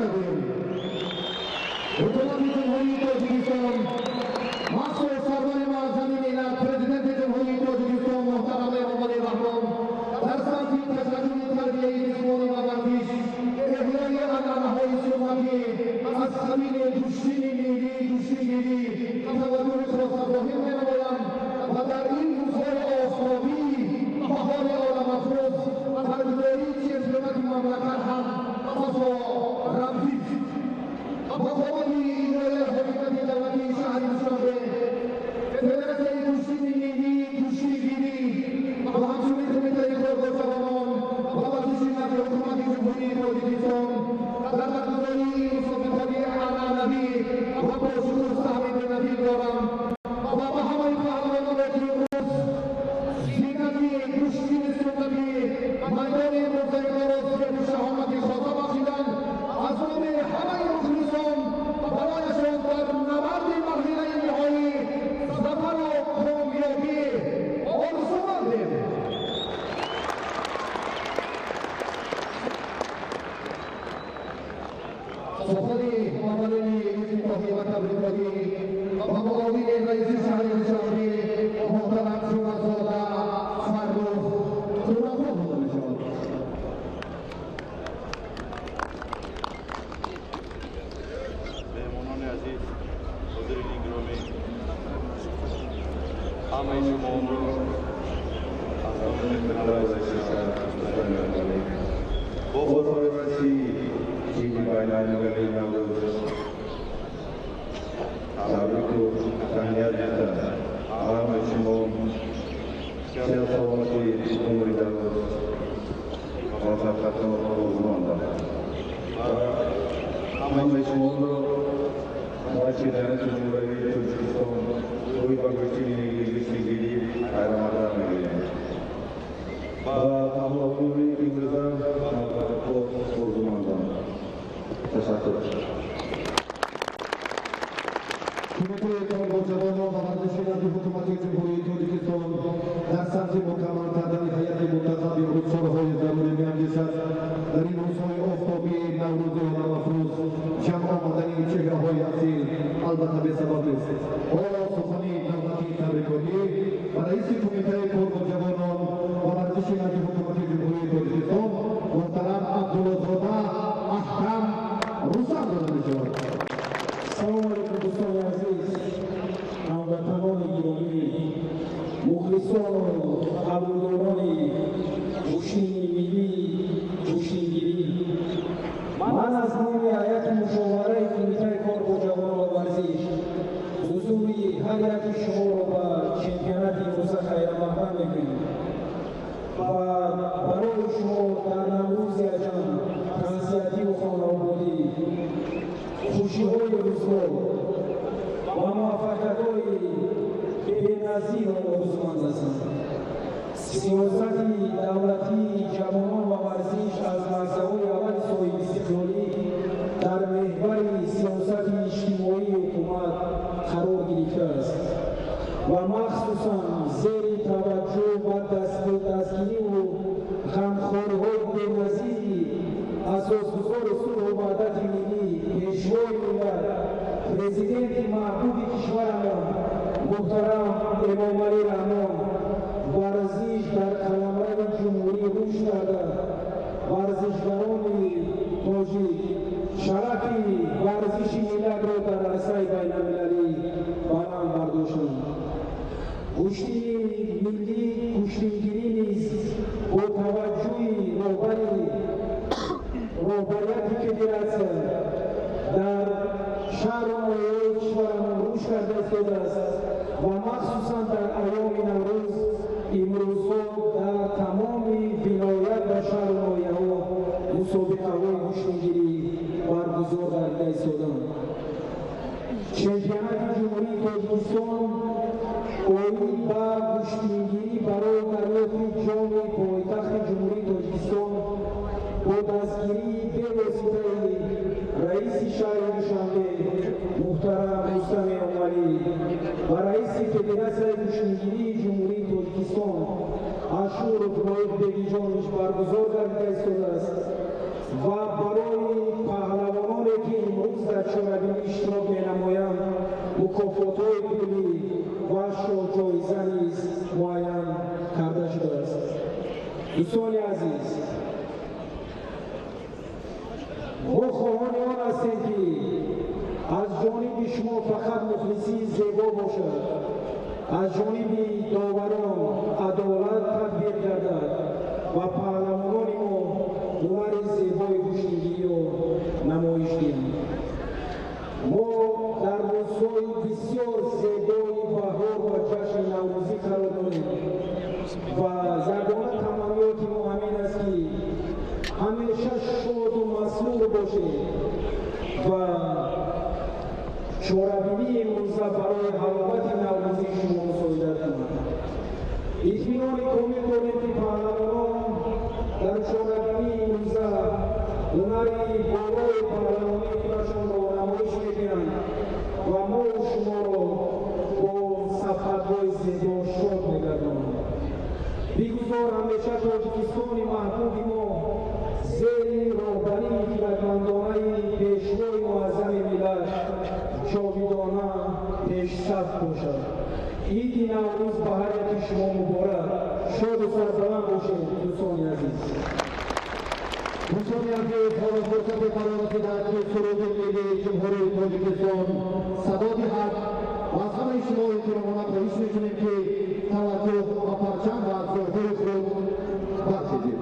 می‌گوییم. حکومت جمهوری تاجیکستان مخصوص سرور معظم ملت پرزیدنت جمهوری تاجیکستان محترم امامعلی رحمان در سمت تشکل تربیه جسمانی و ورزش احیای عنعنه‌های سنتی از قبیل گوشتین ملی گوشتینگیری توجه خاص ظاهر می‌نمایند و در این روزهای آفتابی بهار عالم افروز برگزاری چمپیونات مملکت هم بسا رمزی است. مقامات اجرایی حکومت دولتی شهر دوشنبه، فدراسیون گوشتین ملی گوشتینگیری و همچنین کمیته کار با جوانان و ورزش نزد حکومت جمهوری تاجیکستان در برگزاری مسابقات عنعنوی و با شکوه سهم بینظیر دارند و به همه پهلوانان که امروز زینت گوشتین سنتی میدان مزدلفه را زیب و شهامت خاصه بخشیدند، از نام همه مخلصان برایشان در نبرد مرحله نهایی ظفر و کامیابی آرزومندیم. سخن اولین افتتاحی و تبریکاتی و معاون رئیس شهر دوشنبه محترم جمعه‌زاده فرخ جمعه‌زاده داده می‌شود. مهمانان عزیز، حاضرین گرامی، همه شما را از نام با فرارسی عید بین‌المللی نوروز تبریک و تهنیت گفتم. همه شما صحت سلامتی، عمری دراز و موفقیت آرزومندم. همه شما را با چمپیونات جمهوری تاجیکستان روی به گوشتین گوشتینگیری خیرمقدم می‌گوییم و پهلوانان امروزه موفقیت آرزومندم. تشکر. کمیته کار با جوانان و ورزش نزد حکومت جمهوری تاجیکستان در سمت مکمل کردن هیئت منتخب امروز چاره‌های ضروری می‌اندیشد. در این روزهای آفتابی نوروز عالم افروز جمع آمدن این چهره‌های اصیل البته بی‌سبب نیست. حالا سخن نوبتی تبریکاتی و رئیس کمیته کار با جوانان و ورزش نزد حکومت جمهوری تاجیکستان محترم عبدالله‌زاده احکم رستم داده می‌شود. سلام علیکم دوستان عزیز، هموطنان گرامی، مخلصان و قبولداران گوشتین ملی گوشتینگیری، من از نام هیئت مشاوره کمیته کار با جوانان و ورزش حضور هر یک شما را به چمپیونات امروزه خیرمقدم می‌گوییم و برای شما در نوروز عجم تنصیحتی و خانوادگی خوشی‌های روزگار و موفقیت‌های بی‌نظیر آرزومند هستم. سیاست دولتی جوانان و ورزش از لحظه‌های اول صاحب استقلالی در محور سیاست اجتماعی حکومت قرار گرفته است و مخصوصا زیر توجه و دستگیری و غمخواری‌های بی‌نظیر اساسگزار صلح و وحدت ملی، پیشوای ملت، پرزیدنت محبوب کشورمان محترم امامعلی رحمان، ورزش در قلمرو جمهوری رشد کرده ورزشگران تاجیک شرف ورزش ملت را در عرصه بین‌المللی بلند برداشتند. گوشتین ملی گوشتینگیری نیز با توجه رهبریت فدراسیون در شهر و ناحیه‌های کشورمان رشد کرده ایستاده است و مخصوصا در ایام نوروز امروزها در تمام ولایت و شهر و ناحیه‌ها مسابقه‌های گوشتینگیری برگزار گردیده ایستادند. چمپیونات جمهوری تاجیکستان оид ба гӯштингирӣ барои дарёфти ҷоми пойтахти Ҷумҳурии Тоҷикистон бо дастгирии бевоситаи раиси шаҳри Душанбе муҳтарам Рустам Эмомалӣ ва раиси Федератсияи гӯштингирии Ҷумҳурии Тоҷикистон Ашуров Лоиқ Бегиҷонович баргузор гардида истодааст ва барои паҳлавонони Дӯстони азиз, мо хоҳони он ҳастем, ки аз ҷониби шумо фақат мухлисии зебо бошад, аз ҷониби доварон адолат татбиқ гардад ва паҳлавонони мо ҳунари зебои гӯштингириро намоиш диҳанд. Мо дар рӯзҳои бисёр зебои баҳор ва ҷашни наврӯзӣ қарор дорем ва ягона таманниёти мо ҳамин аст, ки ҳамеша шоду масрур бошед ва чорабинии имрӯза барои ҳаловати наврӯзии шумо мусоидат кунад. Итминони комил дорем, ки паҳлавонон дар чорабинии имрӯза ҳунари болои паҳлавонии худашонро намоиш медиҳанд ва мову шуморо бо сабқатҳои зебо шод мегардонанд. Бигузор ҳамеша Тоҷикистони маҳбуби мо зери роҳбарии хиратмандонаи Пешвои Муаззами миллат ҷовидона пешсаф бошад. Иди Наврӯз ба ҳар яки шумо муборак! Шоду сарбаланд бошед, дӯстони азиз! Дӯстони азиз, ҳоло фурсати фаро расидааст, ки суруди миллии Ҷумҳурии Тоҷикистон садо диҳад ва аз ҳамаи шумо эҳтиромона хоҳиш мекунем, ки таваҷҷӯҳ ба парчам ва афзорҳои худ бархезед.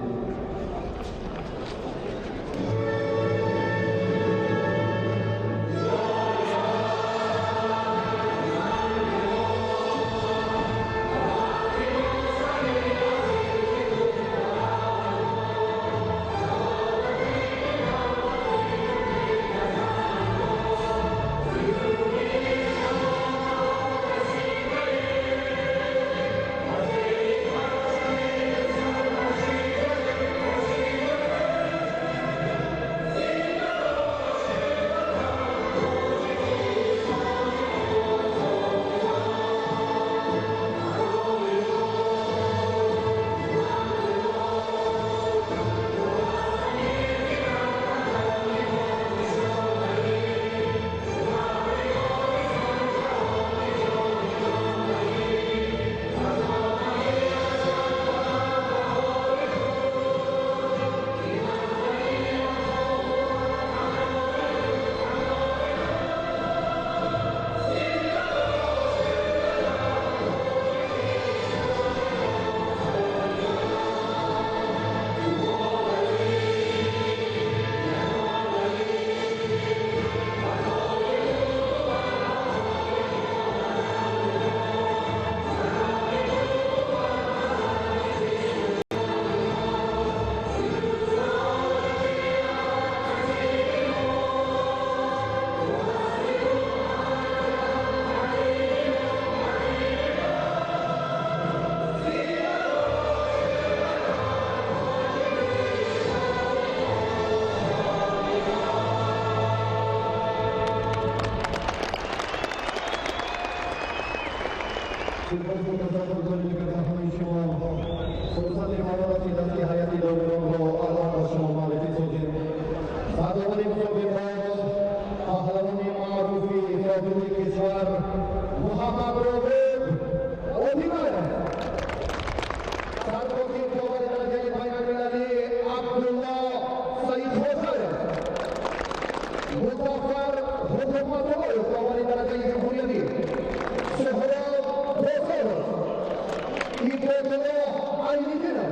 Фурсати фаро расидааст, ки ҳайати доваронро алон ба шумо муаррифӣ созем. Сардовари мусобиқот паҳлавони маъруфи собиқи кишвар Муҳаммад Роғиб Одинаев, сарбози довари дараҷаи байналмилалӣ Абдулло Саидхоҷаев, Музаффар Ҳукуматуллоев, довари дараҷаи ҷумҳуриявӣ Суҳроб Бозоров, Ибодулло Айниддинов,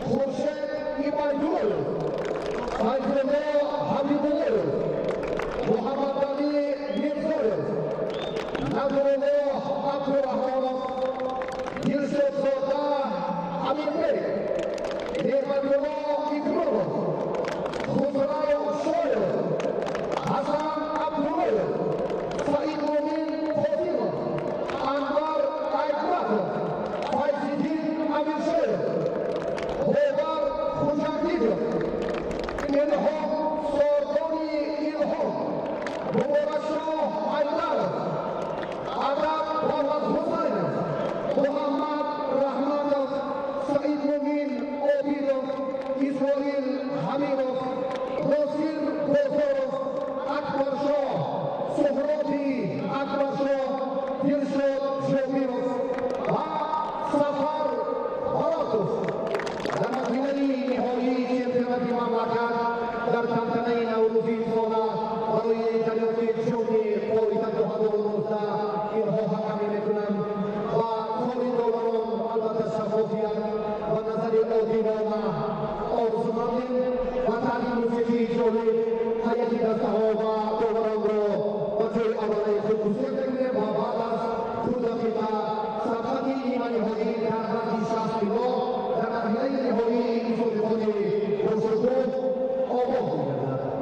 Хуршед Ибайдуллоев, Файзулло Ҳабибуллоев, Муҳаммадалӣ Мирзоев, Назрулло Абдураҳмонов, Дилшодзода Аминбек, Неъматулло Икромов, Хусрав Шоев, Ҳасан Абдуллоев, Саидмумин Қосимов, Анвар Айтматов, Файзиддин Амиршоев, Бовар Хуҷандидов, Илҳом Сордони Илҳом, Муборакшоҳ Айдаров, Адаб Давлатҳусайнов, Муҳаммад Раҳматов, Саидмумин Обидов, Исроил Ҳамидов, Носир Бозоров, Акбаршоҳ Суҳроби Акбаршоҳ, Дилшод Ҷобиров ва Сафар Баротов. مملکت در تنتنه نوروزی ساله برای دریافت جام پایتخت 2019 اینها حکمی میکنند و کار داوران البته شفافیت و نظر عادلانه آرزومندیم و تعلیم موسیقی جالب هیئت دسته‌ها و داوران را به جای اول خود گسیل میکنیم و بعد از 2 دقیقه سبقت نیمه نهایی در وزن 60 کیلو در مرحله نهایی مسابقات باشکوه آغاز می‌گردد.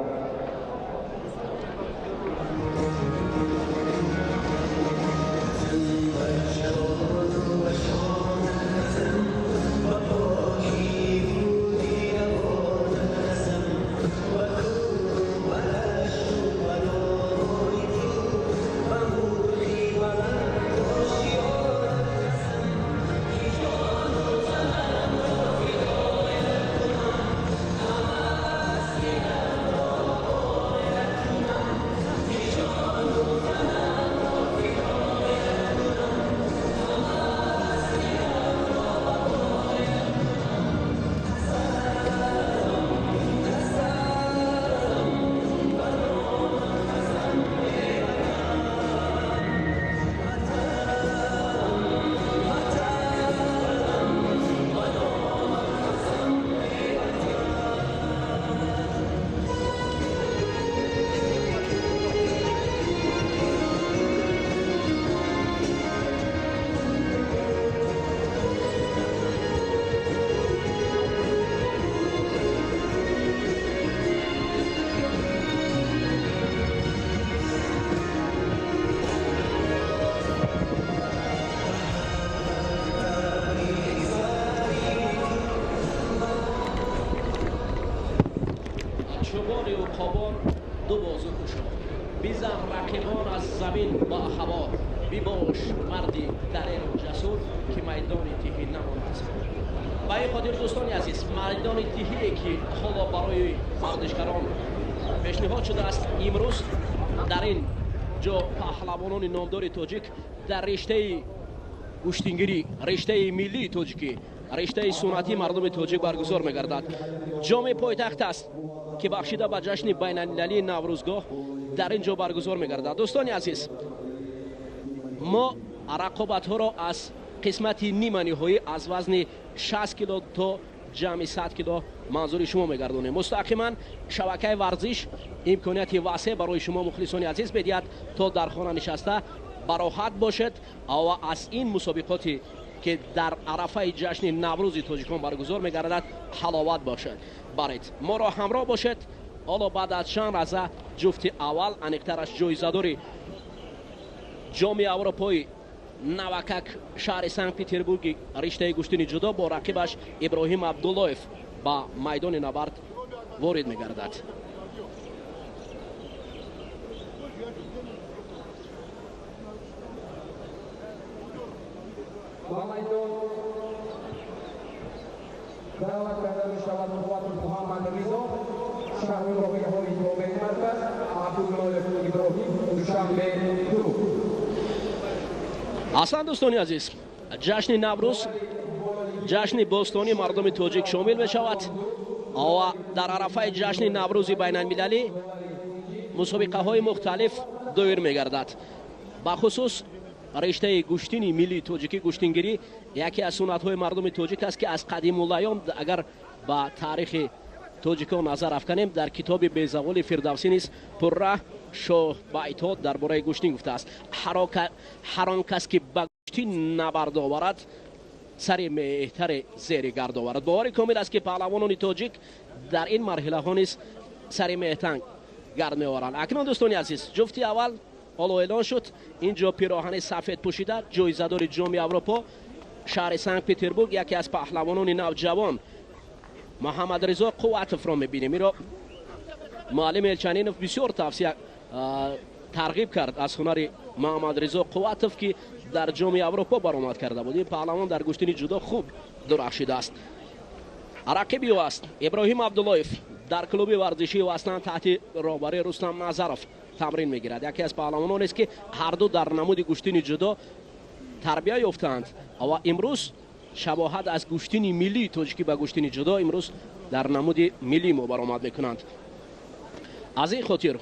چوبان و قابان دو بازو کشا، بیزن رقیبان از زمین با هوا، بیباش مردی دلیر و جسور که میدان تیهی نماند. ба ин хотир дӯстони азиз, майдони тиҳие ки ҳоло барои варзишгарон пешниҳод шудааст, имрӯз дар ин ҷо паҳлавонони номдори тоҷик дар риштаи гӯштингирӣ, риштаи миллии тоҷикӣ, риштаи суннатии мардуми тоҷик баргузор мегардад. Ҷоми пойтахт аст ки бахшида ба ҷашни байналмилалии Наврӯзгоҳ дар ин ҷо баргузор мегардад. Дӯстони азиз, мо рақобатҳоро аз қисмати нима ниҳоӣ аз вазни 60 кило то ҷамъи 100 кило манзури шумо мегардонем. Мустақиман шабакаи варзиш имконияти васеъ барои шумо мухлисони азиз медиҳад, то дар хона нишаста бароҳат бошед ва аз ин мусобиқоте ки дар арафаи ҷашни Наврӯзи тоҷикон баргузор мегардад ҳаловат бошед. Баред моро ҳамроҳ бошед. Ҳоло баъд аз чанд лаҳза ҷуфти аввал, аниқтараш ҷоизадори ҷоми Аврупои навакак шаҳри Санкт Петербурги риштаи гӯштини ҷудо бо рақибаш Иброҳим Абдуллоев ба майдони набард ворид мегардад. Ба майдон даъват карда мешавад Қувватов Муҳаммадризо, шаҳри ноҳияҳои тобеи марказ, Абдуллоев Иброҳим, Душанбе 2. Аслан дӯстони азиз, ҷашни Наврӯз ҷашни бостонии мардуми тоҷик шомил мешавад ва дар арафаи ҷашни Наврӯзи байналмилалӣ мусобиқаҳои мухталиф доир мегардад. Бахусус риштаи гӯштини миллии тоҷикӣ, гӯштингирӣ яке аз суннатҳои мардуми тоҷик аст, ки аз қадимулайём агар ба таърихи тоҷикон назар афканем, дар китоби безаволи Фирдавсӣ низ пурра шоҳ байтҳо дар бораи гӯштин гуфтааст. Ҳар он кас ки ба гӯштин набард оварад, сари меҳтаре зери гард оварад. Бовари комил аст, ки паҳлавонони тоҷик дар ин марҳилаҳо низ сари меҳтанг гард меоваранд. Акнун дӯстони азиз, ҷуфти аввал ҳоло эълон шуд. Ин ҷо пироҳани сафед пӯшида ҷоизадори ҷоми Аврупо шаҳри Санкт Петербург, яке аз паҳлавонони навҷавон Муҳаммадризо Қувватовро мебинем. Иро муаллим Элчанинов бисёр тавсия тарғиб кард аз ҳунари Муҳаммадризо Қувватов, ки дар ҷоми Аврупо баромад карда буд. Ин паҳлавон дар гӯштини ҷудо хуб дурахшидааст. Рақиби ӯ аст Иброҳим Абдуллоев, дар клуби варзишии Васлан таҳти роҳбарии Рустам Назаров тамрин мегирад. Яке аз паҳлавононест, ки ҳарду дар намуди гӯштини ҷудо тарбия ёфтаанд ва имрӯз шабоҳат аз гӯштини миллии тоҷикӣ ба гӯштини ҷудо имрӯз Дар намуди миллии мо баромад мекунанд. Аз ин хотир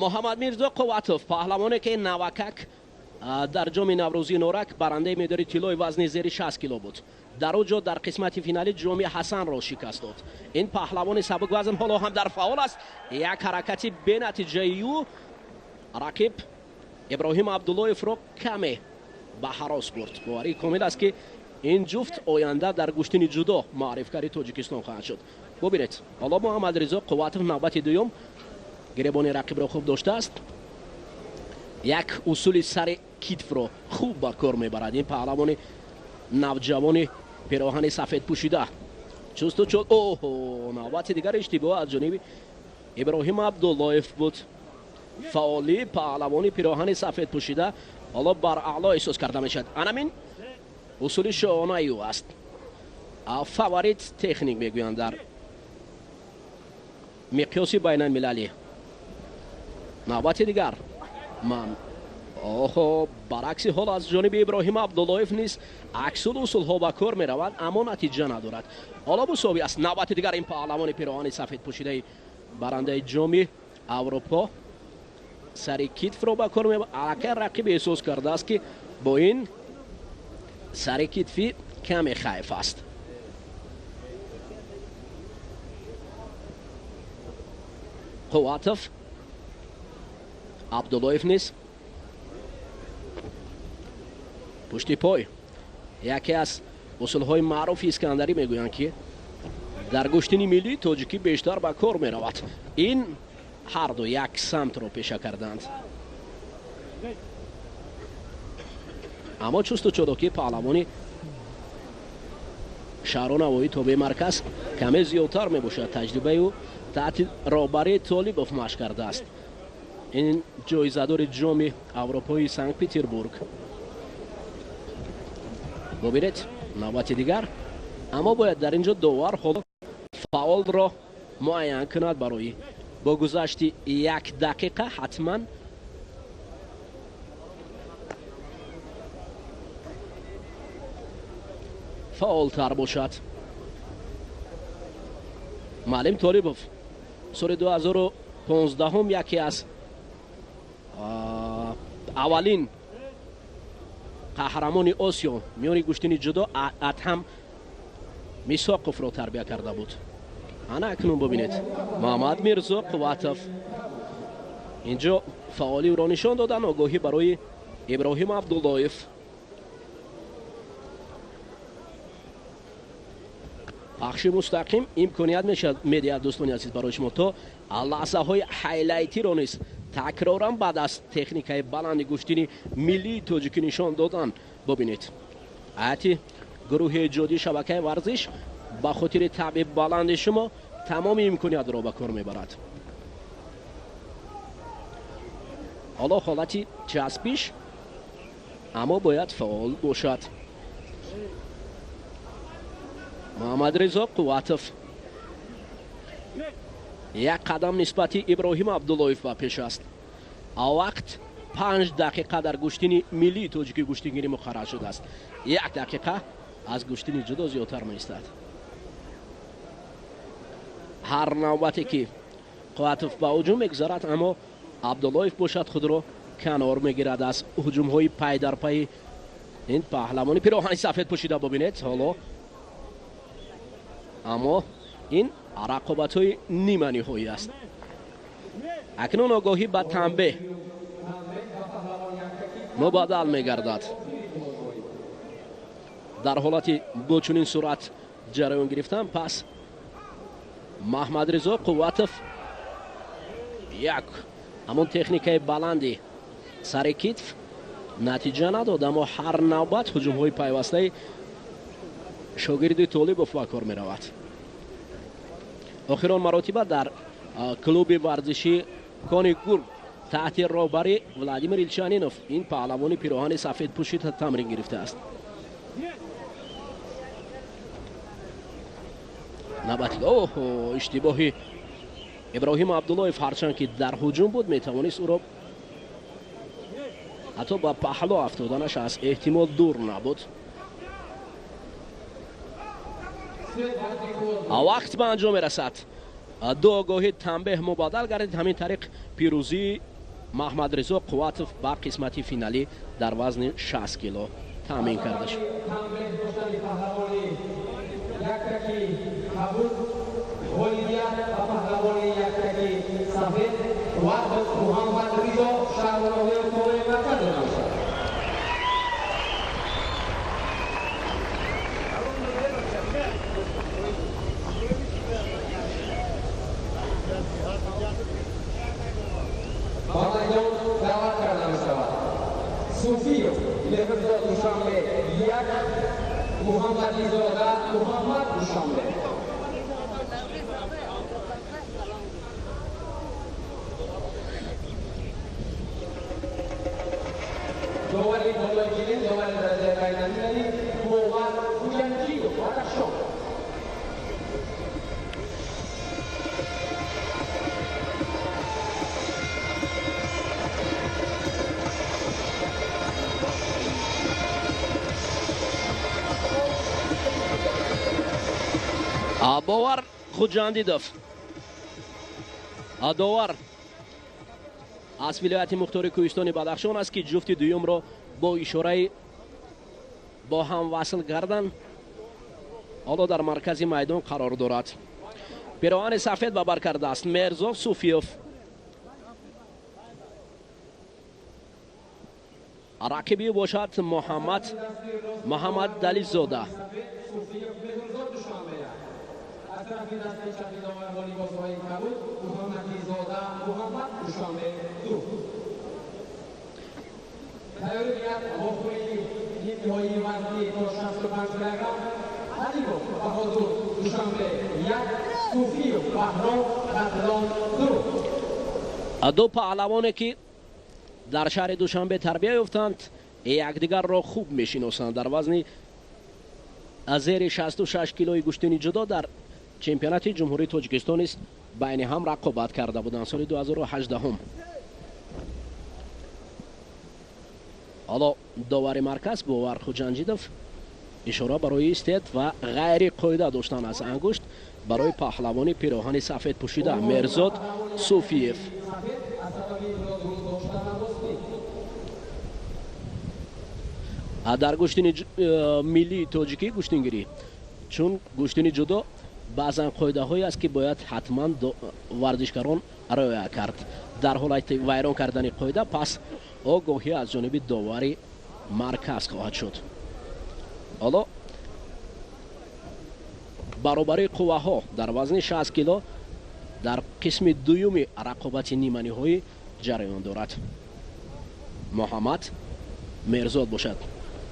Муҳаммад Мирзо Қувватов, паҳлавоне ки навакак дар ҷоми Наврӯзии Норак барандаи медали тиллои вазни зери 60 кило буд. Дар он ҷо дар қисмати финалӣ ҷоми Ҳасанро шикаст дод. Ин паҳлавони сабуквазн ҳоло ҳам дар фаъол аст. Як ҳаракати бенатиҷаи ӯ рақиб Иброҳим Абдуллоевро каме ба ҳарос бурд. Боварии комил аст, ки ин ҷуфт оянда дар гӯштини ҷудо маърифгари Тоҷикистон хоҳанд шуд. Бубинед, ҳоло Муҳаммад Ризо Қувватов навбати дуюм гиребони рақибро хуб доштааст. Як усули сари китфро хуб ба кор мебарад. Ин паҳлавони навҷавони пироҳани сафед пӯшида. Чусту чол, оҳо, навбати дигар иштибоҳ аз ҷониби Иброҳим Абдуллоев буд. Фаъолии паҳлавони пироҳани сафед пӯшида ҳоло бар аъло эҳсос карда мешавад. Анамин усули шоҳонаи ӯ аст. Фаворит техник мегӯянд дар миқёси байналмилалӣ. Навбати дигар ман оҳо, баръакси ҳол аз ҷониби Иброҳим Абдуллоев низ аксул усулҳо ба кор меравад, аммо натиҷа надорад. Ҳоло мусовӣ аст. Навбати дигар ин паҳлавони пироҳани сафед пӯшидаи барандаи ҷоми Аврупо сари китфро ба кор мебарад. Аллакай рақиб эҳсос кардааст, ки бо ин сари китфӣ каме хайф аст. Қувватов, Абдуллоев низ пушти пой. Яке аз усулҳои маъруфи Искандарӣ мегӯянд, ки дар гӯштини миллии тоҷикӣ бештар ба кор меравад. Ин ҳарду як самтро пеша карданд. Аммо чусту чолокии паҳлавони шаҳру навоӣ тобеи марказ каме зиёдтар мебошад. Таҷрибаи ӯ таҳти роҳбарии Толибов машқ кардааст. Ин ҷоизадори ҷоми Аврупои Санкт Петербург. Бубинед, навбати дигар. Аммо бояд дар ин ҷо довар ҳоло фаъолро муайян кунад. Барои бо гузашти як дақиқа ҳатман фаъолтар бошад. Маълим Толибов соли 2015 яке аз аввалин қаҳрамони Осиё миёни гӯштини ҷудо Адҳам Мисоқовро тарбия карда буд. Ана акнун бубинед, Муҳаммад Мирзо Қувватов инҷо фаъолиро нишон додан. Огоҳӣ барои Иброҳим Абдуллоев. Пахши мустақим имконият медиҳад, дӯстони азиз, барои шумо то лаҳзаҳои хайлайтиро низ такроран баъд аз техникаи баланди гӯштини миллии тоҷикӣ нишон додан. Бубинед, ҳайати гурӯҳи эҷодии шабакаи варзиш ба хотири таъби баланди шумо тамоми имкониятро ба кор мебарад. Ҳоло ҳолати часпиш, аммо бояд фаъол бошад. Муҳаммад Ризо Қувватов як қадам нисбати Иброҳим Абдуллоев ба пеш аст. Вақт 5 дақиқа дар гӯштини миллии тоҷикӣ гӯштингирӣ муқаррар шудааст. Як дақиқа аз гӯштини ҷудо зиёдтар меистад. Ҳар навбате ки Қувватов ба ҳуҷум мегузарад, аммо Абдуллоев бошад худро канор мегирад аз ҳуҷумҳои пай дар пайи ин паҳлавони пироҳани сафед пӯшида. Бубинед ҳоло, аммо ин рақобатҳои ниманиҳоӣ аст. Акнун огоҳӣ ба танбеҳ мубаддал мегардад. Дар ҳолати бо чунин суръат ҷараён гирифтан, пас Маҳмадризо Қувватов як ҳамон техникаи баланди сари китф натиҷа надод, аммо ҳар навбат ҳуҷумҳои пайвастаи шогирди Толибов ба кор меравад. Охирон маротиба дар клуби варзишӣ Кони Гург таҳти роҳбари Владимир Илчанинов ин паҳлавони пироҳани сафедпӯши тамрин гирифтааст. Навбати оҳо, иштибоҳи Иброҳим Абдуллоев, ҳарчанд ки дар ҳуҷум буд, метавонист ӯро ҳатто ба паҳло афтоданаш аз эҳтимол дур набуд. Вақт ба анҷом мерасад. Ду огоҳи танбеҳ мубаддал гардид. Ҳамин тариқ пирӯзии Маҳмадризо Қувватов ба қисмати финалӣ дар вазни 60 кило таъмин карда шуд. Суфиев Меҳрзод Душанбе 1, Муҳаммадизода Муҳаммад Душанбе. Довари болои ҷилин, довари дараҷаи байналмилалӣ Бовар Хуҷанҷиев, Бадахшон. Бовар Хуҷандидов, довар аз вилояти мухтори кӯҳистони Бадахшон аст, ки ҷуфти дуюмро бо ишораи бо ҳам васл кардан ҳоло дар маркази майдон қарор дорад. Пироҳани сафед ба бар кардааст Мерзод Суфиев. Рақиби ӯ бошад Муҳаммад Дализода. از طرف دست چپ داور با لباس‌های کبود محمدیزاده محمد دوشنبه 2. تیاری گیرد واخوری نیمه‌های وزنی تا 65 کیلوگرم علی‌اف بهادر دوشنبه 1، суфиев баҳром хатлон 2. Ду паҳлавоне ки дар шаҳри Душанбе тарбия ёфтанд, якдигарро хуб мешиносанд. Дар вазни зери 66 килои гӯштини ҷудо дар чемпионати Ҷумҳурии Тоҷикистон низ байни ҳам рақобат карда буданд соли 2018. Ҳоло довари марказ Бовар Хуҷанҷидов ишора барои истед ва ғайри қоида доштан аз ангушт барои паҳлавони пироҳани сафед пӯшида Мерзод Суфиев. Дар гӯштини миллии тоҷикӣ гӯштингирӣ, чун гӯштини ҷудо баъзан қоидаҳое аст, ки бояд ҳатман варзишгарон риоя кард. Дар ҳолати вайрон кардани қоида пас огоҳӣ аз ҷониби довари марказ хоҳад шуд. Ҳоло баробарии қувваҳо дар вазни 60 кило дар қисми дуюми рақобати ниманиҳоӣ ҷараён дорад. Муҳаммад Мерзод бошад.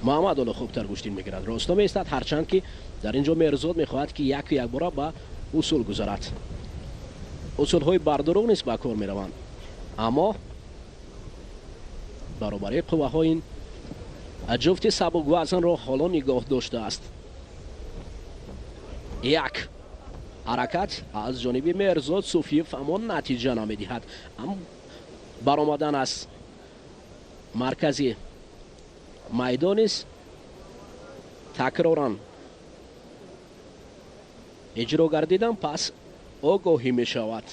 Муҳаммад ҳоло хубтар гӯштин мегирад, росто меистад, ҳарчанд ки дар ин ҷо Мерзод мехоҳад ки яку якбора ба усул гузарад. Усулҳои бардурӯғ низ ба кор мераванд, аммо баробарии қувваҳо ин ҷуфти сабуквазнро ҳоло нигоҳ доштааст. Як ҳаракат аз ҷониби Мерзод Суфиев, аммо натиҷа намедиҳад. Баромадан аз маркази майдон низ такроран иҷро гардидан пас огоҳӣ мешавад.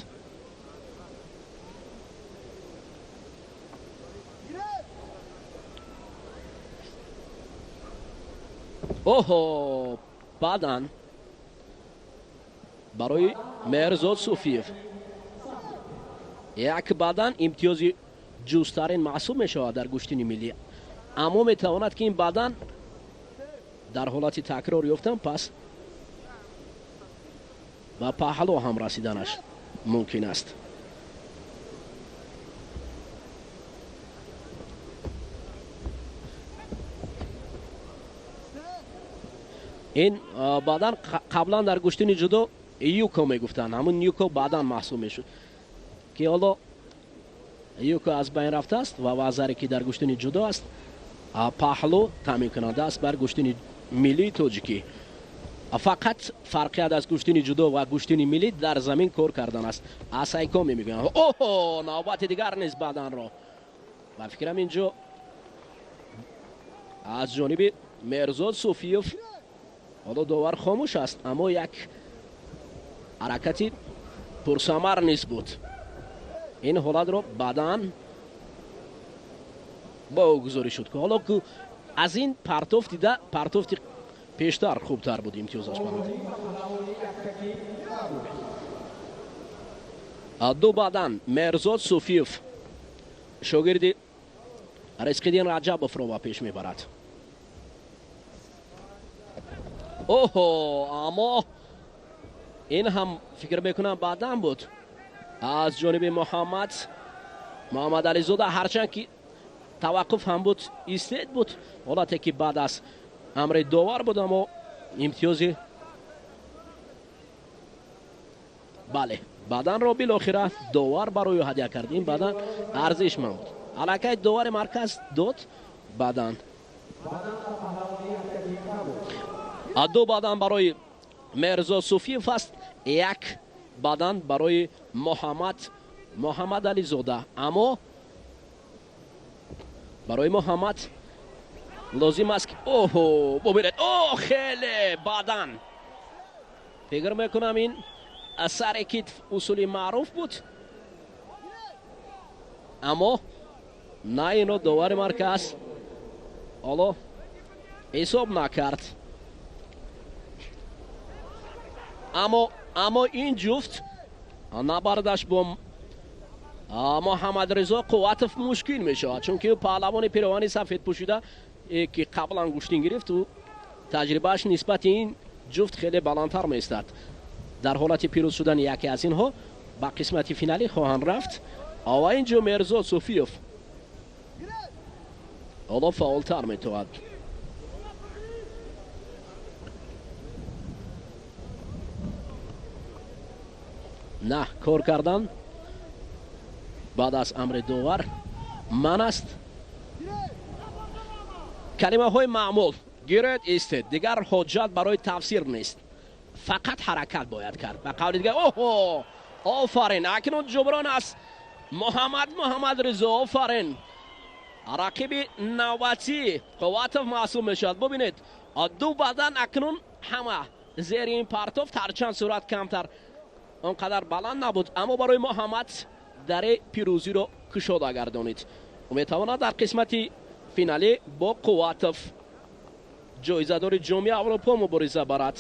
Оҳо, баъдан барои Мерзод Суфиев як баъдан имтиёзи ҷузтарин маҳсуб мешавад дар гӯштини миллӣ, аммо метавонад ки ин баъдан дар ҳолати такрор ёфтан пас ба паҳло ҳам расиданаш мумкин аст. Ин баъдан қаблан дар гӯштини ҷудо Юко мегуфтанд, ҳамун Юко баъдан маҳсуб мешуд, ки ҳоло Юко аз байн рафтааст ва вазаре ки дар гӯштини ҷудо аст, паҳлӯ таъминкунанда аст бар гӯштини миллии тоҷикӣ. Фақат фарқият аз гӯштини ҷудо ва гӯштини миллӣ дар замин кор кардан аст. Асайко мегӯянд. Оҳо, навбати дигар низ баданро. Ба фикрам инҷо аз ҷониби Меҳрзод Суфиев ҳоло довар хомӯш аст, аммо як ҳаракати пурсамар низ буд. Ин ҳолатро баъдан бо гузорӣ шуд, ки ҳоло ку аз ин партоф дида партофти пештар хубтар буд, имтиёзаш баланд. Ду баъдан Меҳрзод Суфиев шогирди Ризқиддин Раҷабовро ба пеш мебарад. Оҳо, аммо ин ҳам фикр мекунам баъдан буд аз ҷониби Муҳаммад Муҳаммадализода, ҳарчанд ки таваққуф ҳам буд, истед буд, ҳолате ки баъд аз амри довар буд, аммо имтиёзи бале баъданро билохира довар барои ҳадя кард. Ин баъдан арзишманд буд. Аллакай довари марказ дод баъдан. Ду баъдан барои Меҳрзод Суфиев аст, як баъдан барои Муҳаммад Муҳаммадализода. Аммо барои Муҳаммад лозим аст ки оҳо, бубинед, о хеле баъдан. Фикр мекунам ин сари китф усули маъруф буд, аммо на инро довари марказ ҳоло ҳисоб накард. Аммо ин ҷуфт набардаш бо Муҳаммадризо Қувватов мушкил мешавад, чунки ӯ паҳлавони пироҳани сафед пӯшида, ки қаблан гӯштин гирифт, ӯ таҷрибааш нисбати ин ҷуфт хеле баландтар меистад. Дар ҳолати пирӯз шудани яке аз инҳо ба қисмати финалӣ хоҳанд рафт. Ва инҷо Меҳрзод Суфиев ҳоло фаъолтар метавад. На, кор кардан баъд аз амри довар ман аст. Калимаҳои маъмул гиред, истед, дигар ҳоҷат барои тафсир нест, фақат ҳаракат бояд кард. Ба қавли дигар, оҳо, офарин, акнун ҷуброн аст Муҳаммад Муҳаммадризо, офарин. Рақиби навбатӣ Қувватов маҳсуб мешавад. Бубинед, ду бадан акнун ҳама зери ин партоф, ҳарчанд сурат камтар он қадар баланд набуд, аммо барои Муҳаммад дари пирӯзиро кушода гардонид. Ӯ метавонад дар қисмати финалӣ бо Қувватов, ҷоизадори Ҷоми Аврупо, мубориза барад.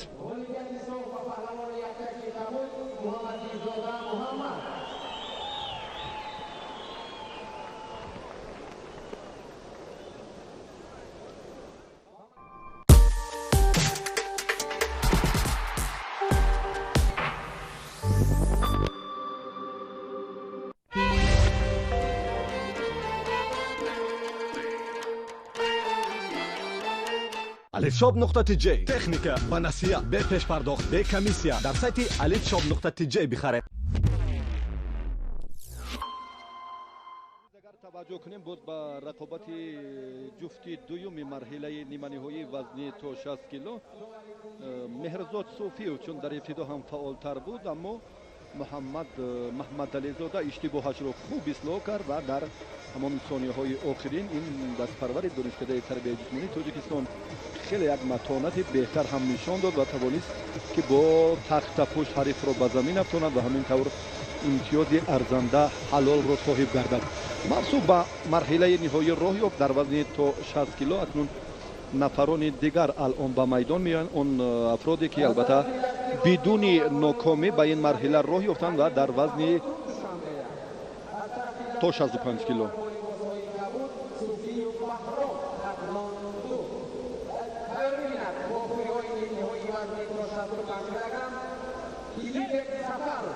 Alifshop.tj техника ба насия, бе пешпардохт, бе комиссия дар сайти alifshop.tj бихаред. Агар таваҷҷӯҳ кунем боз ба рақобати ҷуфти дуюми марҳилаи ниманиҳоии вазни то 60 кило, Меҳрзод Суфиев чун дар ибтидо ҳам фаъолтар буд, аммо Муҳаммад Маҳмадализода иштибоҳашро хуб ислоҳ кард ва дар ҳамон сонияҳои охирин ин дастпарвари донишкадаи тарбияи ҷисмонии Тоҷикистон хеле як матонати беҳтар ҳам нишон дод ва тавонист ки бо тахтапушт ҳарифро ба замин афтонад ва ҳамин тавр имтиёзи арзанда ҳалолро соҳиб гардад. Мавсуф ба марҳилаи ниҳоӣ роҳ ёфт дар вазни то 60 кило. Акнун нафарони дигар алон ба майдон меоянд, он афроде ки албатта бидуни нокомӣ ба ин марҳила роҳ ёфтанд ва дар вазни то 65 кило.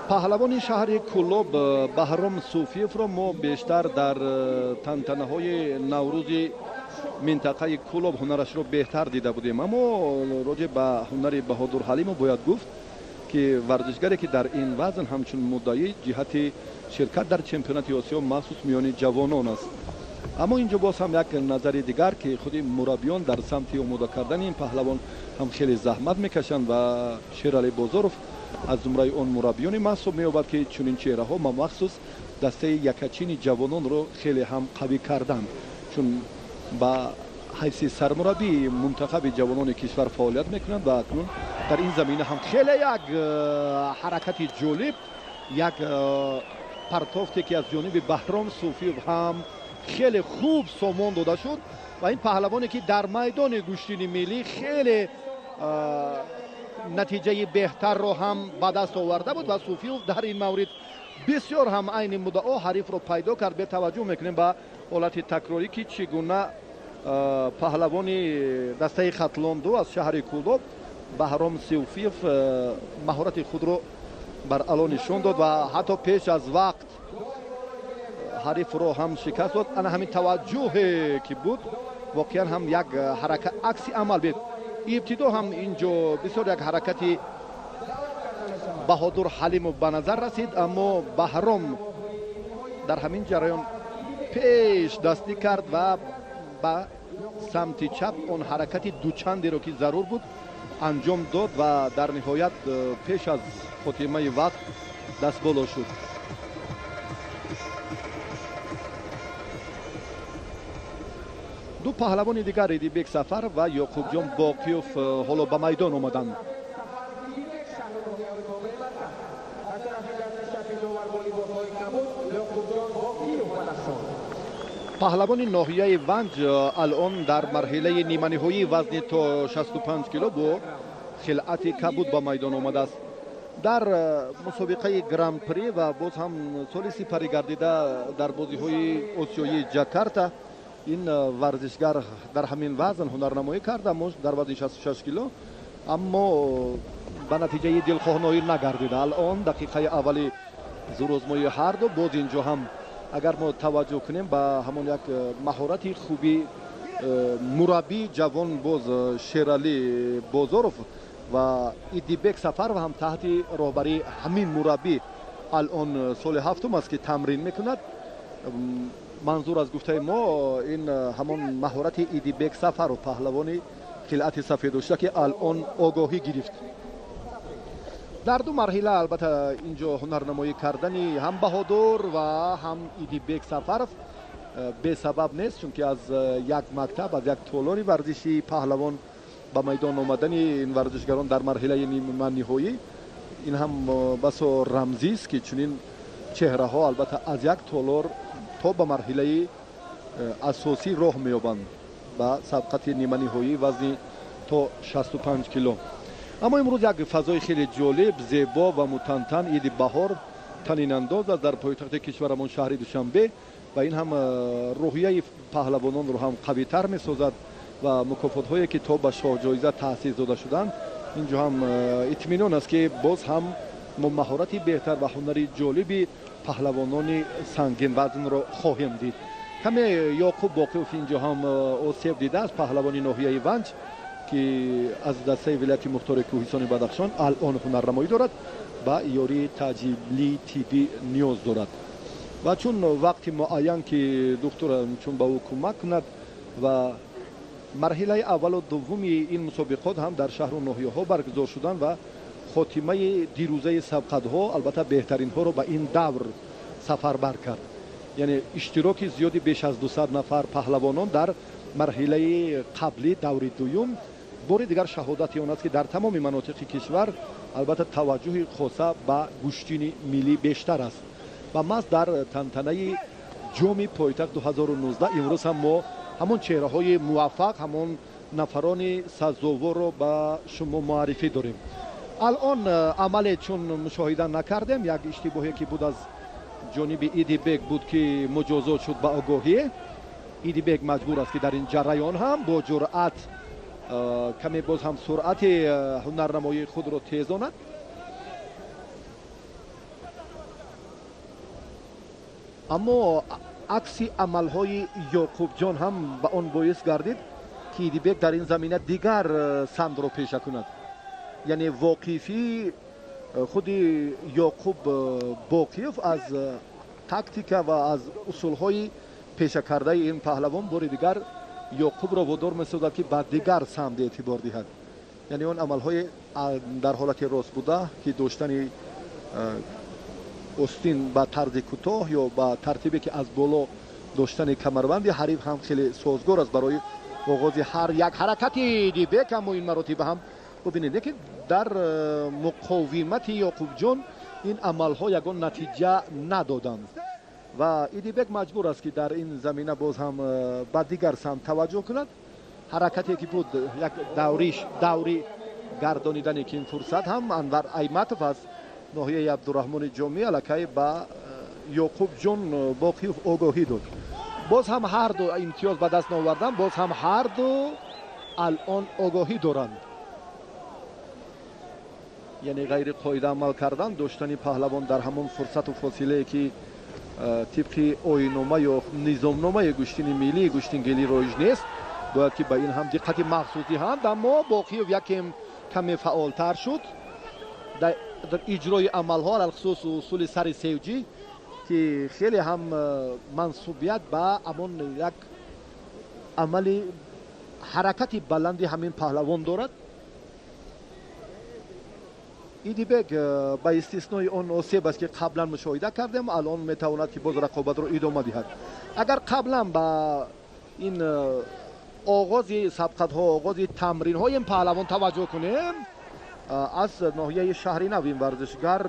Паҳлавони шаҳри Кӯлоб Баҳром Суфиевро мо бештар дар тантанаҳои Наврӯзи минтақаи Кӯлоб ҳунарашро беҳтар дида будем, аммо роҷеъ ба ҳунари Баҳодур Ҳалимов бояд гуфт, Ки варзишгаре ки дар ин вазн ҳамчун муддаӣ ҷиҳати ширкат дар чемпионати Осиё махсус миёни ҷавонон аст. Аммо инҷо боз ҳам як назари дигар, ки худи мураббиён дар самти омода кардани ин паҳлавон ҳам хеле заҳмат мекашанд ва Шералӣ Бозоров аз зумраи он мураббиёне маҳсуб меёбад, ки чунин чеҳраҳо ма махсус дастаи якачини ҷавононро хеле ҳам қавӣ карданд, чун ба ҳайси сармураббии мунтахаби ҷавонони кишвар фаъолият мекунанд ва акнун дар ин замина ҳам хеле як ҳаракати ҷолиб, як партофте, ки аз ҷониби Баҳром Суфиев ҳам хеле хуб сомон дода шуд ва ин паҳлавоне, ки дар майдони гӯштини миллӣ хеле натиҷаи беҳтарро ҳам ба даст оварда буд ва Суфиев дар ин маврид бисёр ҳам айни муддао ҳарифро пайдо кард. Бетаваҷҷӯҳ мекунем ба ҳолати такрорӣ, ки чӣ гуна паҳлавони дастаи Хатлон 2 аз шаҳри Кӯлоб Баҳром Суфиев маҳорати худро бар ало нишон дод ва ҳатто пеш аз вақт ҳарифро ҳам шикаст дод. Ана ҳамин таваҷҷӯҳе ки буд, воқеан ҳам як ҳаракат акси амал бед. Ибтидо ҳам инҷо бисёр як ҳаракати Баҳодур Ҳалимов ба назар расид, аммо Баҳром дар ҳамин ҷараён пеш дастӣ кард ва ба самти чап он ҳаракати дучандеро, ки зарур буд, анҷом дод ва дар ниҳоят пеш аз хотимаи вақт дастболо шуд. Ду паҳлавони дигар, Идибек Сафаров ва Ёқубҷон Боқиёв, ҳоло ба майдон омаданд. Паҳлавони ноҳияи Ванҷ алон дар марҳилаи ниманиҳоии вазни то 65 кило бо хилъати кабуд ба майдон омадааст. Дар мусобиқаи Гран-при ва боз ҳам соли сипарӣ гардида дар бозиҳои осиёии Ҷакарта ин варзишгар дар ҳамин вазн ҳунарнамоӣ кард, аммо дар вазни 66 кило, аммо ба натиҷаи дилхоҳ ноил нагардида. Алон дақиқаи аввали зурозмоии ҳарду. Боз инҷо ҳам агар мо таваҷҷӯҳ кунем ба ҳамон як маҳорати хуби мураббии ҷавон боз Шералӣ Бозоров ва Идибек Сафаров ҳам таҳти роҳбарии ҳамин мураббӣ алон соли ҳафтум аст, ки тамрин мекунад. Манзур аз гуфтаи мо ин ҳамон маҳорати Идибек Сафаров, паҳлавони хилъати сафеддошта, ки алон огоҳӣ гирифт. Дар ду марҳила албатта инҷо ҳунарнамоӣ кардани ҳам Баҳодур ва ҳам Идибек Сафаров бесабаб нест, чунки аз як мактаб, аз як толори варзиши паҳлавон ба майдон омадани ин варзишгарон дар марҳилаи ниманиҳоӣ ин ҳам басо рамзист, ки чунин чеҳраҳо албатта аз як толор то ба марҳилаи асосӣ роҳ меёбанд ба сабқати ниманиҳоӣ вазни то 65 кило. Аммо имрӯз як фазои хеле ҷолиб, зебо ва мутантан, иди баҳор танинандоз аст дар пойтахти кишварамон шаҳри Душанбе ва ин ҳам рӯҳияи паҳлавононро ҳам қавитар месозад ва мукофотҳое, ки то ба шоҳҷоиза таъсис дода шуданд, инҷо ҳам итминон аст, ки боз ҳам мо маҳорати беҳтар ва ҳунари ҷолиби паҳлавонони сангинвазнро хоҳем дид. Каме Ёқуб Боқиёв инҷо ҳам осеб дидааст, паҳлавони ноҳияи Ванҷ, ки аз дастаи вилояти мухтори кӯҳистони Бадахшон алон ҳунарнамоӣ дорад, ба ёрии таъҷилии тиббӣ ниёз дорад ва чун вақти муайян, ки духтур чун ба ӯ кӯмак кунад ва марҳилаи аввалу дуввуми ин мусобиқот ҳам дар шаҳру ноҳияҳо баргузор шуданд ва хотимаи дирӯзаи сабқатҳо албатта беҳтаринҳоро ба ин давр сафарбар кард. Яъне иштироки зиёди беш аз 200 нафар паҳлавонон дар марҳилаи қаблӣ даври дуюм бори дигар шаҳодати он аст, ки дар тамоми манотиқи кишвар албатта таваҷҷӯҳи хоса ба гӯштини миллӣ бештар аст ва маҳз дар тантанаи ҷоми пойтахт 2019 имрӯз ҳам мо ҳамон чеҳраҳои муваффақ, ҳамон нафарони сазоворро ба шумо муаррифӣ дорем. Алон амале чун мушоҳида накардем, як иштибоҳе, ки буд аз ҷониби Идибек буд, ки муҷозот шуд ба огоҳие. Идибек маҷбур аст, ки дар ин ҷараён ҳам бо ҷуръат каме боз ҳам суръати ҳунарнамоии худро тезонад. Аммо акси амалҳои Ёқубҷон ҳам ба он боис гардид, ки Идибек дар ин замина дигар самтро пеша кунад, яъне воқифӣ Худи Ёқуб Боқиев аз тактика ва аз усулҳои пешакардаи ин паҳлавон бори дигар Ёқубро водор месозад, ки ба дигар самт эътибор диҳад. Яъне он амалҳои дар ҳолати рост буда, ки доштани остин ба тарзи кӯтоҳ ё ба тартибе, ки аз боло доштани камарбанди ҳариф ҳам хеле созгор аст барои оғози ҳар як ҳаракати Идибек. Аммо ин маротиба ҳам бубинед, лекин дар муқовимати Ёқубҷон ин амалҳо ягон натиҷа надоданд ва Идибек маҷбур аст, ки дар ин замина боз ҳам ба дигар самт таваҷҷӯҳ кунад. Ҳаракате ки буд, як давриш, даври гардонидане, ки ин фурсат ҳам Анвар Айматов аз ноҳияи Абдураҳмони Ҷомӣ аллакай ба Ёқубҷон Боқиев огоҳӣ дод. Боз ҳам ҳарду имтиёз ба даст наовардан, боз ҳам ҳарду алон огоҳӣ доранд. Яъне ғайриқоида амал кардан, доштани паҳлавон дар ҳамон фурсату фосилае, ки тибқи оинома ё низомномаи гӯштини миллии гӯштингелӣ роиҷ нест, бояд ки ба ин ҳам диққати махсус диҳанд. Аммо Боқиев якем каме фаъолтар шуд дар иҷрои амалҳо, алалхусус усули сари севҷӣ, ки хеле ҳам мансубият ба ҳамон як амали ҳаракати баланди ҳамин паҳлавон дорад. Идибек ба истиснои он осеб аст, ки қаблан мушоҳида кардем, алон метавонад, ки боз рақобатро идома диҳад. Агар қаблан ба ин оғози сабқатҳо, оғози тамринҳои ин паҳлавон таваҷҷӯҳ кунем, аз ноҳияи Шаҳри Нав ин варзишгар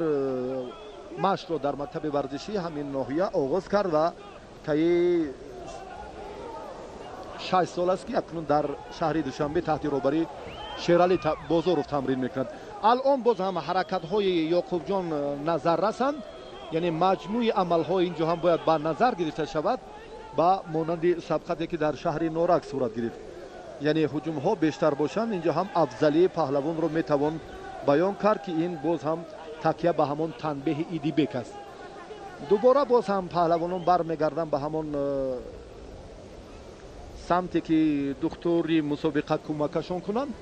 машқро дар мактаби варзишӣ ҳамин ноҳия оғоз кард ва таи 6 сол аст, ки акнун дар шаҳри Душанбе таҳти роҳбарии Шерали Бозоров тамрин мекунад. Алон боз ҳам ҳаракатҳои Ёқубҷон назар расанд, яъне маҷмӯи амалҳои инҷо ҳам бояд ба назар гирифта шавад, ба монанди сабқате, ки дар шаҳри Норак сурат гирифт. Яъне ҳуҷумҳо бештар бошанд, инҷо ҳам афзалии паҳлавонро метавон баён кард, ки ин боз ҳам такя ба ҳамон танбеҳи Идибек аст. Дубора боз ҳам паҳлавонон бармегарданд ба ҳамон самте, ки духтури мусобиқа кӯмакашон кунанд.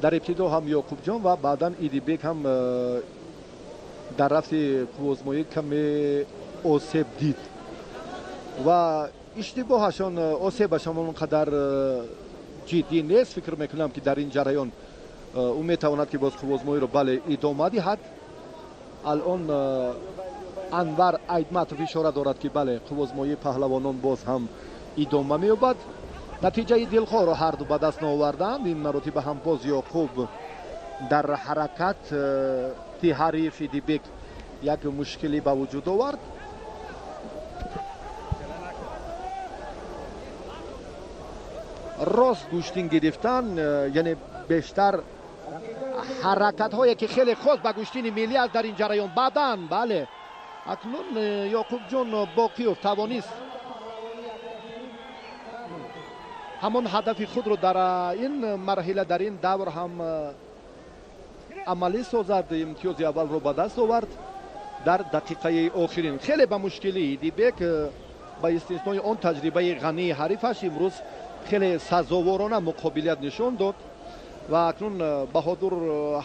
Дар ибтидо ҳам Ёқубҷон ва баъдан Идибек ҳам дар рафти қуввозмоӣ каме осеб дид ва иштибоҳашон, осебашон он қадар ҷиддӣ нест. Фикр мекунам, ки дар ин ҷараён ӯ метавонад, ки боз қуввозмоиро, бале, идома диҳад. Алон Анвар Айтматов ишора дорад, ки бале, қуввозмоии паҳлавонон боз ҳам идома меёбад. Натиҷаи дилхоҳро ҳарду ба даст наоварданд. Ин маротиба ҳам боз Ёқуб дар ҳаракати ҳариф Идибек як мушкилӣ ба вуҷуд овард. Рост гӯштин гирифтан, яъне бештар ҳаракатҳое, ки хеле хос ба гӯштини миллӣ аст дар ин ҷараён. Баъдан, бале, акнун Ёқубҷон Боқиев тавонист ҳамон ҳадафи худро дар ин марҳила, дар ин давр ҳам амалӣ созад. Имтиёзи аввалро ба даст овард дар дақиқаи охирин. Хеле ба мушкилӣ Идибек ба истиснои он таҷрибаи ғании ҳарифаш имрӯз хеле сазоворона муқобилият нишон дод. Ва акнун Баҳодур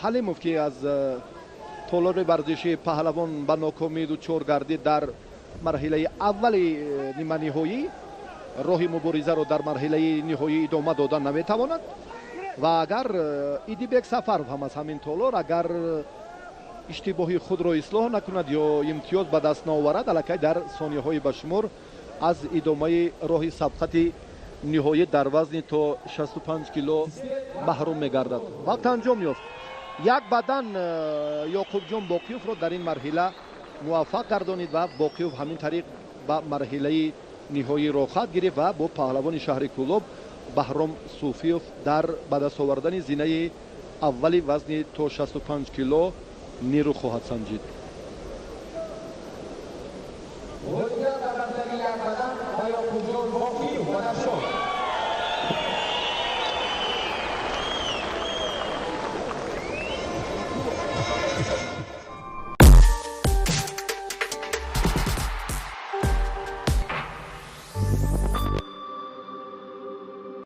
Ҳалимов, ки аз толори варзишии Паҳлавон ба нокомӣ дучор гардид дар марҳилаи аввали ниманиҳоӣ, роҳи муборизаро дар марҳилаи ниҳоӣ идома дода наметавонад. Ва агар Идибек Сафаров ҳам аз ҳамин толор агар иштибоҳи худро ислоҳ накунад ё имтиёз ба даст наоварад, аллакай дар сонияҳои ба шумор аз идомаи роҳи сабқати ниҳоӣ дар вазни то 65 кило маҳрум мегардад. Вақт анҷом ёфт. Як бадан Ёқубҷон Боқиевро дар ин марҳила муваффақ гардонид ва Боқиев ҳамин тариқ ба марҳилаи ниҳоӣ роҳхат гирифт ва бо паҳлавони шаҳри Кӯлоб Баҳром Суфиев дар ба даст овардани зинаи аввали вазни то 65 кило нерӯ хоҳад санҷид. Ғолибият дар бартарии як бадан ба Ёқубҷон Боқиев, Бадахшон.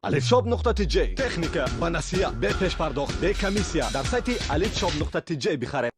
Alifshop.tj техника ба насия, бе пешпардохт, бе комиссия. Дар сайти alifshop.tj бихаред.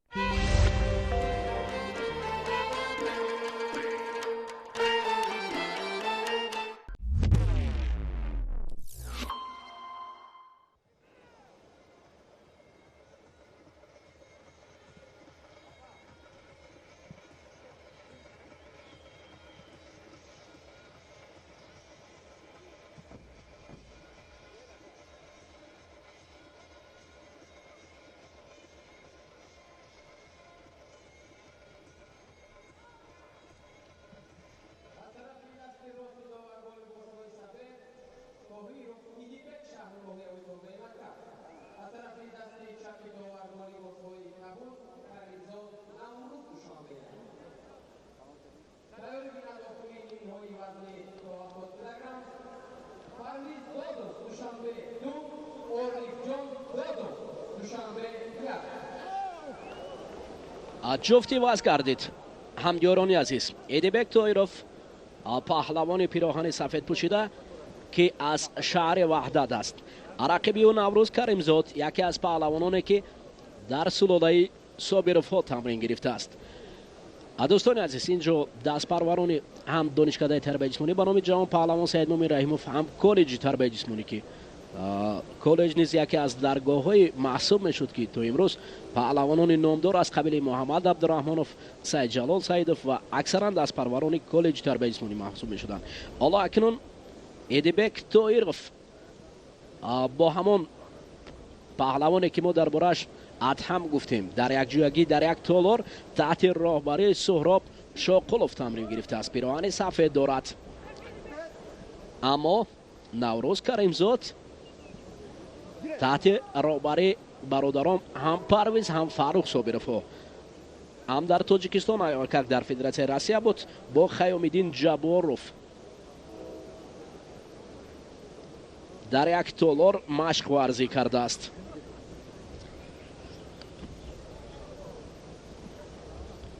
Ҷуфти ваз гардид, ҳамдиёрони азиз. Эдибек Тоиров, паҳлавони пироҳани сафед пӯшида, ки аз шаҳри Ваҳдат аст. Рақиби ӯ Наврӯз Каримзод, яке аз паҳлавононе, ки дар сулолаи Собировҳо тамрин гирифтааст. Дӯстони азиз, инҷо дастпарварони ҳам донишкадаи тарбияи ҷисмонӣ ба номи ҷавон паҳлавон Саидмумин Раҳимов, ҳам коллеҷи тарбияи ҷисмонӣ, ки коллеҷ низ яке аз даргоҳҳои маҳсуб мешуд, ки то имрӯз паҳлавонони номдор аз қабили Муҳаммад Абдураҳмонов, Саидҷалол Саидов ва аксаран дастпарварони коллеҷи тарбияи ҷисмонӣ маҳсуб мешуданд. Ҳоло акнун Эдибек Тоиров бо ҳамон паҳлавоне, ки мо дар борааш адҳам гуфтем, дар якҷоягӣ дар як толор таҳти роҳбарии Суҳроб Шоқулов тамрин гирифтааст. Пироҳани сафед дорад, аммо Наврӯз Каримзод таҳти роҳбарии бародарон ҳам Парвиз, ҳам Фаррух Собировҳо, ҳам дар Тоҷикистон, как дар Федератсияи Россия буд, бо Хаёмиддин Ҷабборов дар як толор машқ варзӣ кардааст.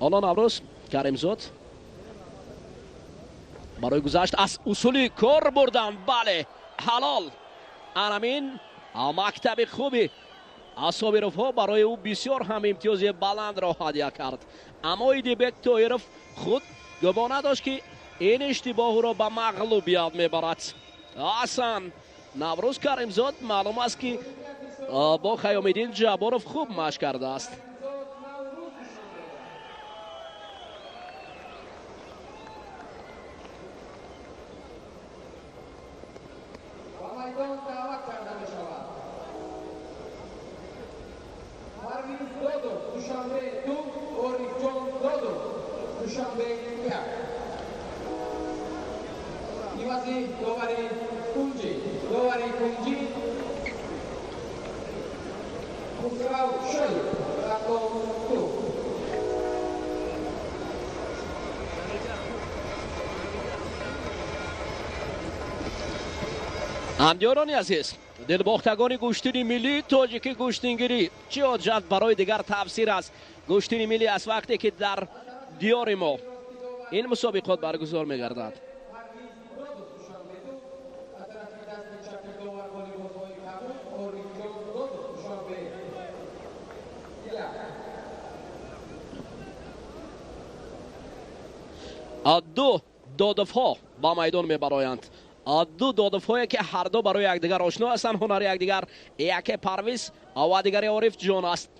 Ҳоло Наврӯз Каримзод барои гузашт аз усули кор бурдан, бале, ҳалол. Анамин мактаби хуби Собировҳо барои ӯ бисёр ҳам имтиёзи баландро ҳадя кард. Аммо Идибек Тоиров худ гумон надошт, ки ин иштибоҳро ба мағлубият мебарад. Асан Наврӯз Каримзод маълум аст, ки бо Хаёмиддин Ҷабборов хуб машқ кардааст. Ҳамдиёрони азиз, дилбохтагони гӯштини миллии тоҷикӣ гӯштингирӣ, чӣ ҳоҷат барои дигар тафсир аст? Гӯштини миллӣ аз вақте ки дар диёри мо ин мусобиқот баргузор мегардад. Ду додовҳо ба майдон мебароянд. Ду додовҳое, ки ҳарду барои якдигар ошно ҳастанд, ҳунари якдигар. Яке Парвиз ва дигаре Ориф ҷон аст.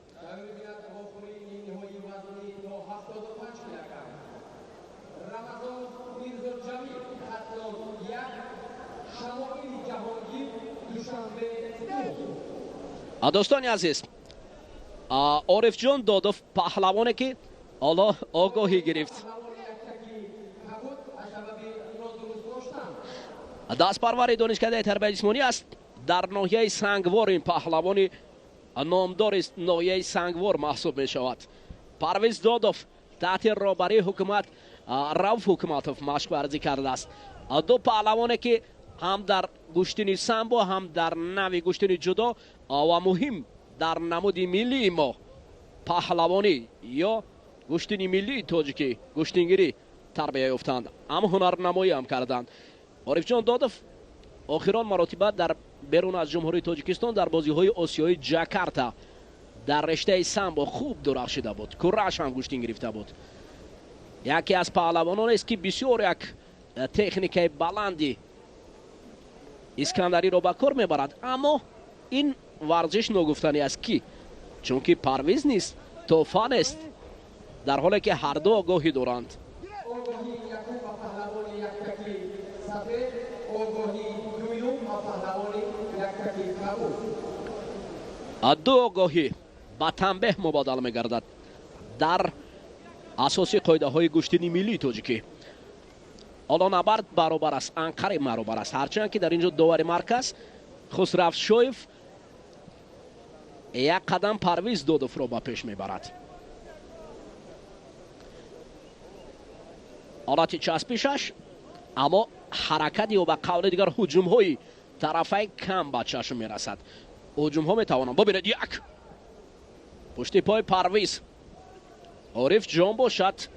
Дӯстони азиз, Орифҷон Додов паҳлавоне, ки ҳоло огоҳӣ гирифт, дастпарвари донишкадаи тарбияи ҷисмонӣ аст. Дар ноҳияи Сангвор ин паҳлавони номдори ноҳияи Сангвор маҳсуб мешавад. Парвиз Додов таҳти роҳбарии ҳукумат Рауф Ҳукуматов машқварзӣ кардааст. Ду паҳлавоне, ки ҳам дар гӯштини самбо, ҳам дар нави гӯштини ҷудо ва муҳим дар намуди миллии мо паҳлавонӣ ё гӯштини миллии тоҷикӣ гӯштингирӣ тарбия ёфтанд, ҳам ҳунарнамоӣ ҳам карданд. Орифҷон Додов Охирон маротиба дар берун аз Ҷумҳурии Тоҷикистон дар бозиҳои Осиёии Ҷакарта дар рештаи самбо хуб дурахшида буд. Кураш ҳам гӯштин гирифта буд. Яке аз паҳлавононест, ки бисёр як техникаи баланди искандариро ба кор мебарад, аммо ин варзиш ногуфтанӣ аст, ки чунки Парвиз низ тӯҳфа нест, дар ҳоле ки ҳарду огоҳӣ доранд. Ду огоҳӣ ба танбеҳ мубодала мегардад дар асоси қоидаҳои гӯштини миллии тоҷикӣ. Ҳоло набард баробар аст, анқариб баробар аст, ҳарчанд ки дар ин ҷо довари марказ Хусрав Шоев як қадам Парвиз Додовро ба пеш мебарад. Ҳолати часпишаш, аммо ҳаракат ё ба қавли дигар ҳуҷумҳои тарафай кам ба чашм мерасад. Ҳуҷумҳо метавонанд. Бибинед, як пушти пой Парвиз. Ориф ҷон бошад,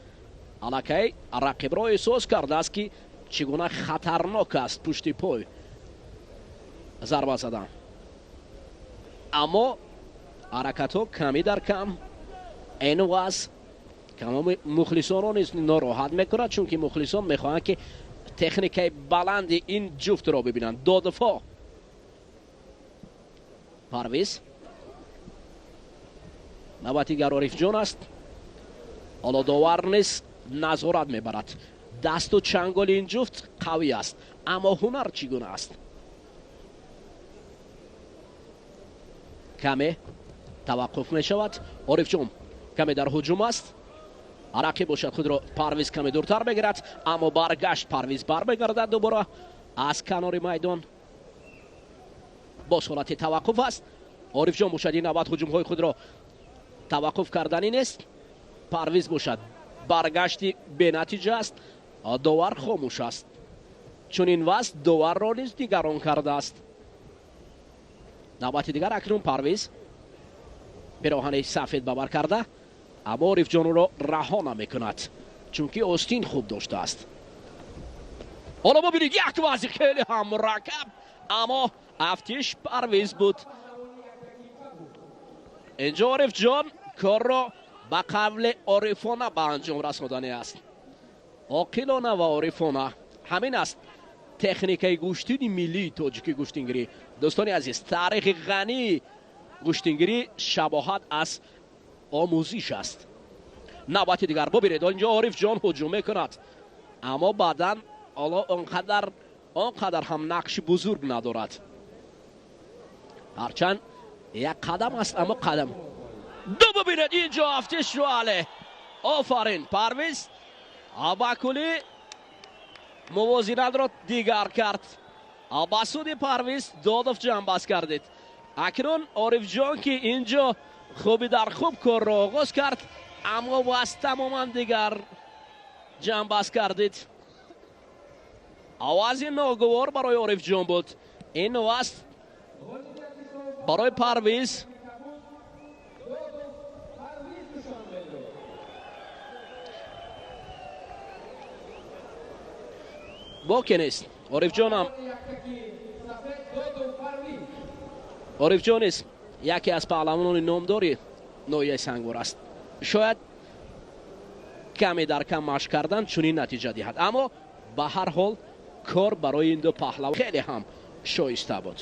аллакай рақибро эҳсос кардааст, ки чӣ гуна хатарнок аст пушти пой зарба задан, аммо ҳаракатҳо ками дар кам. Ин вазъ тамоми мухлисонро низ нороҳат мекунад, чунки мухлисон мехоҳанд, ки техникаи баланди ин ҷуфтро бибинанд. Додфо Парвиз, навбати дигар Орифҷон аст. Ҳоло довар низ назорат мебарад. Дасту чанголи ин ҷуфт қавӣ аст, аммо ҳунар чӣ гуна аст? Каме таваққуф мешавад. Орифҷон каме дар ҳуҷум аст. Рақиб бошад худро Парвиз каме дуртар мегирад, аммо баргашт Парвиз бармегардад дубора аз канори майдон. Боз ҳолати таваққуф аст. Орифҷон бошад ин навбат ҳуҷумҳои худро таваққуф карданӣ нест. Парвиз бошад баргашти бенатиҷа аст. Довар хомӯш аст. Чунин вазъ доварро низ дигарон кардааст. Навбати дигар акнун Парвиз пироҳани сафед бабар карда, аммо Орифҷон ӯро раҳо намекунад, чунки остин хуб доштааст. Ҳоло бибинед, як вазъи хеле ҳам мураккаб, аммо афтиш Парвиз буд. Инҷо Орифҷон корро ба қавли орифона ба анҷом расонданӣ аст. Оқилона ва орифона. Ҳамин аст техникаи гӯштини миллии тоҷики гӯштингирӣ. Дӯстони азиз, таърихи ғании гӯштингирӣ шабоҳат аз омӯзиш аст. Навбати дигар бибинед, инҷо Орифҷон ҳуҷум мекунад, аммо баъдан ҳоло он қадар ҳам нақши бузург надорад. Ҳарчанд як қадам аст, аммо қадам ду. Бибинед, инҷо афтиш шуале. Офарин, Парвиз Абакули мувозинатро дигар кард. Ба суди Парвиз Додов ҷамъбаст кардид. Акнун Орифҷон, ки инҷо хуби дар хуб корро оғоз кард, аммо вазъ тамоман дигар ҷамъбаст кардид. Овази ногувор барои Орифҷон буд. Ин вазъ барои Парвиз. Боке нест. Орифҷонам, Орифҷон низ яке аз паҳлавонони номдори ноҳияи Сангвор аст. Шояд каме дар кам машқ кардан чунин натиҷа диҳад, аммо ба ҳар ҳол кор барои ин ду паҳлавон хеле ҳам шоиста буд.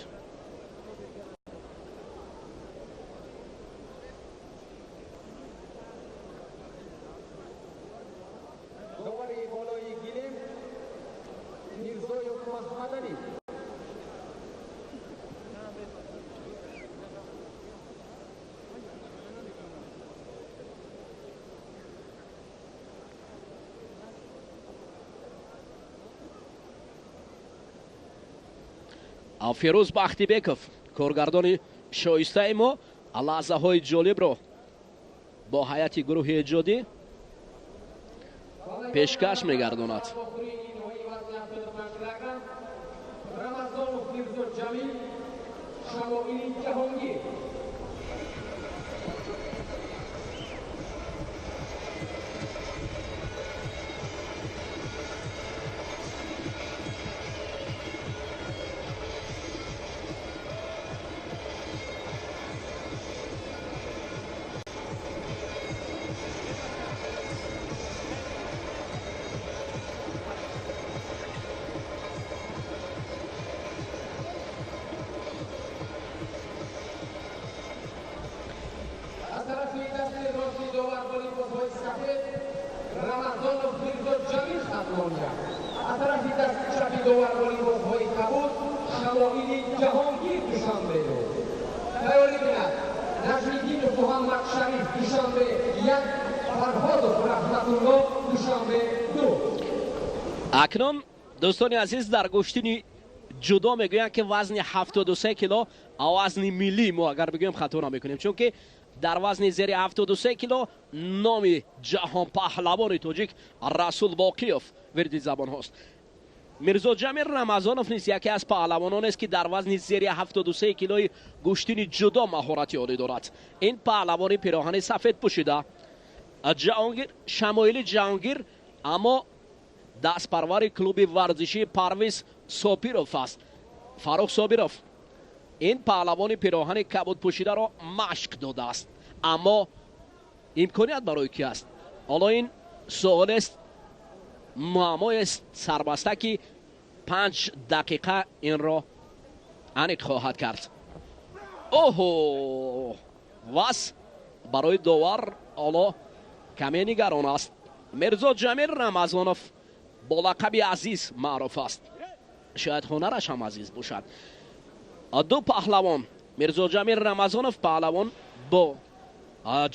Фирӯз Бахтибеков, коргардони шоистаи мо, лаҳзаҳои ҷолибро бо ҳайати гурӯҳи эҷодӣ пешкаш мегардонад. Тарафи дасти чапи довар бо либосҳои кабуд Шамоили Ҷаҳонгир, Душанберо тайёрӣ бинад. Наҷмиддинов Муҳаммад Шариф, Душанбе 1, Фарҳодов Раҳматулло, Душанбе 2. Акнун, дӯстони азиз, дар гӯштини ҷудо мегӯянд, ки вазни 73 кило вазни миллӣ, мо агар бигӯем, хато намекунем, чунки дар вазни зери 73 кило номи ҷаҳонпаҳлавони тоҷик Расул Боқиёв вирди забонҳост. Мирзо Ҷамил Рамазонов низ яке аз паҳлавононест, ки дар вазни зери 73 килои гӯштини ҷудо маҳорати олӣ дорад. Ин паҳлавони пироҳани сафед пӯшида Ҷаҳонгир, Шамоили Ҷаҳонгир, аммо дастпарвари клуби варзишии Парвиз Сопиров аст. Фаррух Собиров ин паҳлавони пироҳани кабуд пӯшидаро машқ додааст, аммо имконият барои ки аст, ҳоло ин суолест, муаммоест сарбаста, ки 5 дақиқа инро аниқ хоҳад кард. Оҳо, вас барои довар ҳоло каме нигарон аст. Мирзо Ҷамил Рамазонов бо лақаби Азиз маъруф аст, шояд ҳунараш ҳам азиз бошад. Ду паҳлавон, Мирзо Ҷамил Рамазонов паҳлавон бо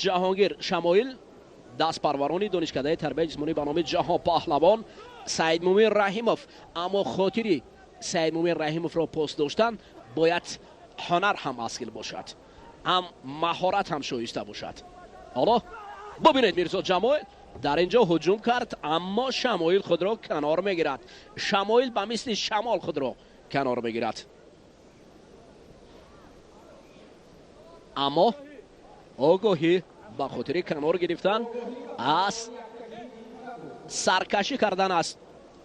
Ҷаҳонгир Шамоил, дастпарварони донишкадаи тарбияи ҷисмонӣ ба номи Ҷаҳон Паҳлавон Саидмумин Раҳимов. Аммо хотири Саидмумин Раҳимовро пост доштан бояд ҳунар ҳам асил бошад, ҳам маҳорат ҳам шоиста бошад. Ҳоло бубинед, Мирзо Ҷамоил дар ин ҷо ҳуҷум кард, аммо Шамоил худро канор мегирад. Шамоил ба мисли шамол худро канор мегирад, аммо огоҳӣ ба хотири канор гирифтан аз саркашӣ кардан аз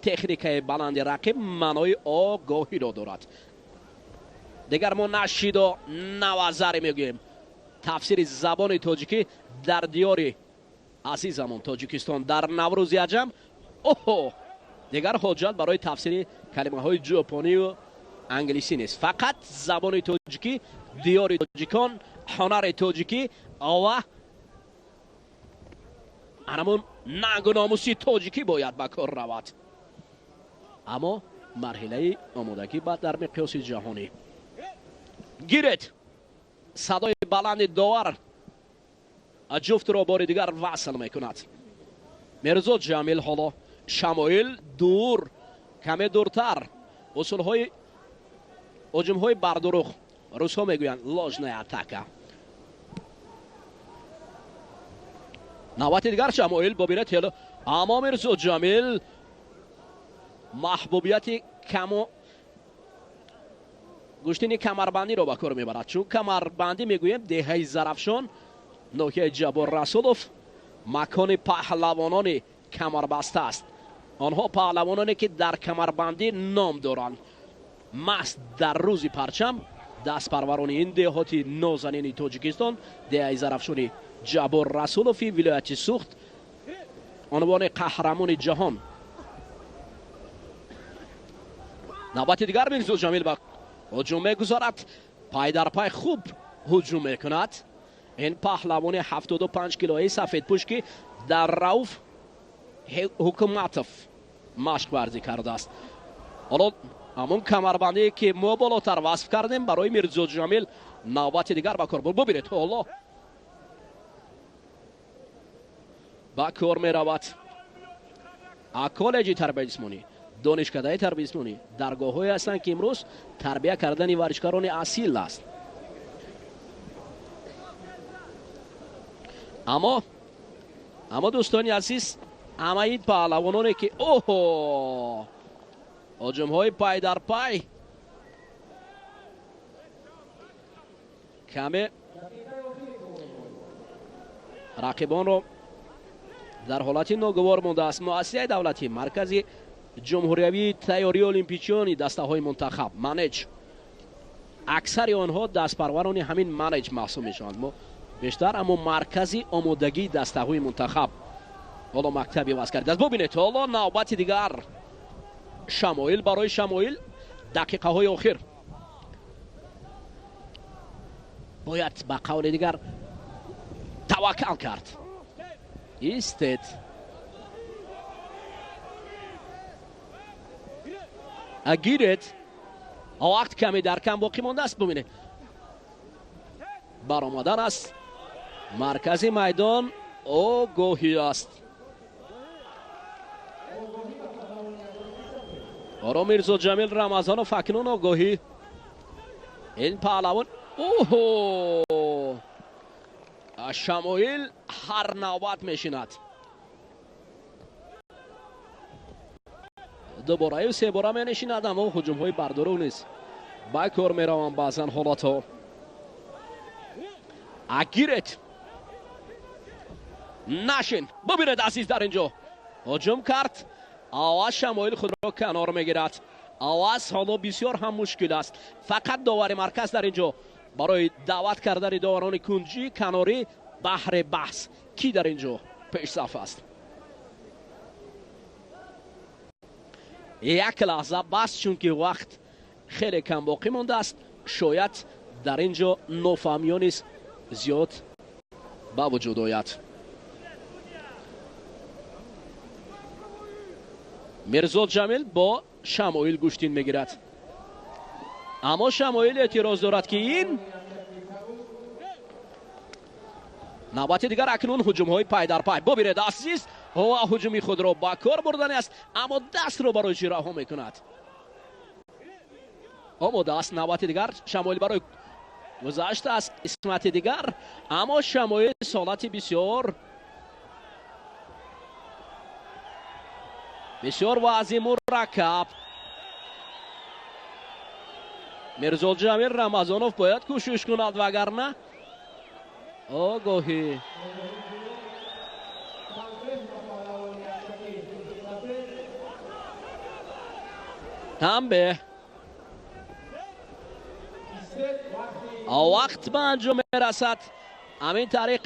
техникаи баланди рақиб маънои огоҳиро дорад. Дигар мо на шидо, на вазаре мегӯем. Тафсири забони тоҷикӣ дар диёри азизамон Тоҷикистон дар Наврӯзи аҷам, оҳо, дигар ҳоҷат барои тафсири калимаҳои ҷопонию англисӣ нест. Фақат забони тоҷикӣ, диёри тоҷикон, ҳунари тоҷикӣ ва анамон нангу номуси тоҷикӣ бояд ба кор равад. Аммо марҳилаи омодагӣ ба дар миқёси ҷаҳонӣ гиред. Садои баланди довар ҷуфтро бори дигар васл мекунад. Мирзо Ҷамил ҳоло, Шамоил дур, каме дуртар. Усулҳои ҳуҷумҳои бардуруғ, русҳо мегӯянд, ложная атака. Навбати дигар Шамоил бобинед, аммо Мирзо Ҷамил маҳбубияти каму гӯштини камарбандиро ба кор мебарад, чун камарбандӣ мегӯем, деҳаи Зарафшон, ноҳияи Ҷаббор Расулов, макони паҳлавонони камарбаста аст. Онҳо паҳлавононе, ки дар камарбандӣ ном доранд. Маҳз дар рӯзи парчам дастпарварони ин деҳоти нозанини Тоҷикистон, деҳаи Зарафшони Ҷаббор Расулови вилояти Сухт, унвони қаҳрамони ҷаҳон. Навбати дигар Мирзо Ҷамил ба ҳуҷум мегузарад, пай дар пай хуб ҳуҷум мекунад. Ин паҳлавони 75 килои сафедпӯш, ки дар Рауф Ҳукуматов машқ варзӣ кардааст. Ҳоло ҳамон камарбандие, ки мо болотар васф кардем, барои Мирзо Ҷамил навбати дигар ба кор бурд. Бубинед, ҳоло ба кор меравад. Коллеҷи тарбияи ҷисмонӣ, донишкадаи тарбияи ҷисмонӣ даргоҳҳое ҳастанд, ки имрӯз тарбия кардани варзишкарони асил аст. Аммо дӯстони азиз, ҳамаи паҳлавононе, ки оҳо, ҳуҷумҳои пай дар пай каме рақибонро дар ҳолати ногувор мондааст. Муассисаи давлатӣ маркази ҷумҳуриявии тайёрии олимпичиёни дастаҳои мунтахаб, манеҷ, аксари онҳо дастпарварони ҳамин манеҷ маҳсуб мешаванд. Мо бештар, аммо маркази омодагии дастаҳои мунтахаб ҳоло мактаб иваз кардааст. Бубинед, ҳоло навбати дигар Шамоил барои Шамоил, дақиқаҳои охир бояд ба қавли дигар таваккал кард. Истед. Гиред, вақт каме дар кам боқӣ мондааст. Бубинед, баромадан аст маркази майдон огоҳӣ аст. Оро Мирзо Ҷамил Рамазонов акнун огоҳӣ ин паҳлавон. Оҳо, Шамоил ҳар навбат мешинад, дубораю себора менишинад, аммо ҳуҷумҳои бардурӯғ низ ба кор мераванд баъзан ҳолатҳо. Агиред, нашин, бубинед азиз, дар инҷо ҳуҷум кард. Аваз Шамоил худро канор мегирад. Аваз ҳоло бисёр ҳам мушкил аст. Фақат довари марказ дар инҷо барои даъват кардани доварони кунҷӣ канорӣ баҳри баҳс ки дар инҷо пешсаф аст. Як лаҳза бас, чунки вақт хеле кам боқӣ мондааст. Шояд дар инҷо нофаҳмиё низ зиёд ба вуҷуд ояд. Мирзо Ҷамил бо Шамоил гӯштин мегирад, аммо Шамоил эътироз дорад, ки ин навбати дигар акнун ҳуҷумҳои пай дар пай. Бубинед азиз, ва ҳуҷуми худро ба кор бурдани аст, аммо дастро барои чӣ раҳо мекунад? Омода аст навбати дигар Шамоил барои гузашт аз қисмати дигар, аммо Шамоил солати бисёр бисёр вазъи мураккаб. Мирзо Ҷамил Рамазонов бояд кӯшиш кунад, вагарна огоҳӣ. Танбеҳ, вақт ба анҷом мерасад. Ҳамин тариқ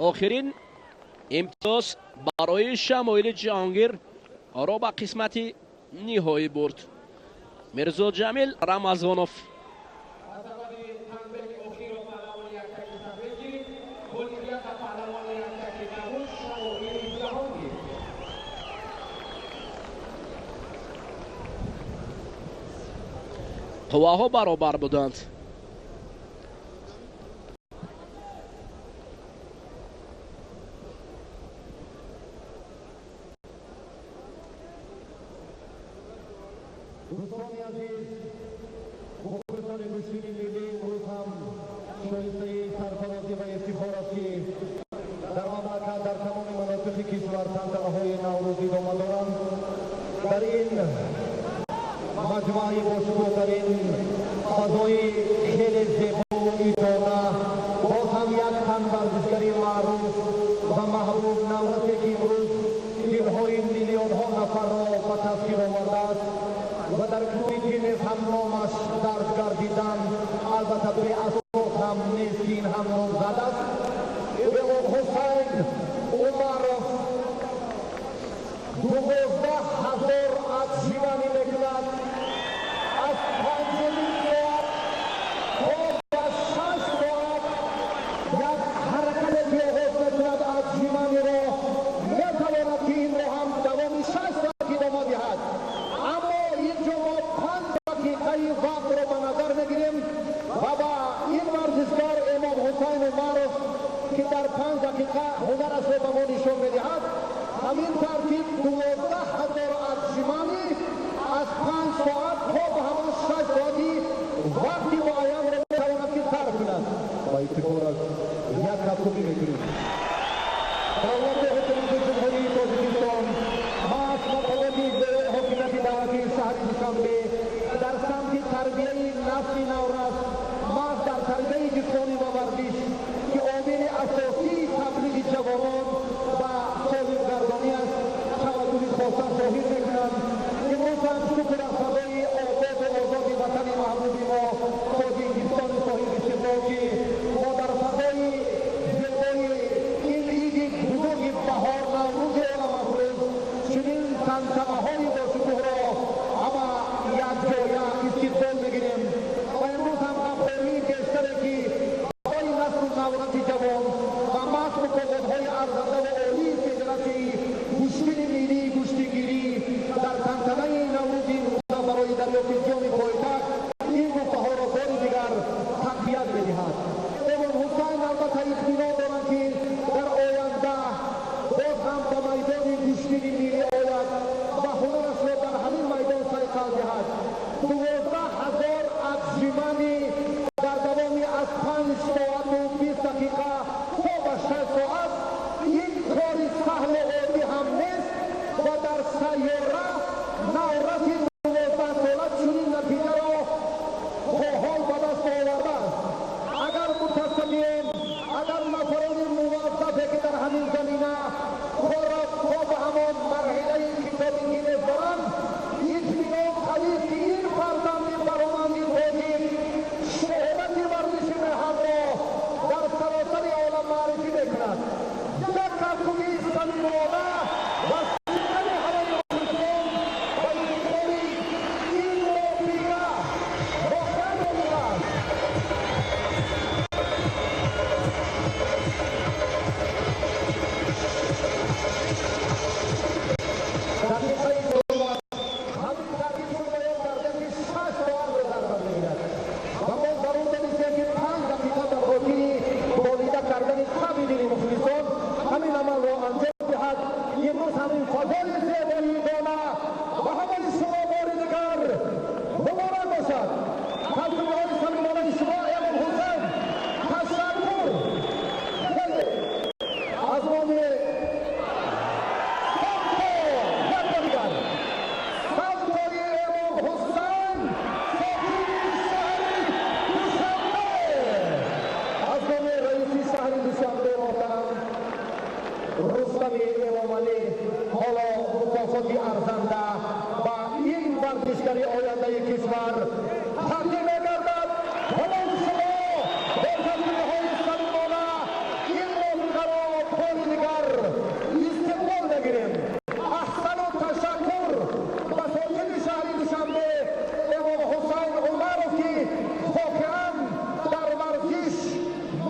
охирин имтиёз барои Шамоили Ҷаҳонгир ро ба қисмати ниҳоӣ бурд Мирзо Ҷамил Рамазонов. Қувваҳо баробар буданд. Дӯстони азиз, мухлисони гӯштини миллӣ, имрӯз ҳам шоистаи сарфарозӣ ва ифтихор аст, ки дар мамлакат, дар тамоми манотиқи кишвар тантанаҳои Наврӯз идома доранд. Дар ин маҷмӯаи бошукӯҳтарин фазои хеле зебову идона боз ҳам як тан варзишгари маъруф ва маҳбуб, наврасе, ки имрӯз дилҳои миллионҳо нафарро ба тасхир овардааст ва дар клуби Гиннес ҳам номаш дарҷ гардидан, албатта беасос ҳам нест, ки ин ҳам ном задааст, Ҳусайн Умаров 12 000 отжимание мекунад аз 5,5 соат то ба 6 соат. Як ҳаракате ки оғоз мекунад отжимание ро, метавонад, ки инро ҳам давоми 6 соат идома диҳад. Аммо инҷо мо 5 дақиқаи вақтро ба назар мегирем ва ба ин варзишгар Эмом Ҳусайн Умаров, ки дар 5 дақиқа ҳунарашро ба мо нишон медиҳад, ҳамин тартиб 12 000 отжимание аз 5 соат то ба ҳамон 6 соати вақти муайянро метавонад, ки сарф кунад. Ба ифтихораш як кафкӯбӣ мекунем. Давлати ҳукумати Ҷумҳурии Тоҷикистон, маҳз мақомоти ҳокимияти давлатии шаҳри Душанбе дар самти тарбияи насли наврас, маҳз дар тарбияи ҷисмонӣ ва варзиш, ки омили асосии таблиғи ҷавонон ба солимгардонӣ аст, таваҷҷӯҳи хоса зоҳир мекунанд. Имрӯз ҳам шукр аз фазои ободу озоди ватани маҳбуби мо, Тоҷикистони соҳибистиқлол, ки мо дар фазои зебои ин иди бузурги баҳор, Наврӯзи оламафрӯз, чунин тантанаҳои бошукӯҳро ҳама якҷоя истиқбол мегирем. Ва имрӯз ҳам ғамхории бештаре, ки барои наслу навраси ҷавон ва маҳз мукофотҳои арзанда ва олии Федератсияи гӯштини миллии гӯштингирӣ дар Навраси 12 сола чунин натиҷаро то ҳол ба даст овардааст. Агар мутасаддиён, агар нафарони муваззафе, ки дар ҳамин замина корро то ба ҳамон марҳилаи Китоби Гиннес доранд, итминон қавист, ки ин фарзанди бароманди тоҷик шӯҳрати варзиши меҳанро дар саросари олам маърифӣ мекунад. Як кафкӯбии самимона ва сидқани ҳамаи мухлисон ба ифтихори ин нобиға воқеан нобиға аст. Дақиқаи суҳбат ҳамин тартиб баён кардем, ки 6 соатро дар бар мегирад ва мо зарур донистем, ки 5 дақиқа дар хотири болида кардани таби дили мухлисон ҳамин амалро анҷом диҳад. Имрӯз ҳамин фазои зебои дона ба ҳамаи шумо бори дигар муборак бошад. Кафкӯбиҳои самимонаи шумо, Эмом Ҳусайн, ташаккур. Аз номи як бор дигар самтои Эмом Ҳусайн, сокини шаҳри Душанбе, аз номи раиси шаҳри Душанбе муҳтарам Рустами Эмомалӣ ҳоло мукофоти арзанда ба ин варзишгари ояндаи кишвар тақдим мегардад. Ҳамон шумо бо кафкӯбиҳои самимона ин мувофиқаро бори дигар истиқбол мегирем. Аҳсану ташаккур ба сокини шаҳри Душанбе Эмом Ҳусайн Умаров, ки воқеан дар варзиш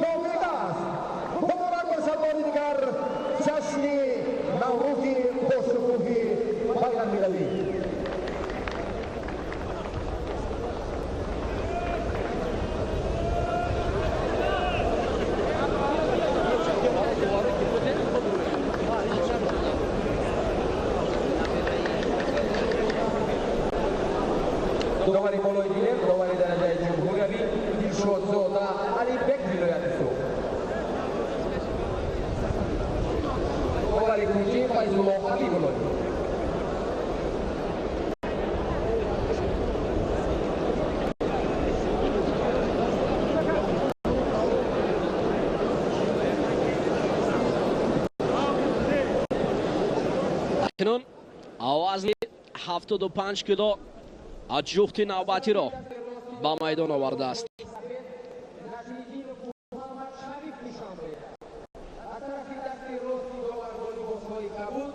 нобиға аст. Муборак бошад бори дигар ҷашни Наврӯзи бошукӯҳи байналмилалӣ. Довари болои дилем, довари дараҷаи ҷумҳуриявӣ Дилшодзода Алибек, вилояти Суғд. Довари кунҷӣ Файзулло Ҳабибуллоев. Акнун вазни 75 кило ҷуфти навбатиро ба майдон овардааст. Наҷмиддинов Муҳаммад Шариф нишон медиҳад. Аз тарафи дасти рости довар бо либосҳои кабуд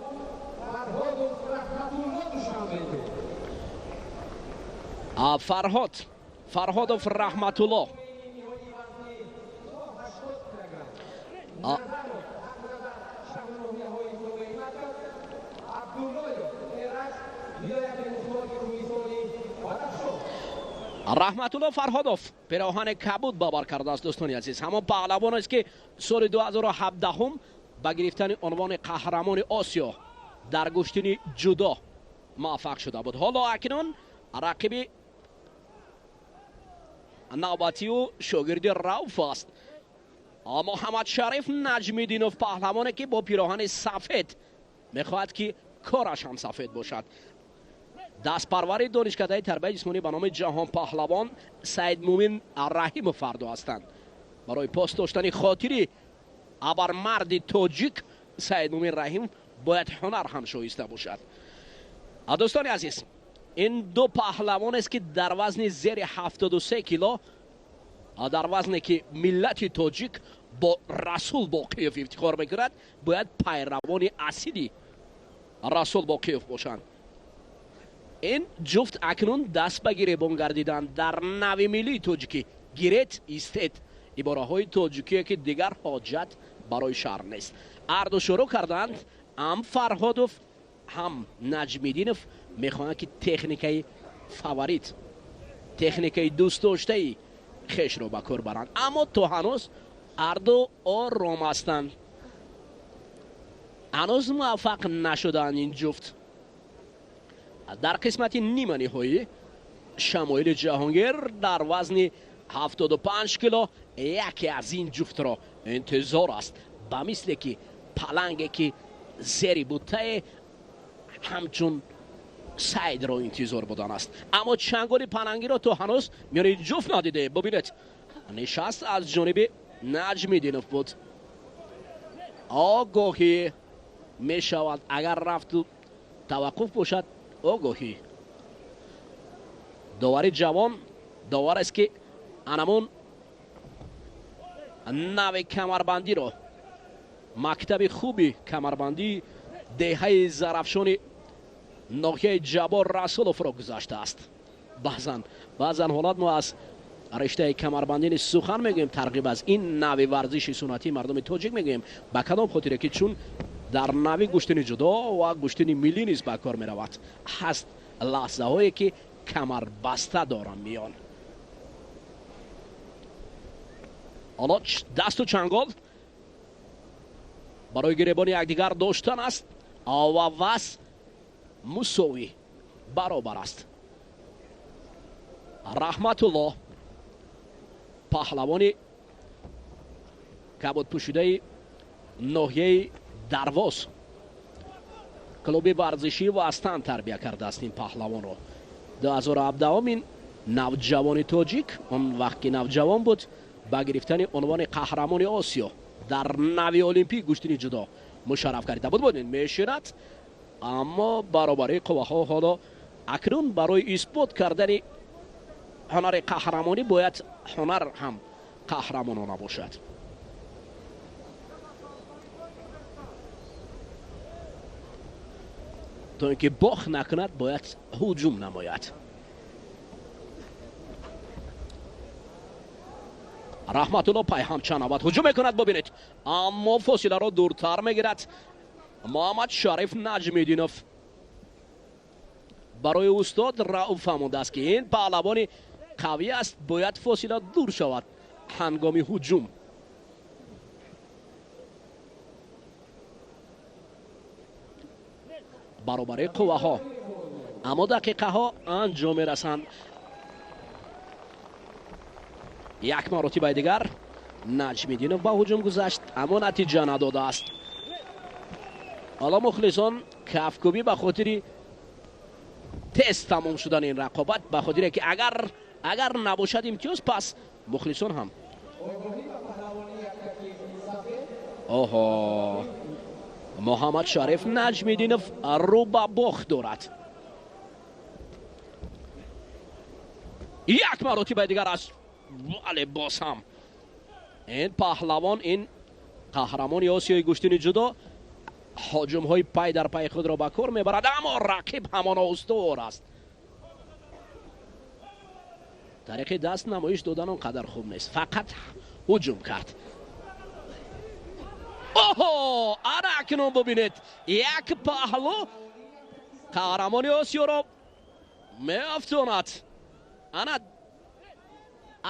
Фарҳодов Раҳматулло, Душанбе. Фарҳод Фарҳодов Раҳматулло. Ниҳоии вазни то 80 килограмм. Назаров Ҳақназар, шаҳру ноҳияҳои тобеи марказ. Абдуллоев Эраҷ, вилояти мухтори Кӯҳистони Бадахшон. Раҳматулло Фарҳодов пироҳани кабуд ба бар кардааст. Дӯстони азиз, ҳамон паҳлавон аст, ки соли 2017 ба гирифтани унвони қаҳрамони Осиё дар гӯштини ҷудо муваффақ шуда буд. Ҳоло акнун рақиби навбатию шогирди Рауф аст, Муҳаммад Шариф Наҷмиддинов, паҳлавоне, ки бо пироҳани сафед мехоҳад, ки кораш ҳам сафед бошад. Дастпарвари донишкадаи тарбияи ҷисмонӣ ба номи ҷаҳонпаҳлавон Саидмумин Раҳимов фардо ҳастанд. Барои пос доштани хотири абармарди тоҷик Саидмумин Раҳим бояд ҳунар ҳам шоиста бошад. Дӯстони азиз, ин ду паҳлавонест, ки дар вазни зери 73 кило, дар вазне ки миллати тоҷик бо Расул Боқиев ифтихор мекунад, бояд пайравони асили Расул Боқиев бошанд. Ин ҷуфт акнун даст ба гиребон гардиданд. Дар нави миллии тоҷикӣ «гирет», «истед» ибораҳои тоҷикие, ки дигар ҳоҷат барои шарҳ нест. Ҳарду шурӯъ карданд. Ҳам Фарҳодов, ҳам Наҷмиддинов мехоҳанд, ки техникаи фаворит, техникаи дӯстдоштаи хешро ба кор баранд, аммо то ҳанӯз ҳарду ором ҳастанд, ҳанӯз муваффақ нашудаанд ин ҷуфт. Дар қисмати ниманиҳоӣ Шамоили Ҷаҳонгир дар вазни 75 кило яке аз ин ҷуфтро интизор аст. Ба мисле ки паланге, ки зери буттае ҳамчун Сайдро интизор будан аст. Аммо чанголи палангиро то ҳанӯз миёни ҷуфт надиде. Бубинед, нишаст аз ҷониби Наҷмиддинов буд. Огоҳӣ мешавад, агар рафту таваққуф бошад, огоҳӣ. Довари ҷавон, довар аст, ки анамун нави камарбандиро, мактаби хуби камарбандии деҳаи Зарафшони ноҳияи Ҷаббор Расуловро гузаштааст. Баъзан ҳолат мо аз риштаи камарбандӣ низ сухан мегӯем, тарғиб аз ин нави варзиши суннатии мардуми тоҷик мегӯем. Ба кадом хотире ки чун дар нави гӯштини ҷудо ва гӯштини миллӣ низ ба кор меравад, ҳаст лаҳзаҳое ки камарбаста дорам миён. Ҳоло дасту чангол барои гиребони якдигар доштан аст ва ваз мусовӣ баробар аст. Раҳматуллоҳ, паҳлавони кабудпӯшидаи ноҳияи Дарвоз, клуби варзишӣ Вастан тарбия кардааст ин паҳлавонро. 2017 ин навҷавони тоҷик, он вақт ки навҷавон буд, ба гирифтани унвони қаҳрамони Осиё дар нави олимпӣ гӯштини ҷудо мушарраф карда буд. Бубинед, меширад, аммо баробарии қувваҳо ҳоло акнун барои исбот кардани ҳунари қаҳрамонӣ бояд ҳунар ҳам қаҳрамонона бошад. То ин ки бох накунад, бояд ҳуҷум намояд. Раҳматулло пайҳам чанд навбат ҳуҷум мекунад, бубинед, аммо фосиларо дуртар мегирад Муҳаммад Шариф Наҷмиддинов. Барои устод Рауф фаҳмондааст, ки ин паҳлавони қавӣ аст, бояд фосила дур шавад ҳангоми ҳуҷум. Баробари қувваҳо, аммо дақиқаҳо анҷом мерасанд. Як маротибаи дигар Наҷмиддинов ба ҳуҷум гузашт, аммо натиҷа надодааст. Ҳоло мухлисон кафкӯбӣ ба хотири тез тамом шудани ин рақобат, ба хотире ки агар набошад имтиёз, пас мухлисон ҳам. Оҳо, Муҳаммад Шариф Наҷмиддинов рӯ ба бохт дорад. Як маротибаи дигар аз вале боз ҳам ин паҳлавон, ин қаҳрамони Осиёи гӯштини ҷудо ҳуҷумҳои пай дар пай худро ба кор мебарад, аммо рақиб ҳамоно устувор аст. Тариқи даст намоиш додан он қадар хуб нест, фақат ҳуҷум кард. Оҳо, ана акнун бубинед, як паҳлӯ қаҳрамони Осиёро меафтонад. Ана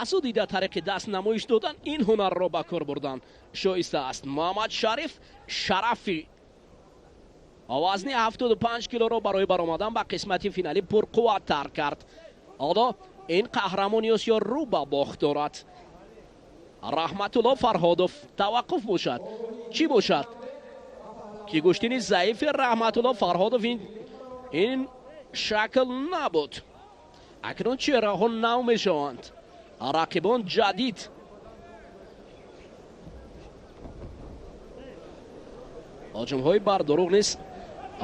аз ӯ дида тариқи даст намоиш додан ин ҳунарро ба кор бурдан шоиста аст. Муҳаммад Шариф шарафи вазни 75 килоро барои баромадан ба қисмати финалӣ пурқувваттар кард. Ҳоло ин қаҳрамони Осиё рӯ ба бохт дорад. Раҳматулло Фарҳодов таваққуф бошад, чӣ бошад ки гӯштини заифи Раҳматулло Фарҳодов ин шакл набуд. Акнун чеҳраҳо нав мешаванд, рақибон ҷадид. Ҳуҷумҳои бардурӯғ низ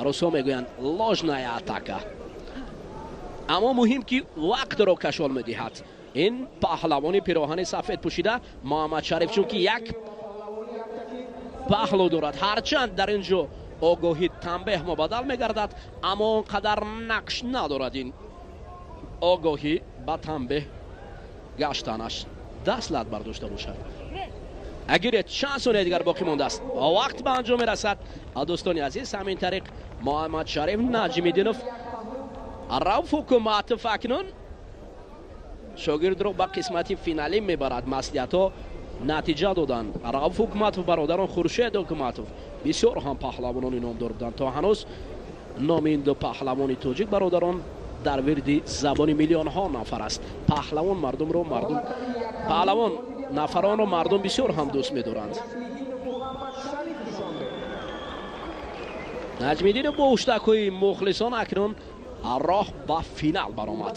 русҳо мегӯянд ложная атака, аммо муҳим ки вақтро кашол медиҳад ин паҳлавони пироҳани сафед пӯшида Муҳаммад Шариф, чунки як паҳлӯ дорад. Ҳарчанд дар ин ҷо огоҳӣ танбеҳ мубаддал мегардад, аммо он қадар нақш надорад ин огоҳӣ ба танбеҳ гаштанаш. Даст лат бардошта бошад. Агар чанд сония дигар боқӣ мондааст, вақт ба анҷом мерасад. Дӯстони азиз, ҳамин тариқ Муҳаммад Шариф Наҷмиддинов, Рауф Ҳукуматов акнун шогирдро ба қисмати финалӣ мебарад. Маслиҳатҳо натиҷа доданд. Рауф Ҳукуматов, бародарон Хуршед Ҳукуматов бисёр ҳам паҳлавонони номдор буданд. То ҳанӯз номи ин ду паҳлавони тоҷик, бародарон, дар вирди забони миллионҳо нафар аст. Паҳлавон мардумро мардум, паҳлавон нафаронро мардум бисёр ҳам дӯст медоранд. Наҷмиддинов бо ҳуштакҳои мухлисон акнун Роҳ ба финал баромад.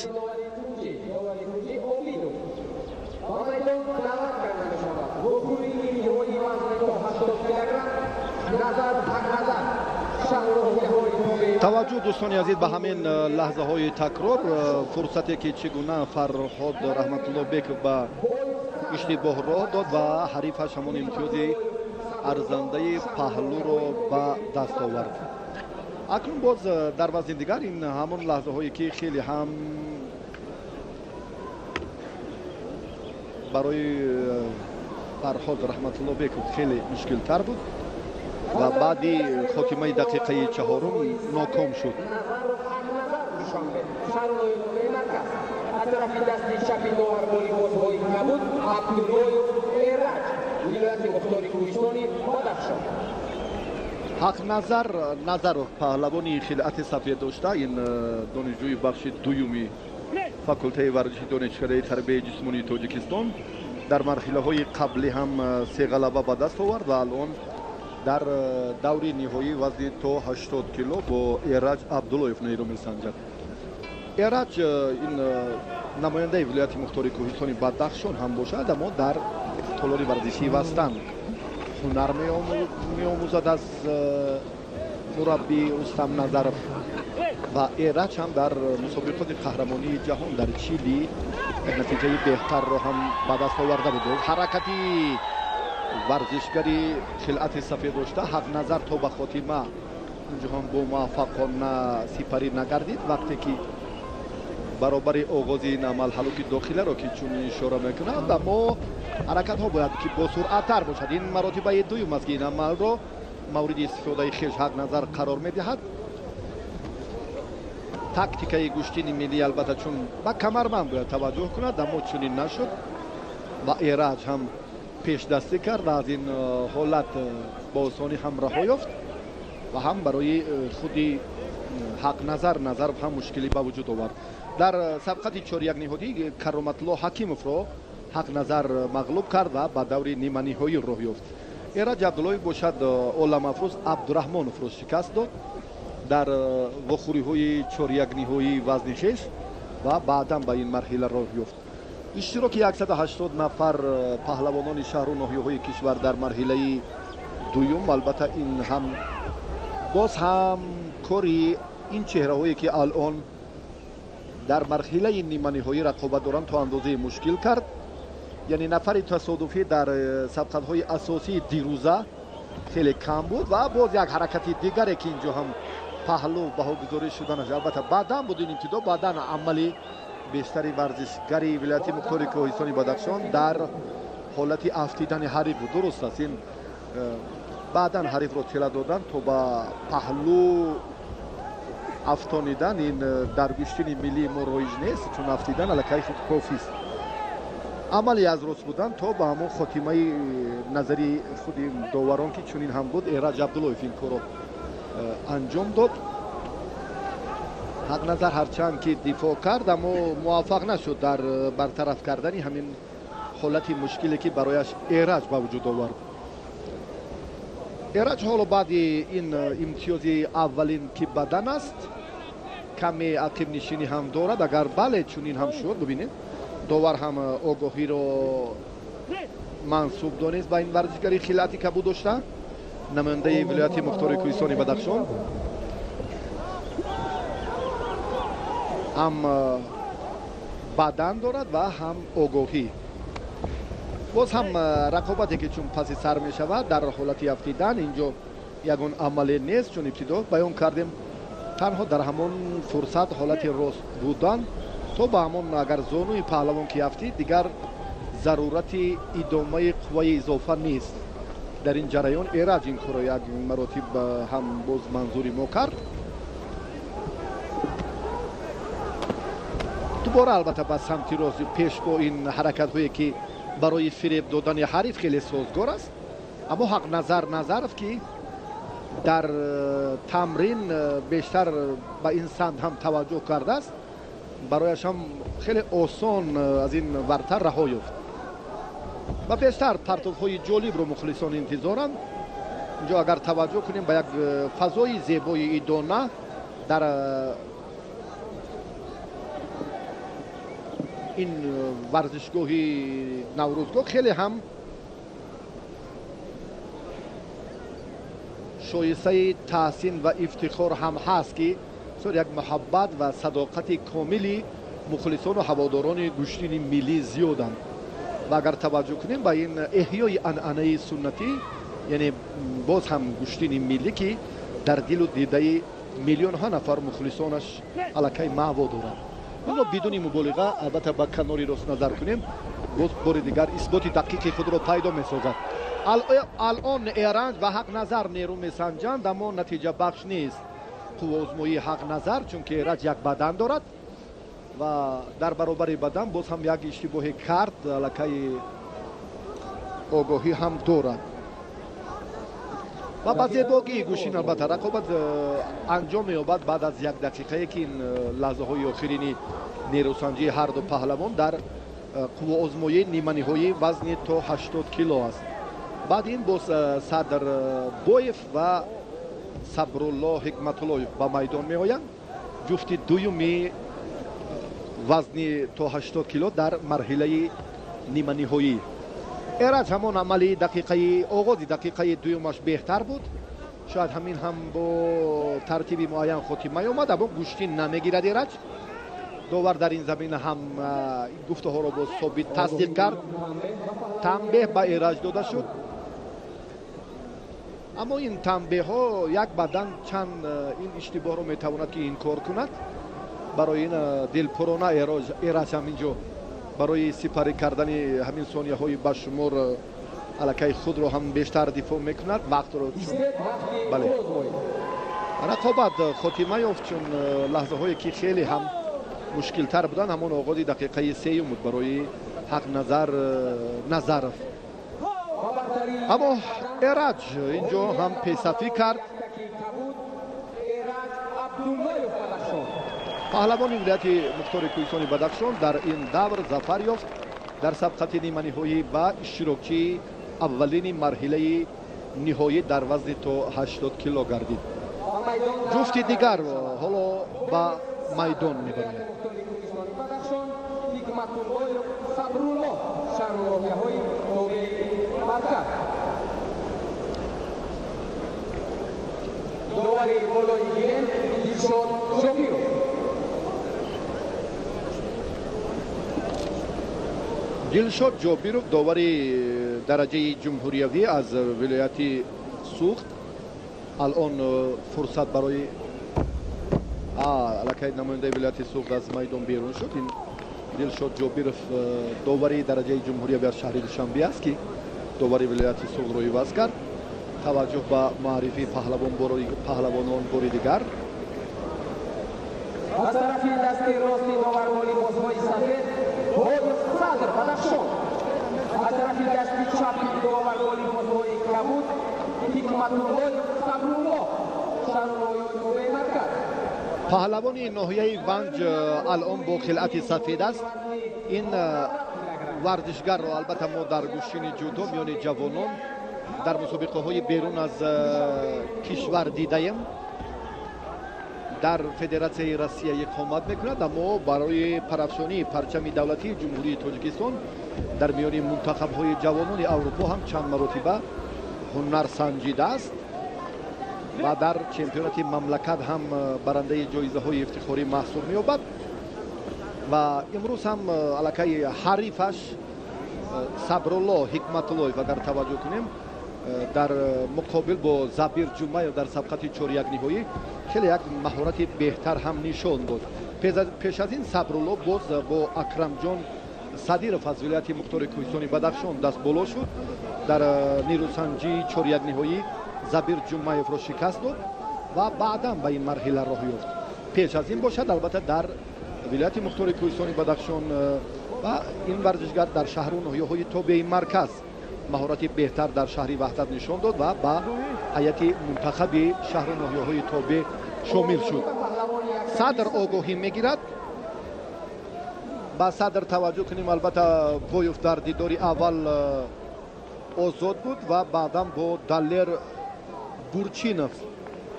Таваҷҷӯҳ, дӯстони азиз, ба ҳамин лаҳзаҳои такрор, фурсате ки чӣ гуна Фарҳод Раҳматуллобеков ба иштибоҳ роҳ дод ва ҳарифаш ҳамон имтиёзи арзандаи паҳлӯро ба даст овард. Акнун боз дар вазни дигар ин ҳамон лаҳзаҳое ки хеле ҳам барои Фарҳод Раҳматуллобеков хеле мушкилтар буд ва баъди хотимаи дақиқаи чаҳорум ноком шуд. Аз тарафи дасти чапи довар бо либосҳои кабуд Абдуллоев Эраҷ, вилояти мухтори Кӯҳистони Бадахшон. Ҳақназар Назаров, паҳлавони хилъати сафед дошта, ин донишҷӯи бахши дуюми факултаи варзиши донишкадаи тарбияи ҷисмонии Тоҷикистон, дар марҳилаҳои қаблӣ ҳам се ғалаба ба даст овард ва алон дар даври ниҳоии вазни то 80 кило бо Эраҷ Абдуллоев нерӯ месанҷад. Эраҷ ин намояндаи вилояти мухтори Кӯҳистони Бадахшон ҳам бошад, аммо дар толори варзишии Вастан ҳунар меомӯзад аз мураббӣ Рустам Назаров ва Эраҷ ҳам дар мусобиқоти қаҳрамонии ҷаҳон дар Чили як натиҷаи беҳтарро ҳам ба даст оварда буд. Ҳаракати варзишгари хилъати сафед дошта Ҳақназар то ба хотима инҷо ҳам бо муваффақона сипарӣ нагардид, вақте ки баробари оғози ин амал ҳалуки дохиларо ки чунин ишора мекунад, аммо ҳаракатҳо бояд ки босуръаттар бошад. Ин маротибаи дуюм аст ки ин амалро мавриди истифодаи хеш Ҳақназар қарор медиҳад. Тактикаи гӯштини миллӣ албатта чун ба камарбанд бояд таваҷҷӯҳ кунад, аммо чунин нашуд ва Эраҷ ҳам пешдастӣ кард ва аз ин ҳолат бо осонӣ ҳам раҳо ёфт ва ҳам барои худи Ҳақназар Назаров ҳам мушкилӣ ба вуҷуд овард. Дар сабқати чоряк ниҳодӣ Кароматулло Ҳакимовро Ҳақназар мағлуб кард ва ба даври ниманиҳоӣ роҳ ёфт. Эраҷ Абдуллоев бошад Оламафрӯз Абдураҳмоновро шикаст дод дар вохӯриҳои чорякниҳоии вазни хеш ва баъдан ба ин марҳила роҳ ёфт. Иштироки 180 нафар паҳлавонони шаҳру ноҳияҳои кишвар дар марҳилаи дуюм, албатта ин ҳам боз ҳам кори ин чеҳраҳое ки алон дар марҳилаи ниманиҳоӣ рақобат доранд то андозаи мушкил кард. Яъне нафари тасодуфӣ дар сабқатҳои асосии дирӯза хеле кам буд ва боз як ҳаракати дигаре ки инҷо ҳам паҳлӯ баҳогузорӣ шуданаш, албатта баъдан буд ин ибтидо, баъдан амали бештари варзишгари вилояти мухтори Кӯҳистони Бадахшон дар ҳолати афтидани ҳариф буд. Дуруст аст, ин баъдан ҳарифро тела додан то ба паҳлӯ афтонидан ин дар гӯштини миллии мо роиҷ нест, чун афтидан аллакай худ кофист. Амали аз рост будан то ба ҳамон хотимаи назари худи доварон ки чунин ҳам буд, Эраҷ Абдуллоев ин корро анҷом дод. Ҳақназар ҳарчанд ки дифоъ кард, аммо муваффақ нашуд дар бартараф кардани ҳамин ҳолати мушкиле ки барояш Эраҷ ба вуҷуд овард. Эраҷ ҳоло баъди ин имтиёзи аввалин ки бадан аст, каме ақибнишинӣ ҳам дорад. Агар бале чунин ҳам шуд, бибинед, довар ҳам огоҳиро мансуб донист ба ин варзишгари хилъати кабуд дошта, намояндаи вилояти мухтори Кӯҳистони Бадахшон. Ҳам бадан дорад ва ҳам огоҳӣ. Боз ҳам рақобате ки чун паси сар мешавад дар ҳолати афтидан инҷо ягон амале нест, чун ибтидо баён кардем танҳо дар ҳамон фурсат ҳолати рост будан то ба ҳамон агар зонуи паҳлавон ки афтид, дигар зарурати идомаи қувваи изофа нест. Дар ин ҷараён Эраҷ ин корро як маротиб ҳам боз манзури мо кард. Дубора албатта ба самти рост пеш бо ин ҳаракатҳое ки барои фиреб додани ҳариф хеле созгор аст, аммо Ҳақназар Назаров ки дар тамрин бештар ба ин самт ҳам таваҷҷӯҳ кардааст, барояш ҳам хеле осон аз ин варта раҳо ёфт ва бештар партовҳои ҷолибро мухлисон интизоранд. Инҷо агар таваҷҷӯҳ кунем ба як фазои зебои идона дар Ин варзишгоҳи Наврӯзгоҳ хеле ҳам шоистаи таҳсин ва ифтихор ҳам ҳаст, ки бисёр як муҳаббат ва садоқати комили мухлисону ҳаводорони гӯштини миллӣ зиёданд. Ва агар таваҷҷӯҳ кунем ба ин эҳёи анъанаи суннатӣ, яъне боз ҳам гӯштини миллӣ, ки дар дилу дидаи миллионҳо нафар мухлисонаш аллакай маъво доранд. Инро бидуни муболиға албатта ба канори рост назар кунем, боз бори дигар исботи дақиқи худро пайдо месозад. Алон Эранҷ ва Ҳақназар нерӯ месанҷанд, аммо натиҷабахш нест қувваозмоии Ҳақназар, чунки Эраҷ як бадан дорад ва дар баробари бадан боз ҳам як иштибоҳе кард, аллакай огоҳӣ ҳам дорад ва ба зебогии гӯшин албатта рақобат анҷом меёбад баъд аз як дақиқае, ки ин лаҳзаҳои охирини нерӯсанҷии ҳарду паҳлавон дар қувваозмоии ниманиҳоии вазни то 80 кило аст. Баъд ин боз Садр Боев ва Сабрулло Ҳикматуллоев ба майдон меоянд. Ҷуфти дуюми вазни то 80 кило дар марҳилаи ниманиҳоӣ. Эраҷ ҳамон амали дақиқаи оғози дақиқаи дуюмаш беҳтар буд. Шояд ҳамин ҳам бо тартиби муайян хотима ёмад, аммо гӯштин намегирад Эраҷ. Довар дар ин замина ҳам гуфтаҳоро боз собит тасдиқ кард. Танбеҳ ба Эраҷ дода шуд. Аммо ин танбеҳҳо як бадан чанд ин иштибоҳро метавонад ки инкор кунад. Барои ин дилпурона Эраҷ ҳам инҷо барои сипарӣ кардани ҳамин сонияҳои ба шумор аллакай худро ҳам бештар дифоъ мекунад. Вақтро бале рақобат хотима ёфт, чун лаҳзаҳое ки хеле ҳам мушкилтар буданд, ҳамон оғози дақиқаи сеюм буд барои Ҳақназар Назаров. Аммо Эраҷ инҷо ҳам пешсафӣ кард. Паҳлавони вилояти мухтори кӯҳистони Бадахшон дар ин давр зафар ёфт дар сабқати ниманиҳоӣ ва иштирокчии аввалини марҳилаи ниҳоӣ дар вазни то 80 кило гардид. Ҷуфти дигар ҳоло ба майдон мебарояд. Дилшод Ҷобиров, довари дараҷаи ҷумҳуриявӣ аз вилояти Суғд, алон фурсат барои аллакай намояндаи вилояти Суғд аз майдон берун шуд. Ин Дилшод Ҷобиров довари дараҷаи ҷумҳуриявӣ аз шаҳри Душанбе аст, ки довари вилояти Суғдро иваз кард. Таваҷҷӯҳ ба маърифии паҳлавонон бори дигар. Аз тарафи дасти рости довар бо либосҳои сафед Боев Садр, Бадахшон. Аз тарафи дасти чапи довар бо либосҳои кабуд Ҳикматуллоев Сабрулло, шаҳру ноҳияҳои тобеи марказ. Паҳлавони ноҳияи Ванҷ алон бо хилъати сафед аст. Ин варзишгарро албатта мо дар гӯштини ҷудо миёни ҷавонон дар мусобиқаҳои берун аз кишвар дидаем. Дар Федератсияи Россия иқомат мекунад, аммо барои парафшонии парчами давлатии Ҷумҳурии Тоҷикистон дар миёни мунтахабҳои ҷавонони Аврупо ҳам чанд маротиба ҳунар санҷидааст ва дар чемпионати мамлакат ҳам барандаи ҷоизаҳои ифтихорӣ маҳсуб меёбад. Ва имрӯз ҳам аллакай ҳарифаш Сабрулло Ҳикматуллоев, агар таваҷҷӯҳ кунем, дар муқобил бо Забир Ҷумаев дар сабқати чорякниҳоӣ хеле як маҳорати беҳтар ҳам нишон дод. Пеш аз ин Сабрулло боз бо Акрамҷон Садиров аз вилояти мухтори кӯҳистони Бадахшон даст боло шуд. Дар нерӯсанҷии чорякниҳоӣ Забир Ҷумаевро шикаст дод ва баъдан ба ин марҳила роҳ ёфт. Пеш аз ин бошад албатта дар вилояти мухтори кӯҳистони Бадахшон ва ин варзишгар дар шаҳру ноҳияҳои тобеи марказ маҳорати беҳтар дар шаҳри Ваҳдат нишон дод ва ба ҳайати мунтахаби шаҳру ноҳияҳои тобеъ шомил шуд. Садр огоҳӣ мегирад. Ба Садр таваҷҷӯҳ кунем, албатта Боев дар дидори аввал озод буд ва баъдан бо Далер Бурчинов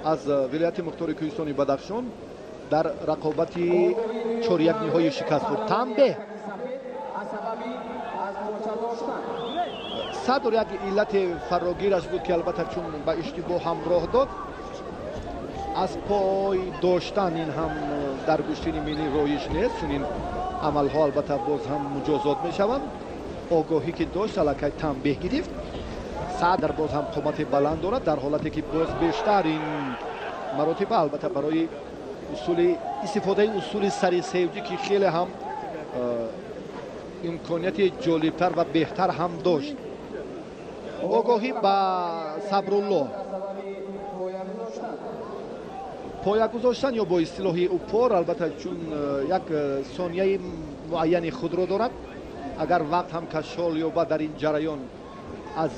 аз вилояти мухтори кӯҳистони Бадахшон дар рақобати чорякниҳоӣ шикаст хӯрд. Танбеҳ Сабаби аз поча доштан. Садр як иллати фарогираш буд, ки албатта чун ба иштибоҳ ҳам роҳ дод, аз пой доштан ин ҳам дар гӯштини миллӣ роиш нест. Чунин амалҳо албатта боз ҳам муҷозот мешаванд. Огоҳӣ ки дошт, аллакай танбеҳ гирифт. Садр боз ҳам қомати баланд дорад, дар ҳолате ки боз бештар ин маротиба албатта барои усули истифодаи усули сари севҷӣ, ки хеле ҳам имконияти ҷолибтар ва беҳтар ҳам дошт. Огоҳӣ ба Сабрулло, поя гузоштан ё бо истилоҳи упор, албатта чун як сонияи муайяни худро дорад. Агар вақт ҳам кашол ёбад, дар ин ҷараён аз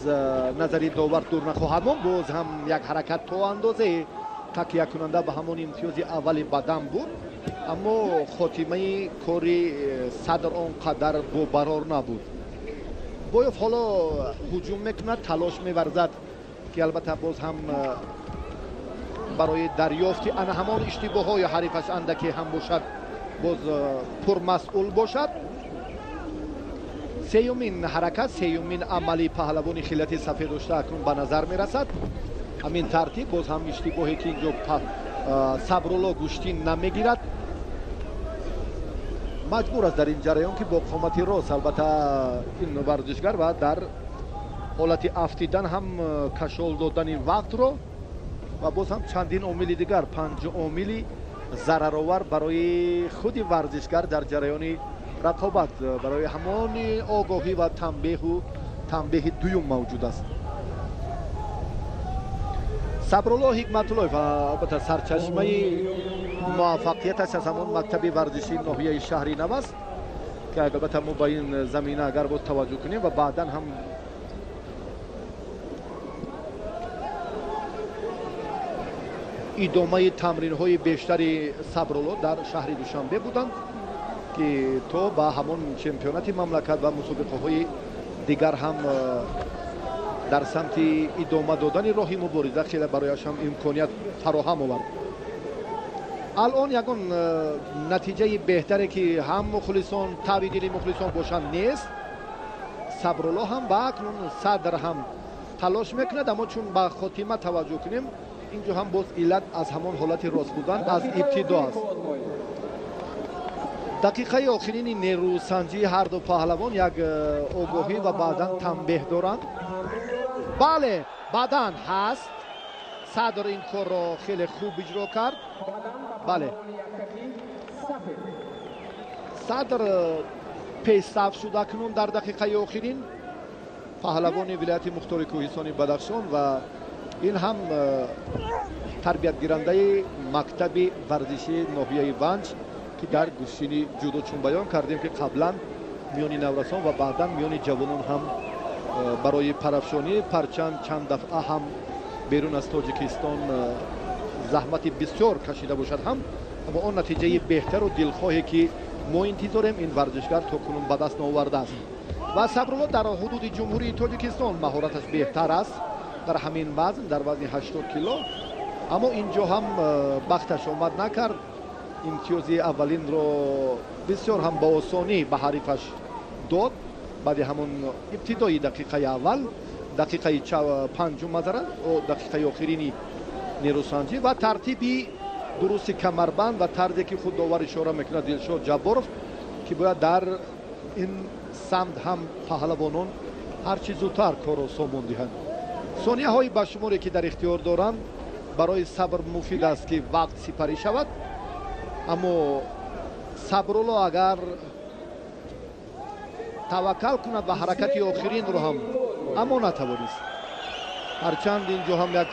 назари довар дур нахоҳад монд. Боз ҳам як ҳаракат то андозае такякунанда ба ҳамон имтиёзи аввали бадан буд, аммо хотимаи кори Садр он қадар бобарор набуд. Боёв ҳоло ҳуҷум мекунад, талош меварзад, ки албатта боз ҳам барои дарёфти ана ҳамон иштибоҳҳои ҳарифаш андаке ҳам бошад, боз пурмасъул бошад. Сеюмин ҳаракат, сеюмин амали паҳлавони хилати сафед дошта акнун ба назар мерасад. Ҳамин тартиб боз ҳам иштибоҳе, ки инҷо Сабрулло гӯштин намегирад, маҷбур аст дар ин ҷараён, ки бо қомати рост албатта ин варзишгар ва дар ҳолати афтидан ҳам кашол додани вақтро ва боз ҳам чандин омили дигар, панҷ омили зараровар барои худи варзишгар дар ҷараёни рақобат, барои ҳамон огоҳӣ ва танбеҳу танбеҳи дуюм мавҷуд аст. Сабрулло Ҳикматуллоев албатта сарчашмаи муваффақияташ аз ҳамон мактаби варзишии ноҳияи шаҳри нав аст, ки албатта мо ба ин замина агар боз таваҷҷӯҳ кунем ва баъдан ҳам идомаи тамринҳои бештари Сабрулло дар шаҳри Душанбе буданд, ки то ба ҳамон чемпионати мамлакат ва мусобиқаҳои дигар ҳам дар самти идома додани роҳи мубориза хеле барояш ҳам имконият фароҳам овард. Алон ягон натиҷаи беҳтаре, ки ҳам мухлисон таби дили мухлисон бошанд, нест. Сабрулло ҳам ва акнун Садр ҳам талош мекунад, аммо чун ба хотима таваҷҷӯҳ кунем, инҷо ҳам боз иллат аз ҳамон ҳолати рост будан аз ибтидо аст. Дақиқаи охирини нерӯсанҷии ҳар ду паҳлавон як огоҳӣ ва баъдан танбеҳ доранд. Бале, баъдан ҳаст. Садр ин корро хеле хуб иҷро кард. Бале, Садр пешсаф шуд акнун дар дақиқаи охирин, паҳлавони вилояти мухтори кӯҳистони Бадахшон ва ин ҳам тарбиятгирандаи мактаби варзишии ноҳияи Ванҷ, ки дар гӯштини ҷудо, чун баён кардем, ки қаблан миёни наврасон ва баъдан миёни ҷавонон ҳам барои парафшонии парчам чанд дафъа ҳам берун аз Тоҷикистон заҳмати бисёр кашида бошад ҳам, аммо он натиҷаи беҳтару дилхоҳе, ки мо интизорем, ин варзишгар то кунун ба даст наовардааст. Ва Сабрулло дар ҳудуди Ҷумҳурии Тоҷикистон маҳораташ беҳтар аст дар ҳамин вазн, дар вазни 80 кило, аммо инҷо ҳам бахташ омад накард. Имтиёзи аввалинро бисёр ҳам ба осонӣ ба ҳарифаш дод баъди ҳамон ибтидои дақиқаи аввал, дақиқаи панҷум мазаран, дақиқаи охирини нерӯсанҷӣ ва тартиби дурусти камарбанд ва тарзе, ки худ довар ишора мекунад Дилшод Ҷабборов, ки бояд дар ин самт ҳам паҳлавонон ҳарчи зудтар корро сомон диҳанд. Сонияҳои ба шуморе, ки дар ихтиёр доранд, барои Сабр муфид аст, ки вақт сипарӣ шавад. Аммо Сабрулло агар таваккал кунад ва ҳаракати охиринро ҳам, аммо натавонист. Ҳарчанд инҷо ҳам як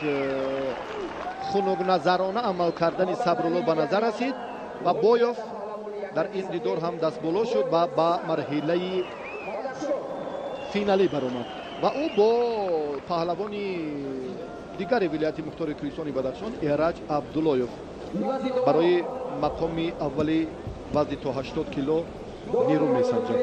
хунукназарона амал кардани Сабрулло ба назар расид ва Боёв дар ин дидор ҳам дастболо шуд ва ба марҳилаи финалӣ баромад ва ӯ бо паҳлавони дигари вилояти мухтори кӯҳистони Бадахшон Эраҷ Абдуллоев барои мақоми аввали вазни то 80 кило нерӯ месанҷад.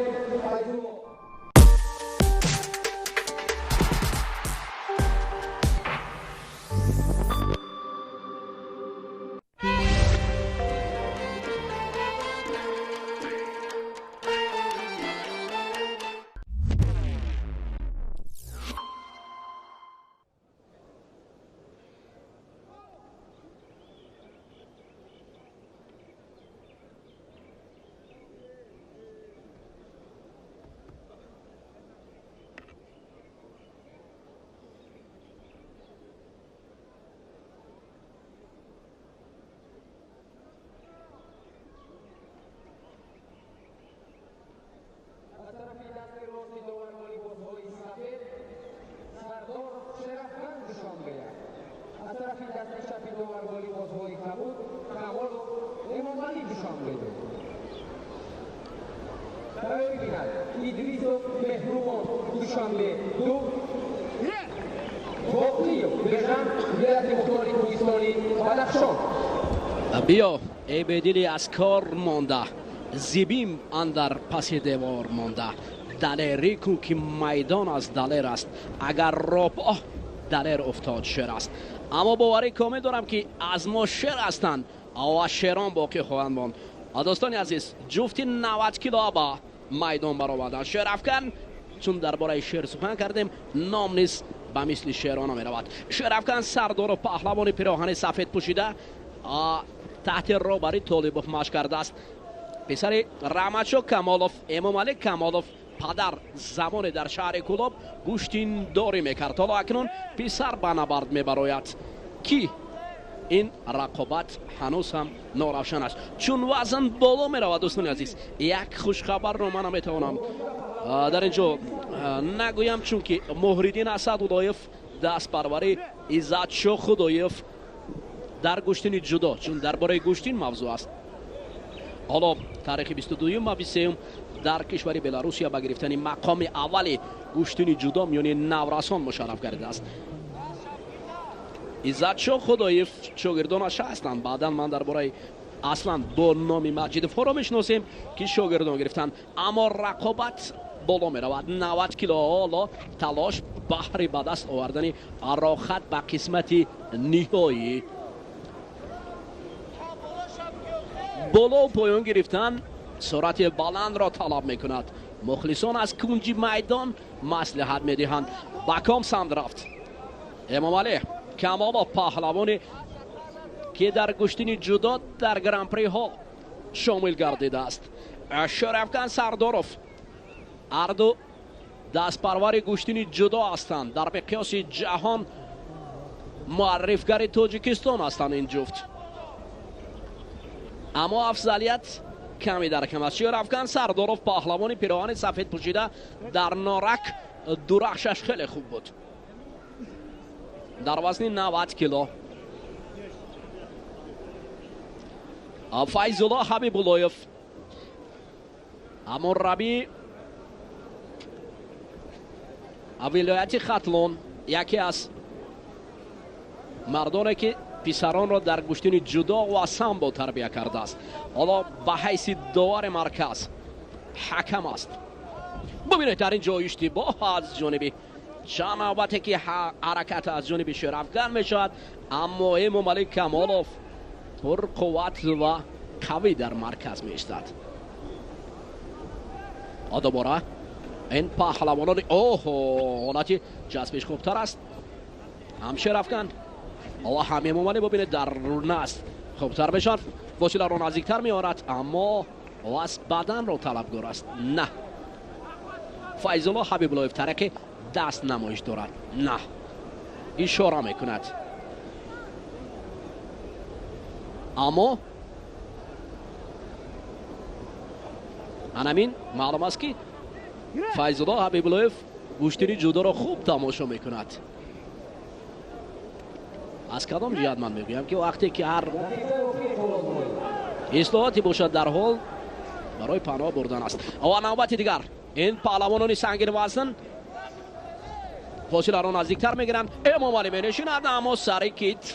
Тайёрӣ бинад Идрисов Меҳрубон, Душанбе 2, Боқиев Бежан, вилояти мухтори Кӯҳистони Бадахшон. Биё эй бедили аз кор монда, зибим андар паси девор монда, далерӣ кун ки майдон аз далер аст, агар робоҳ далер уфтод шер аст. Аммо боварӣ комил дорам ки аз мо шер ҳастанд ва шерон боқӣ хоҳанд монд. Дӯстони азиз, ҷуфти 90 кило ба майдон баромаданд. Шерафкан, чун дар бораи шер сухан кардем, ном низ ба мисли шерона меравад. Шерафкан Сардоров, паҳлавони пироҳани сафед пӯшида, таҳти роҳбари Толибов машқ кардааст. Писари Раҳматшо Камолов, Эмомалӣ Камолов, падар замоне дар шаҳри Кӯлоб гӯштиндорӣ мекард. Ҳоло акнун писар ба набард мебарояд, ки ин рақобат ҳанӯз ҳам норавшан аст, чун вазн боло меравад. Дӯстони азиз, як хушхабарро ман наметавонам дар ин ҷо нагӯям, чунки Муҳриддин Асадуллоев, дастпарвари Иззатшо Худоев дар гӯштини ҷудо, чун дар бораи гӯштин мавзӯъ аст, ҳоло таърихи 22 ва 23 дар кишвари Беларусия ба гирифтани мақоми аввали гӯштини ҷудо миёни наврасон мушарраф гардидааст. Иззатшо Худоев шогирдонаш ҳастанд. Баъдан ман дар бораи аслан бо номи Маҷидовҳоро мешиносем, ки шогирдон гирифтанд. Аммо рақобат боло меравад. 90 кило ҳоло талош баҳри ба даст овардани рохат ба қисмати ниҳоӣ. Боло поён гирифтан суръати баландро талаб мекунад. Мухлисон аз кунҷи майдон маслиҳат медиҳанд. Ба ком самт рафт Эмомалӣ Камолов, паҳлавоне ки дар гӯштини ҷудо дар гран-приҳо шомил гардидааст. Шерафкан Сардоров, ҳарду дастпарвари гӯштини ҷудо ҳастанд, дар миқёси ҷаҳон муаррифгари Тоҷикистон ҳастанд ин ҷуфт. Аммо афзалият ками дар кам аст. Шерафкан Сардоров, паҳлавони пироҳани сафед пӯшида, дар норак дурахшаш хеле хуб буд дар вазни 90 кило. Файзулло Ҳабибуллоев, мураббии вилояти Хатлон, яке аз мардоне ки писаронро дар гӯштини ҷудо ва самбо тарбия кардааст, ҳоло ба ҳайси довари марказ ҳакам аст. Бубинед, дар ин ҷо иштибоҳ аз ҷониби чанд навбате ки ҳаракат аз ҷониби Шерафкан мешавад, аммо Эмомалӣ Камолов пурқувват ва қавӣ дар марказ меистад. Дубора ин паҳлавонони оҳо ҳолати ҷазбиш хубтар аст. Ҳам Шерафкан ва ҳам Эмомалӣ, бубинед, дар наст хубтар мешавад, фосиларо наздиктар меорад, аммо вазн баданро талабгор аст. На, Файзулло Ҳабибуллоев тариқи даст намоиш дорад, на ишора мекунад, аммо анамин маълум аст, ки Файзулло Ҳабибуллоев гӯштини ҷудоро хуб тамошо мекунад. Аз кадом ҷиҳат ман мегӯям, ки вақте ки ҳар ислоҳоте бошад, дар ҳол барои паноҳ бурдан аст. Ва навбати дигар ин паҳлавонони сангинвазн фосиларо наздиктар мегиранд. Эмомалӣ менишинад, аммо сари китф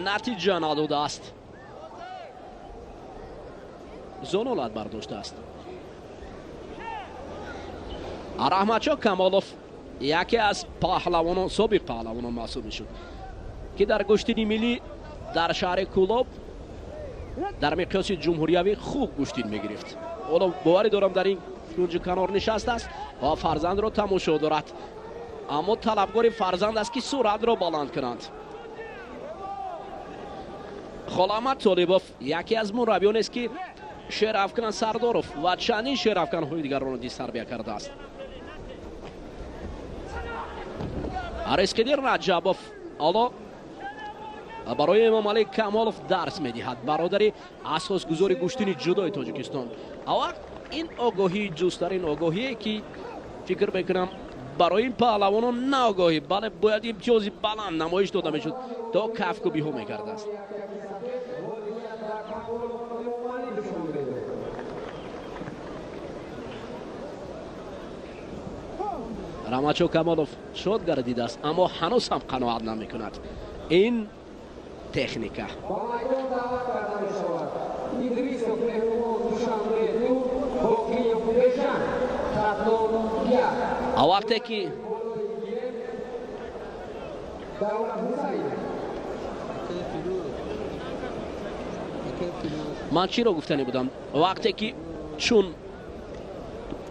натиҷа надодааст, зонулат бардоштааст. Раҳматшо Камолов яке аз паҳлавонон, собиқ паҳлавонон маҳсуб мешуд, ки дар гӯштини миллӣ дар шаҳри Кӯлоб дар миқёси ҷумҳуриявӣ хуб гӯштин мегирифт. Ҳоло боварӣ дорам дар ин кунҷи канор нишастааст ва фарзандро тамошо дорад, аммо талабгори фарзанд аст, ки суръатро баланд кунанд. Холаҳмад Толибов яке аз мураббиёнест, ки Шерафкан Сардоров ва чандин шерафканҳои дигарро низ тарбия кардааст. Ризқиддин Раҷабов ҳоло барои Эмомалӣ Камолов дарс медиҳад, бародари асосгузори гӯштини ҷудои Тоҷикистон. Аввал ин огоҳии ҷустарин огоҳие, ки фикр мекунам барои ин паҳлавонон на огоҳӣ, бале бояд имтиёзи баланд намоиш дода мешуд, то кафкӯбиҳо мекардааст. Раҳматшо Камолов шод гардидааст, аммо ҳанӯз ҳам қаноат намекунад. Ин техника. Ба майдон даъват карда мешавад Идрисов Меҳрубон, Душанбе 2, Боқиев Бежан, Хатлон 1. Вақте ки ман чиро гуфтанӣ будам, вақте ки чун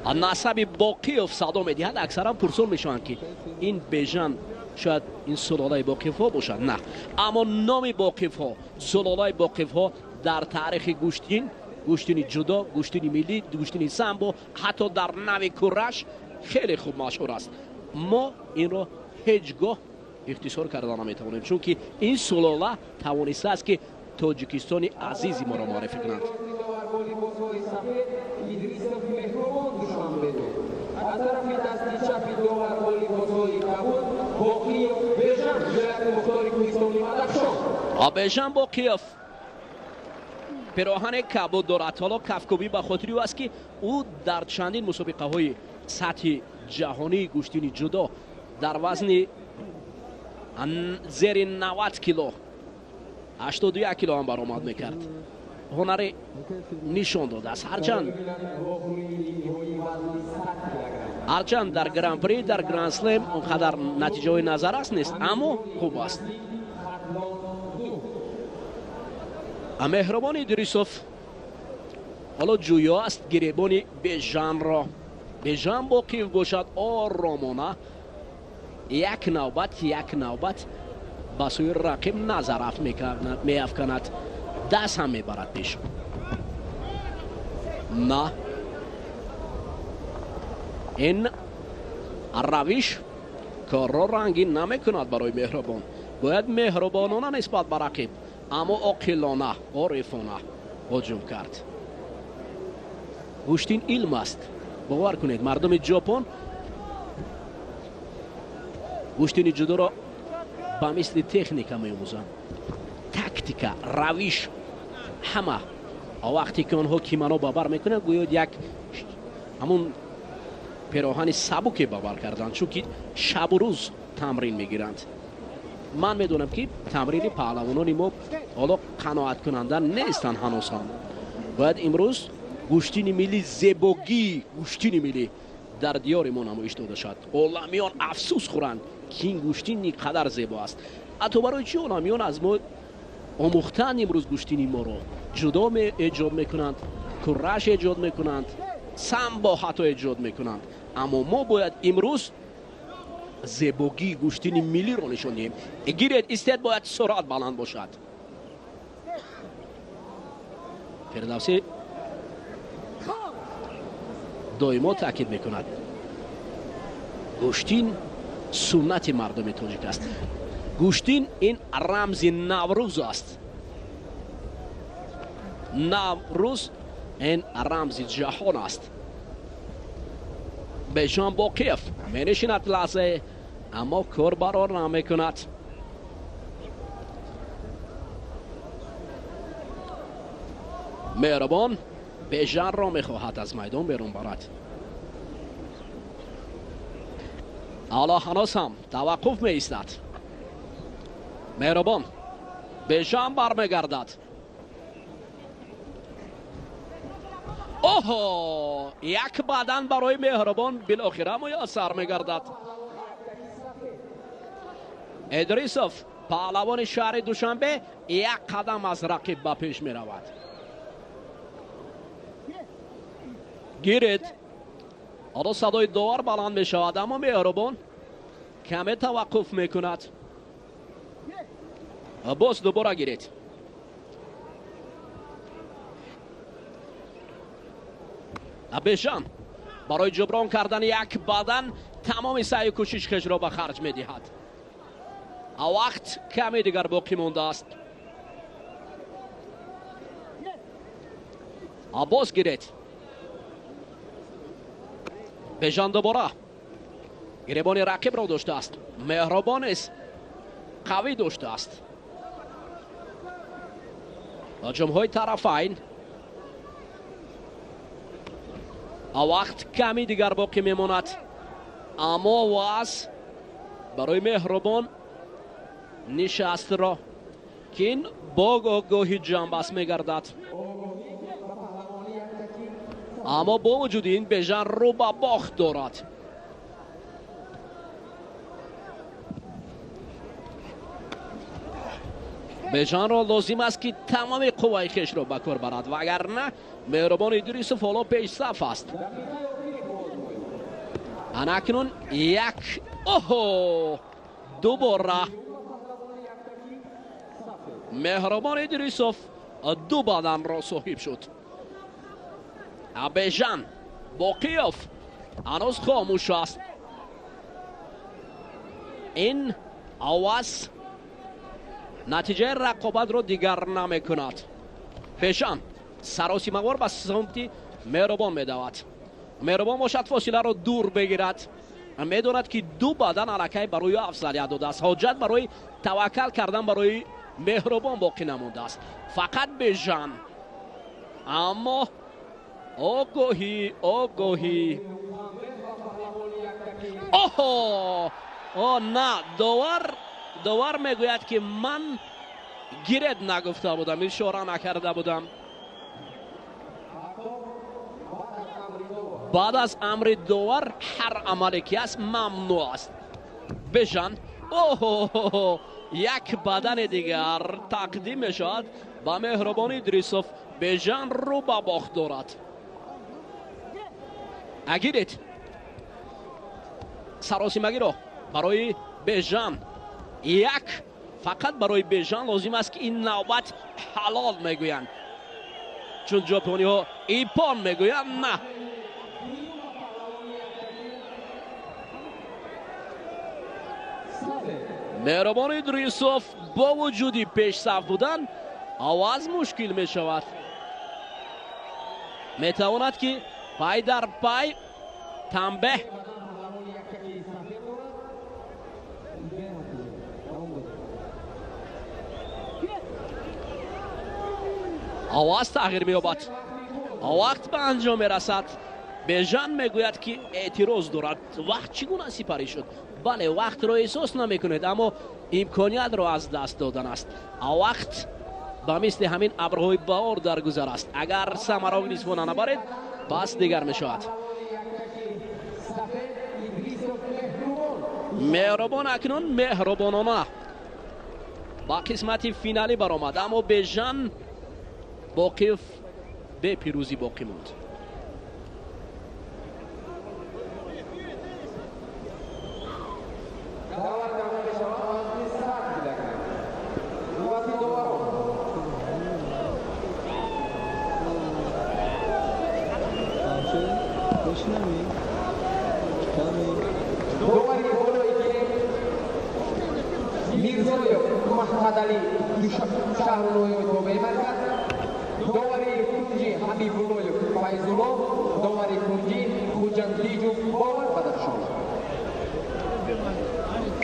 насаби Боқиев садо медиҳад, аксаран пурсон мешаванд, ки ин Бежан шояд ин сулолаи Боқиевҳо бошад. На, аммо номи Боқиевҳо, сулолаи Боқиевҳо дар таърихи гӯштин, гӯштини ҷудо, гӯштини миллӣ, гӯштини самбо, ҳатто дар нави кураш хеле хуб машҳур аст. Мо инро ҳеҷ гоҳ ихтисор карда наметавонем, чунки ин сулола тавонистааст, ки Тоҷикистони азизи моро муаррифӣ кунанд. Идрисов Меҳрубон, Душанбе 2. Аз тарафи дасти чапи довар бо либосҳои кабуд Боқиев Бежан, вилояти мухтори Кӯҳистони Бадахшон. Бежан Боқиев пироҳани кабуд дорад. Ҳоло кафкӯбӣ ба хотири ӯ аст, ки ӯ дар чандин мусобиқаҳои сатҳи ҷаҳонии гӯштини ҷудо дар вазни зери 90 кило, 81 кило ҳам баромад мекард. Ҳунаре нишон додааст. Ҳарчанд дар гран-при, дар гранд-слем он қадар натиҷаҳои назаррас нест, аммо хуб аст. Меҳрубон Идрисов ҳоло ҷӯё аст гиребони Бежанро. Бежан Боқиев бошад, оромона як навбат, як навбат ба сӯи рақиб назар меафканад, даст ҳам мебарад пеш. На, ин равиш корро рангин намекунад барои Меҳрубон. Бояд меҳрубонона нисбат ба рақиб, аммо оқилона, орифона ҳуҷум кард. Гӯштин илм аст. Бовар кунед, мардуми Ҷопон гӯштини ҷудоро ба мисли техника меомӯзанд. Тактика, равиш, ҳама. Вақте ки онҳо кимоно ба бар мекунанд, гӯё як ҳамун пироҳани сабуке ба бар карданд, чунки шабу рӯз тамрин мегиранд. Ман медонам, ки тамрини паҳлавонони мо ҳоло қаноаткунанда нестанд ҳанӯз ҳам. Бояд имрӯз гӯштини миллӣ, зебогии гӯштини миллӣ дар диёри мо намоиш дода шавад. Оламиён афсӯс хӯранд, ки ин гӯштин ин қадар зебо аст. Ҳатто барои чӣ оламиён аз мо омӯхтаанд имрӯз гӯштини моро? Ҷудо эҷод мекунанд, кураш эҷод мекунанд, самбо ҳатто эҷод мекунанд. Аммо мо бояд имрӯз зебогии гӯштини миллиро нишон диҳем. Гиред, истед, бояд суръат баланд бошад. Фирдавсӣ доимо таъкид мекунад: гӯштин суннати мардуми тоҷик аст. Гӯштин ин рамзи Наврӯз аст. Наврӯз ин рамзи ҷаҳон аст. Бежан Боқиев менишинад лаҳзае, аммо кор барор намекунад. Меҳрубон Бежанро мехоҳад аз майдон берун барад. Ҳоло ҳанӯз ҳам таваққуф меистад. Меҳрубон Бежан бармегардад. Оҳо, як бадан барои Меҳрубон билохира муяссар мегардад. Идрисов, паҳлавони шаҳри Душанбе, як қадам аз рақиб ба пеш меравад. Гиред. Ҳоло садои довар баланд мешавад, аммо Меҳрубон каме таваққуф мекунад. Боз дубора гиред. Бежан барои ҷуброн кардани як бадан тамоми саъю кӯшиш хешро ба харҷ медиҳад. Вақт каме дигар боқӣ мондааст. Боз гиред. Бежан дубора гиребони рақибро доштааст. Меҳрубон низ қавӣ доштааст. Ҳуҷумҳои тарафайн. Вақт ками дигар боқӣ мемонад. Аммо овоз барои Меҳрубон нишастро ки ин бо огоҳӣ ҷамъбаст мегардад. Аммо бо вуҷуди ин Бежан рӯ ба бохт дорад. Бежанро лозим аст, ки тамоми қувваи хешро ба кор барад, вагарна Меҳрубон Идрисов ҳоло пешсаф аст. Ана акнун як оҳо дубора Меҳрубон Идрисов ду баданро соҳиб шуд. Бежан Боқиёв ҳанӯз хомӯш аст. Ин овоз натиҷаи рақобатро дигар намекунад. Бежан саросимавор ба самти Меҳрубон медавад. Меҳрубон бошад фосиларо дур бигирад. Медонад, ки ду бадан аллакай барои афзалият додааст. Ҳоҷат барои таваккал кардан барои Меҳрубон боқӣ намондааст. Фақат Бежан. Аммо огоҳӣ, огоҳӣ. Оҳо! О, на, довар мегӯяд, ки ман гиред нагуфта будам, ишора накарда будам. Баъд аз амри довар ҳар амале ки аст мамнӯъ аст. Бежан оҳо як бадани дигар тақдим мешавад ба Меҳрубон Идрисов. Бежан рӯ ба бохт дорад. Агиред саросимагиро барои Бежан. Як фақат барои Бежан лозим аст, ки ин навбат ҳалол мегӯянд, чун ҷопониҳо ипон мегӯянд. На, Меҳрубон Идрисов бо вуҷуди пешсаф будан овоз мушкил мешавад. Метавонад, ки пай дар пай танбеҳ овоз тағйир меёбад. Вақт ба анҷом мерасад. Бежан мегӯяд, ки эътироз дорад. Вақт чӣ гуна сипарӣ шуд? Бале, вақтро эҳсос намекунед, аммо имкониятро аз даст додан аст. Вақт ба мисли ҳамин абрҳои баҳор дар гузар аст. Агар самарок нисфона набаред, пас дигар мешавад. Меҳрубон акнун меҳрубонона ба қисмати финалӣ баромад, аммо Бежан Боқиев бепирӯзӣ боқӣ монд. Мирзоев Маҳмадалӣ, шаҳру ноҳияи тобеи марказ. Довари кунҷӣ Ҳабибуллоев Файзулло, довари кунҷӣ Хуҷандиҷов Бовар, Бадахшон.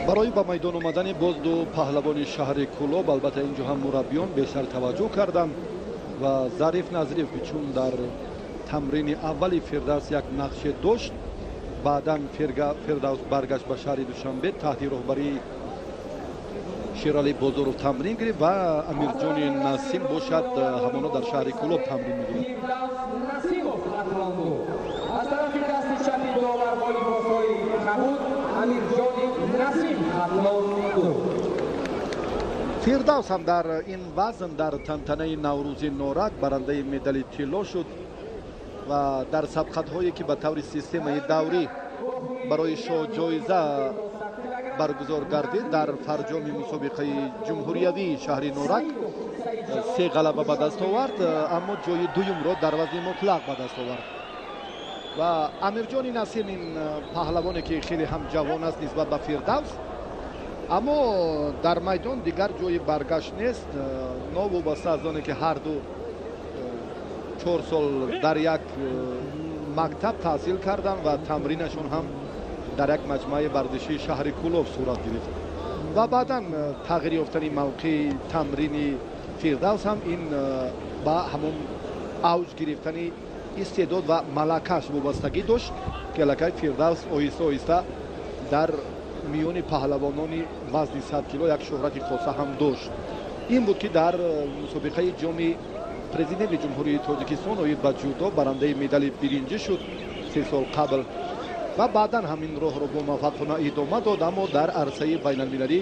Барои ба майдон омадани боз ду паҳлавони шаҳри Кӯлоб, албатта инҷо ҳам мураббиён бештар таваҷҷӯҳ карданд ва Зариф Назриев, ки чун дар тамрини аввали Фирдавс як нақше дошт, баъдан Фирдавс баргашт ба шаҳри Душанбе, таҳти роҳбарии Шералӣ Бозоров тамрин гирифт ва Амирҷони Насим бошад ҳамоно дар шаҳри Кӯлоб тамрин мегирад. Насимов Хатлонду. Аз тарафи дасти чапи довар бо либосҳои кабуд Амирҷони Насим, Хатлонду. Фирдавс ҳам дар ин вазн дар тантанаи Наврӯзи Норак барандаи медали тилло шуд ва дар сабқатҳое, ки ба таври системаи даврӣ барои шоҳҷоиза баргузор гардид, дар фарҷоми мусобиқаи ҷумҳуриявии шаҳри Норак се ғалаба ба даст овард, аммо ҷои дуюмро дар вазни мутлақ ба даст овард. Ва Амирҷони Насим, ин паҳлавоне, ки хеле ҳам ҷавон аст нисбат ба Фирдавс, аммо дар майдон дигар ҷои баргашт нест, новобаста аз оне ки ҳарду 4 сол дар як мактаб таҳсил карданд ва тамринашон ҳам дар як маҷмӯаи варзишии шаҳри Кӯлоб сурат гирифт. Ва баъдан тағйир ёфтани мавқеи тамрини Фирдавс ҳам ин ба ҳамон авҷ гирифтани истеъдод ва малакааш вобастагӣ дошт, ки аллакай Фирдавс оҳиста оҳиста Дар миёни паҳлавонони вазни 100 кило як шӯҳрати хоса ҳам дошт. Ин буд, ки дар мусобиқаи ҷоми президенти Ҷумҳурии Тоҷикистон оид ба ҷудо барандаи медали биринҷӣ шуд 3 сол қабл ва баъдан ҳамин роҳро бомуваффақона идома дод, аммо дар арсаи байналмилалӣ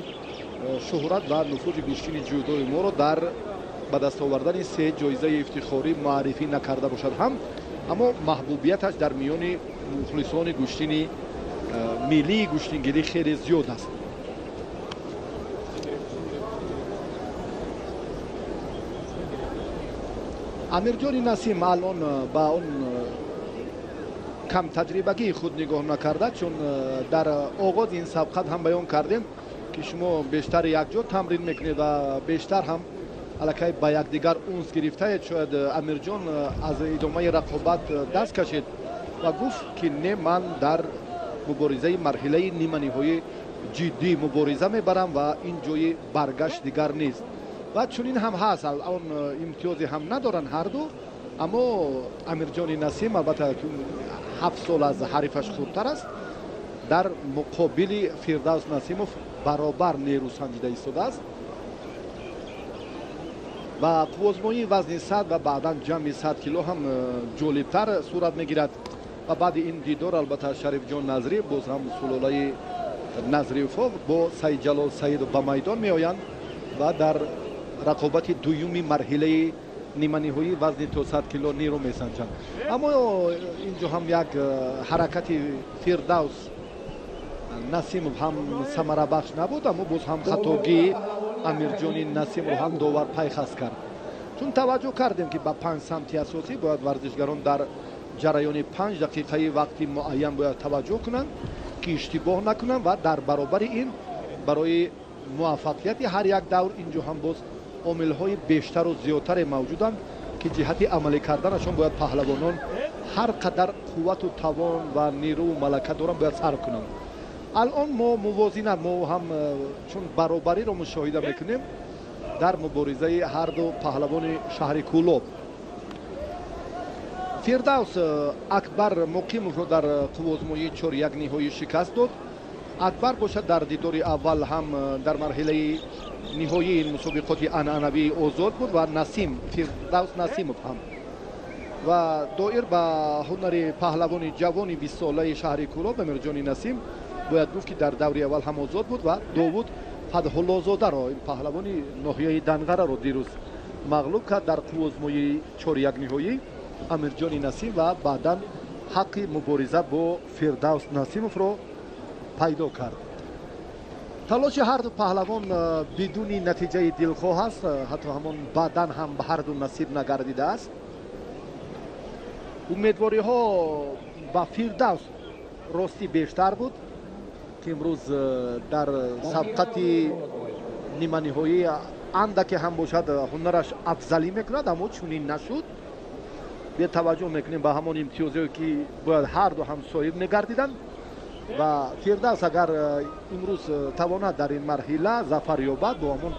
шӯҳрат ва нуфузи гӯштини ҷудои моро дар ба даст овардани се ҷоизаи ифтихорӣ муаррифӣ накарда бошад ҳам, аммо маҳбубияташ дар миёни мухлисони гӯштини миллии гӯштингирӣ хеле зиёд аст. Амирҷони Насим алон ба он камтаҷрибагии худ нигоҳ накарда, чун дар оғози ин сабқат ҳам баён кардем, ки шумо бештар якҷо тамрин мекунед ва бештар ҳам аллакай ба якдигар унс гирифтаед, шояд Амирҷон аз идомаи рақобат даст кашид ва гуфт, ки не, ман дар муборизаи марҳилаи ниманиҳоӣ ҷиддӣ мубориза мебарам ва ин ҷои баргашт дигар нест. Ва чунин ҳам ҳаст, он имтиёзе ҳам надоранд ҳарду, аммо Амирҷони Насим албатта 7 сол аз ҳарифаш хурдтар аст, дар муқобили Фирдавс Насимов баробар нерӯ санҷида истодааст ва қуввозмоии вазни 100 ва баъдан ҷамъи 100 кило ҳам ҷолибтар сурат мегирад. Ва баъди ин дидор албатта Шарифҷон Назриев, боз ҳам сулолаи Назриевҳо, бо Саидҷалол Саидов ба майдон меоянд ва дар рақобати дуюми марҳилаи ниманиҳоӣ вазни то 100 кило нерӯ месанҷанд. Аммо инҷо ҳам як ҳаракати Фирдавс Насимов ҳам самарабахш набуд, аммо боз ҳам хатогии Амирҷони Насимро ҳам довар пайхаст кард. Чун таваҷҷӯҳ кардем, ки ба панҷ самти асосӣ бояд варзишгарон дар ҷараёни 5 дақиқаи вақти муайян бояд таваҷҷӯҳ кунанд, ки иштибоҳ накунанд, ва дар баробари ин барои муваффақияти ҳар як давр инҷо ҳам боз омилҳои бештару зиёдтаре мавҷуданд, ки ҷиҳати амалӣ карданашон бояд паҳлавонон ҳар қадар қуввату тавон ва нерӯу малака доранд, бояд сарф кунанд. Алон мо мувозинат, мо ҳам чун баробариро мушоҳида мекунем дар муборизаи ҳарду паҳлавони шаҳри Кӯлоб. Фирдавс Акбар Муқимовро дар қуввозмоии чоряк ниҳоӣ шикаст дод. Акбар бошад, дар дидори аввал ҳам дар марҳилаи ниҳоии ин мусобиқоти анъанавии озод буд ва Насим, Фирдавс Насимов ҳам. Ва доир ба ҳунари паҳлавони ҷавони 20-солаи шаҳри Кӯлоб Амирҷони Насим бояд гуфт, ки дар даври аввал ҳам озод буд ва Довуд Фатҳуллозодаро, ин паҳлавони ноҳияи Данғараро, дирӯз мағлуб кард дар қуввозмоии чоряк ниҳоӣ Амирҷони Насим ва баъдан ҳаққи мубориза бо Фирдавс Насимовро пайдо кард. Талоши ҳарду паҳлавон бидуни натиҷаи дилхоҳ аст, ҳатто ҳамон баъдан ҳам ба ҳарду насиб нагардидааст. Умедвориҳо ба Фирдавс ростӣ бештар буд, ки имрӯз дар сабқати ниманиҳоӣ андаке ҳам бошад ҳунараш афзалӣ мекунад, аммо чунин нашуд. Бетаваҷҷӯҳ мекунем ба ҳамон имтиёзое, ки бояд ҳарду ҳам соҳиб мегардиданд. Ва Фирдавс агар имрӯз тавонад дар ин марҳила зафар ёбад, бо ҳамон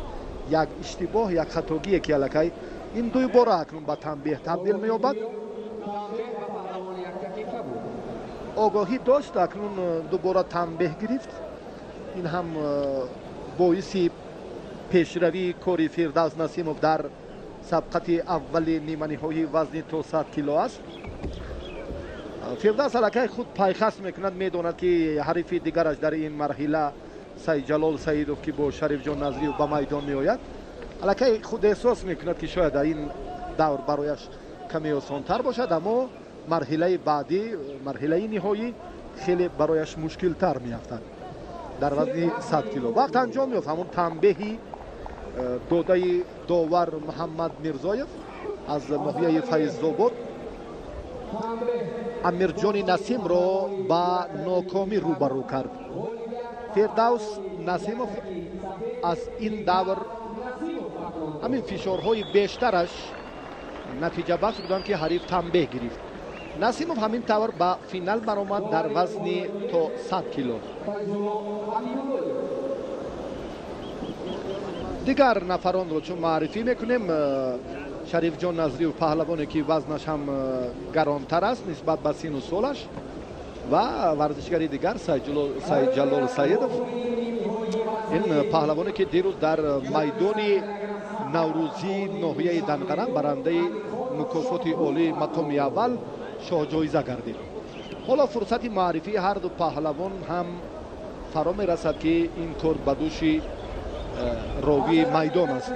як иштибоҳ, як хатогие, ки аллакай ин дуюбора акнун ба танбеҳ табдил меёбад, огоҳӣ дошт, акнун дубора танбеҳ гирифт. Ин ҳам боиси пешравии кори Фирдавс Насимов дар сабқати аввали ниманиҳоии вазни то 100 кило аст. Фирдавс аллакай худ пайхаст мекунад, медонад, ки ҳарифи дигараш дар ин марҳила Саидҷалол Саидов, ки бо Шарифҷон Назриев ба майдон меояд, аллакай худ эҳсос мекунад, ки шояд дар ин давр барояш каме осонтар бошад, аммо марҳилаи баъдӣ, марҳилаи ниҳоӣ, хеле барояш мушкилтар меафтад дар вазни 100 кило. Вақт анҷом ёфт. Ҳамон танбеҳи додаи довар Муҳаммад Мирзоев аз ноҳияи Файзобод Амирҷони Насимро ба нокомӣ рӯбарӯ кард. Фирдавс Насимов аз ин давр ҳамин фишорҳои бештараш натиҷабахш буданд, ки ҳариф танбеҳ гирифт. Насимов ҳамин тавр ба финал баромад дар вазни то 100 кило. Дигар нафаронро чун маърифӣ мекунем, Шарифҷон Назриев, паҳлавоне, ки вазнаш ҳам гаронтар аст нисбат ба сину солаш. Ва варзишгари дигар Сайидҷалол Саидов, ин паҳлавоне ки дирӯз дар майдони наврӯзии ноҳияи Данғара барандаи мукофоти олии мақоми аввал шоҳҷоиза гардид. Ҳоло фурсати муаррифии ҳар ду паҳлавон ҳам фаро мерасад, ки ин кор ба дӯши ровии майдон аст.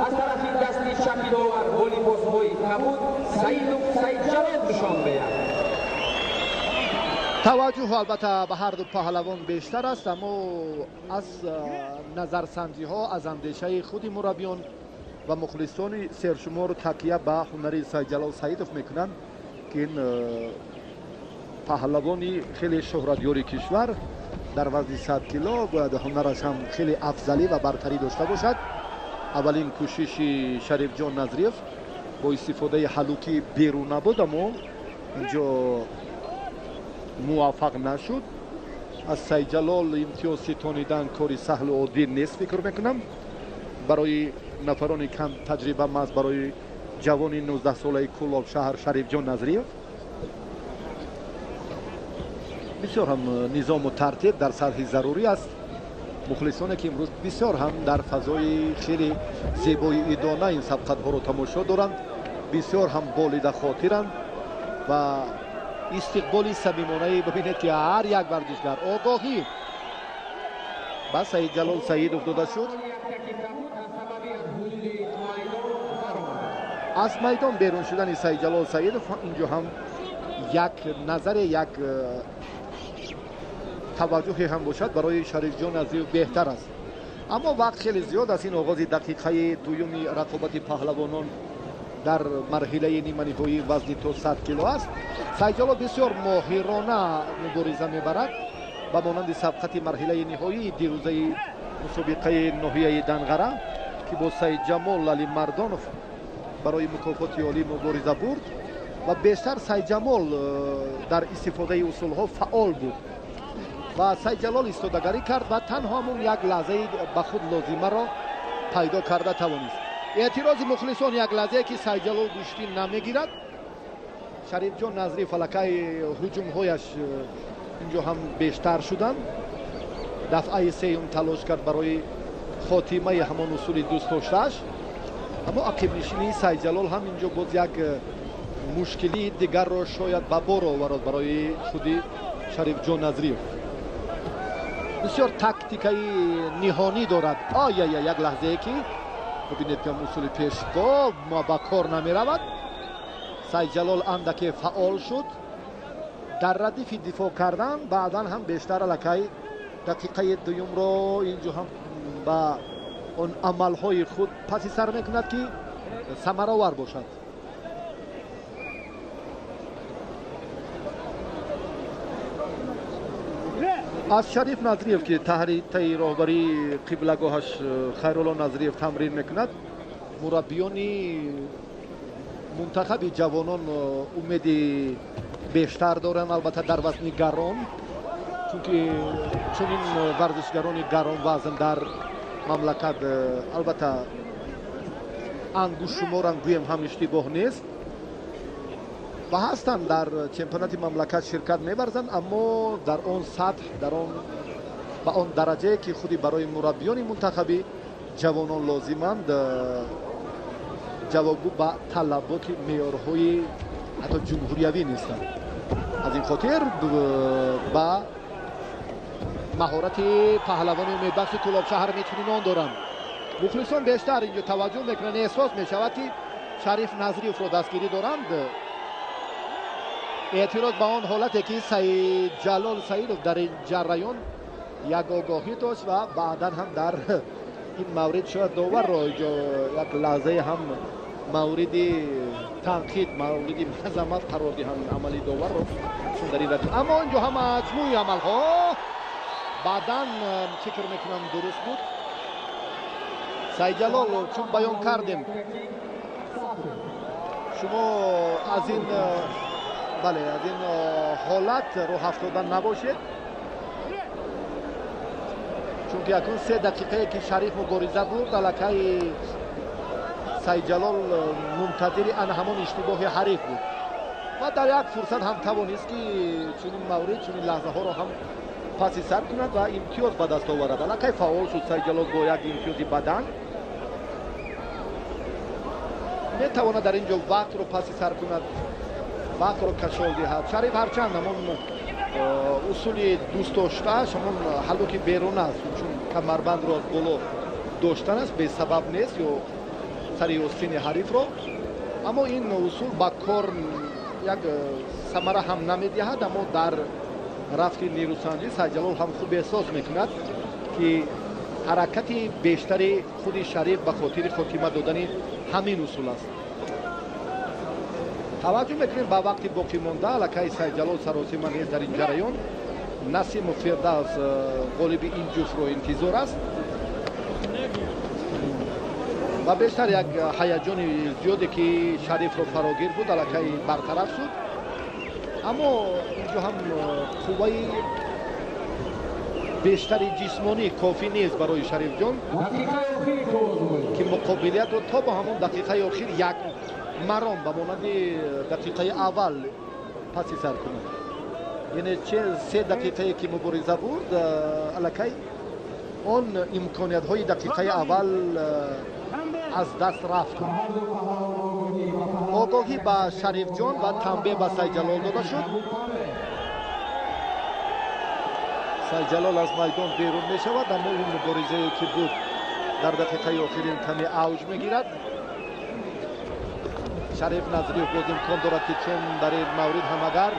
Аз тарафи дасти чапи довар бо либосҳои кабуд Саидов Саидҷалол Душанбе. Таваҷҷӯҳ албатта ба ҳар ду паҳлавон бештар аст, аммо аз назарсанҷиҳо, аз андешаи худи мураббиён ва мухлисони сершумор такя ба ҳунари Сайидҷалол Саидов мекунанд, ки ин паҳлавони хеле шӯҳратёри кишвар дар вазни 100 кило бояд ҳунараш ҳам хеле афзалӣ ва бартарӣ дошта бошад. Аввалин кӯшиши Шарифҷон Назриев бо истифодаи ҳалуки беруна буд, аммо инҷо муваффақ нашуд. Аз Сайидҷалол имтиёз ситонидан кори саҳлу оддӣ нест, фикр мекунам, барои нафарони кам таҷриба, маҳз барои ҷавони 19-солаи Кӯлоб шаҳр Шарифҷон Назриев. Бисёр ҳам низому тартиб дар сатҳи зарурӣ аст. Мухлисоне ки имрӯз бисёр ҳам дар фазои хеле зебои идона ин сабқатҳоро тамошо доранд, бисёр ҳам болида хотиранд ва истиқболи самимонаи бибинед, ки ҳар як варзишгар огоҳӣ ба Сайидҷалол Саидов дода шуд. Аз майдон берун шудани Сайидҷалол Саидов инҷо ҳам як назаре, як таваҷҷӯҳе ҳам бошад барои Шарифҷон Назриев беҳтар аст. Аммо вақт хеле зиёд аст. Ин оғози дақиқаи дуюми рақобати паҳлавонон дар марҳилаи ниманиҳоии вазни то 100 кило аст. Сайидҷалол бисёр моҳирона мубориза мебарад, ба монанди сабқати марҳилаи ниҳоии дирӯзаи мусобиқаи ноҳияи Данғара, ки бо Сайидҷамол Алимардонов барои мукофоти олӣ мубориза бурд ва бештар Сайидҷамол дар истифодаи усулҳо фаъол буд ва Сайидҷалол истодагарӣ кард ва танҳо ҳамон як лаҳзаи ба худ лозимаро пайдо карда тавонист. Эътирози мухлисон як лаҳзае ки Сайидҷалол гӯштӣ намегирад. Шарифҷон Назриев аллакай ҳуҷумҳояш инҷо ҳам бештар шуданд. Дафъаи сеюм талош кард барои хотимаи ҳамон усули дӯстдоштааш, аммо ақибнишинии Сайидҷалол ҳам инҷо боз як мушкилии дигарро шояд ба бор овард барои худи Шарифҷон Назриев. Бисёр тактикаи ниҳонӣ дорад. Ояя, як лаҳзае ки бибинед ки усули пешпо ба кор намеравад. Сайидҷалол андаке фаъол шуд дар радифи дифоъ кардан, баъдан ҳам бештар аллакай дақиқаи дуюмро инҷо ҳам ба он амалҳои худ паси сар мекунад, ки самаровар бошад. Аз Шариф Назриев, ки таҳти роҳбарии қиблагоҳаш Хайрулло Назриев тамрин мекунад, мураббиёни мунтахаби ҷавонон умеди бештар доранд, албатта дар вазни гарон, чунки чунин варзишгарони гаронвазн дар мамлакат албатта ангуштшуморанд, гӯем ҳам иштибоҳ нест ва ҳастанд, дар чемпионати мамлакат ширкат меварзанд, аммо дар он сатҳ, дар он ба он дараҷае ки худи барои мураббиёни мунтахаби ҷавонон лозиманд, ҷавобгӯ ба талаботи меъёрҳои ҳатто ҷумҳуриявӣ нестанд. Аз ин хотир ба маҳорати паҳлавони умедбахши Кӯлобшаҳр итминон доранд. Мухлисон бештар инҷо таваҷҷӯҳ мекунанд, эҳсос мешавад, ки Шариф Назриевро дастгирӣ доранд. Эътироз ба он ҳолате ки Сайидҷалол Саидов дар ин ҷараён як огоҳӣ дошт ва баъдан ҳам дар ин маврид шояд доварро як лаҳзае ҳам мавриди танқид, мавриди мазаммат қарор диҳанд амали доварро, чун дар ин радиф. Аммо инҷо ҳам маҷмӯи амалҳо баъдан фикр мекунам дуруст буд. Сайидҷалол, чун баён кардем, шумо аз ин бале, аз ин ҳолат роҳ афтода набошед, чунки акнун 3 дақиқае ки Шариф мубориза бурд, аллакай Сайҷалол мунтазири ана ҳамон иштибоҳи ҳариф буд ва дар як фурсат ҳам тавонист, ки чунин маврид, чунин лаҳзаҳоро ҳам паси сар кунад ва имтиёз ба даст оварад. Аллакай фаъол шуд Сайҷалол бо як имтиёзи бадан. Метавонад дар ин ҷо вақтро паси сар кунад, вақтро кашол диҳад. Шариф ҳарчанд ҳамон усули дӯстдоштааш, ҳамон ҳаллуки берун аст, чун камарбандро аз боло доштан аст, бесабаб нест ё сари остини ҳарифро, аммо ин усул ба кор як самара ҳам намедиҳад. Аммо дар рафти нерӯсанҷӣ Сайҷалол ҳам хуб эҳсос мекунад, ки ҳаракати бештари худи Шариф ба хотири хотима додани ҳамин усул аст. Таваҷҷӯҳ мекунем ба вақти боқӣ монда. Аллакай Сайҷалол саросима нест дар ин ҷараён. Насиму Фирдавс ғолиби ин ҷуфтро интизор аст ва бештар як ҳаяҷони зиёде, ки Шарифро фарогир буд, аллакай бартараф шуд. Аммо инҷо ҳам қувваи бештари ҷисмонӣ кофӣ нест барои Шарифҷон, ки муқобилиятро то ба ҳамон дақиқаи охир як маром ба монанди дақиқаи аввал паси сар кунад. Яъне 3 дақиқае ки мубориза бурд, аллакай он имкониятҳои дақиқаи аввал аз даст рафт. Огоҳӣ ба Шарифҷон ва танбеҳ ба Сайҷалол дода шуд. Сайҷалол аз майдон берун мешавад, аммо ин муборизае, ки буд, дар дақиқаи охирин каме авҷ мегирад. Шариф Назриев боз имкон дорад, ки чун дар ин маврид ҳам агар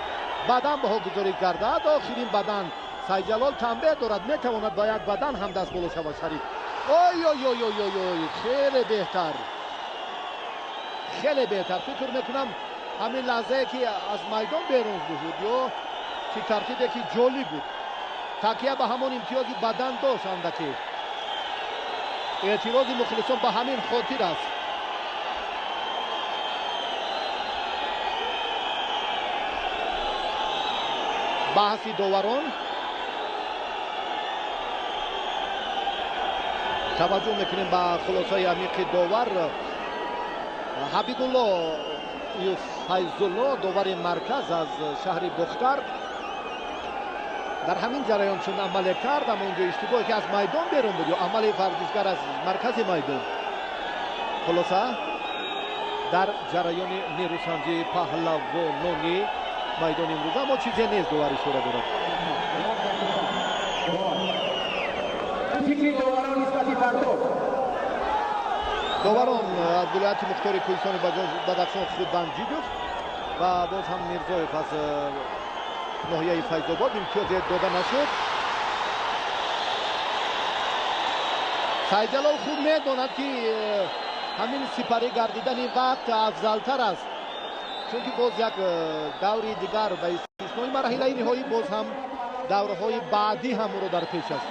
бадан баҳогузорӣ гардад, охирин бадан Сайҷалол танбеҳ дорад, метавонад ба як бадан ҳам даст боло шавад Шариф. Ой ой ой ой ой ой, хеле беҳтар, хеле беҳтар. Фикр мекунам, ҳамин лаҳзае, ки аз майдон берун шуд ё чӣ тартибе, ки ҷолиб буд, такя ба ҳамон имтиёзи бадан дошт андаке. Эътирози мухлисон ба ҳамин хотир аст. Баҳси доварон. Таваҷҷӯҳ мекунем ба хулосаи амиқи довар Ҳабибулло Файзулло, довари марказ аз шаҳри Бохтар. Дар ҳамин ҷараён чун амале кард, аммо инҷо иштибоҳе, ки аз майдон берун буд ё амали варзишгар аз маркази майдон. Хулоса, дар ҷараёни нерӯсанҷии паҳлавонони майдони имрӯза аммо чизе нест, довар ишора дорад. Фикри доварон нисбати партов. Доварон аз вилояти мухтори кӯҳистони Бадахшон Худбанҷидов ва боз ҳам Мирзоев аз ноҳияи Файзобод. Имтиёзе дода нашуд. Сайҷалол хуб медонад, ки ҳамин сипарӣ гардидани вақт афзалтар аст, чунки боз як даври дигар ба истиснои марҳилаи ниҳоӣ боз ҳам даврҳои баъдӣ ҳам ӯро дар пеш аст.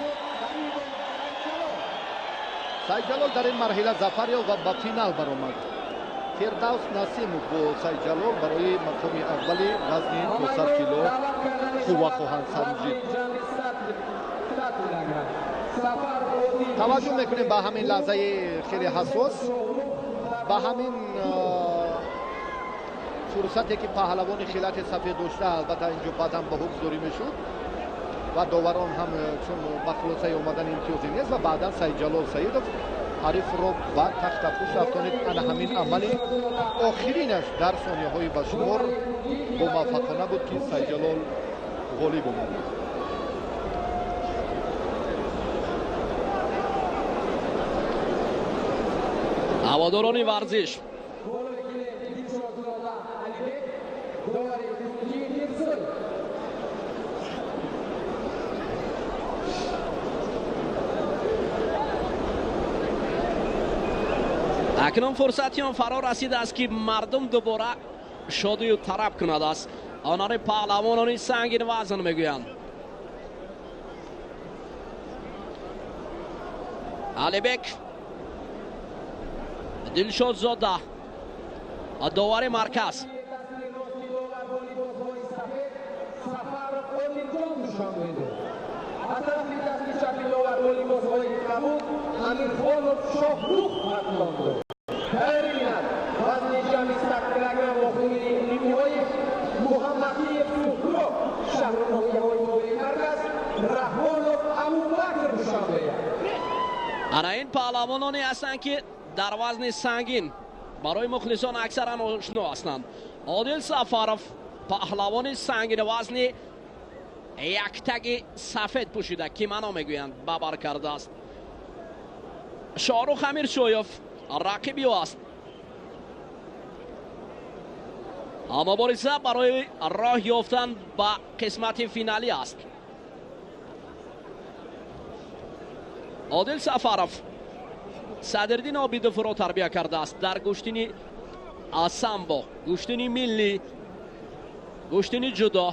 Сайҷалол дар ин марҳила зафар ёфт ва ба финал баромад. Фирдавс Насимов бо Сайҷалол барои мақоми аввали вазни 200 кило қувва хоҳанд санҷид. Таваҷҷӯҳ мекунем ба ҳамин лаҳзаи хеле ҳассос, ба ҳамин фурсате, ки паҳлавони хилати сафед дошта, албатта инҷо баъдан ба ҳукмдорӣ мешуд ва доварон ҳам чун ба хулосаи омадани имтиёзе нест ва баъдан Сайҷалол Саидов ҳарифро ба тахтапӯш рафтонид. Ана ҳамин амали охиринаш дар сонияҳои ба шумор бомуваффақона буд, ки Сайҷалол ғолиб омад. Ҳаводорони варзиш, акнун фурсати он фаро расидааст, ки мардум дубора шодию тараб кунад аз онони паҳлавонони сангин вазн мегӯянд. Алибек Дилшодзода, довари марказ. Аз тарафи дасти чапи довар бо либосҳои кабуд Амирхонов Шоҳрух Хатлондо. Паҳлавононе ҳастанд, ки дар вазни сангин барои мухлисон аксаран ошно ҳастанд. Одил Сафаров, паҳлавони сангин вазни яктаги сафед пӯшида, кимано мегӯянд, бабар кардааст. Шоҳрух Амиршоев рақиби ӯ аст. Мубориза барои роҳ ёфтан ба қисмати финалӣ аст. Одил Сафаров Садриддин Обидовро тарбия кардааст дар гӯштини самбо, гӯштини миллӣ, гӯштини ҷудо.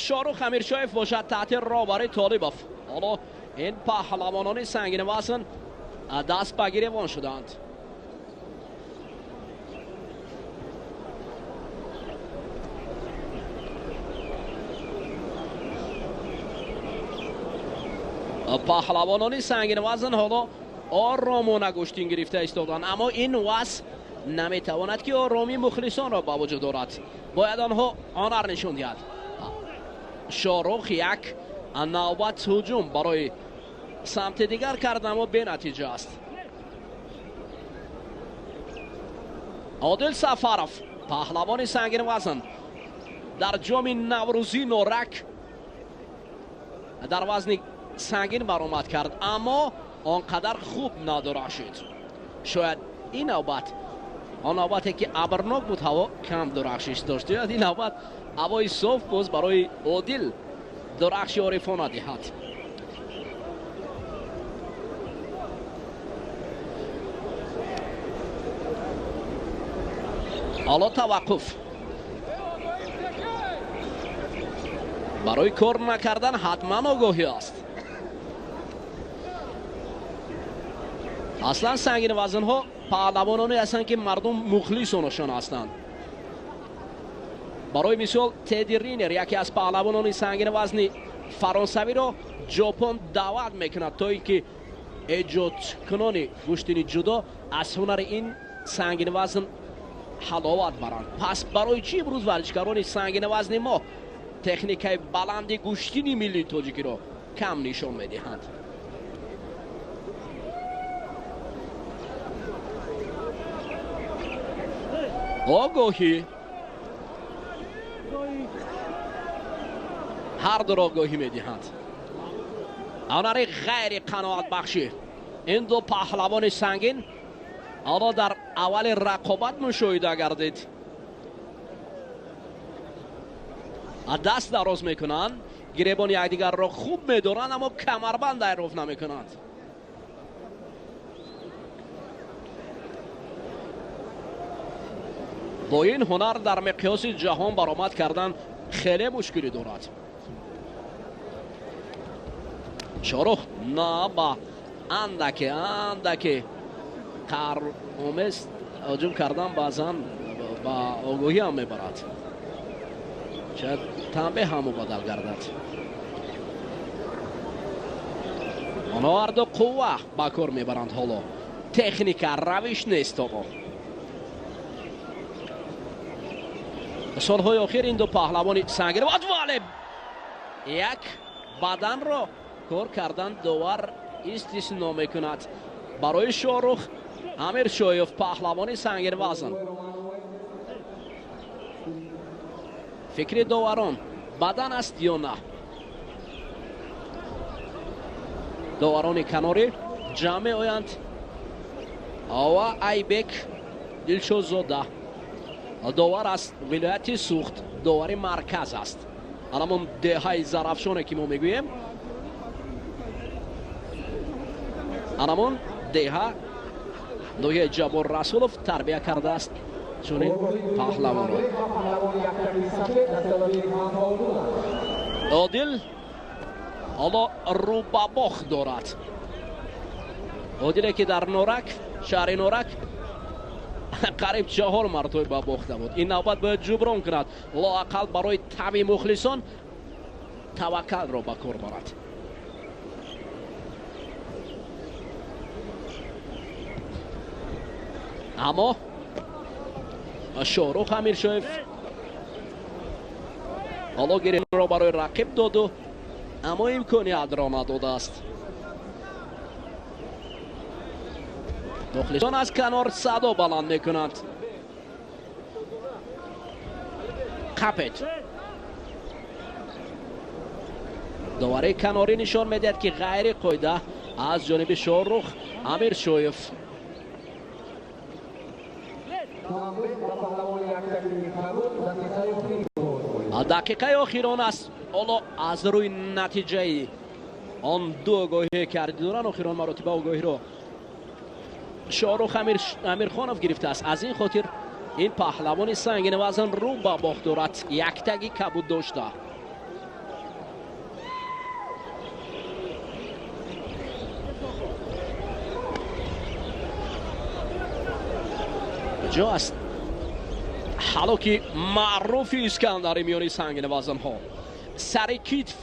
Шоҳрух Амиршоев бошад таҳти роҳбари Толибов. Ҳоло ин паҳлавонони сангинвазн даст ба гиревон шуданд. Паҳлавонони сангинвазн ҳоло оромона гӯштин гирифта истоданд, аммо ин вазн наметавонад, ки оромии мухлисонро ба вуҷуд орад. Бояд онҳо ҳунар нишон диҳад. Шоҳрух як навбат ҳуҷум барои самти дигар кард, аммо бенатиҷа аст. Одил Сафаров, паҳлавони сангинвазн, дар ҷоми Наврӯзии Норак дар вазни сангин баромад кард, аммо он қадар хуб надурахшид. Шояд ин навбат, он навбате ки абрнок буд, ҳаво кам дурахшиш дошт. Шояд ин навбат ҳавои соф боз барои Одил дурахши орифона диҳад. Ҳоло таваққуф. Барои кор накардан ҳатман огоҳӣ аст. Аслан сангинвазнҳо паҳлавононе ҳастанд, ки мардум мухлисонашон ҳастанд. Барои мисол, Теди Ринер, яке аз паҳлавонони сангинвазни фаронсавиро Ҷопон даъват мекунад, то ин ки эҷодкунони гӯштини ҷудо аз ҳунари ин сангинвазн ҳаловат баранд. Пас барои чӣ имрӯз варзишгарони сангинвазни мо техникаи баланди гӯштини миллии тоҷикиро кам нишон медиҳанд? Огоҳӣ, ҳар дуро огоҳӣ медиҳанд. Ҳунари ғайри қаноатбахшӣ ин ду паҳлавони сангин ҳоло дар аввали рақобат мушоҳида гардид. Даст дароз мекунанд, гиребони якдигарро хуб медоранд, аммо камарбанд айроф намекунанд. Бо ин ҳунар дар миқёси ҷаҳон баромад кардан хеле мушкилӣ дорад. Шоҳрух на ба андаке андаке қаҳромез ҳуҷум кардан баъзан ба огоҳӣ ҳам мебарад. Шояд танбеҳ ҳам мубаддал гардад. Онҳо ҳарду қувва ба кор мебаранд. Ҳоло техника, равиш нест. Ҳоло солҳои охир ин ду паҳлавони сангин вале як баданро кор кардан довар истисно мекунад. Барои Шоҳрух Амиршоев, паҳлавони сангинвазн, фикри доварон бадан аст ё на? Доварони канорӣ ҷамъ меоянд ва Айбек Дилшодзода довар аз вилояти Сухт, довари марказ аст. Ҳамон деҳаи Зарафшоне ки мо мегӯем, ҳамон деҳа ноҳияи Ҷаббор Расулов тарбия кардааст чунин паҳлавонро. Одил ҳоло рӯбабох дорад. Одиле ки дар Норак, шаҳри Норак, қариб 4 маротиба бохта буд. Ин навбат бояд ҷуброн кунад. Лоақал барои таби мухлисон таваккалро ба кор барад. Аммо Шоҳрух Амиршоев ҳоло гирифтро барои рақиб доду, аммо имкониятро надодааст. Мухлисон аз канор садо баланд мекунанд. Қапет. Довари канорӣ нишон медиҳад, ки ғайри қоида аз ҷониби Шоҳрух Амиршоев. Дақиқаи охирон аст. Ҳоло аз рӯи натиҷаи он ду огоҳие ки ҳар доранд, охирон маротиба огоҳиро Шоҳрух Амирхонов гирифтааст. Аз ин хотир ин паҳлавони сангинвазн рӯ ба бохт дорад, яктаги кабуд дошта. Куҷо аст ҳалоки маъруфи Искандари миёни сангинвазнҳо? Сари китф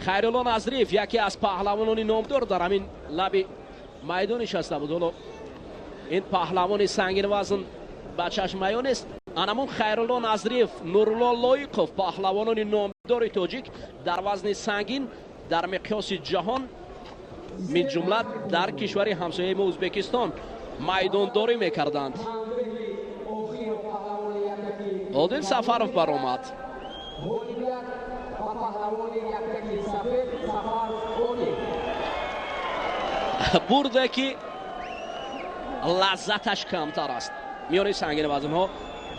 Хайрулло Назриев, яке аз паҳлавонони номдор дар ҳамин лаби майдон нишаста буд. Ҳоло ин паҳлавони сангинвазн ба чашм аён нест. Анамун Хайрулло Назриев, Нурулло Лоиқов, паҳлавонони номдори тоҷик дар вазни сангин дар миқёси ҷаҳон, мин ҷумла дар кишвари ҳамсояи мо Ӯзбекистон майдондорӣ мекарданд. Одил Сафаров баромад. Бурде ки лаззаташ камтар аст миёни сангинвазнҳо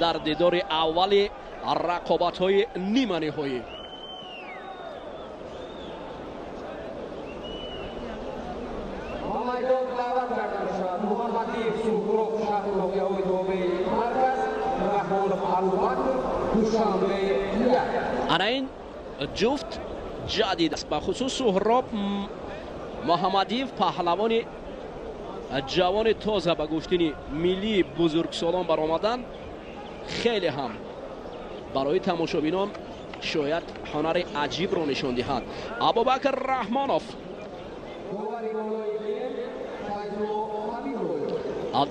дар дидори аввали рақобатҳои ниманиҳоӣ. Ана ин ҷуфт ҷадид аст, бахусус Суҳроб Муҳаммадиев, паҳлавони ҷавони тоза ба гӯштини миллии бузургсолон баромадан хеле ҳам барои тамошобинон шояд ҳунари аҷибро нишон диҳад. Абубакр Раҳмонов,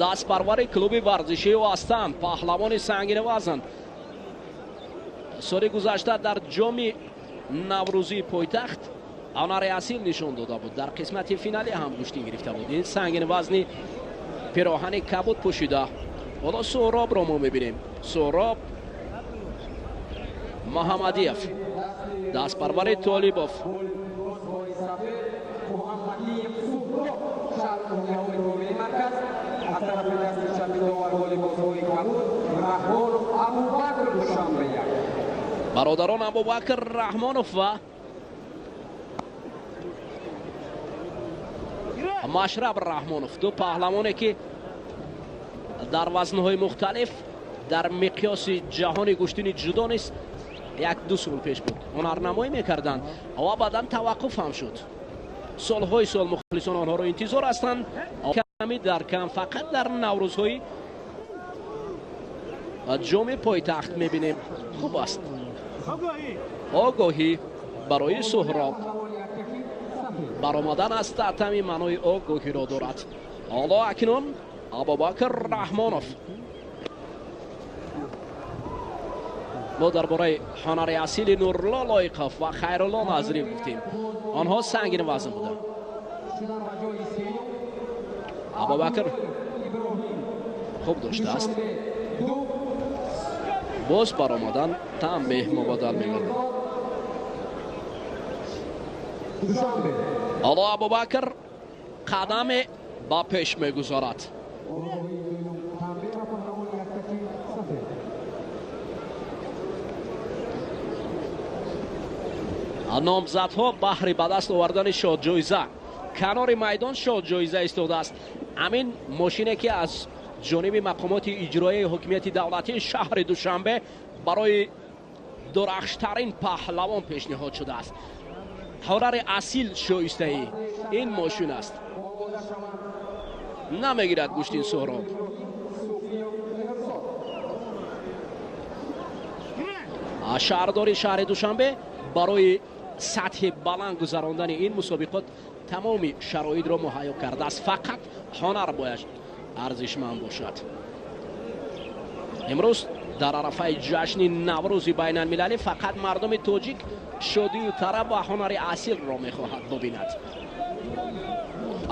дастпарвари клуби варзишии ӯ ҳастанд, паҳлавони сангинвазн. Соли гузашта дар ҷоми наврӯзии пойтахт ҳунари асил нишон дода буд, дар қисмати финалӣ ҳам гӯштин гирифта буд. Ин сангинвазни пироҳани кабуд пӯшида. Ҳоло Суҳробро мо мебинем. Суҳроб Муҳаммадиев, дастпарвари Толибов. Бародарон Абубакр Раҳмонов ва Машраб Раҳмонов, ду паҳлавоне ки дар вазнҳои мухталиф дар миқёси ҷаҳони гӯштини ҷудо низ як-ду сол пеш буд ҳунарнамоӣ мекарданд ва баъдан таваққуф ҳам шуд. Солҳои сол мухлисон онҳоро интизор ҳастанд. Ками дар кам фақат дар наврӯзҳои ҷоми пойтахт мебинем. Хуб аст. Огоҳӣ барои Суҳроб. Баромадан аз татами маънои огоҳиро дорад. Ҳоло акнун Абубакр Раҳмонов. Мо дар бораи ҳунари асили Нурулло Лоиқов ва Хайрулло Назриев гуфтем. Онҳо сангин вазн буданд. Абубакр хуб доштааст. Боз баромадан танбеҳ мубодал мегардад. Ҳоло Абубакр қадаме ба пеш мегузорад. Номзадҳо баҳри ба даст овардани шодҷоиза канори майдон шодҷоиза истодааст. Ҳамин мошине ки аз ҷониби мақомоти иҷроияи ҳокимияти давлатии шаҳри Душанбе барои дурахштарин паҳлавон пешниҳод шудааст. Ҳунари асил шоистаи ин мошин аст. Намегирад гӯштин Суҳроб. Шаҳрдори шаҳри Душанбе барои сатҳи баланд гузарондани ин мусобиқот тамоми шароитро муҳайё кардааст. Фақат ҳунар бояд арзишманд бошад. Имрӯз дар арафаи ҷашни Наврӯзи байналмилалӣ фақат мардуми тоҷик шодию тараб ва ҳунари асилро мехоҳад бубинад.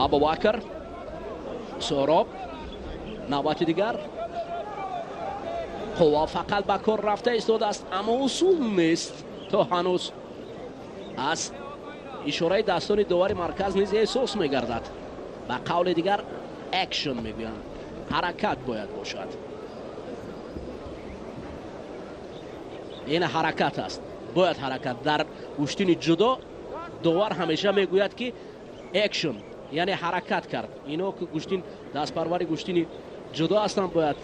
Абубакр Суҳроб навбати дигар қувва фақат ба кор рафта истодааст, аммо усул нест то ҳанӯз. Аз ишораи дастони довари марказ низ эҳсос мегардад. Ба қавли дигар экшн мегӯянд, ҳаракат бояд бошад. Ин ҳаракат аст, бояд ҳаракат. Дар гӯштини ҷудо довар ҳамеша мегӯяд ки экшн, яъне ҳаракат кард. Ино ки гӯштин дастпарвари гӯштини ҷудо ҳастанд, бояд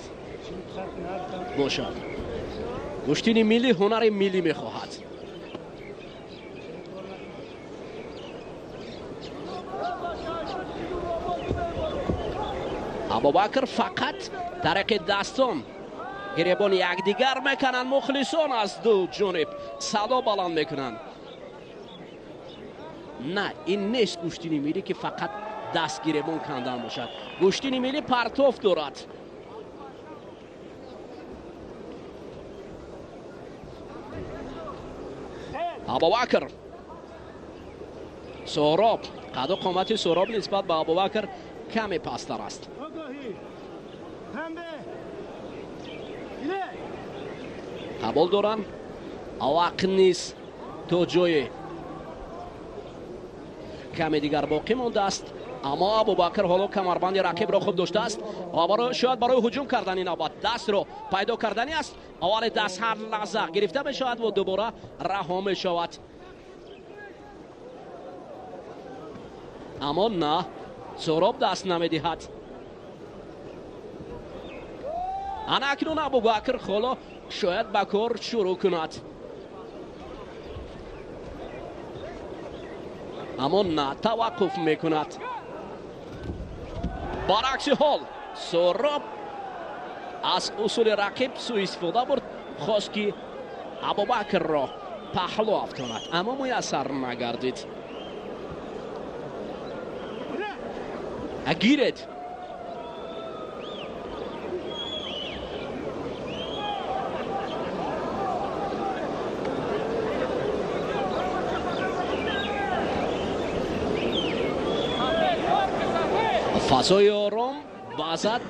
бошад. Гӯштини миллӣ ҳунари миллӣ мехоҳад. Абубакр фақат тариқи дастон гиребони якдигар мекунанд. Мухлисон аз ду ҷониб садо баланд мекунанд. На, ин нест гӯштини миллӣ ки фақат даст гиребон кандан бошад. Гӯштини миллӣ партоф дорад. Абубакр, Суҳроб, қаду қомати Суҳроб нисбат ба Абубакр каме пасттар аст. Қабул доранд. Вақт низ то ҷое каме дигар боқӣ мондааст, аммо Абубакр ҳоло камарбанди рақибро хуб доштааст ва шояд барои ҳуҷум кардани навбат дастро пайдо кардани аст. Аввали даст ҳар лаҳза гирифта мешавад ва дубора раҳо мешавад. Аммо на, Суҳроб даст намедиҳад. Ана акнун Абубакр ҳоло шояд ба кор шурӯъ кунад, аммо на, таваққуф мекунад. Баръакси ҳол Суҳроб аз усули рақиб суистифода бурд, хост ки Абубакрро паҳлӯ афтонад, аммо муяссар нагардид. Гиред. Фазои ором баъзан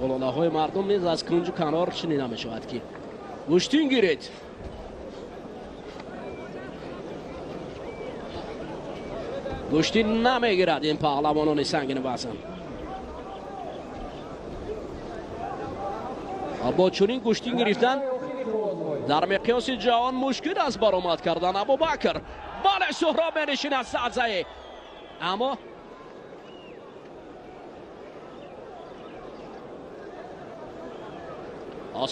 ҳололаҳои мардум низ аз кунҷу канор шунида мешавад ки гӯштин гиред. Гӯштин намегирад ин паҳлавонони сангини вазн. Бо чунин гӯштин гирифтан дар миқёси ҷаҳон мушкил аст баромад кардан. Абубакр, бале, Суҳроб менишинад садзае, аммо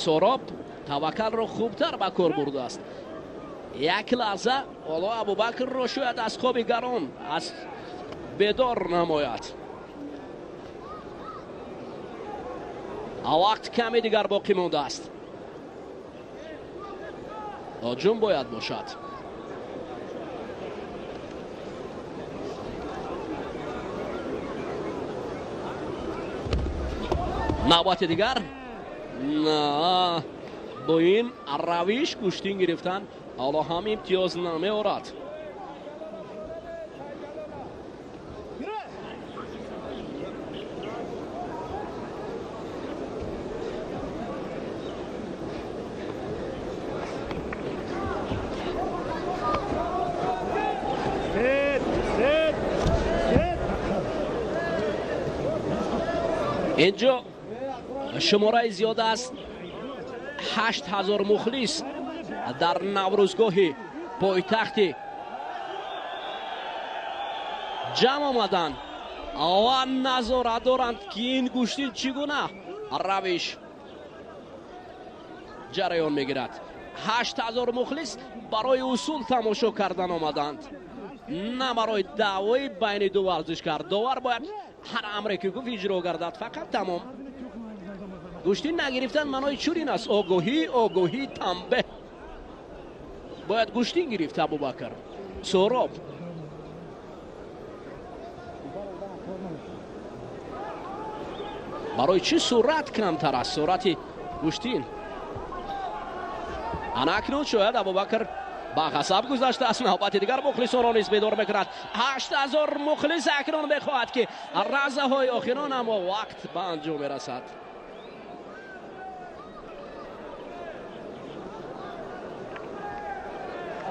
Суҳроб таваккалро хубтар ба кор бурдааст. Як лаҳза ҳоло Абубакрро шояд аз хоби гарон аз бедор намояд. Вақт каме дигар боқӣ мондааст. Ҳуҷум бояд бошад. Навбати дигар на, бо ин равиш гӯштин гирифтан ҳоло ҳам имтиёз намеорад. Инҷо шумораи зиёд аст, 8000 мухлис дар наврӯзгоҳи пойтахти ҷамъ омаданд ва назора доранд ки ин гӯштин чӣ гуна равиш ҷараён мегирад. 8000 мухлис барои усул тамошо кардан омаданд, на барои даъвои байни ду варзишкар. Довар бояд ҳар амре ки гуфт иҷро гардад, фақат тамом. Гӯштин нагирифтан маънои чунин аст: огоҳӣ, огоҳӣ, танбеҳ. Бояд гӯштин гирифт Абубакр. Суҳроб барои чӣ суръат камтар аст? Суръати гӯштин. Ана акнун шояд Абубакр Ба ғазаб гузаштааст. Навбати дигар мухлисонро низ бедор мекунад. 8000 мухлис акнун мехоҳад, ки лаҳзаҳои охирон, аммо вақт ба анҷом мерасад.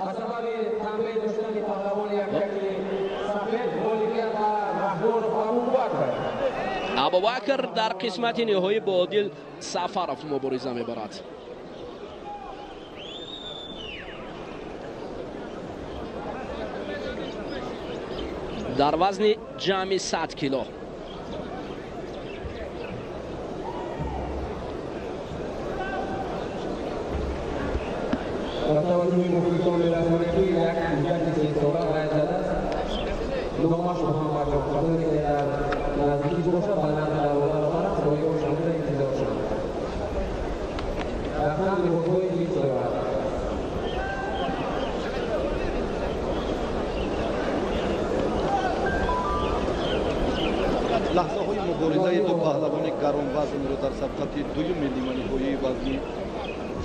Аз сабаби танбеҳ доштани паҳлавони яктаки сафед ғолибият ба Раҳмонов Абубакр. Абубакр дар қисмати ниҳоӣ бо Одил Сафаров мубориза мебарад. Дар вазни ҷамъи 100 кило. Ба таваҷҷӯҳи мухлисон мерасонем, ки як ҳуҷҷати сесола ғайр задааст. Номаш Муҳаммадҷон. Касоне ки дар наздикиш бошад, ба назди дарвоза раванд, соҳибош ҳамуда интизор шаванд. Дар тан либосҳои либс дорад. Лаҳзаҳои муборизаи ду паҳлавони гаронвазнро дар сабқати дуюми ниманиҳоии вазни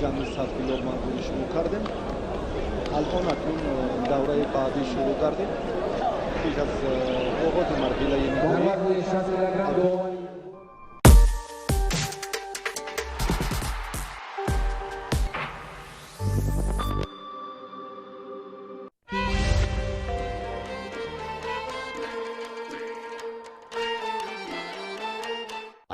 ҷамъи 100 кило манзури шумо кардем. Алон акнун давраи баъдӣ шурӯъ кардем. Пеш аз оғози марҳилаи ниҳоӣ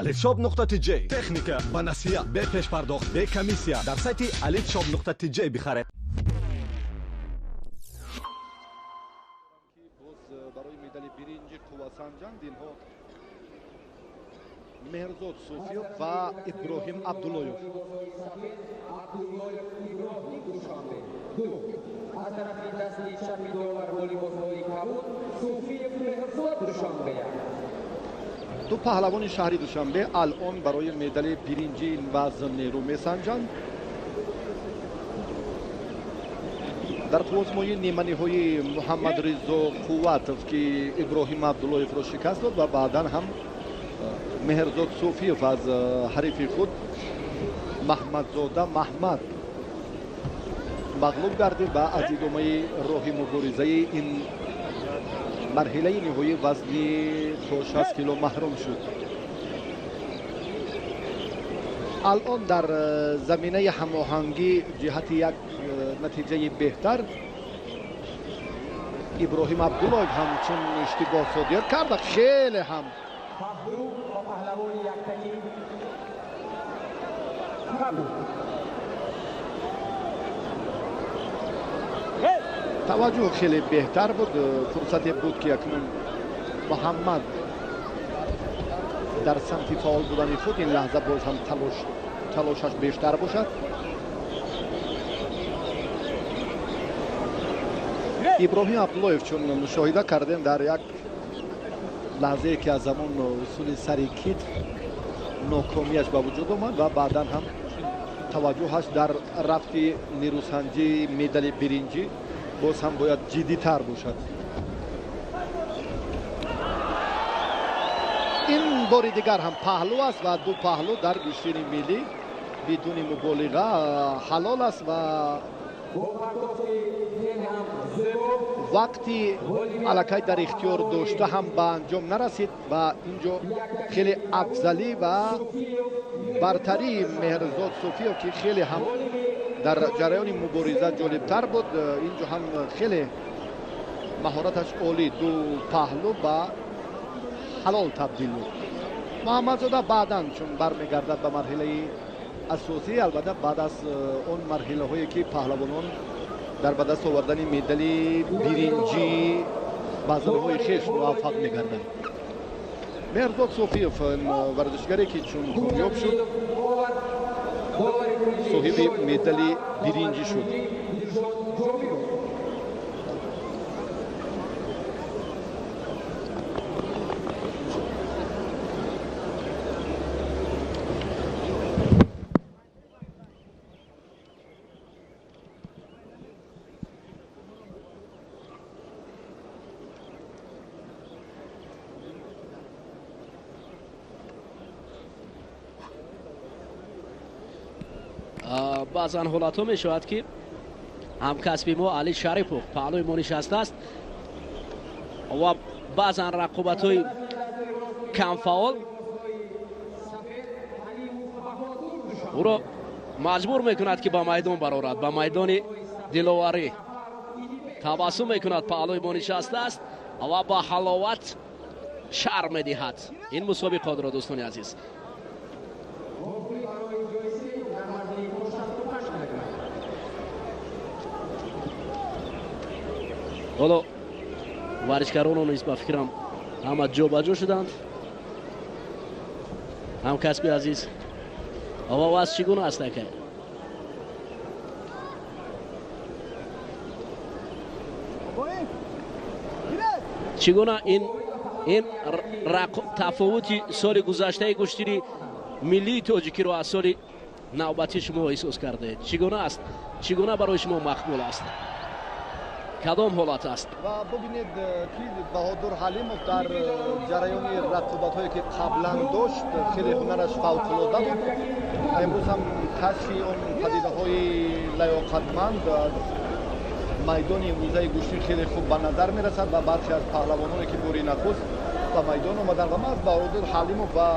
Alifshop.tj техника ба насия, бе пешпардохт, бе комиссия дар сайти alifshop.tj бихаред. Боз барои медали биринҷи қуввасанҷанд инҳо Меҳрзод Суфиев ва Иброҳим Абдуллоев. Аз тарафи дасти чапи довар бо либосҳои кабуд Суфиев Меҳрзод, Душанбе. Ду паҳлавони шаҳри Душанбе алон барои медали биринҷи ин вазн нерӯ месанҷанд. Дар қуввозмоии ниманиҳои Муҳаммадризо Қувватов, ки Иброҳим Абдуллоевро шикаст дод, ва баъдан ҳам Меҳрзод Суфиев аз ҳарифи худ Маҳмадзода Маҳмад мағлуб гардид ва аз идомаи роҳи муборизаи ин марҳилаи ниҳоии вазни то 60 кило маҳрум шуд. Алон дар заминаи ҳамоҳангӣ ҷиҳати як натиҷаи беҳтар Иброҳим Абдуллоев ҳамчун иштибоҳ содир карда, хеле ҳам таваҷҷӯҳ хеле беҳтар буд. Фурсате буд, ки акнун Муҳаммад дар самти фаъол будани худ ин лаҳза боз ҳам талошаш бештар бошад. Иброҳим Абдуллоев, чун мушоҳида кардем, дар як лаҳзае ки аз замон усули сари китф нокомиаш ба вуҷуд омад ва баъдан ҳам таваҷҷӯҳаш дар рафти нерӯсанҷии медали биринҷӣ боз ҳам бояд ҷиддитар бошад. Ин бори дигар ҳам паҳлӯ аст ва ду паҳлӯ дар гӯштини миллӣ бидуни муболиға ҳалол аст ва вақти аллакай дар ихтиёр дошта ҳам ба анҷом нарасид ва инҷо хеле афзалӣ ва бартарии Меҳрзод Суфиев, ки хеле ҳам дар ҷараёни мубориза ҷолибтар буд, инҷо ҳам хеле маҳораташ олӣ, ду паҳлӯ ба ҳалол табдил буд. Муҳаммадзода баъдан чун бармегардад ба марҳилаи асосӣ, албатта баъд аз он марҳилаҳое ки паҳлавонон дар ба даст овардани медали биринҷӣ вазнҳои хеш муваффақ мегарданд. Меҳрзод Суфиев, варзишгаре ки чун комёб шуд, соҳиби медали биринҷӣ шуд. Баъзан ҳолатҳо мешавад, ки Ҳамкасби мо Али Шарипов паҳлӯи мо нишастааст ва баъзан рақобатҳои камфаъол ӯро маҷбур мекунад, ки ба майдон барорад, ба майдони диловарӣ. Табассум мекунад, паҳлӯи мо нишастааст ва ба ҳаловат шарҳ медиҳад ин мусобиқотро, дӯстони азиз. Ҳоло варзишгаронро низ, ба фикрам, ҳама ҷобаҷо шуданд. Ҳамкасби азиз, ва вазъ чӣ гуна аст, ака? Чӣ гуна ин тафовути соли гузаштаи гӯштини миллии тоҷикиро аз соли навбатӣ шумо эҳсос кардаед? Чӣ гуна аст? Чӣ гуна барои шумо мақбул аст? Кадом ҳолат аст? Ва бубинед, ки Баҳодур Ҳалимов дар ҷараёни рақобатҳое, ки қаблан дошт, хеле ҳунараш фавқулода буд. Имрӯз ҳам кашфи он падидаҳои лаёқатманд аз майдони имрӯзаи гӯштин хеле хуб ба назар мерасад ва бархе аз паҳлавононе, ки бори нахуст ба майдон омаданд, ва маҳз Баҳодур Ҳалимов ва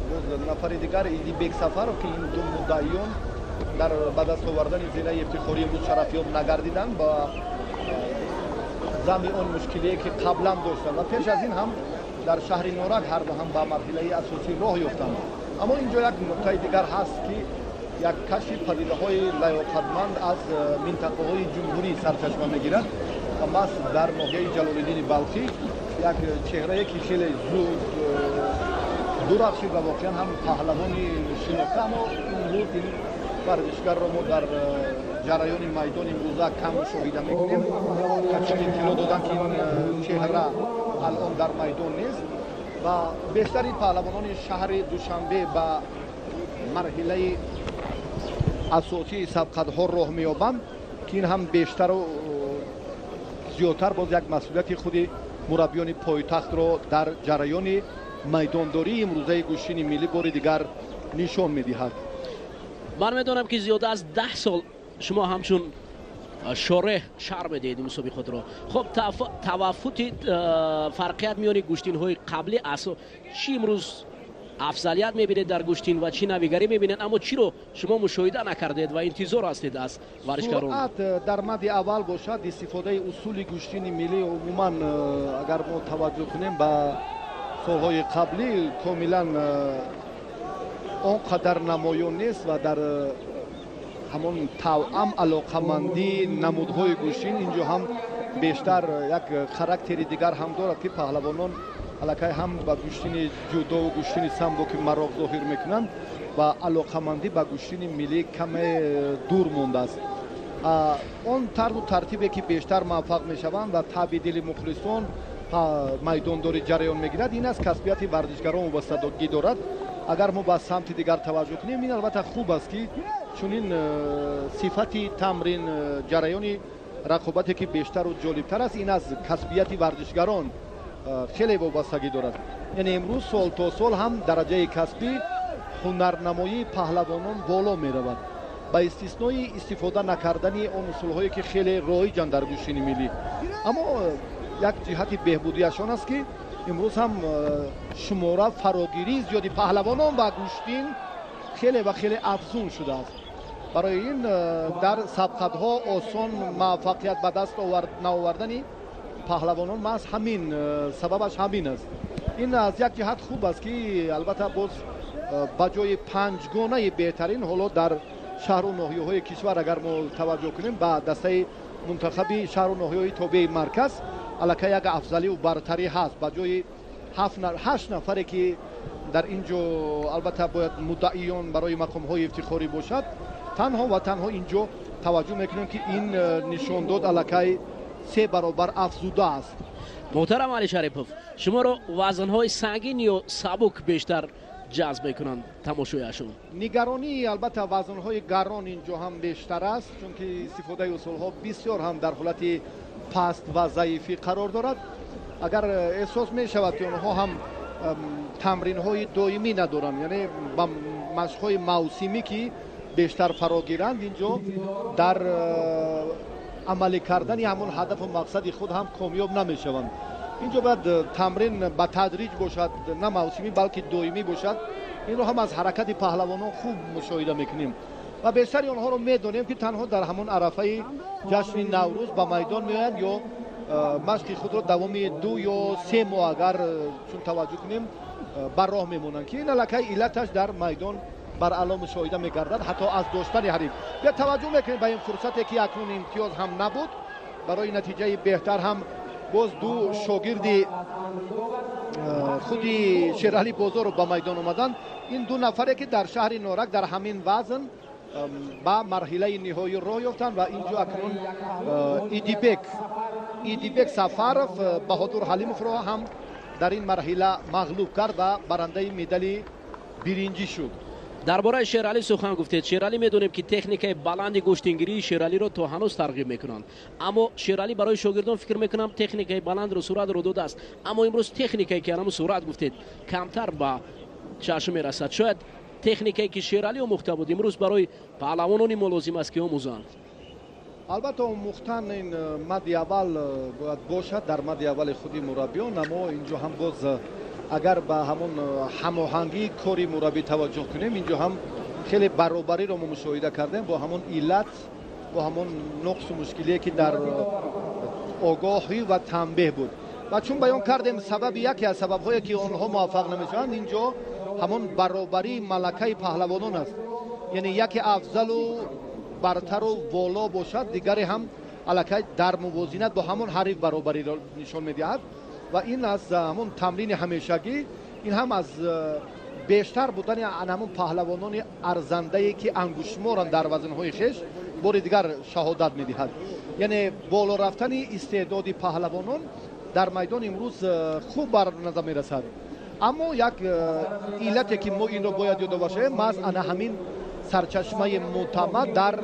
боз нафари дигар, Идибек Сафаров, ки ин ду муддаиён дар ба даст овардани зинаи ифтихорӣ имрӯз шарафёб нагардиданд ба зами он мушкилие, ки қаблан доштанд, ва пеш аз ин ҳам дар шаҳри Норак ҳарду ҳам ба марҳилаи асосӣ роҳ ёфтанд. Аммо ин ҷо як нуқтаи дигар ҳаст, ки як кашфи падидаҳои лаёқатманд аз минтақаҳои ҷумҳурӣ сарчашма мегирад ва маҳз дар ноҳияи Ҷалолиддини Балхӣ як чеҳрае, ки хеле зуд дурахшид ва воқеан ҳам паҳлавони шинохта, аммо имрӯз ин варзишгарро мо дар ҷараёни майдони имрӯза кам мушоҳида мекунем. Чун иттилоъ доданд, ки ин чеҳра алон дар майдон нест ва бештари паҳлавонони шаҳри Душанбе ба марҳилаи асосии сабқатҳо роҳ меёбанд, ки ин ҳам бештару зиёдтар боз як масъулияти худи мураббиёни пойтахтро дар ҷараёни майдондории имрӯзаи гӯштини миллӣ бори дигар нишон медиҳад. Ман медонам, ки зиёда аз 10 сол шумо ҳамчун шореҳ шарҳ медиҳед мусобиқотро. Хуб, таваффути фарқият миёни гӯштинҳои қаблӣ аз чӣ имрӯз афзалият мебинед дар гӯштин ва чӣ навигарӣ мебинед, аммо чиро шумо мушоҳида накардед ва интизор ҳастед аз варзишгарон? Суръат дар мадди аввал бошад, истифодаи усули гӯштини миллӣ. Умуман, агар мо таваҷҷӯҳ кунем ба солҳои қаблӣ, комилан он қадар намоён нест ва дар ҳамон тавъам алоқамандии намудҳои гӯштин инҷо ҳам бештар як характери дигар ҳам дорад, ки паҳлавонон аллакай ҳам ба гӯштини ҷудову гӯштини самбо, ки мароқ зоҳир мекунанд, ва алоқамандӣ ба гӯштини миллӣ каме дур мондааст. Он тарзу тартибе, ки бештар муваффақ мешаванд ва таъби дили мухлисон майдондорӣ ҷараён мегирад, ин аз касбияти варзишгарон вобастагӣ дорад. Агар мо ба самти дигар таваҷҷӯҳ кунем, ин албатта хуб аст, ки чунин сифати тамрин, ҷараёни рақобате, ки бештару ҷолибтар аст, ин аз касбияти варзишгарон хеле вобастагӣ дорад. Яъне имрӯз сол то сол ҳам дараҷаи касбӣ, ҳунарнамоии паҳлавонон боло меравад, ба истиснои истифода накардани он усулҳое, ки хеле роиҷанд дар гӯштини миллӣ. Аммо як ҷиҳати беҳбудиашон аст, ки имрӯз ҳам шумора, фарогирии зиёди паҳлавонон ба гӯштин хеле ва хеле афзун шудааст. Барои ин дар сабқатҳо осон муваффақият ба даст наовардани паҳлавонон маҳз ҳамин сабабаш ҳамин аст. Ин аз як ҷиҳат хуб аст, ки албатта боз ба ҷои панҷгонаи беҳтарин ҳоло дар шаҳру ноҳияҳои кишвар, агар мо таваҷҷӯҳ кунем ба дастаи мунтахаби шаҳру ноҳияҳои тобеи марказ, аллакай як афзалию бартарӣ ҳаст. Ба ҷои ҳашт нафаре, ки дар ин ҷо албатта бояд муддаиён барои мақомҳои ифтихорӣ бошад, танҳо ва танҳо ин ҷо таваҷҷӯҳ мекунем, ки ин нишондод аллакай се баробар афзуда аст. Муҳтарам Али Шарипов, шуморо вазнҳои сангин ё сабук бештар ҷазб мекунанд тамошояшон? Нигаронӣ, албатта, вазнҳои гарон ин ҷо ҳам бештар аст, чунки истифодаи усулҳо бисёр ҳам дар ҳолати паст ва заифӣ қарор дорад. Агар эҳсос мешавад, ки онҳо ҳам тамринҳои доимӣ надоранд, яъне ба машқҳои мавсимӣ, ки Бештар фарогиранд, инҷо дар амалӣ кардани ҳамон ҳадафу мақсади худ ҳам комёб намешаванд. Инҷо бояд тамрин ба тадриҷ бошад, на мавсимӣ, балки доимӣ бошад. Инро ҳам аз ҳаракати паҳлавонон хуб мушоҳида мекунем ва бештари онҳоро медонем, ки танҳо дар ҳамон арафаи ҷашни Наврӯз ба майдон меоянд ё машқи худро давоми 2 ё 3 моҳ, агар чун таваҷҷӯҳ кунем, ба роҳ мемонанд, ки ин аллакай иллаташ дар майдон баръало мушоҳида мегардад, ҳатто аз доштани ҳариф. Бия, таваҷҷӯҳ мекунем ба ин фурсате, ки акнун имтиёз ҳам набуд барои натиҷаи беҳтар. Ҳам боз ду шогирди худи Шералӣ Бозоров ба майдон омаданд. Ин ду нафаре, ки дар шаҳри Норак дар ҳамин вазн ба марҳилаи ниҳоӣ роҳ ёфтанд. Ва инҷо акнун Идибек Сафаров Баҳодур Ҳалимовро ҳам дар ин марҳила мағлуб кард ва барандаи медали биринҷӣ шуд. Дар бораи Шералӣ сухан гуфтед. Шералӣ, медонем, ки техникаи баланди гӯштингирии Шералиро то ҳанӯз тарғиб мекунанд, аммо Шералӣ барои шогирдон, фикр мекунам, техникаи баландро, суратро додааст. Аммо имрӯз техникае, ки ҳамун сурат гуфтед, камтар ба чашм мерасад. Шояд техникае, ки Шералӣ омӯхта буд, имрӯз барои паҳлавонони мо лозим аст, ки омӯзанд. Албатта, омӯхтан ин мадди аввал бояд бошад, дар мадди аввали худи мураббиён. Аммо инҷо ҳам боз, агар ба ҳамон ҳамоҳангии кори мураббӣ таваҷҷӯҳ кунем, инҷо ҳам хеле баробариро мо мушоҳида кардем, бо ҳамон иллат, бо ҳамон нуқсу мушкилие, ки дар огоҳӣ ва танбеҳ буд. Ва чун баён кардем, сабаби, яке аз сабабҳое, ки онҳо муваффақ намешаванд, инҷо ҳамон баробарии малакаи паҳлавонон аст. Яъне яке афзалу бартару воло бошад, дигаре ҳам аллакай дар мувозинат бо ҳамон ҳариф баробариро нишон медиҳад. Ва ин аз ҳамон тамрини ҳамешагӣ, ин ҳам аз бештар будани ҳамон паҳлавонони арзандае, ки ангуштшуморанд дар вазнҳои хеш, бори дигар шаҳодат медиҳад. Яъне боло рафтани истеъдоди паҳлавонон дар майдон имрӯз хуб бар назар мерасад. Аммо як иллате, ки мо инро бояд ёдовар шавем, маҳз ана ҳамин сарчашмаи мӯътамад дар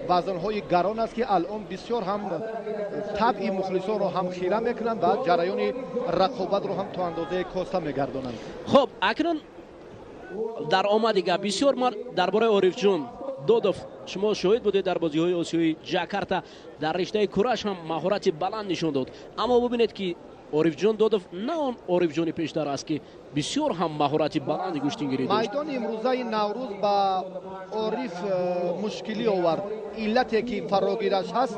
вазнҳои гарон аст, ки алон бисёр ҳам табъи мухлисонро ҳам хира мекунанд ва ҷараёни рақобатро ҳам то андозае коста мегардонанд. Хуб, акнун дар омади гап бисёр ман дар бораи Орифҷон Додов. Шумо шоҳид будед, дар бозиҳои осиёи Ҷакарта дар риштаи кураш ҳам маҳорати баланд нишон дод. Аммо бубинед, ки Орифҷон Додов на он Орифҷони пештар аст, ки бисёр ҳам маҳорати баланди гӯштингирӣ дошт. Майдони имрӯзаи Наврӯз ба Ориф мушкилӣ овард. Иллате, ки фарогираш ҳаст,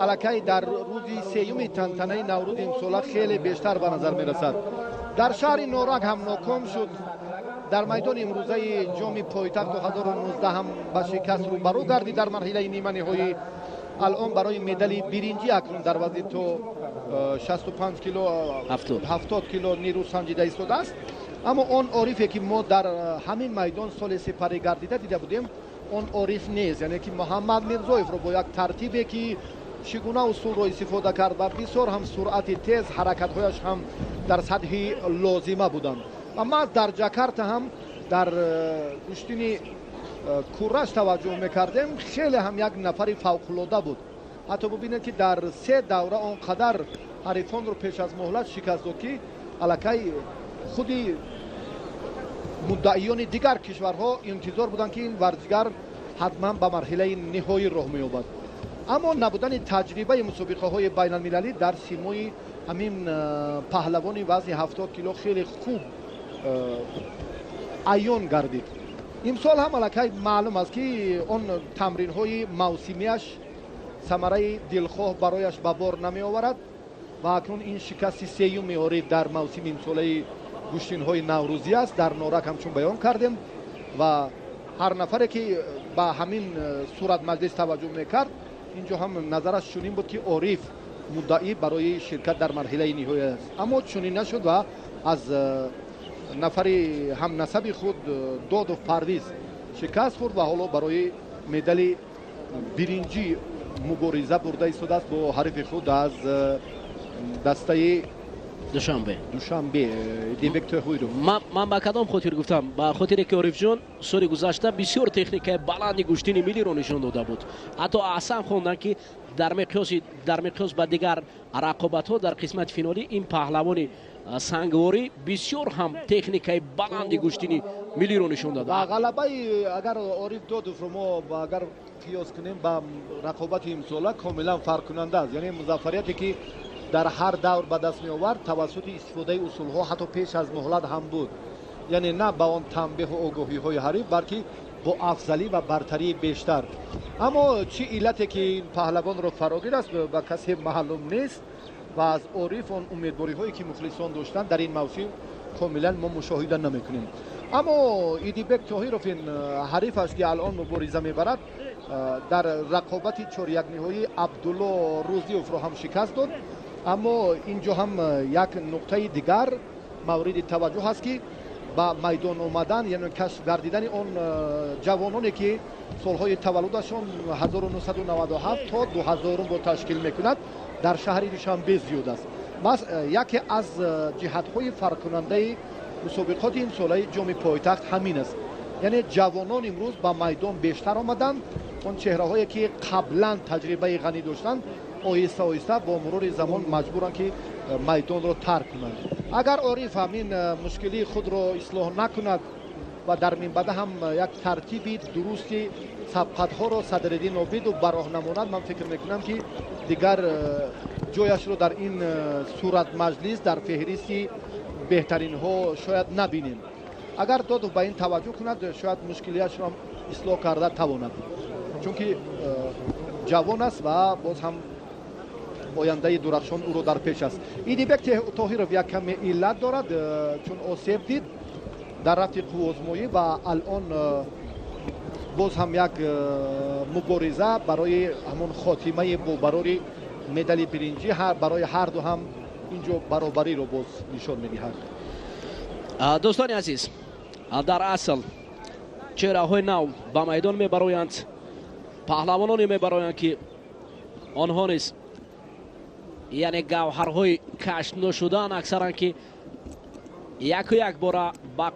аллакай дар рӯзи сеюми тантанаи Наврӯзи имсола хеле бештар ба назар мерасад. Дар шаҳри Норак ҳам ноком шуд, дар майдони имрӯзаи Ҷоми пойтахт 2019 ҳам ба шикаст рӯбарӯ гардид дар марҳилаи ниманиҳоӣ. Алон барои медали биринҷӣ акнун дар вазни то 65 кило, 70 кило нерӯ санҷида истодааст. Аммо он Орифе, ки мо дар ҳамин майдон соли сипарӣ гардида дида будем, он Ориф нест. Яъне ки Муҳаммад Мирзоевро бо як тартибе, ки чӣ гуна усулро истифода кард ва бисёр ҳам суръати тез, ҳаракатҳояш ҳам дар сатҳи лозима буданд. Ва маҳз дар Ҷакарта ҳам дар гӯштини кураш таваҷҷӯҳ мекардем, хеле ҳам як нафари фавқулода буд. Ҳатто бубинед, ки дар се давра он қадар ҳарифонро пеш аз муҳлат шикаст дод, ки аллакай худи муддаиёни дигар кишварҳо интизор буданд, ки ин варзишгар ҳатман ба марҳилаи ниҳоӣ роҳ меёбад. Аммо набудани таҷрибаи мусобиқаҳои байналмилалӣ дар симои ҳамин паҳлавони вазни 70 кило хеле хуб аён гардид. Имсол ҳам аллакай маълум аст, ки он тамринҳои мавсимиаш самараи дилхоҳ барояш ба бор намеоварад. Ва акнун ин шикасти сеюми Ориф дар мавсими имсолаи гӯштинҳои наврӯзӣ аст. Дар Норак ҳамчун баён кардем ва ҳар нафаре, ки ба ҳамин сурат маҷлис таваҷҷӯҳ мекард, инҷо ҳам назараш чунин буд, ки Ориф муддаӣ барои ширкат дар марҳилаи ниҳоӣ аст. Аммо чунин нашуд ва аз нафари ҳамнасаби худ Додов Парвиз шикаст хӯрд ва ҳоло барои медали биринҷӣ мубориза бурда истодааст бо ҳарифи худ аз дастаи Душанбе. Душанбе, Дибек Тоҳиров. Ман ба кадом хотир гуфтам? Ба хотире, ки Орифҷон соли гузашта бисёр техникаи баланди гӯштини миллиро нишон дода буд. Ҳатто аҳсан хонданд, ки дар миқёс ба дигар рақобатҳо дар қисмати финалӣ ин паҳлавони Сангворӣ бисёр ҳам техникаи баланди гӯштини миллиро нишон дод. Ва ғалабаи агар Ориф Додовро мо агар қиёс кунем ба рақобати имсола, комилан фарқкунанда аст. Яъне музаффарияте ки дар ҳар давр ба даст меовард, тавассути истифодаи усулҳо ҳатто пеш аз муҳлат ҳам буд. Яъне на ба он танбеҳу огоҳиҳои ҳариф, балки бо афзалӣ ва бартарии бештар. Аммо чӣ иллате ки ин паҳлавонро фарогир аст, ба касе маълум нест ва аз Ориф он умедвориҳое ки мухлисон доштанд, дар ин мавсим комилан мо мушоҳида намекунем. Аммо Идибек Тоҳиров, ин ҳариф аст ки алон мубориза мебарад, дар рақобати чорякниҳоӣ Абдулло Рӯзиевро ҳам шикаст дод. Аммо инҷо ҳам як нуқтаи дигар мавриди таваҷҷӯҳ аст, ки ба майдон омадан, яъне кашф гардидани он ҷавононе ки солҳои таваллудашон 1997 то 2000-ро ташкил мекунад, дар шаҳри Душанбе зиёд аст. Маҳз яке аз ҷиҳатҳои фарқкунандаи мусобиқоти имсолаи ҷоми пойтахт ҳамин аст. Яъне ҷавонон имрӯз ба майдон бештар омаданд. Он чеҳраҳое ки қаблан таҷрибаи ғанӣ доштанд, оҳиста оҳиста бо мурури замон маҷбуранд ки майдонро тарк кунанд. Агар Ориф ҳамин мушкилии худро ислоҳ накунад ва дар минбаъда ҳам як тартиби дурусти сабқатҳоро Садриддин Обидов ба роҳ намонад, ман фикр мекунам ки дигар ҷояшро дар ин суратмаҷлис, дар феҳристи беҳтаринҳо шояд набинем. Агар Додов ба ин таваҷҷӯҳ кунад, шояд мушкилиашро ислоҳ карда тавонад, чунки ҷавон аст ва боз ҳам ояндаи дурахшон ӯро дар пеш аст. Идибек Тоҳиров як каме иллат дорад, чун осеб дид дар рафти қуввозмоӣ ва алон боз ҳам як мубориза барои ҳамон хотимаи бобарори медали биринҷӣ барои ҳарду ҳам инҷо баробариро боз нишон медиҳад. Дӯстони азиз, дар асл чеҳраҳои нав ба майдон мебароянд, паҳлавононе мебароянд, ки онҳо низ яъне гавҳарҳои кашф нашудаанд аксаран, ки яку як бора ба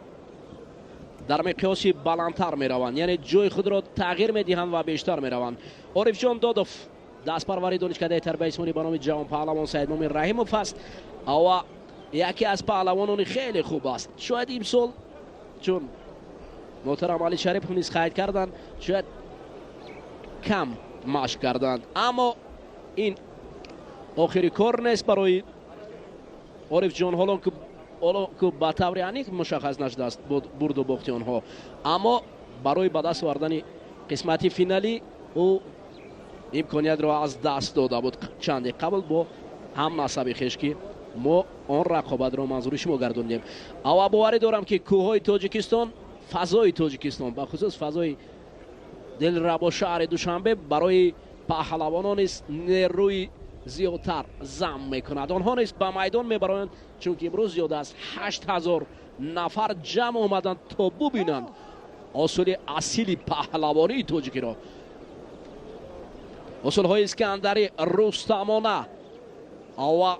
дар миқёси баландтар мераванд, яъне ҷои худро тағйир медиҳанд ва бештар мераванд. Орифҷон Додов дастпарвари донишкадаи тарбияи ҷисмонӣ ба номи ҷавонпаҳлавон Саидмумин Раҳимов аст ва яке аз паҳлавонони хеле хуб аст. Шояд имсол, чун муҳтарам Али Шарипов низ қайд карданд, шояд кам машқ карданд, аммо ин охири кор нест барои Орифҷон. Ҳоло ки ба таври аниқ мушаххас нашудааст бурду бохти онҳо, аммо барои ба даст овардани қисмати финалӣ ӯ имкониятро аз даст дода буд чанде қабл бо ҳамнасаби хеш, ки мо он рақобатро манзури шумо гардондем. Ава боварӣ дорам, ки кӯҳҳои Тоҷикистон, фазои Тоҷикистон, бахусус фазои дилрабо шаҳри Душанбе барои паҳлавонон низ нерӯи зиёдтар зам мекунад. Онҳо низ ба майдон мебароянд, чунки имрӯз зиёда аз 8000 нафар ҷамъ омаданд то бубинанд усули асили паҳлавонии тоҷикиро, усулҳои Искандари Рустамона ва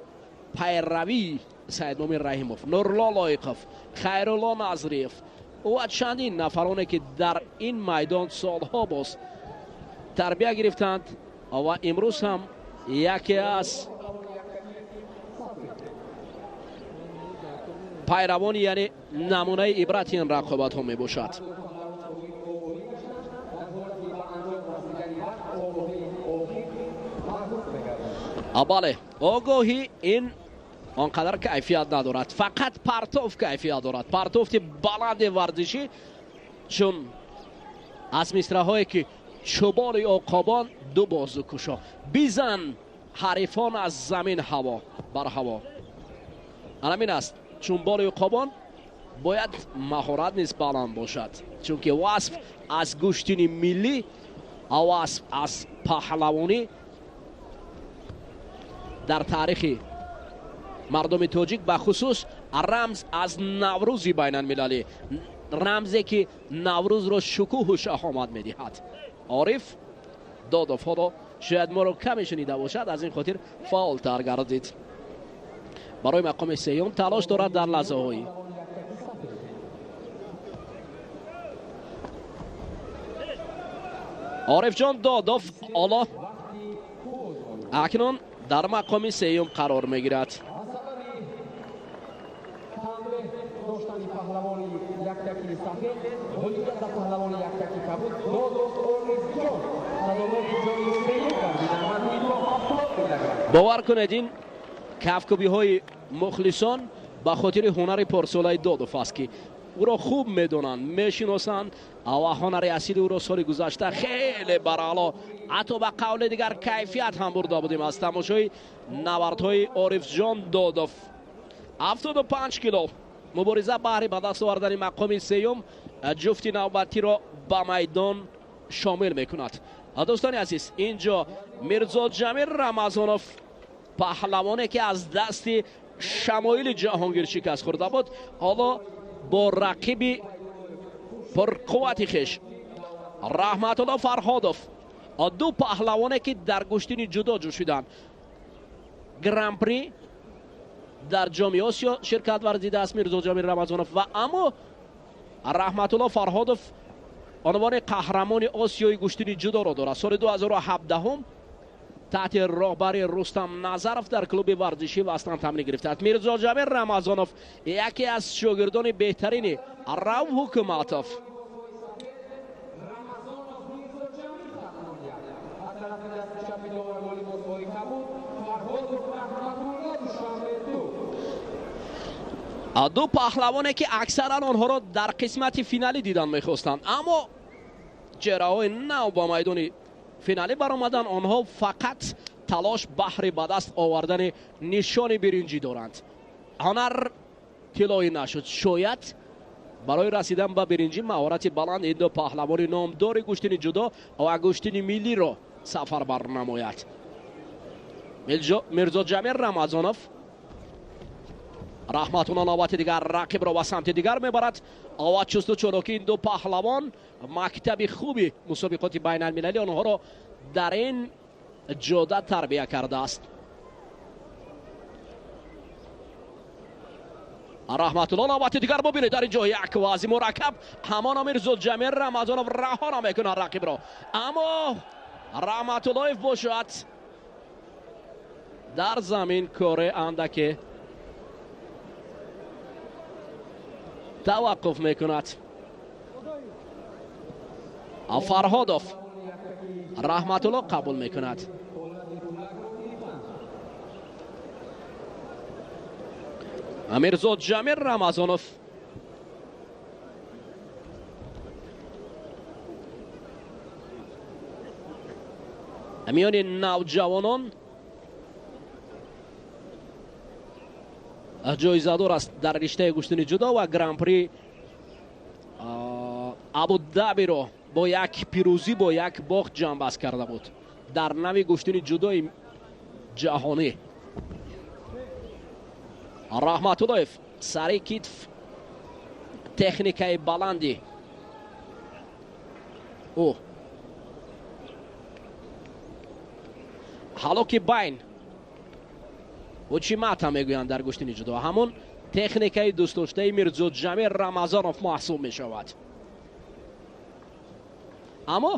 пайравии Саидмумин Раҳимов, Нурулло Лоиқов, Хайрулло Назриев ва чандин нафароне ки дар ин майдон солҳо боз тарбия гирифтанд ва имрӯз ҳам яке аз пайравони, яъне намунаи ибрати ин рақобатҳо мебошад. Бале, огоҳӣ ин он қадар кайфият надорад, фақат партов кайфият дорад, партофти баланди варзишӣ, чун аз мисраҳое ки чӯбони уқобон ду бозу кушо, бизан ҳарифон аз замин ҳаво бар ҳаво, анамин аст. Чун боли уқобон бояд маҳорат низ баланд бошад, чунки васф аз гӯштини миллӣ, васф аз паҳлавонӣ дар таърихи мардуми тоҷик, бахусус рамз аз Наврӯзи байналмилалӣ, рамзе ки Наврӯзро шукӯҳу шаҳомат медиҳад. Ориф Додов ҳоло шояд моро каме шунида бошад, аз ин хотир фаъолтар гардид, барои мақоми сеюм талош дорад дар лаҳзаҳои. Орифҷон Додов ҳоло акнун дар мақоми сеюм қарор мегирад. паҳлавони яктаки сафед, ғолибият ба паҳлавони яктаки кабуд Додов Орифҷон сазовори ҷои сеюм гардиданд. Вазни то 70 килограмм. Бовар кунед, ин кафкӯбиҳои мухлисон ба хотири ҳунари порсолаи Додов аст, ки ӯро хуб медонанд, мешиносанд ва ҳунари асили ӯро соли гузашта хеле бараъло, ҳатто ба қавли дигар кайфият ҳам бурда будем аз тамошои набардҳои Орифҷон Додов. 75 кило мубориза баҳри ба даст овардани мақоми сеюм ҷуфти навбатиро ба майдон шомил мекунад. Дӯстони азиз, инҷо Мирзоҷамил Рамазонов, паҳлавоне ки аз дасти Шамоили Ҷаҳонгир шикаст хӯрда буд, ҳоло бо рақиби пурқуввати хеш Раҳматулло Фарҳодов, ду паҳлавоне ки дар гӯштини ҷудо ҷӯшиданд, гран-при дар ҷоми Осиё ширкат варзидааст Мирзоҷамил Рамазонов ва аммо Раҳматулло Фарҳодов унвони қаҳрамони Осиёи гӯштини ҷудоро дорад. Соли 2017 таҳти роҳбари Рустам Назаров дар клуби варзишӣ Вастан тамрин гирифтааст. Мирзоҷамил Рамазонов яке аз шогирдони беҳтарини Рав Ҳукуматов. Ду паҳлавоне ки аксаран онҳоро дар қисмати финалӣ дидан мехостанд, аммо чеҳраҳои нав ба майдони финалӣ баромаданд. Онҳо фақат талош баҳри ба даст овардани нишони биринҷӣ доранд. Ҳунар тиллоӣ нашуд. Шояд барои расидан ба биринҷӣ маҳорати баланд ин ду паҳлавони номдори гӯштини ҷудо ва гӯштини миллиро сафарбар намояд. Мирзоҷамил Рамазонов Раҳматулло навбати дигар рақибро ба самти дигар мебарад. Ова чусту чолоки ин ду паҳлавон мактаби хуби мусобиқоти байналмилалӣ онҳоро дар ин ҷода тарбия кардааст. Раҳматулло навбати дигар бубинед, дар ин ҷо як вазъи мураккаб, ҳамоно Мирзоҷамил Рамазонов раҳо намекунад рақибро, аммо Раҳматуллоев бошад дар замин коре андаке таваққуф мекунад. Фарҳодов Раҳматулло қабул мекунад. Мирзоҷамил Рамазонов миёни навҷавонон ҷоизадор аст дар риштаи гӯштини ҷудо ва гран-при Абудабиро бо як пирӯзӣ бо як бохт ҷамъбаст карда буд дар нави гӯштини ҷудои ҷаҳонӣ. Раҳматуллоев сари китф, техникаи баланди ӯ, ҳалоки байн учимата мегӯянд дар гӯштини ҷудо, ҳамон техникаи дӯстдоштаи Мирзоҷамил Рамазонов маҳсуб мешавад. Аммо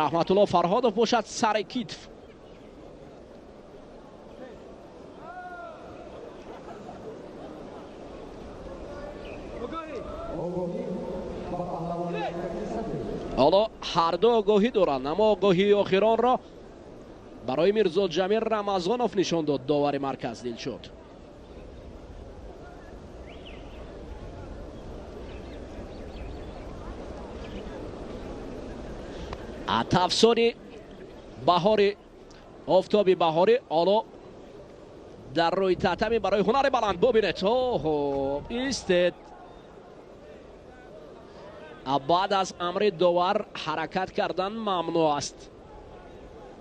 Раҳматулло Фарҳодов бошад сари китф. Ҳоло ҳарду огоҳӣ доранд, аммо огоҳии охиронро барои Мирзоҷамил Рамазонов нишон дод довари марказ Дилшод. Тафсони баҳори офтоби баҳорӣ ҳоло дар рӯи татами барои ҳунари баланд бубинед. Оҳо, истед. Баъд аз амри довар ҳаракат кардан мамнӯъ аст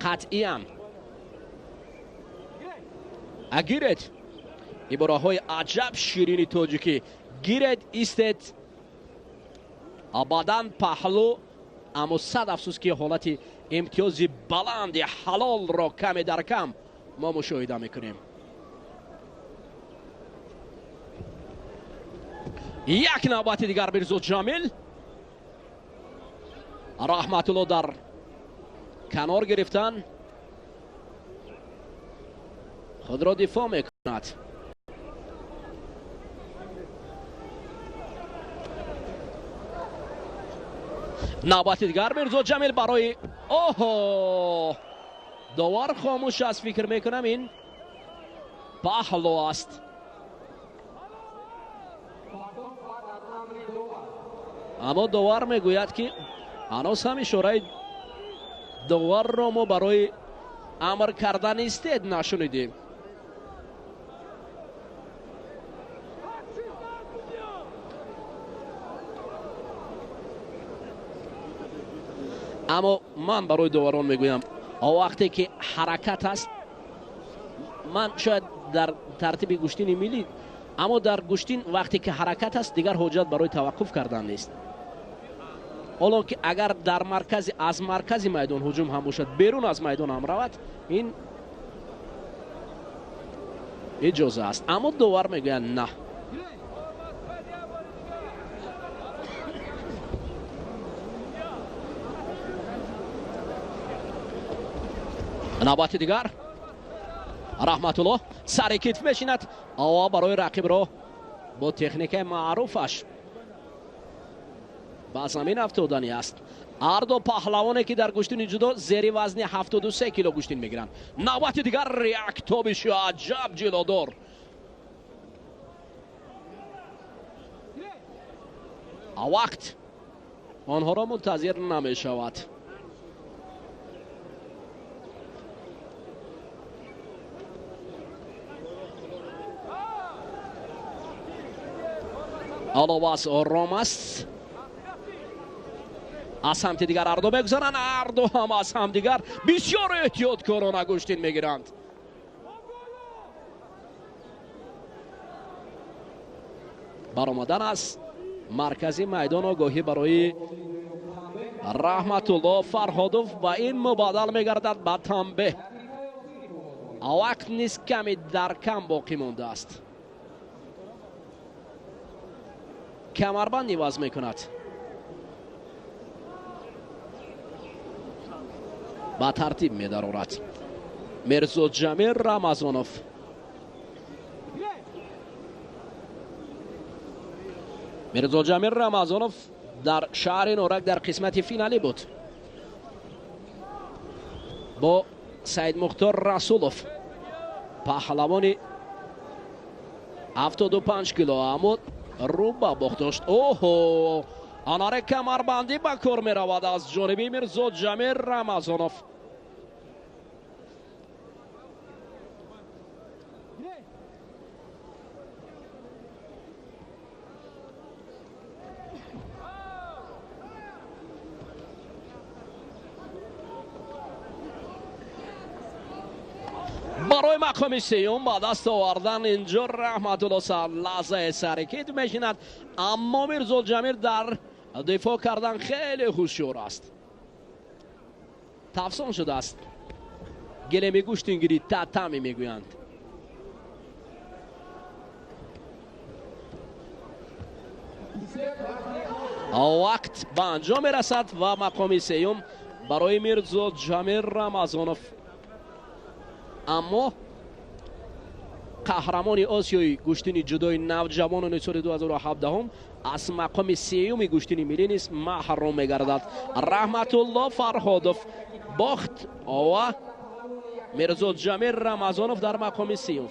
қатъиян. Гиред, ибораҳои аҷаб ширини тоҷикӣ. Гиред, истед, баъдан паҳлӯ. Аммо сад афсӯс ки ҳолати имтиёзи баланди ҳалолро каме дар кам мо мушоҳида мекунем. Як навбати дигар Мирзоҷамил Раҳматулло дар канор гирифтан худро дифоъ мекунад. Навбати дигар Мирзо Ҷамил барои оҳо, довар хомӯш аст. Фикр мекунам, ин паҳло аст. Аммо довар мегӯяд, ки ҳанӯз ҳам ишораи доварро мо барои амр кардан истед нашунидем. Аммо ман барои доварон мегӯям, вақте ки ҳаракат аст, ман шояд дар тартиби гӯштини миллӣ, аммо дар гӯштин вақте ки ҳаракат аст, дигар ҳоҷат барои таваққуф кардан нест. Ҳоло ки агар дар маркази аз маркази майдон ҳуҷум ҳам бошад, берун аз майдон ҳам равад, ин иҷоза аст. Аммо довар мегӯяд на. Навбати дигар Раҳматулло сари китф мешинад ва барои рақибро бо техникаи маъруфаш ба замин афтодани аст. Ҳарду паҳлавоне, ки дар гӯштини ҷудо зери вазни 73 кило гӯштин мегиранд. Навбати дигар як тобиши аҷаб ҷилодор. Вақт онҳоро мунтазир намешавад. Ҳоло вазъ ором аст. Аз самти дигар ҳарду мегузаранд, ҳарду ҳам аз ҳамдигар бисёр эҳтиёткорона гӯштин мегиранд. Баромадан аз маркази майдон огоҳӣ барои Раҳматулло Фарҳодов ва ин мубаддал мегардад ба танбеҳ. Вақт низ ками дар кам боқӣ мондааст. Камарбанд иваз мекунад. Ба тартиб медарорад Мирзо Ҷамил Рамазонов. Мирзо Ҷамил Рамазонов дар шаҳри Норак дар қисмати финалӣ буд бо Саидмухтор Расулов, паҳлавони 75 кило, аммо рӯ ба бохт дошт. Оҳо, анаре камарбандӣ ба кор меравад аз ҷониби Мирзо Ҷамил Рамазонов. Барои мақоми сеюм ба даст овардан инҷо Раҳматулло лаҳзаи сари кит мешинад, аммо Мирзо Ҷамил дар дифоъ кардан хеле ҳушёр аст. Тафсон шудааст. Гелеми гӯштингирӣ татами мегӯянд. Вақт ба анҷом мерасад ва мақоми сеюм барои Мирзо Ҷамил Рамазонов. Аммо қаҳрамони Осиёи гӯштини ҷудои навҷавонони соли 2017 аз мақоми сеюми гӯштини миллӣ низ маҳрум мегардад. Раҳматулло Фарҳодов бохт ва Мирзо Ҷамил Рамазонов дар мақоми сеюм.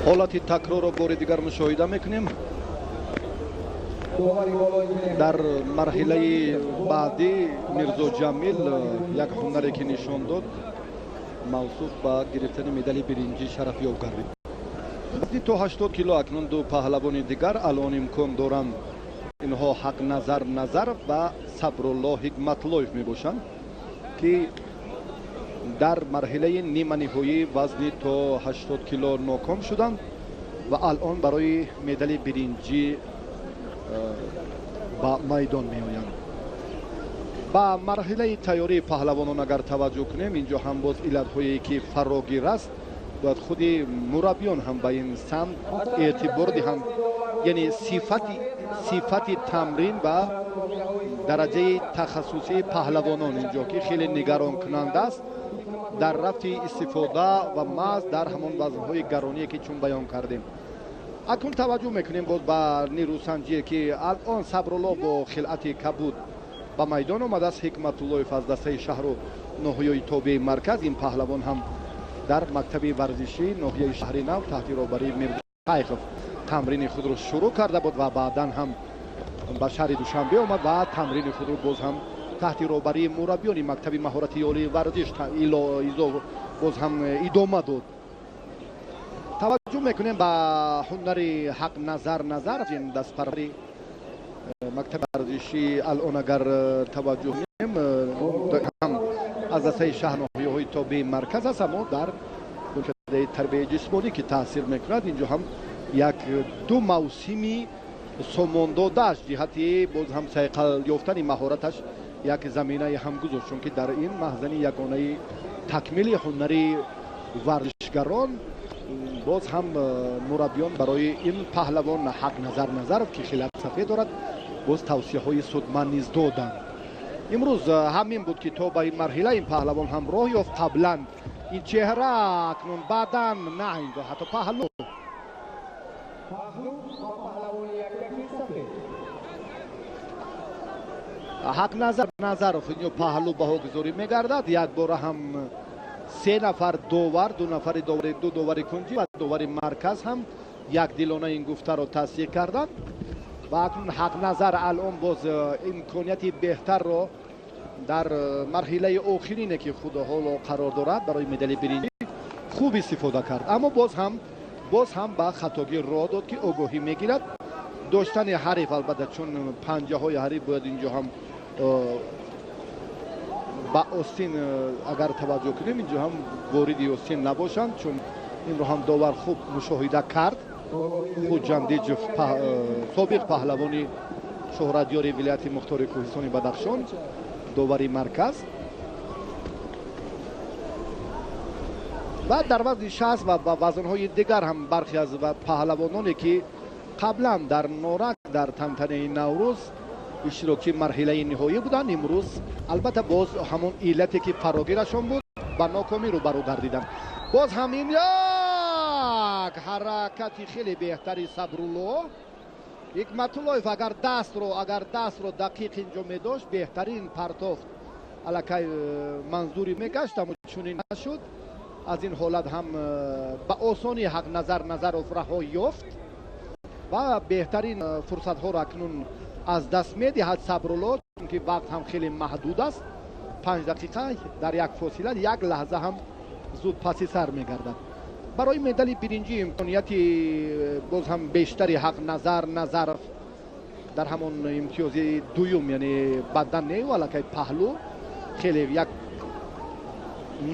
Ҳолати такрорро бори дигар мушоҳида мекунем. Дар марҳилаи баъдӣ Мирзо Ҷамил як ҳунаре ки нишон дод, мавсуф ба гирифтани медали биринҷӣ шарафёб гардид. То 80 кило акнун ду паҳлавони дигар алон имкон доранд. Инҳо Ҳақназар Назаров ва Сабрулло Ҳикматлоев мебошанд, ки Дар марҳилаи ниманиҳоӣ вазни то 80 кило ноком шуданд ва алон барои медали биринҷӣ ба майдон меоянд. Ба марҳилаи тайёрии паҳлавонон агар таваҷҷӯҳ кунем, инҷо ҳам боз иллатҳое ки фарогир аст, бояд худи мураббиён ҳам ба ин самт эътибор диҳанд, яъне сифати тамрин ва дараҷаи тахассусии паҳлавонон инҷо ки хеле нигаронкунанда аст дар рафти истифода ва маҳз дар ҳамон вазнҳои гароние ки чун баён кардем. Акнун таваҷҷӯҳ мекунем боз ба нерӯсанҷие ки алон Сабрулло бо хилъати кабуд ба майдон омадааст. Ҳикматуллоев аз дастаи шаҳру ноҳияи тобеи марказ, ин паҳлавон ҳам дар мактаби варзишии ноҳияи шаҳри нав таҳти роҳбарии Миршайхов тамрини худро шурӯъ карда буд ва баъдан ҳам ба шаҳри Душанбе омад ва тамрини худро боз ҳам таҳти роҳбарии мураббиёни мактаби маҳорати олии варзиш боз ҳам идома дод. Таваҷҷӯҳ мекунем ба ҳунари Ҳақназар Назаров, ин дастпарвари мактаби варзишӣ. Алон агар таваҷҷӯҳ кунем, ҳам аз дастаи шаҳр ноҳияҳои тобеи марказ аст, аммо дар донишкадаи тарбияи ҷисмонӣ ки таъсир мекунад, инҷо ҳам як ду мавсими сомондодааш ҷиҳати боз ҳам сайқал ёфтани маҳораташ як заминаи ҳам гузошт, чунки дар ин маҳзани ягонаи такмили ҳунари варзишгарон боз ҳам мураббиён барои ин паҳлавон Ҳақназар Назаров ки хилъат сафед дорад боз тавсияҳои судманд низ доданд. Имрӯз ҳамин буд ки то ба ин марҳила ин паҳлавон ҳам роҳ ёфт. Қаблан ин чеҳра, акнун баъдан на инҷо ҳатто паҳлу. Ҳақназар Назаров инҷо паҳлу баҳогузорӣ мегардад. Якбора ҳам се нафар довар, ду нафари довари, ду довари кунҷӣ ва довари марказ ҳам якдилона ин гуфтаро тасдиқ карданд ва акнун Ҳақназар алон боз имконияти беҳтарро дар марҳилаи охирине ки худ ҳоло қарор дорад барои медали биринҷӣ хуб истифода кард, аммо боз ҳам ба хатогӣ роҳ дод ки огоҳӣ мегирад. Доштани ҳариф албатта, чун панҷаҳои ҳариф бояд инҷо ҳам ба остин агар таваҷҷӯҳ кунем, инҷо ҳам вориди остин набошанд, чун инро ҳам довар хуб мушоҳида кард. Хуҷандиҷов, собиқ паҳлавони шӯҳратёри вилояти мухтори кӯҳистони Бадахшон, довари марказ. Ва дар вазни 60 ва ба вазнҳои дигар ҳам бархе аз паҳлавононе ки қаблан дар Норак дар тантанаи Наврӯз иштирокчии марҳилаи ниҳоӣ буданд, имрӯз албатта боз ҳамон иллате ки фарогирашон буд ба нокомӣ рӯбарӯ гардиданд. Боз ҳам ин як ҳаракати хеле беҳтари Сабрулло. Ҳикматуллоев агар дастро дақиқ инҷо медошт, беҳтарин партофт аллакай манзури мегашт, аммо чунин нашуд. Аз ин ҳолат ҳам ба осонӣ Ҳақназар Назаров раҳо ёфт ва беҳтарин фурсатҳоро акнун аз даст медиҳад Сабрулло, чунки вақт ҳам хеле маҳдуд аст. 5 дақиқа дар як фосила, як лаҳза ҳам зуд паси сар мегардад. Барои медали биринҷӣ имконияти боз ҳам бештари Ҳақназар Назаров дар ҳамон имтиёзи дуюм, яъне бадан не, аллакай паҳлу хеле як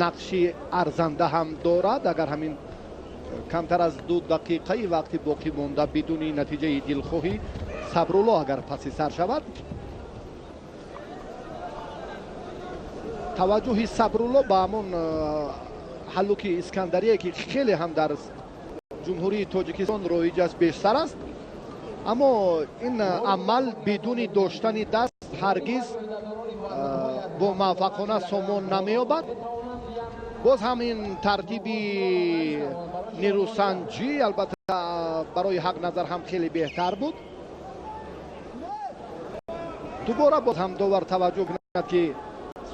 нақши арзанда ҳам дорад. Агар ҳамин камтар аз 2 дақиқаи вақти боқӣ монда бидуни натиҷаи дилхоҳӣ Сабрулло агар паси сар шавад, таваҷҷӯҳи Сабрулло ба ҳамон ҳаллуки Искандарие ки хеле ҳам дар ҷумҳурии Тоҷикистон роиҷ аст бештар аст, аммо ин амал бидуни доштани даст ҳаргиз бо муваффақона сомон намеёбад. Боз ҳам ин тартиби нерӯсанҷӣ албатта барои Ҳақназар ҳам хеле беҳтар буд. Дубора боз ҳам довар таваҷҷӯҳ кунад ки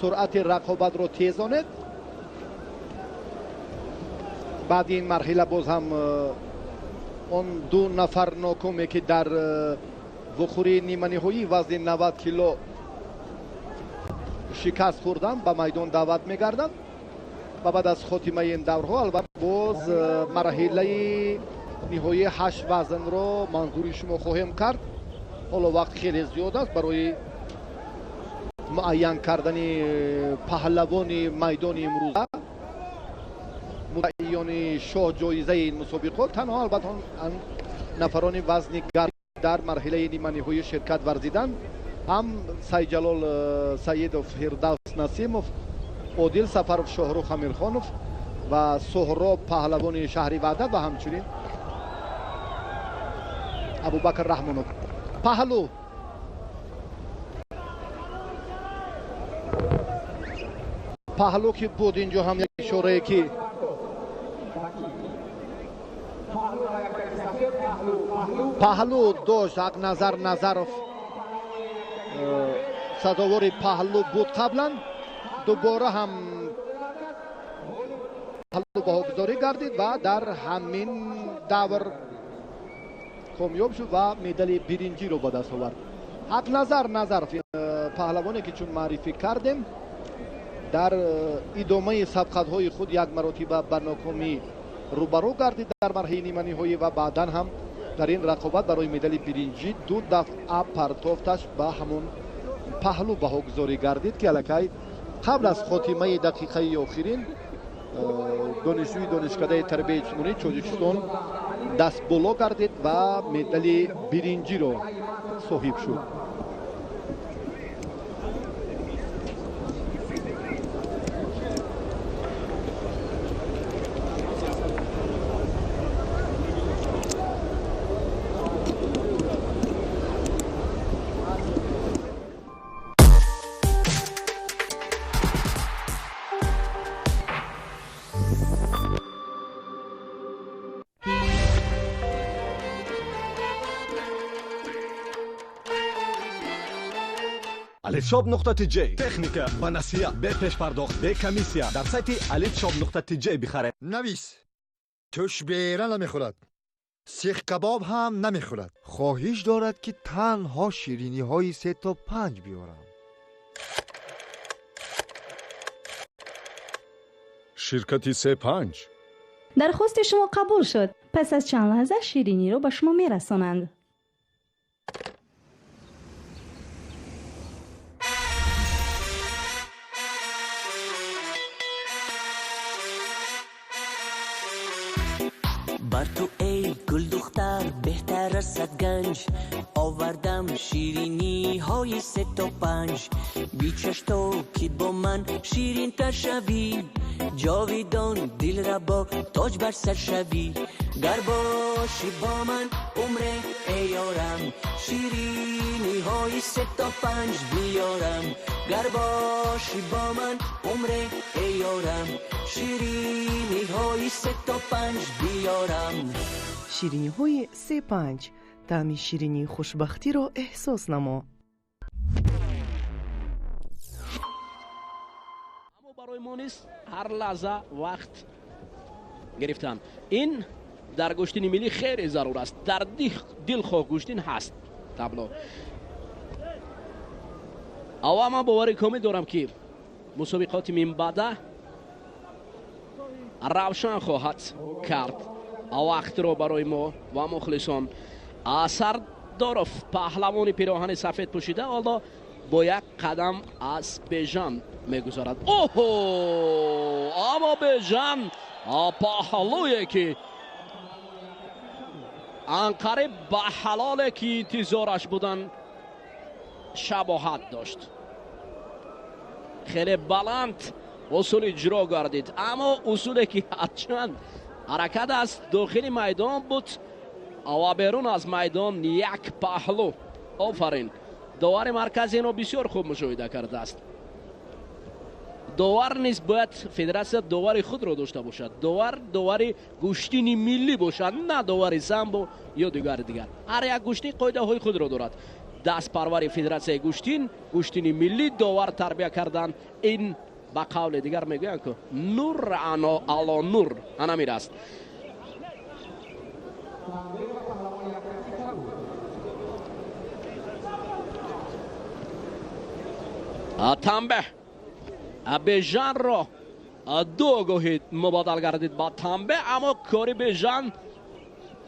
суръати рақобатро тезонед. Баъди ин марҳила боз ҳам он ду нафар нокоме ки дар вухӯрии ниманиҳоии вазни 90 кило шикаст хӯрданд ба майдон даъват мегарданд ва баъд аз хотимаи ин даврҳо албатта боз марҳилаи ниҳоии 8 вазнро манзури шумо хоҳем кард. Ҳоло вақт хеле зиёд аст барои Муайян кардани паҳлавони майдони имрӯз муддаиёни шоҳ ҷоизаи ин мусобиқот танҳо албатта нафарони вазни гарм дар марҳилаи ниманиҳоӣ ширкат варзиданд. Ҳам Сайҷалол Саидов, Фирдавс Насимов, Одил Сафаров, Шоҳрух Амирхонов ва Суҳроб паҳлавони шаҳри Ваҳдат ва ҳамчунин Абубакр Раҳмонов. Паҳлу паҳлу ки буд, инҷо ҳам як ишорае ки паҳлу дошт. Ҳақназар Назаров сазовори паҳлу буд қаблан, дубора ҳам паҳлу баҳогузорӣ гардид ва дар ҳамин давр комёб шуд ва медали биринҷиро ба даст овард. Ҳақназар Назаров, паҳлавоне ки чун маърифӣ кардем, дар идомаи сабқатҳои худ як маротиба ба нокомӣ рӯбарӯ гардид дар марҳилаи ниманиҳоӣ ва баъдан ҳам дар ин рақобат барои медали биринҷӣ ду дафъа партофташ ба ҳамон паҳлу баҳогузорӣ гардид, ки аллакай қабл аз хотимаи дақиқаи охирин донишҷӯи Донишкадаи тарбияи ҷисмонии Тоҷикистон дастболо гардид ва медали биринҷиро соҳиб шуд. Алифшоп нуқта тж. Техника ба насия, бе пешпардохт, бе комиссия. Дар сайти алифшоп нуқта тж бихаред. Навис: тӯшбера намехӯрад, сихкабоб ҳам намехӯрад. Хоҳиш дорад, ки танҳо шириниҳои се то панҷ биёрам. Ширкати се панҷ. Дархости шумо қабул шуд. Пас аз чанд лаҳза шириниро ба шумо мерасонанд. Бар ту, эй гулдухтар, беҳтар аз сад ганҷ овардам шириниҳои се то панҷ. Бичаш, то ки бо ман ширинтар шавӣ, ҷовидон дилрабо тоҷ бар сар шавӣ. Гар бошӣ бо ман умре, эй ёрам, шириниҳои се то панҷ биёрам. Гар бошӣ бо ман умре, эй ёрам, шириниҳои се то панҷ биёрам. Шириниҳои се панҷ, таъми ширинии хушбахтиро эҳсос намо. Аммо барои мо низ ҳар лаҳза вақт гирифтан ин дар гӯштини миллӣ хеле зарур аст. Дар дилхоҳ гӯштин ҳаст табло. Ава ман бовари комил дорам, ки мусобиқоти минбаъда равшан хоҳад кард вақтро барои мо ва мухлисон. Сардоров, паҳлавони пироҳани сафед пӯшида, ҳоло бо як қадам аз Бежан мегузарад. Оҳо, аммо Бежан паҳлӯе ки анқариб ба ҳалоле ки интизораш буданд шабоҳат дошт. Хеле баланд усул иҷро гардид, аммо усуле ки ҳарчанд ҳаракат аз дохили майдон буд ва берун аз майдон як паҳлӯ. Офарин, довари маркази инро бисёр хуб мушоҳида кардааст. Довар низ бояд федератсия довари худро дошта бошад. Довар довари гӯштини миллӣ бошад, на довари самбо ё дигари дигар. Ҳар як гӯштин қоидаҳои худро дорад. Дастпарвари федератсияи гӯштин, гӯштини миллӣ довар тарбия кардан, ин ба қавли дигар мегӯянд, ки нур ано ало нур анамир аст. Танбеҳ Бежанро ду огоҳӣ мубодал гардид ба танбеҳ, аммо кори Бежан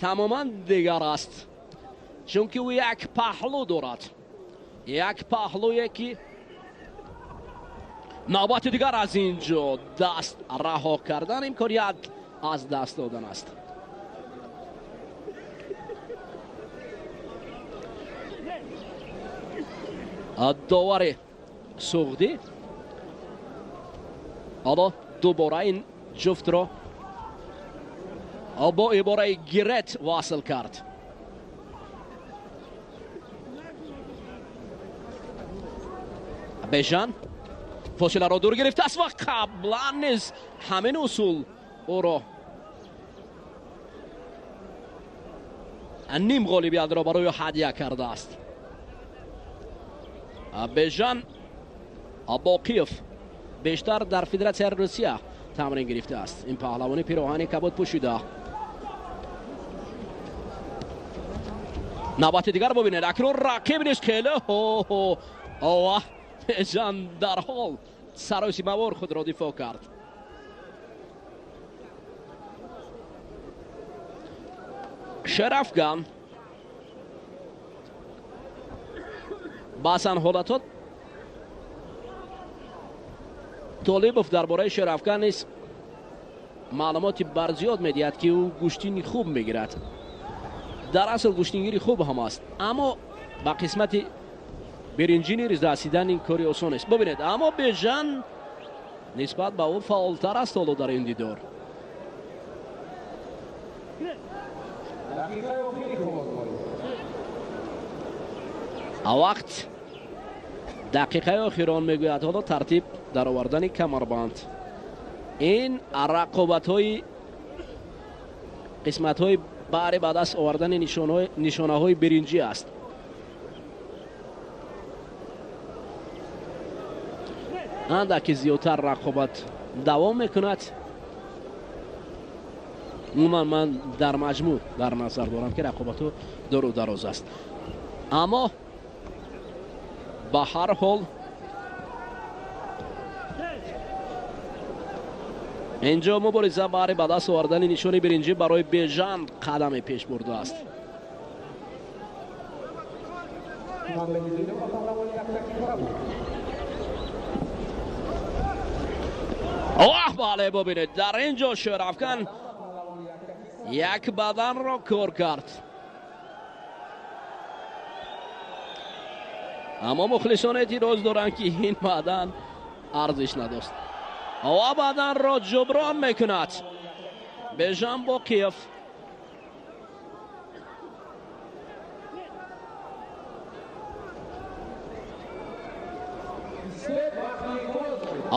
тамоман дигар аст, чунки ӯ як паҳлӯ дорад, як паҳлӯе ки Навбати дигар аз ин ҷо даст раҳо кардан имконият аз даст додан аст. Довари Суғдӣ ҳоло дубора ин ҷуфтро бо ибораи гирет васл кард. Бежан фосиларо дур гирифтааст ва қаблан низ ҳамин усул ӯро ним ғолибиятро барои ҳадя кардааст. Бежан Боқиев бештар дар Федератсияи Русия тамрин гирифтааст. Ин паҳлавони пироҳани кабуд пӯшида. Навбати дигар бубинед, акнун рақиб низ хеле ҳо Бежан дарҳол саросимавор худро дифоъ кард. Шерафган баъзан ҳолатҳо Толибов дар бораи Шерафган низ маълумоти барзиёд медиҳад, ки ӯ гӯштини хуб мегирад. Дар асл гӯштингири хуб ҳам аст, аммо ба қисмати биринҷӣ низ расидан ин кори осон нест. Бубинед, аммо Бежан нисбат ба ӯ фаъолтар аст ҳоло дар ин дидор. Вақт дақиқаи охирон мегӯяд ҳоло тартиб дар овардани камарбанд. Ин рақобатҳои қисматҳои баҳри ба даст овардани нишонаҳои биринҷӣ аст. Андаки зиёдтар рақобат давом мекунад. Умуман ман дар маҷмӯъ дар назар дорам, ки рақобатҳо дуру дароз аст, аммо ба ҳар ҳол инҷо мубориза баҳри ба даст овардани нишони биринҷӣ барои Бежан қадаме пеш бурдааст. Оҳ, бале, бубинед, дар ин ҷо Шерафган як баданро кор кард, аммо мухлисон эътироз доранд, ки ин бадан арзиш надошт ва баданро ҷуброн мекунад Бежан Боқиев.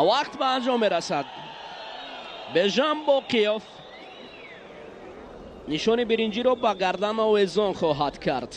Вақт ба анҷом мерасад. Бежан Боқиев нишони биринҷиро ба гардан овезон хоҳад кард.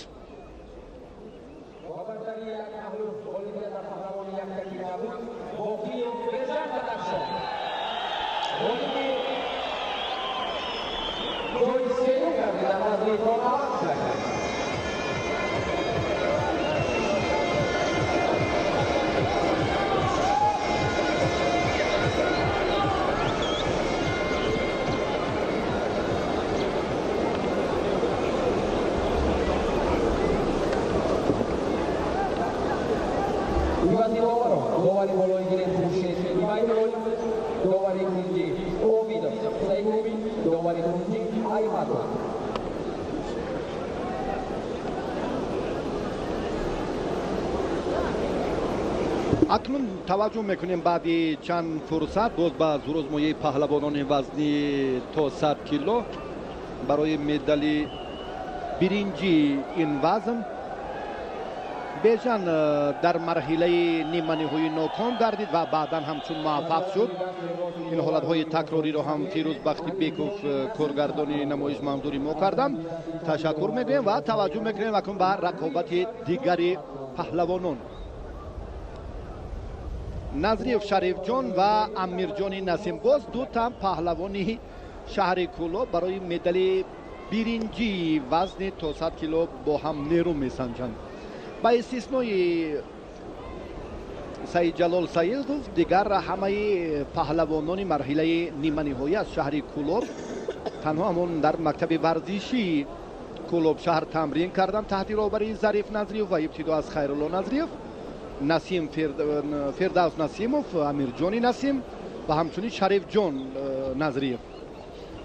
Акнун таваҷҷӯҳ мекунем баъди чанд фурсат боз ба зурозмоии паҳлавонони вазни то 100 кило барои медали биринҷии ин вазн. Бежан дар марҳилаи ниманиҳоӣ ноком гардид ва баъдан ҳамчун муваффақ шуд. Ин ҳолатҳои такрориро ҳам Фирӯз Бахтибеков, коргардони намоиш, манзури мо карданд. Ташаккур мегӯем ва таваҷҷӯҳ мекунем акнун ба рақобати дигари паҳлавонон. Назриев Шарифҷон ва Амирҷони Насим боз ду тан паҳлавони шаҳри Кӯлоб барои медали биринҷии вазни то 100 кило бо ҳам нерӯ месанҷанд. Ба истиснои Саидҷалол Саидов дигар ҳамаи паҳлавонони марҳилаи ниманиҳоӣ аз шаҳри Кӯлоб танҳо ҳамон дар мактаби варзишии Кӯлоб шаҳр тамрин карданд таҳти роҳбарии Зариф Назриев ва ибтидо аз Хайрулло Назриев. Насим, Фирдавс Насимов, Амирҷони Насим ва ҳамчунин Шарифҷон Назриев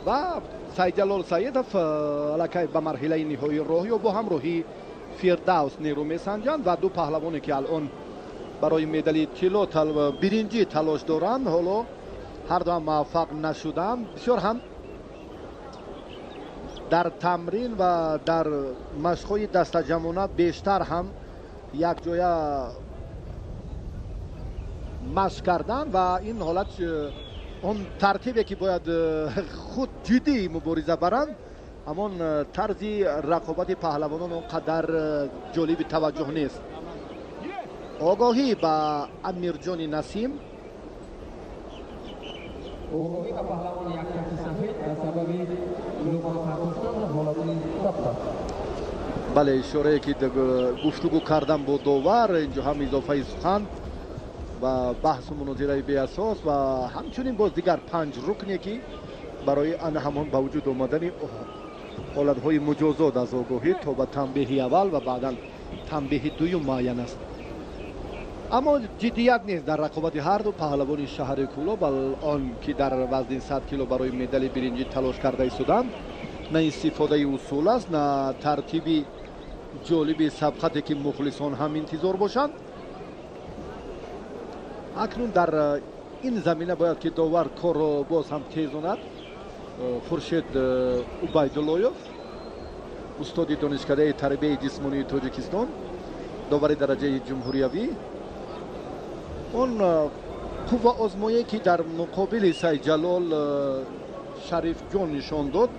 ва Сайдҷалол Саидов аллакай ба марҳилаи ниҳоӣ роҳ ёфт, бо ҳамроҳии Фирдавс нерӯ месанҷанд ва ду паҳлавоне ки алон барои медали тилло биринҷӣ талош доранд, ҳоло ҳар ду ҳам муваффақ нашуданд. Бисёр ҳам дар тамрин ва дар машқҳои дастаҷамъона бештар ҳам якҷоя машқ кардан ва ин ҳолат он тартибе ки бояд худ ҷиддӣ мубориза баранд, ҳамон тарзи рақобати паҳлавонон он қадар ҷолиби таваҷҷӯҳ нест. Огоҳӣ ба Амирҷони Насим. Огоҳӣ ба паҳлавони яктафи сафед ба сабаби луқма партоштан дар ҳолати сабт. Бале, ишорае ки гуфтугӯ кардам бо довар, инҷо ҳам изофаи сухан ва баҳсу мунозираи беасос ва ҳамчунин боз дигар панҷ рукне ки барои ана ҳамон ба вуҷуд омадани ҳолатҳои муҷозот аз огоҳӣ то ба танбеҳи аввал ва баъдан танбеҳи дуюм муайян аст. Аммо ҷиддият нест дар рақобати ҳар ду паҳлавони шаҳри Кӯлоб, он ки дар вазни 100 кило барои медали биринҷӣ талош карда истоданд. На истифодаи усул аст, на тартиби ҷолиби сабқате ки мухлисон ҳам интизор бошанд. Акнун дар ин замина бояд ки довар корро боз ҳам тезонад. Хуршед Убайдуллоев, устоди донишкадаи тарбияи ҷисмонии Тоҷикистон, довари дараҷаи ҷумҳуриявӣ, он қувваозмоие ки дар муқобили Сайдҷалол Шарифҷон нишон дод,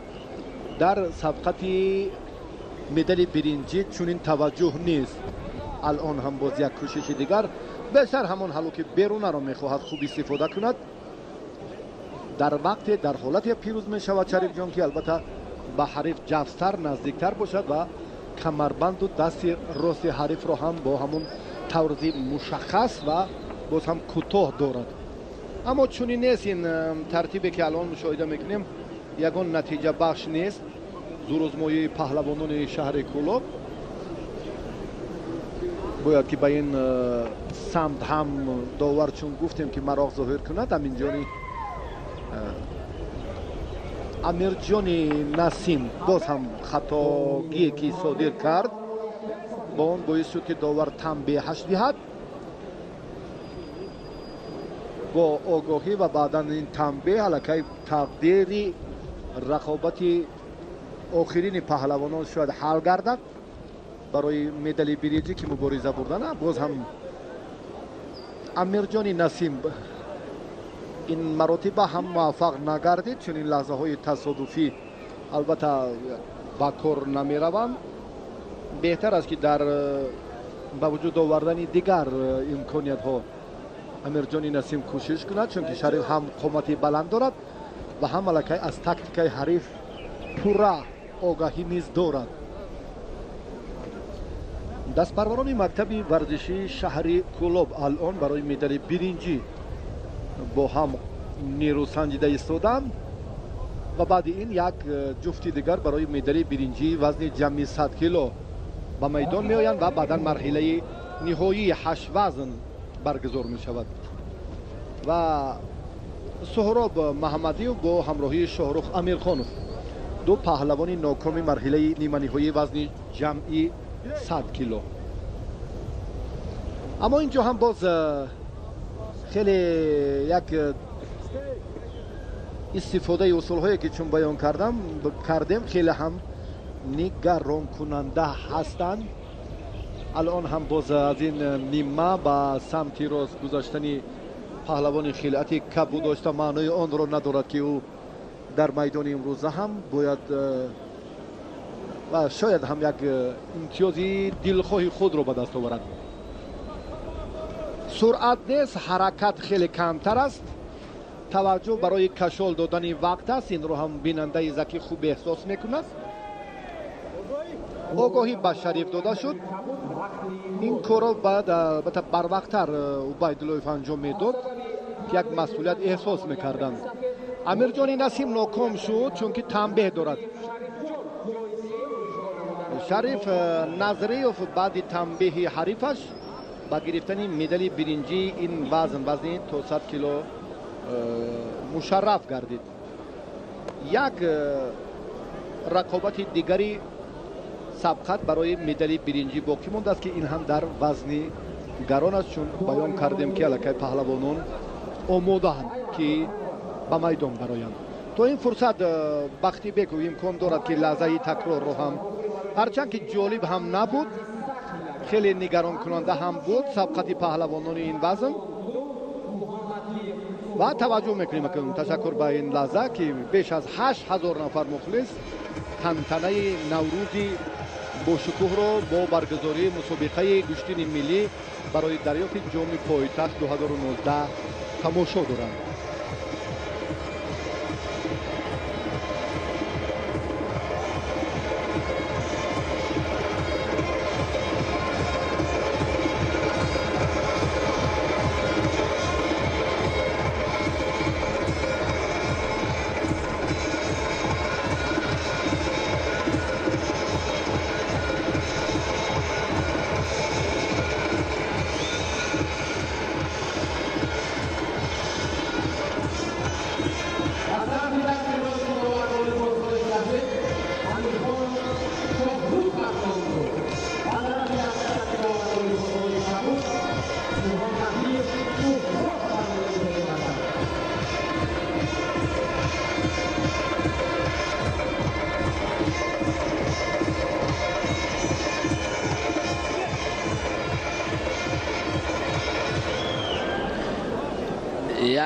дар сабқати медали биринҷӣ чунин таваҷҷӯҳ нест. Алон ҳам боз як кӯшиши дигар, бештар ҳамон ҳалло ки берунаро мехоҳад хуб истифода кунад. Дар вақте дар ҳолате пирӯз мешавад Шарифҷон ки албатта ба ҳариф ҷафстар, наздиктар бошад ва камарбанду дасти рости ҳарифро ҳам бо ҳамон тарзи мушаххас ва боз ҳам кӯтоҳ дорад. Аммо чунин нест ин тартибе ки алон мушоҳида мекунем, ягон натиҷабахш нест. Зурозмоии паҳлавонони шаҳри Кӯлоб бояд ки ба ин самт ҳам довар, чун гуфтем ки мароқ зоҳир кунад. Амирҷони Насим боз ҳам хатогие ки содир кард, бо он боис шуд ки довар танбеҳаш диҳад бо огоҳӣ ва баъдан ин танбеҳ аллакай тақдири рақобати охирини паҳлавонон шояд ҳал гардад барои медали биринҷӣ ки мубориза бурдан. Боз ҳам Амирҷони Насим ин маротиба ҳам муваффақ нагардид, чун ин лаҳзаҳои тасодуфӣ албатта ба кор намераванд. Беҳтар аст ки дар ба вуҷуд овардани дигар имкониятҳо Амирҷони Насим кӯшиш кунад, чунки Шариф ҳам қомати баланд дорад ва ҳам аллакай аз тактикаи ҳариф пурра огаҳӣ низ дорад. Дастпарварони мактаби варзишии шаҳри Кӯлоб алон барои медали биринҷӣ бо ҳам нерӯ санҷида истоданд ва баъди ин як ҷуфти дигар барои медали биринҷии вазни ҷамъи 100 кило ба майдон меоянд ва баъдан марҳилаи ниҳоии ҳашт вазн баргузор мешавад ва Суҳроб Маҳаммадиев бо ҳамроҳии Шоҳрух Амирхонов, ду паҳлавони нокоми марҳилаи ниманиҳоии вазни ҷамъи 100 кило. Аммо инҷо ҳам боз хеле як истифодаи усулҳое ки чун баён кардем хеле ҳам нигаронкунанда ҳастанд. Алон ҳам боз аз ин нима ба самти рост гузаштани паҳлавони хилъати кабуд дошта маънои онро надорад ки ӯ дар майдони имрӯза ҳам бояд ва шояд ҳам як имтиёзи дилхоҳи худро ба даст оварад. Суръат нест, ҳаракат хеле камтар аст, таваҷҷӯҳ барои кашол додани вақт аст. Инро ҳам бинандаи закӣ хуб эҳсос мекунад. Огоҳӣ ба Шариф дода шуд. Ин корро бояд албатта барвақттар Убайдуллоев анҷом медод, ки як масъулият эҳсос мекарданд. Амирҷони Насим ноком шуд, чунки танбеҳ дорад. Шариф Назриев баъди танбеҳи ҳарифаш Ба гирифтани медали биринҷии ин вазн, вазни то 100 кило мушарраф гардид. Як рақобати дигари сабқат барои медали биринҷӣ боқӣ мондааст, ки ин ҳам дар вазни гарон аст, чун баён кардем, ки аллакай паҳлавонон омодаанд, ки ба майдон бароянд. То ин фурсат Бахтибеков имкон дорад, ки лаҳзаи такрорро ҳам, ҳарчанд ки ҷолиб ҳам набуд, хеле нигаронкунанда ҳам буд сабқати паҳлавонони ин вазн. Ва таваҷҷӯҳ мекунем акнун, ташаккур ба ин лаҳза, ки беш аз 8000 нафар мухлис тантанаи Наврӯзи бошукӯҳро бо баргузории мусобиқаи гӯштини миллӣ барои дарёфти ҷоми пойтахт 2019 тамошо доранд.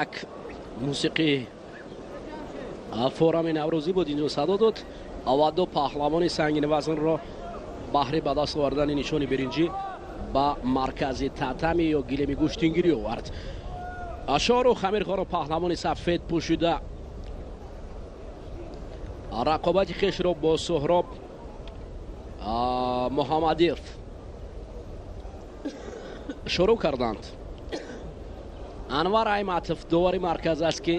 Як мусиқии форами наврӯзӣ буд, инҷо садо дод. Ду паҳлавони сангинвазнро баҳри ба даст овардани нишони биринҷӣ ба маркази татами ё гилеми гӯштингирӣ овард. Шоҳрух Амирхонов, паҳлавони сафед пӯшида, рақобати хешро бо Суҳроб Муҳаммадиев шурӯъ карданд. Анвар Айматов довари марказ аст, ки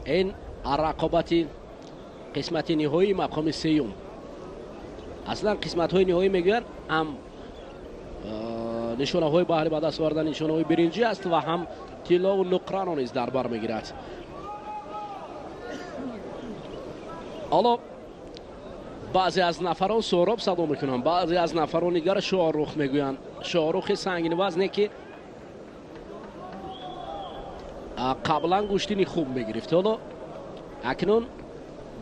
ин рақобати қисмати ниҳоии мақоми сеюм, аслан қисматҳои ниҳоӣ мегӯянд, ҳам нишонаҳои баҳри ба даст овардани нишонаҳои биринҷӣ аст ва ҳам тиллову нуқраро низ дар бар мегирад. Ҳоло баъзе аз нафарон Суҳроб садо мекунанд, баъзе аз нафарон дигар Шоҳрух мегӯянд. Шоҳрухи сангинвазне, ки қаблан гӯштини хуб мегирифт, ҳоло акнун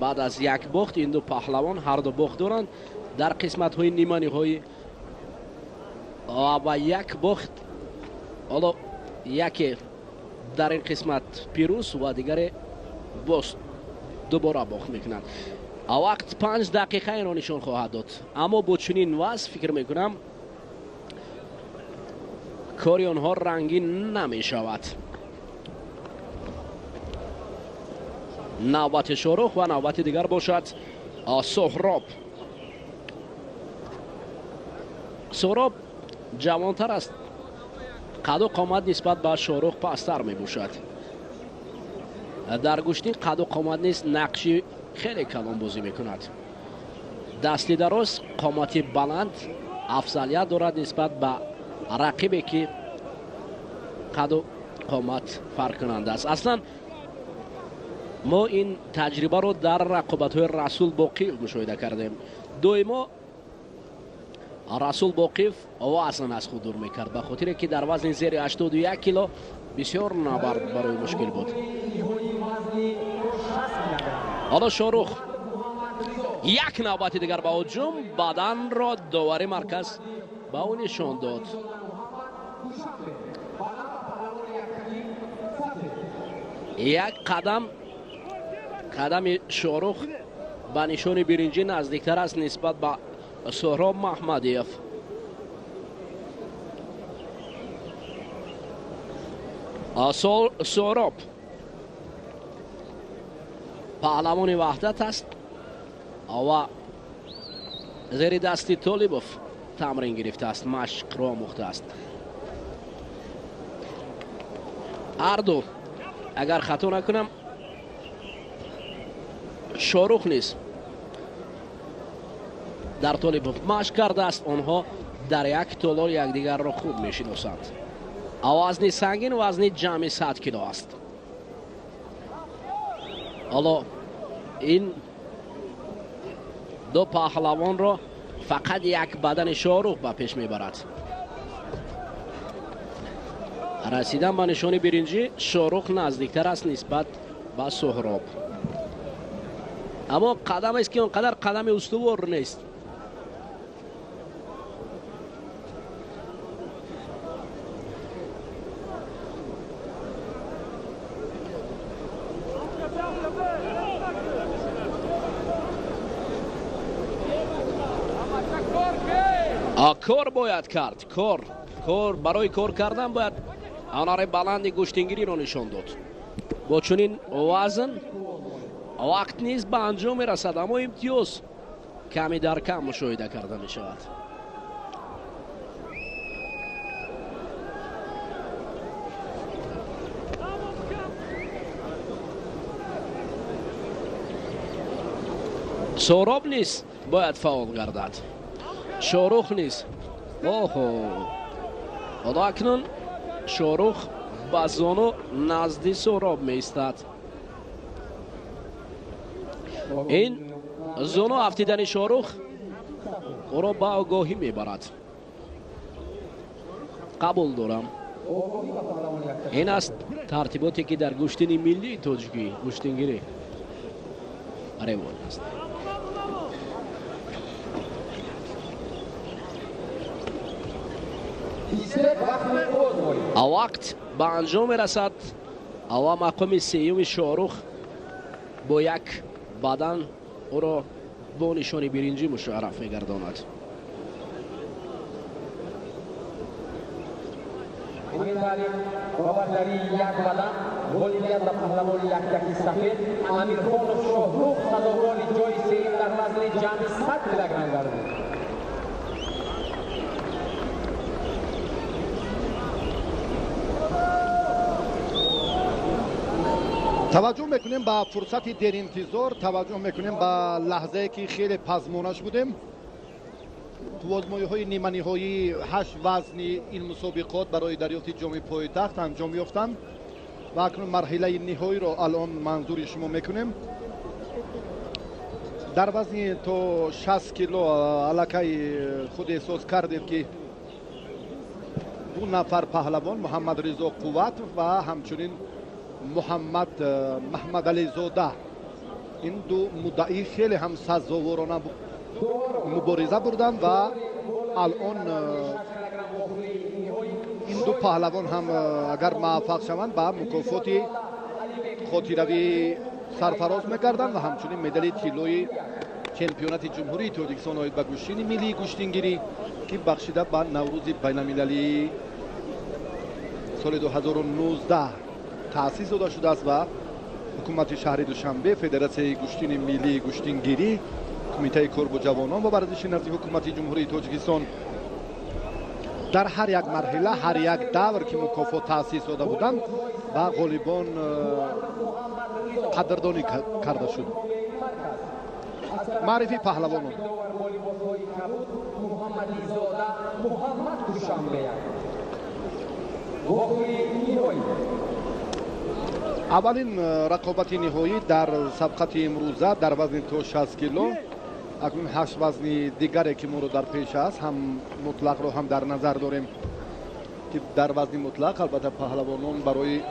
баъд аз як бохт ин ду паҳлавон ҳарду бохт доранд дар қисматҳои ниманиҳоӣ ва як бохт. Ҳоло яке дар ин қисмат пирӯз ва дигаре боз дубора бохт мекунанд. Вақт 5 дақиқа инро нишон хоҳад дод, аммо бо чунин вазъ фикр мекунам, кори онҳо рангин намешавад. Навбати Шоҳрух ва навбати дигар бошад Суҳроб. Суҳроб ҷавонтар аст, қаду қомат нисбат ба Шоҳрух пасттар мебошад. Дар гӯштин қаду қомат низ нақши хеле калон бозӣ мекунад. Дасти дароз, қомати баланд афзалият дорад нисбат ба рақибе, ки қаду қомат фарқкунанда аст. Аслан мо ин таҷрибаро дар рақобатҳои Расул Боқиев мушоҳида кардем. Доимо Расул Боқиев вазн аз худ дур мекард, ба хотире ки дар вазни зери 81 кило бисёр набард барои мушкил буд. Ҳоло Шоҳрух як навбати дигар ба ҳуҷум, баданро довари марказ ба ӯ нишон дод. Як қадам, қадами Шоҳрух ба нишони биринҷӣ наздиктар аст нисбат ба Суҳроб Маҳмадиев. Суҳроб паҳлавони ваҳдат аст ва зери дасти Толибов тамрин гирифтааст, машқро омӯхтааст. Ҳарду, агар хато накунам, Шоҳрух низ дар Толибов машқ кардааст. Онҳо Дар як толор якдигарро хуб мешиносанд. Вазни сангин вазни ҷамъи 100 кило аст. Ҳоло ин ду паҳлавонро фақат як бадани Шоҳрух ба пеш мебарад. Расидан ба нишони биринҷӣ Шоҳрух наздиктар аст нисбат ба Суҳроб. Аммо қадамест ки он қадар қадами устувор нест. Кор бояд кард. Кор барои кор кардан бояд ҳунари баланди гӯштингириро нишон дод. Бо чунин вазн вақт низ ба анҷом мерасад, аммо имтиёз ками дар кам мушоҳида карда мешавад. Суҳроб низ бояд фаъол гардад. Шоҳрух низ. Оҳо, ҳоло акнун Шоҳрух ба зону назди Суҳроб меистад. Ин зону афтидани Шоҳрух ӯро ба огоҳӣ мебарад. Қабул дорам. Ин аст тартиботе ки дар гӯштини миллии тоҷикӣ гӯштингирӣ ривоҷ аст. Вақт ба анҷом мерасад ва мақоми сеюми Шоҳрух бо як бадан ӯро бо нишони биринҷӣ мушарраф мегардонад. Як бадан ғолибият ба паҳлавони яктаки сафед Амирхонов Шоҳрух сазовори ҷои сеюм дар вазни ҷамъи 100 килограмм гардид. Таваҷҷӯҳ мекунем ба фурсати деринтизор, таваҷҷӯҳ мекунем ба лаҳзае ки хеле пазмонаш будем. Қуввозмоиҳои ниманиҳоии 8 вазни ин мусобиқот барои дарёфти ҷоми пойтахт анҷом ёфтанд ва акнун марҳилаи ниҳоиро алон манзури шумо мекунем. Дар вазни то 60 кило аллакай худ эҳсос кардед ки ду нафар паҳлавон Муҳаммадризо Қувватов ва ҳамчунин Муҳаммад Маҳмадализода, ин ду муддаӣ хеле ҳам сазоворона мубориза бурданд ва алон ин ду паҳлавон ҳам агар муваффақ шаванд ба мукофоти хотиравӣ сарфароз мекарданд ва ҳамчунин медали тиллои чемпионати ҷумҳурии Тоҷикистон оид ба гӯштини миллии гӯштингирӣ ки бахшида ба Наврӯзи байналмилалии соли 2019 таъсис дода шудааст ва ҳукумати шаҳри Душанбе, Федератсияи гӯштини миллии гӯштингирӣ, Кумитаи кор бо ҷавонон ва варзиши назди ҳукумати ҷумҳурии Тоҷикистон дар ҳар як марҳила, ҳар як давр ки мукофот таъсис дода буданд ба ғолибон қадрдонӣ карда шуд. Маърифи паҳлавонон. Аввалин рақобати ниҳоӣ дар сабқати имрӯза дар вазни то 60 кило. Акнун 8 вазни дигаре ки моро дар пеш аст, ҳам мутлақро ҳам дар назар дорем ки дар вазни мутлақ албатта паҳлавонон барои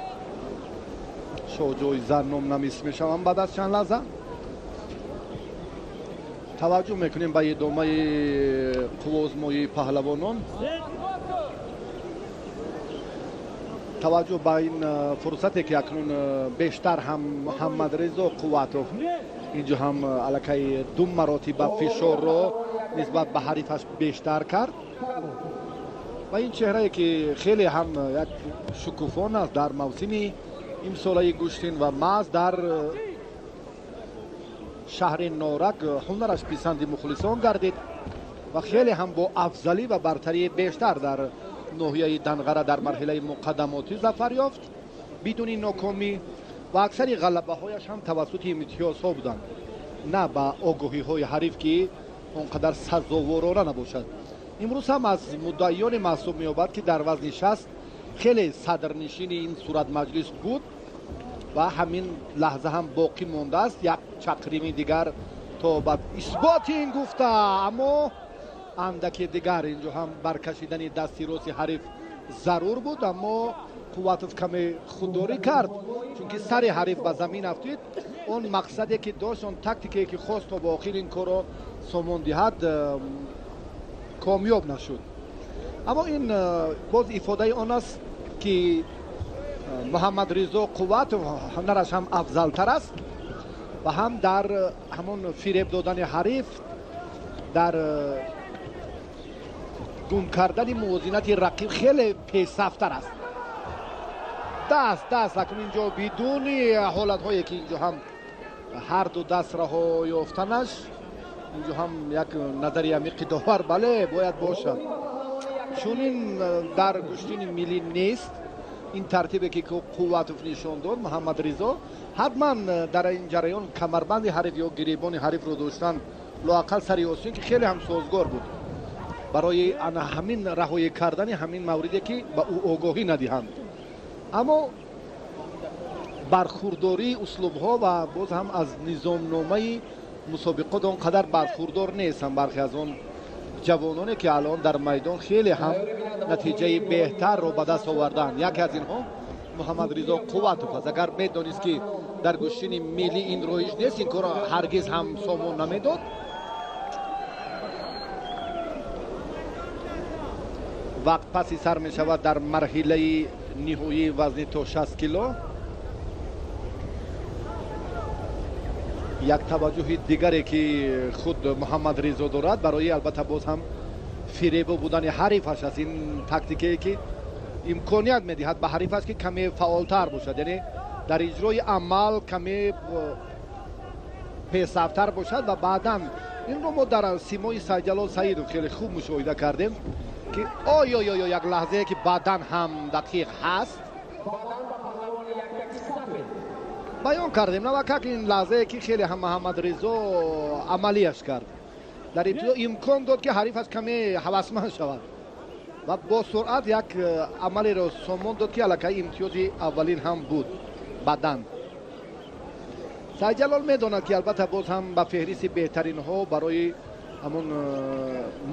шоҳҷоиза номнавис мешаванд баъд аз чанд лаҳза. Таваҷҷӯҳ мекунем ба идомаи қуввозмоии паҳлавонон. Таваҷҷӯҳ ба ин фурсате ки акнун бештар ҳам Муҳаммадризо Қувватов инҷо ҳам аллакай ду маротиба фишорро нисбат ба ҳарифаш бештар кард ва ин чеҳрае ки хеле ҳам як шукуфон аст дар мавсими имсолаи гӯштин ва маҳз дар шаҳри Норак ҳунараш писанди мухлисон гардид ва хеле ҳам бо афзалӣ ва бартарии бештар дар ноҳияи Данғара дар марҳилаи муқаддамотӣ зафар ёфт бидуни нокомӣ ва аксари ғалабаҳояш ҳам тавассути имтиёзҳо буданд, на ба огоҳиҳои ҳариф ки он қадар сазоворона набошад. Имрӯз ҳам аз муддаиёне маҳсуб меёбад, ки дар вазни 60 хеле садрнишини ин суратмаҷлис буд ва ҳамин лаҳза ҳам боқӣ мондааст. Як чақрими дигар то ба исботи ин гуфта, аммо андаке дигар инҷо ҳам баркашидани дасти рости ҳариф зарур буд, аммо Қувватов каме худдорӣ кард, чунки сари ҳариф ба замин афтид. Он мақсаде ки дошт, он тактикае ки хост то ба охир ин корро сомон диҳад, комёб нашуд. Аммо ин боз ифодаи он аст, ки Муҳаммадризо Қувватов ҳунараш ҳам афзалтар аст ва ҳам дар ҳамон фиреб додани ҳариф, дар гум кардани мувозинати рақиб хеле пешсафтар аст. Даст акун инҷо бидуни ҳолатҳое ки инҷо ҳам ҳар ду даст раҳо ёфтанаш, инҷо ҳам як назари амиқи довар бале бояд бошад. Чунин дар гӯштини миллӣ нест. Ин тартибе ки Қувватов нишон дод, Муҳаммадризо ҳатман дар ин ҷараён камарбанди ҳариф ё гиребони ҳарифро доштан лоақал сари осиён, ки хеле ҳам созгор буд барои ана ҳамин раҳоӣ кардани ҳамин мавриде ки ба ӯ огоҳӣ надиҳанд. Аммо бархурдории услубҳо ва боз ҳам аз низомномаи мусобиқот он қадар бархурдор нестанд бархе аз он ҷавононе ки алон дар майдон хеле ҳам натиҷаи беҳтарро ба даст оварданд. Яке аз инҳо Муҳаммадризо Қувватов аст. Агар медонист, ки дар гӯштини миллӣ ин роиш нест, ин корро ҳаргиз ҳам сомон намедод. Вақт паси сар мешавад дар марҳилаи ниҳоии вазни то 60 кило. Як таваҷҷӯҳи дигаре ки худ Муҳаммадризо дорад барои албатта боз ҳам фиребо будани ҳарифаш аст. Ин тактикае ки имконият медиҳад ба ҳарифаш, ки каме фаъолтар бошад, яъне дар иҷрои амал каме пешсафтар бошад. Ва баъдан инро мо дар симои Сайдҷалол Саидов хеле хуб мушоҳида кардем, ки ой як лаҳзае ки бадан ҳам дақиқ ҳаст баён кардем. Навакак ин лаҳзае ки хеле ҳам Муҳаммадризо амалияш кард, дар ибтидо имкон дод, ки ҳарифаш каме ҳавасманд шавад ва бо суръат як амалеро сомон дод, ки аллакай имтиёзи аввалин ҳам буд. Бадан Сайдҷалол медонад, ки албатта боз ҳам ба феҳристи беҳтаринҳо барои ҳамон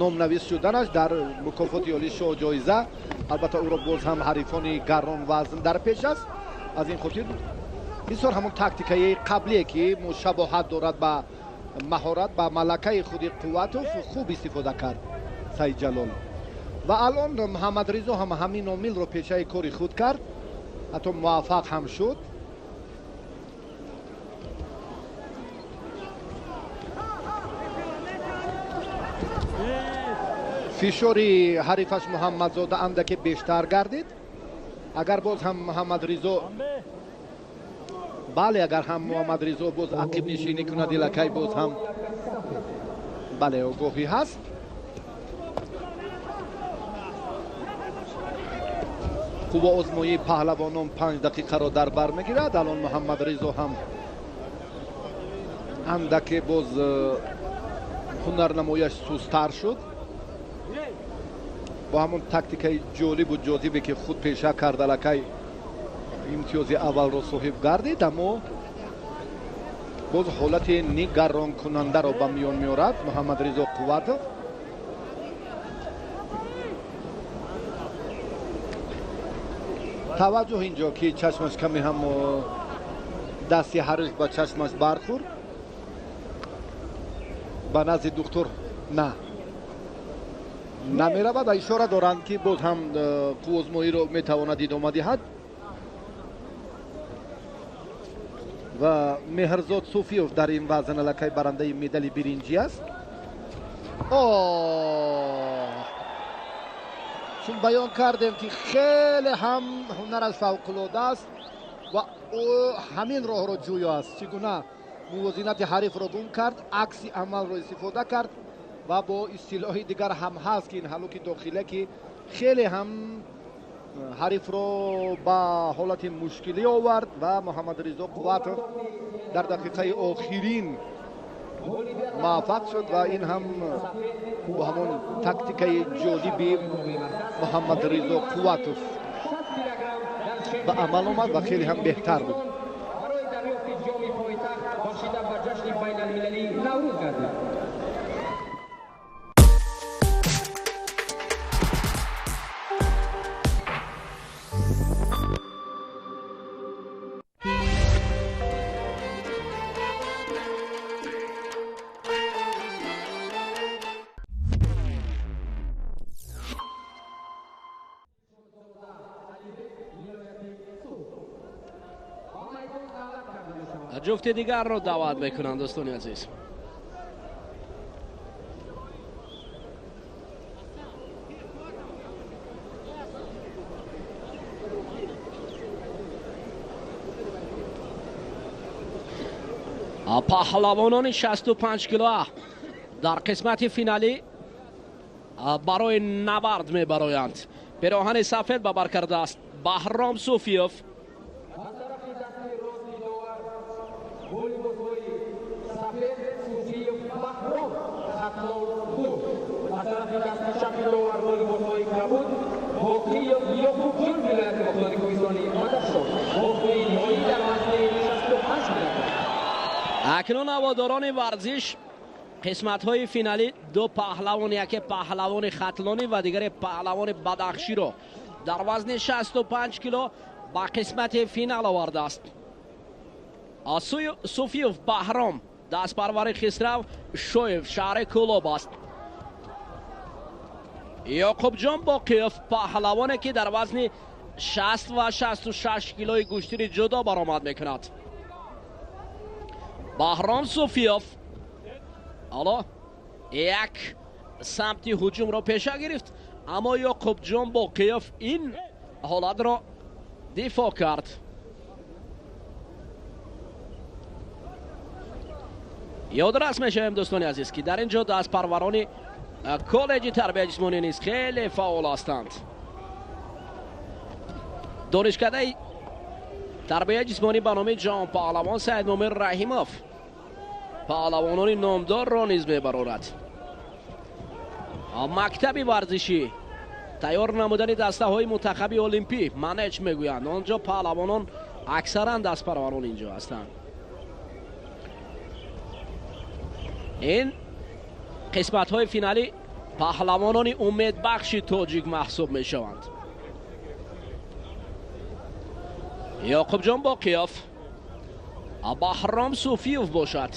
номнавис шуданаш дар мукофоти олии шоҳ-ҷоиза, албатта ӯро боз ҳам ҳарифони гаронвазн дар пеш аст. Аз ин хотир бисёр ҳамон тактикаи қаблие ки мушабоҳат дорад ба маҳорат, ба малакаи худи Қувватов хуб истифода кард Сайдҷалол. Ва алон Муҳаммадризо ҳам ҳамин омилро пешаи кори худ кард, ҳатто муваффақ ҳам шуд. Фишори ҳарифаш Муҳаммадзода андаке бештар гардид. Агар боз ҳам Муҳаммадризо, бале, агар ҳам Муҳаммадризо боз ақибнишинӣ кунад, илакай боз ҳам бале огоҳӣ ҳаст. Қувваозмоии паҳлавонон 5 дақиқаро дар бар мегирад. Алон Муҳаммадризо ҳам андаке боз ҳунарнамояш сустар шуд. Бо ҳамон тактикаи ҷолибу ҷозибе ки худ пеша кард, аллакай имтиёзи аввалро соҳиб гардид, аммо боз ҳолати нигаронкунандаро ба миён меорад Муҳаммадризо Қувватов. Таваҷҷӯҳ инҷо ки чашмаш каме ҳам дасти ҳариф ба чашмаш бархӯрд. Ба назди духтур на намеравад ва ишора доранд, ки боз ҳам қуввозмоиро метавонад идома диҳад. Ва Меҳрзод Суфиев дар ин вазн аллакай барандаи медали биринҷӣ аст. Чун баён кардем, ки хеле ҳам ҳунараш фавқулода аст ва ӯ ҳамин роҳро ҷӯё аст. Чӣ гуна мувозинати ҳарифро гум кард, акси амалро истифода кард ва бо истилоҳи дигар ҳам ҳаст, ки ин ҳалуки дохила, ки хеле ҳам ҳарифро ба ҳолати мушкилӣ овард. Ва Муҳаммадризо Қувватов дар дақиқаи охирин Муваффақ шуд ва ин ҳам бо ҳамон тактикаи ҷолиби Муҳаммадризо Қувватов ба амал омад ва хеле ҳам беҳтар буд. Барои дарёфти ҷоми пойтахт бахшида ба ҷашни байналмилалии Наврӯз гардид. Ҷуфти дигарро даъват мекунанд, дӯстони азиз. Паҳлавонони 65 килоа дар қисмати финалӣ барои набард мебароянд. Пироҳани сафед ба бар кардааст Баҳром Суфиёв. Аз тарафи дасти чапи довар бо либосҳои кабуд Боқиев Ёқубҷон, вилояти Мухтори Кӯҳистони Бадахшон. Вохӯрии ниҳоӣ дар вазни 68 килограмм. Акнун ҳаводорони варзиш қисматҳои финалӣ ду паҳлавон, яке паҳлавони хатлонӣ ва дигаре паҳлавони бадахширо дар вазни 65 кило ба қисмати финал овардааст. Суфиев Баҳром дастпарвари Хисрав Шоев, шаҳри Кӯлоб аст. Ёқубҷон Боқиев паҳлавоне ки дар вазни 60 ва 66 килои гӯштини ҷудо баромад мекунад. Баҳром Суфиёв ҳоло як самти ҳуҷумро пеша гирифт, аммо Ёқубҷон Боқиев ин ҳолатро дифоъ кард. Ёдрас мешавем, дӯстони азиз, ки дар ин ҷо дастпарварони коллеҷи тарбияи ҷисмонӣ низ хеле фаъол ҳастанд. Донишкадаи тарбияи ҷисмонӣ ба номи ҷаҳонпаҳлавон Саидмумин Раҳимов паҳлавонони номдорро низ мебарорад. Мактаби варзишӣ тайёр намудани дастаҳои мунтахаби олимпӣ манеҷ мегӯянд. Он ҷо паҳлавонон аксаран дастпарварон инҷо ҳастанд. Ин қисматҳои финалӣ паҳлавонони умедбахши тоҷик маҳсуб мешаванд. Ёқубҷон Боқиёв, Баҳром Суфиев бошад,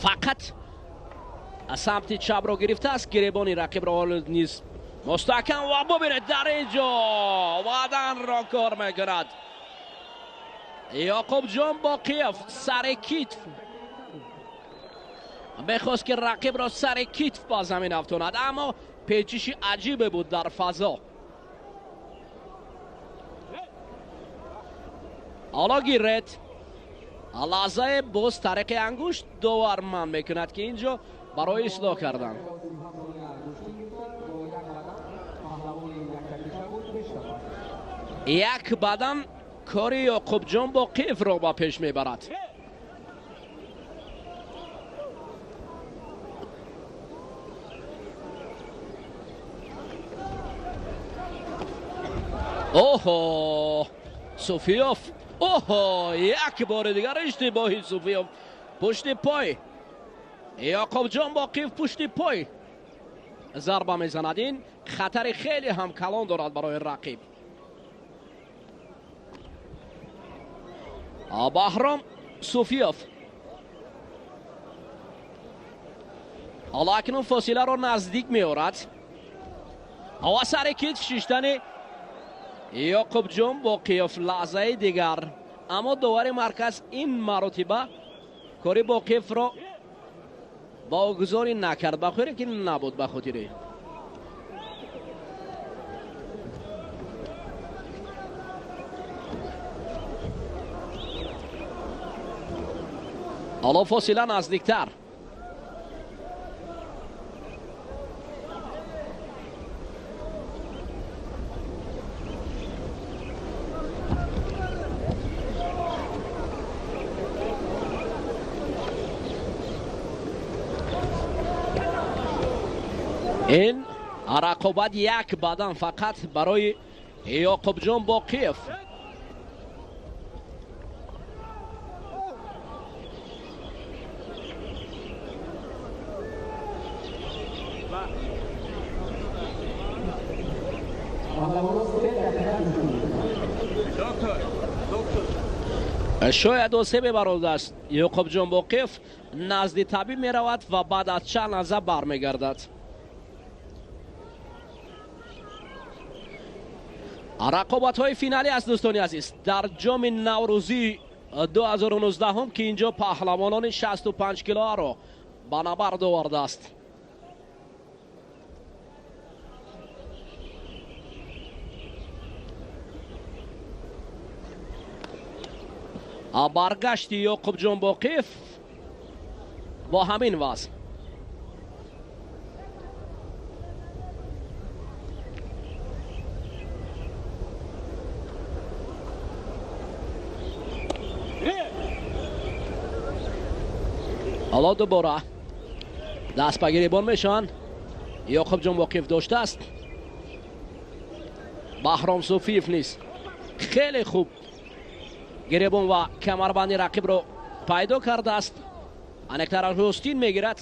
фақат самти чапро гирифтааст, гиребони рақибро ҳоло низ мустаҳкам ва бубинед, дар ин ҷо ваданро кор мекунад. Ёқубҷон Боқиев сари китф мехост ки рақибро сари китф ба замин афтонад, аммо печиши аҷибе буд дар фазо. Ҳоло гиред лаҳзае боз тариқи ангушт довар ман мекунад ки ин ҷо барои ислоҳ кардан. Як бадан кори Ёқубҷон Боқиевро ба пеш мебарад. Оҳо, Суфиёв, оҳо, як бори дигар иштибоҳи Суфиёв пушти пой. Ёқубҷон Боқиев пушти пой зарба мезанад. Ин хатари хеле ҳам калон дорад барои рақиб. Баҳром Суфиёв ҳоло акнун фосиларо наздик меорад ва сари китф шиштани Ёқубҷон Боқиев лаҳзаи дигар, аммо довари марказ ин маротиба кори Боқиевро богузорӣ накард, ба хотире ки набуд ба хотири ҳоло фосила наздиктар. Ин рақобат як бадан фақат барои Ёқубҷон Боқиев. Шояд осебе баровардааст Ёқубҷон Боқиев, назди табиб меравад ва баъд аз чанд лаҳза бармегардад. Рақобатҳои финалӣ аст, дӯстони азиз, дар ҷоми Наврӯзии 2019, ки инҷо паҳлавонони 65 килоаро ба набард овардааст. Баргашти Ёқубҷон Боқиев бо ҳамин вазн. Ҳоло дубора даст ба гиребон мешаванд. Ёқубҷон Боқиев доштааст. Баҳром Суфиев низ хеле хуб гиребон ва камарбанди рақибро пайдо кардааст. Анектара ҳустин мегирад,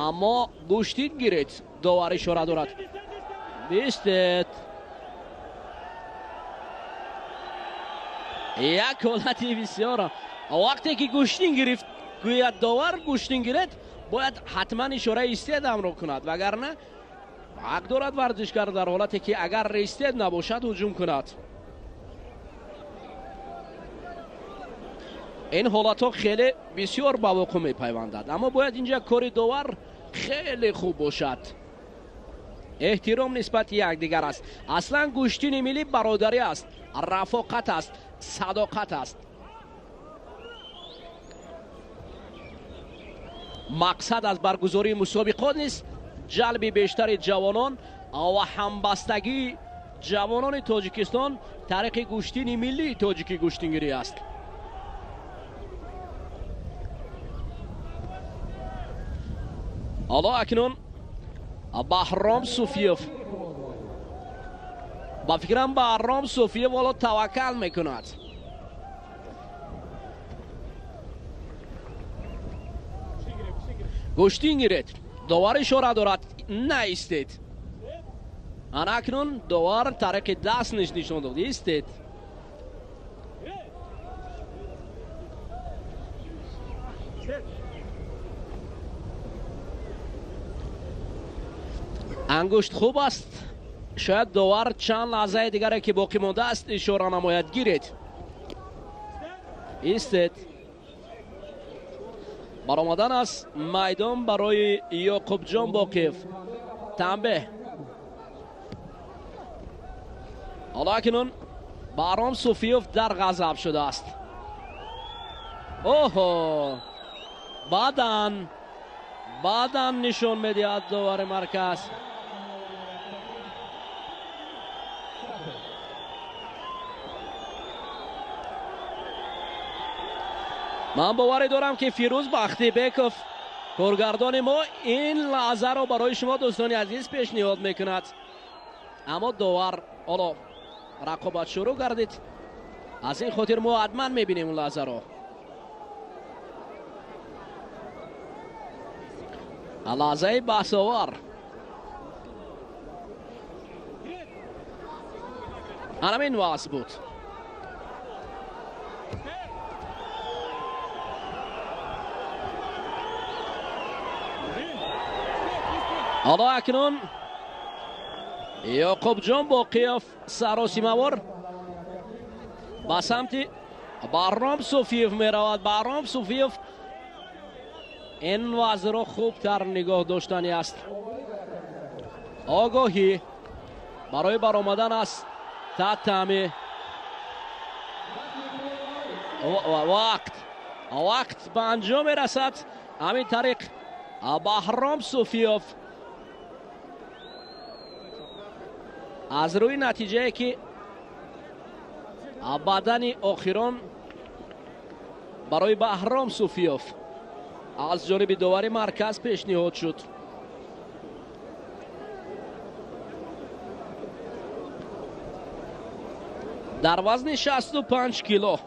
аммо гӯштин гиред, довар ишора дорад. Бистед. Як ҳолати бисёр. Вақте ки гӯштин гирифт, гӯяд довар гӯштин гиред, бояд ҳатман ишораи истед амро кунад, вагарна ҳақ дорад варзишгар дар ҳолате ки агар истед набошад ҳуҷум кунад. Ин ҳолатҳо хеле бисёр ба воқеъ мепайвандад, аммо бояд инҷа кори довар хеле хуб бошад. Эҳтиром нисбати якдигар аст. Аслан гӯштини миллӣ бародарӣ аст, рафоқат аст, садоқат аст. Мақсад аз баргузории мусобиқот низ ҷалби бештари ҷавонон ва ҳамбастагии ҷавонони Тоҷикистон тариқи гӯштини миллии тоҷикӣ гӯштингирӣ аст. Ҳоло акнун Баҳром Суфиев, ба фикрам Баҳром Суфиев ҳоло таваккал мекунад. Гӯштин гиред, довар ишора дорад, наистед. Ана акнун довар тариқи даст нишон дод, истед. Ангушт хуб аст, шояд довар чанд лаҳзаи дигаре ки боқӣ мондааст ишора намояд. Гиред, истед. Баромадан аз майдон барои Ёқубҷон Боқиев. Танбеҳ. Ҳоло акнун Баҳром Суфиев дар ғазаб шудааст. Оҳо, баъдан нишон медиҳад довари марказ. Ман боварӣ дорам ки Фирӯз Бахтибеков, коргардони мо, ин лаҳзаро барои шумо дӯстони азиз пешниҳод мекунад. Аммо довар ҳоло рақобат шурӯъ гардид, аз ин хотир мо ҳатман мебинем он лаҳзаро. Лаҳзаи баҳсовар. Ҳамин вазъ буд. Ҳоло акнун Ёқубҷон Боқиев саросимавор ба самти Баҳром Суфиев меравад. Баҳром Суфиев ин вазъро хубтар нигоҳ доштани аст. Огоҳӣ барои баромадан аз татами. Вақт ба анҷом мерасад. Ҳамин тариқ Баҳром Суфиев аз рӯи натиҷае ки бадани охирон барои Баҳром Суфиев аз ҷониби довари марказ пешниҳод шуд. Дар вазни 65 кило.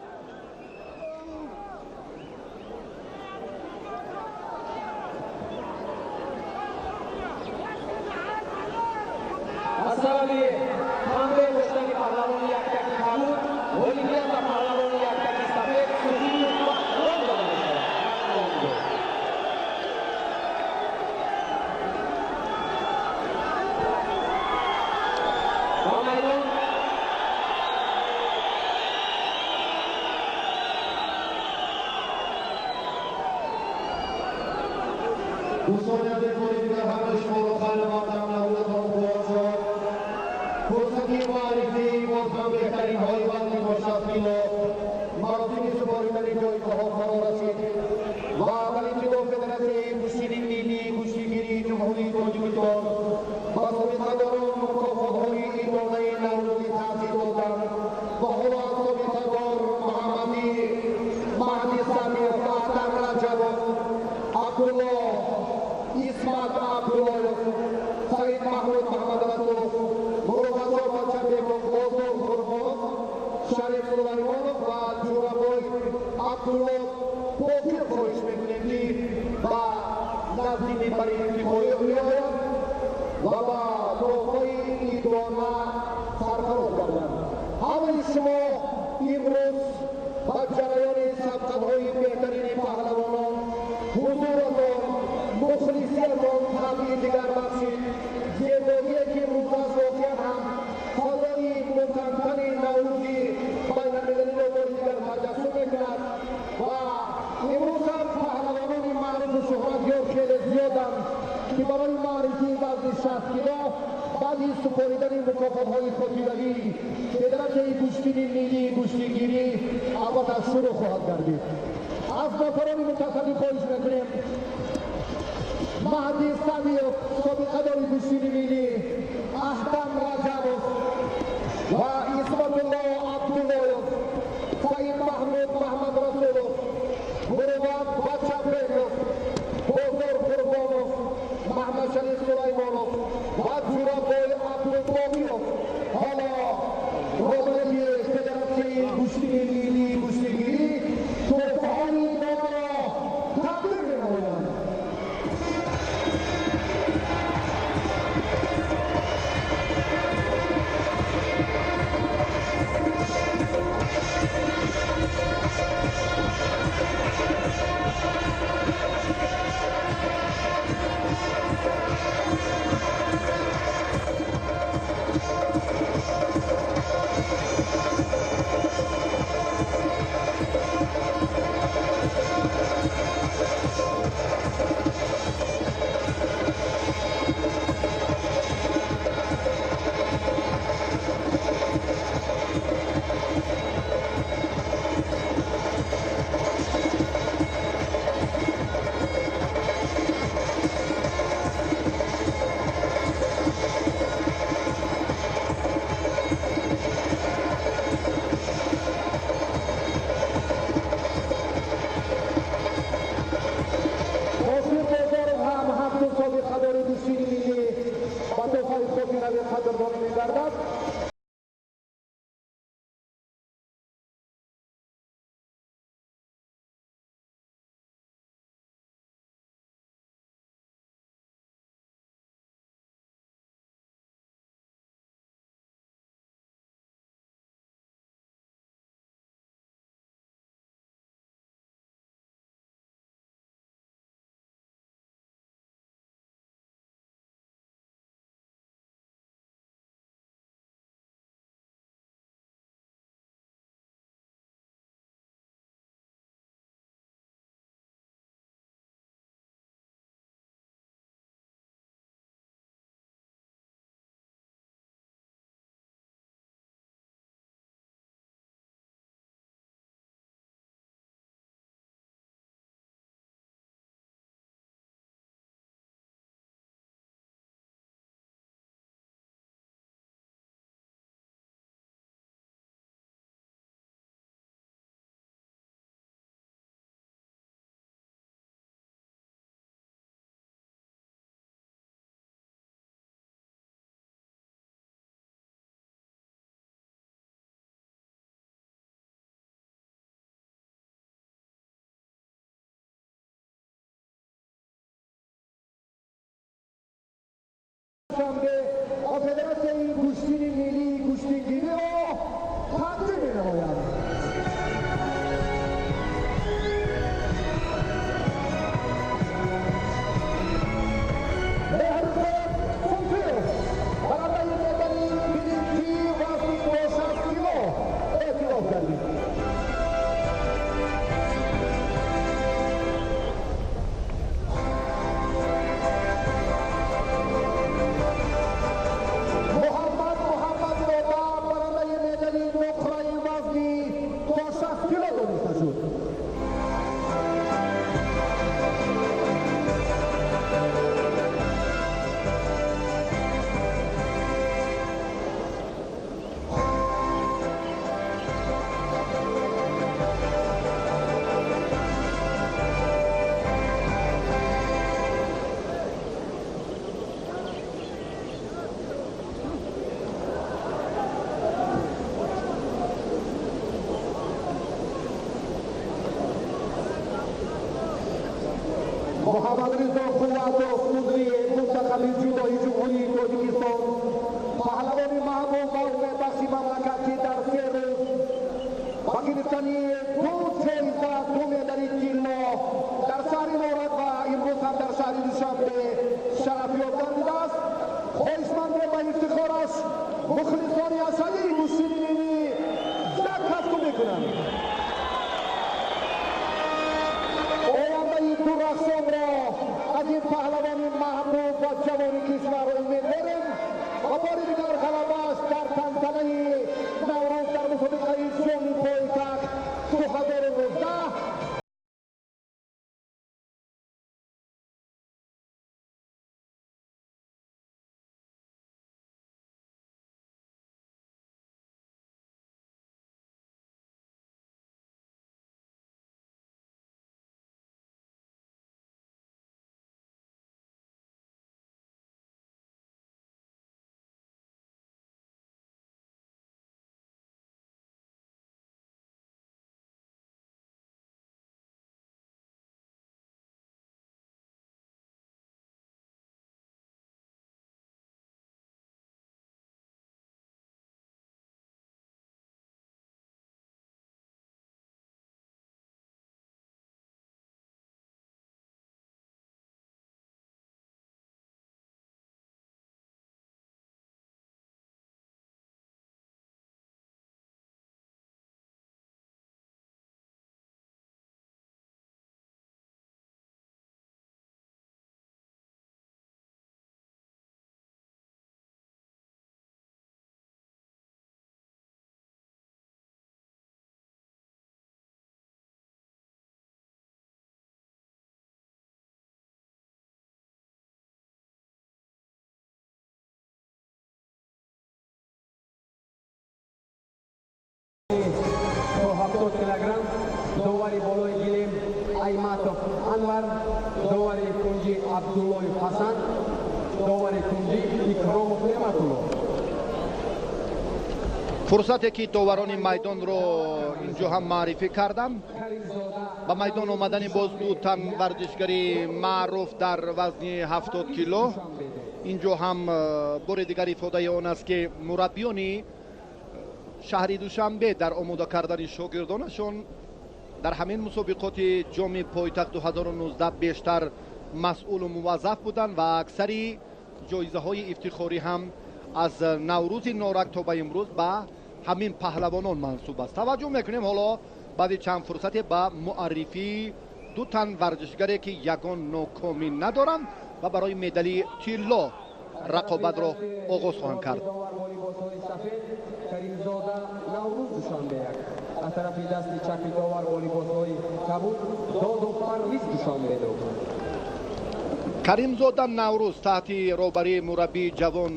Аз сабаби ҳамле доштани паҳлавони яктаки кабуд, ғолибият ба паҳлавони яктаки сафед Суфиев Баҳром дода мешавад. Ба майдон دوستان عزیز، دیگر همه شما را خیلی مقدم نوروزتان مبارک باد. فرصتی معرفی باز هم بهترین های وزن تا 60 کیلو مراسم سپاریدن جایگاه ها فرا رسید و اول ابتدا فدراسیون کشتی ملی کشتیگیری جمهوری تاجیکستان با سابقه‌داران مکافات‌های ایدانه نوروزی تأسیس دادند و حالا از سابقه‌دار محمدی مهدی سمیع، احتم رجبов، عبدالله Исмат Абдуллоев, Саид Маҳмуд Маҳмадрасулов, Мурувватҷон Бачабеков, Бозор Қурбонов, Шариф Сулаймонов ва Ҷурабой Абдулло Покир хоҳиш мекунем, ки ба назди минбари ифтихорӣ биёянд ва ба туҳфаи идона сарфароз гарданд. Ҳамаи шумо имрӯз ба ҷараёни сабқатҳои беҳтарини паҳлавонон ҳузуратон, мухлисиятон табъи дигар бахшид. Зебоие ки имрӯз аст, воқеан ҳам фазои мутантани наврӯзи байналмилалиро бори дигар таҷассум мекунад ва имрӯз ҳам паҳлавонони маъруфу шӯҳратёр хеле зиёданд, ки барои маърифии вазни 60 кило баъди супоридани мукофотҳои хотиравӣ федератсияи гӯштини миллии гӯштигирӣ албатта шурӯъ хоҳад гардид. Аз нафарони мутасаддӣ хоҳиш мекунем: Маҳди Самиев, собиқадори гӯштини миллӣ, Аҳтам Раҷабов ва Исматулло Абдуллоев, Саид Маҳмуд Маҳмадрасулов, Мурувват Бачабеков, Бозор Қурбонов, Маҳмадшариф Сулаймонов ва Ҷурабой Абдулбоқиров ҳоло роҳбари федератсияи гӯштини миллии гӯштигирӣ туҳфаҳои номро тақдим менамоянд. Осир Бозоров ҳам ҳамчун собиқадори гӯштини миллӣ ба туҳфаи хотиравӣ қадрдонӣ мегардад. Душанбе ва Федератсияи гӯштини миллии гӯштингириро тақдим менамояд. Меҳрзод Суфиев, барандаи медали биринҷии вазни то 60 кило эътироф гардид. Муҳаммад Муҳаммадзода барандаи медали нуқраи вазни то 60 кило дониста шуд. Муҳаммадризо Қувватов, узви мунтахаби ҷудои Ҷумҳурии Тоҷикистон, паҳлавони маҳбуб ва умедбахши мамлакат, ки дар 3 рӯз ба гирифтани 2 ҷоиза, 2 медали тилло дар шаҳри Норак ва имрӯз ҳам дар шаҳри Душанбе шарафёб гардидааст. Хоҳишмандем ба ифтихораш мухлисони ашадии гӯштини миллӣ як кафкӯ мекунанд. Ояндаи дурахшонро аз ин паҳлавони маҳбуб ва ҷавони кишвар умед дорем ва бори дигар ғалабааш дар тантанаи Наврӯз дар мусобиқаи ҷоми пойтахт 2019. То 70 килограмм довари болои гилем Айматов Анвар, довари кунҷи Абдуллоев Ҳасан, довари кунҷи Икромов Неъматулло. Фурсате ки доварони майдонро инҷо ҳам маърифӣ кардам, ба майдон омадани боз ду тан варзишгари маъруф дар вазни 70 кило. Инҷо ҳам бори дигар ифодаи он аст, ки мураббиёни шаҳри Душанбе дар омода кардани шогирдонашон дар ҳамин мусобиқоти ҷоми пойтахт 2019 бештар масъулу муваззаф буданд ва аксари ҷоизаҳои ифтихорӣ ҳам аз Наврӯзи Норак то ба имрӯз ба ҳамин паҳлавонон мансуб аст. Таваҷҷӯҳ мекунем ҳоло баъди чанд фурсате ба муаррифии ду тан варзишгаре, ки ягон нокомӣ надоранд ва барои медали тилло рақобатро оғоз хоҳанд кард. Каримзода Наврӯз, Душанбе 1, аз тарафи дасти чапи довар бо либосҳои кабуд Додов Парвиз, Душанбе 2. Каримзода Наврӯз таҳти роҳбарии мураббии ҷавон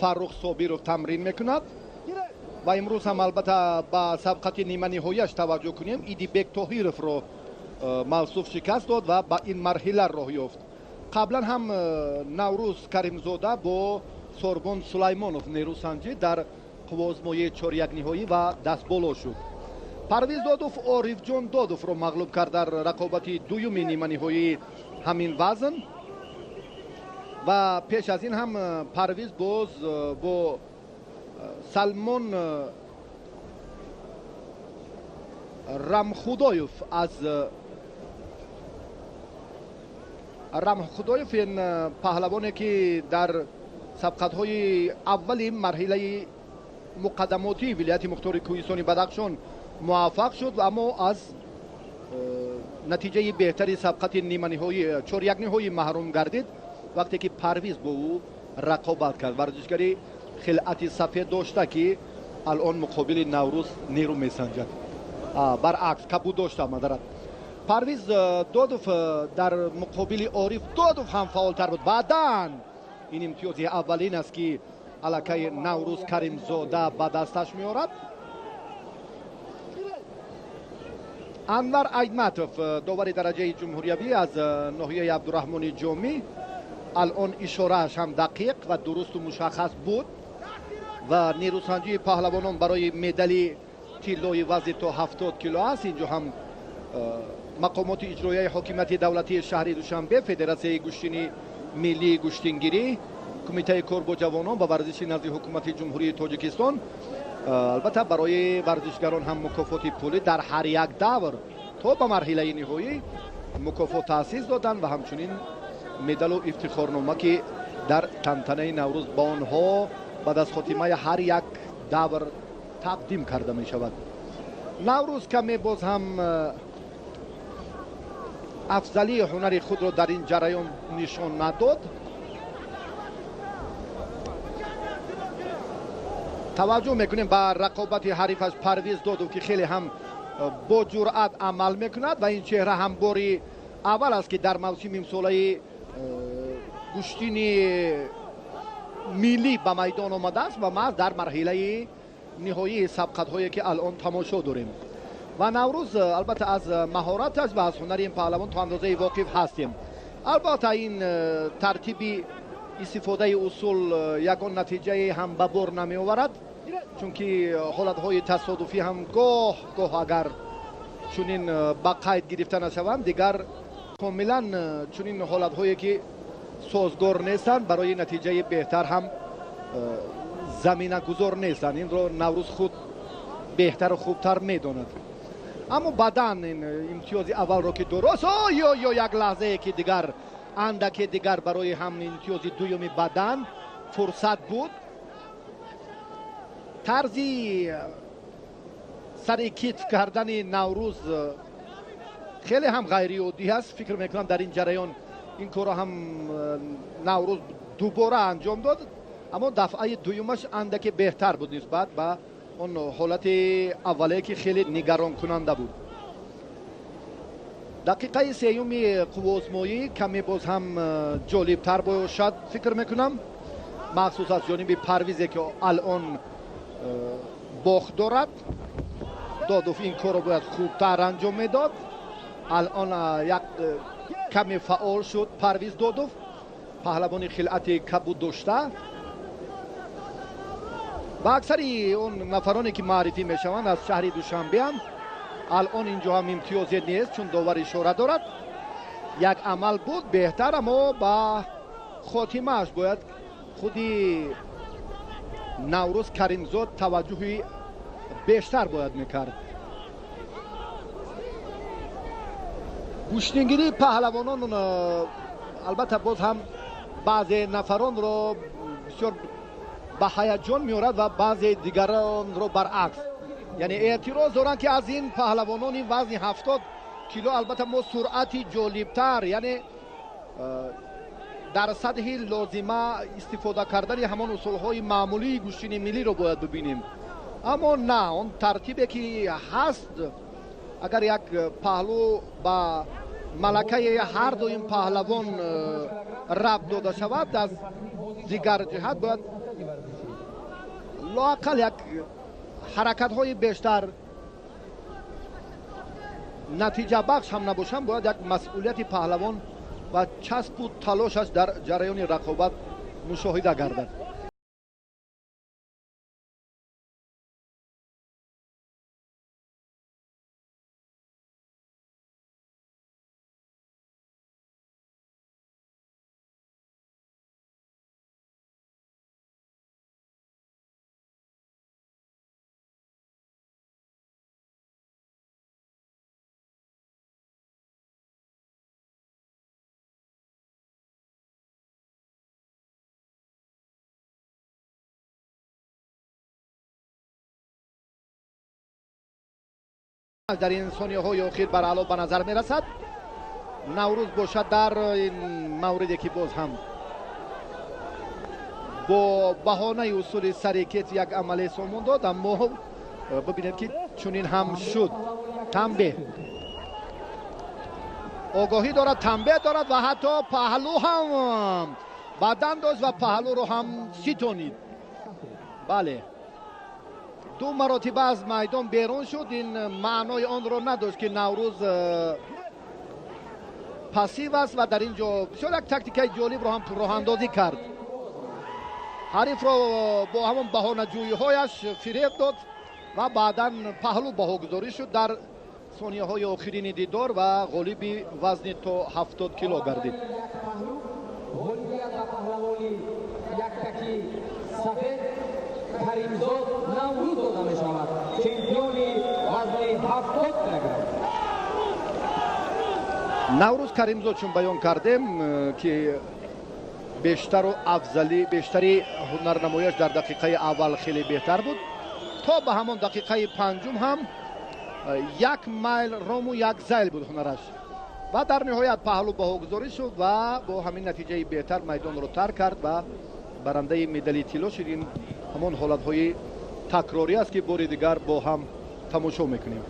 Фаррух Собиров тамрин мекунад ва имрӯз ҳам албатта ба сабқати ниманиҳояш таваҷҷӯҳ кунем. Идибек Тоҳировро мавсуф шикаст дод ва ба ин марҳила роҳ ёфт. Қаблан ҳам Наврӯз Каримзода бо Сорбон Сулаймонов нерӯсанҷӣ дар қувваозмоии чорякниҳоӣ ва дастболо шуд. Парвиз Додов Орифҷон Додовро мағлуб кард дар рақобати дуюми ниманиҳоии ҳамин вазн. Ва пеш аз ин ҳам Парвиз боз бо Салмон Рамхудоев аз Рамхудоев, ин паҳлавоне ки дар сабқатҳои аввали марҳилаи муқаддамотии вилояти мухтори кӯҳистони Бадахшон муваффақ шуд, аммо аз натиҷаи беҳтари сабқати ниманиҳои чорякниҳоӣ маҳрум гардид вақте ки Парвиз бо ӯ рақобат кард. Варзишгари хилъати сафед дошта ки алон муқобили Наврӯз нерӯ месанҷад, баръакс кабуд дошта мадарат. Парвиз Додов дар муқобили Ориф Додов ҳам фаъолтар буд. Баъдан ин имтиёзи аввалин аст ки аллакай Наврӯз Каримзода ба дасташ меорад. Анвар Айтматов, довари дараҷаи ҷумҳуриявӣ аз ноҳияи Абдураҳмони Ҷомӣ, алон ишорааш ҳам дақиқ ва дурусту мушаххас буд ва нерӯсанҷии паҳлавонон барои медали тиллои вазни то 70 кило аст. Инҷо ҳам мақомоти иҷроияи ҳокимияти давлатии шаҳри Душанбе, Федератсияи гӯштини миллии гӯштингирӣ, Кумитаи кор бо ҷавонон ва варзиши назди ҳукумати Ҷумҳурии Тоҷикистон, албатта барои варзишгарон ҳам мукофоти пулӣ дар ҳар як давр то ба марҳилаи ниҳоӣ мукофот таъсис доданд ва ҳамчунин медалу ифтихорнома ки дар тантанаи Наврӯз ба онҳо баъд аз хотимаи ҳар як давр тақдим карда мешавад. Наврӯз каме боз ҳам афзалии ҳунари худро дар ин ҷараён нишон надод. Таваҷҷӯҳ мекунем ба рақобати ҳарифаш Парвиз Додов ки хеле ҳам бо ҷуръат амал мекунад ва ин чеҳра ҳам бори аввал аст ки дар мавсими имсолаи гӯштини миллӣ ба майдон омадааст ва маҳз дар марҳилаи ниҳоии сабқатҳое ки алон тамошо дорем. Ва Наврӯз албатта аз маҳораташ ва аз ҳунари ин паҳлавон то андозаи воқиф ҳастем. Албатта ин тартиби истифодаи усул ягон натиҷае ҳам ба бор намеоварад, чунки ҳолатҳои тасодуфӣ ҳам гоҳ гоҳ агар чунин ба қайд гирифта нашаванд, дигар комилан чунин ҳолатҳое ки созгор нестанд, барои натиҷаи беҳтар ҳам заминагузор нестанд. Инро Наврӯз худ беҳтару хубтар медонад. Аммо баъдан ин имтиёзи аввалро ки дуруст ё як лаҳзае ки дигар андаке дигар барои ҳам имтиёзи дуюми бадан фурсат буд. Тарзи сари китф кардани Наврӯз хеле ҳам ғайриоддӣ аст. Фикр мекунам дар ин ҷараён ин корро ҳам Наврӯз дубора анҷом дод, аммо дафъаи дуюмаш андаке беҳтар буд нисбат ба он ҳолати аввале ки хеле нигаронкунанда буд. Дақиқаи сеюми қувваозмоӣ каме боз ҳам ҷолибтар бошад фикр мекунам, махсус аз ҷониби Парвизе ки алон бохт дорад. Додов ин корро бояд хубтар анҷом медод. Алон як каме фаъол шуд Парвиз Додов, паҳлавони хилъати кабуд дошта ва аксари он нафароне ки маърифӣ мешаванд аз шаҳри Душанбеанд. Алон инҷо ҳам имтиёзе нест, чун довар ишора дорад. Як амал буд беҳтар, аммо ба хотимааш бояд худи Наврӯз Каримзод таваҷҷӯҳи бештар бояд мекард. Гӯштингирии паҳлавонон албатта боз ҳам баъзе нафаронро бисёр ба ҳаяҷон меорад ва баъзе дигаронро баръакс. Яъне эътироз доранд ки аз ин паҳлавонони вазни 70 кило албатта мо суръати ҷолибтар, яъне дар сатҳи лозима истифода кардани ҳамон усулҳои маъмулии гӯштини миллиро бояд бибинем. Аммо на, он тартибе ки ҳаст, агар як паҳлӯ ба малакаи ҳар ду ин паҳлавон рабт дода шавад, аз дигар ҷиҳат бояд лоақал як ҳаракатҳои бештар натиҷабахш ҳам набошанд, бояд як масъулияти паҳлавон ва часпу талошаш дар ҷараёни рақобат мушоҳида гардад. Дар ин сонияҳои охир бар аъло ба назар мерасад. Наврӯз бошад дар ин мавриде ки боз ҳам бо баҳонаи усули сарикет як амале сомон дод, аммо бибинед ки чунин ҳам шуд. Танбеҳ огоҳӣ дорад, танбеҳ дорад ва ҳатто паҳлӯ ҳам бадан дошт ва паҳлӯро ҳам ситонид. Бале, ду маротиба аз майдон берун шуд. Ин маънои онро надошт ки Наврӯз пассив аст ва дар ин ҷо бисёр як тактикаи ҷолибро ҳам роҳандозӣ кард. Ҳарифро бо ҳамон баҳонаҷӯиҳояш фиреб дод ва баъдан паҳлӯ баҳогузорӣ шуд дар сонияҳои охирини дидор ва ғолиби вазни то 70 кило гардид. Ғолибият ба паҳлавони яктаки сафед Каримзод Наврӯз дода мешавад, чемпиони вазни 70 килограмм. Наврӯз Каримзод, чун баён кардем ки бештару афзалӣ, бештари ҳунарнамояш дар дақиқаи аввал хеле беҳтар буд. То ба ҳамон дақиқаи панҷум ҳам як майл рому як зайл буд ҳунараш ва дар ниҳоят паҳлӯ баҳогузорӣ шуд ва бо ҳамин натиҷаи беҳтар майдонро тарк кард ва барандаи медали тилло шуд. Ин ҳамон ҳолатҳои такрорӣ аст ки бори дигар бо ҳам тамошо мекунем.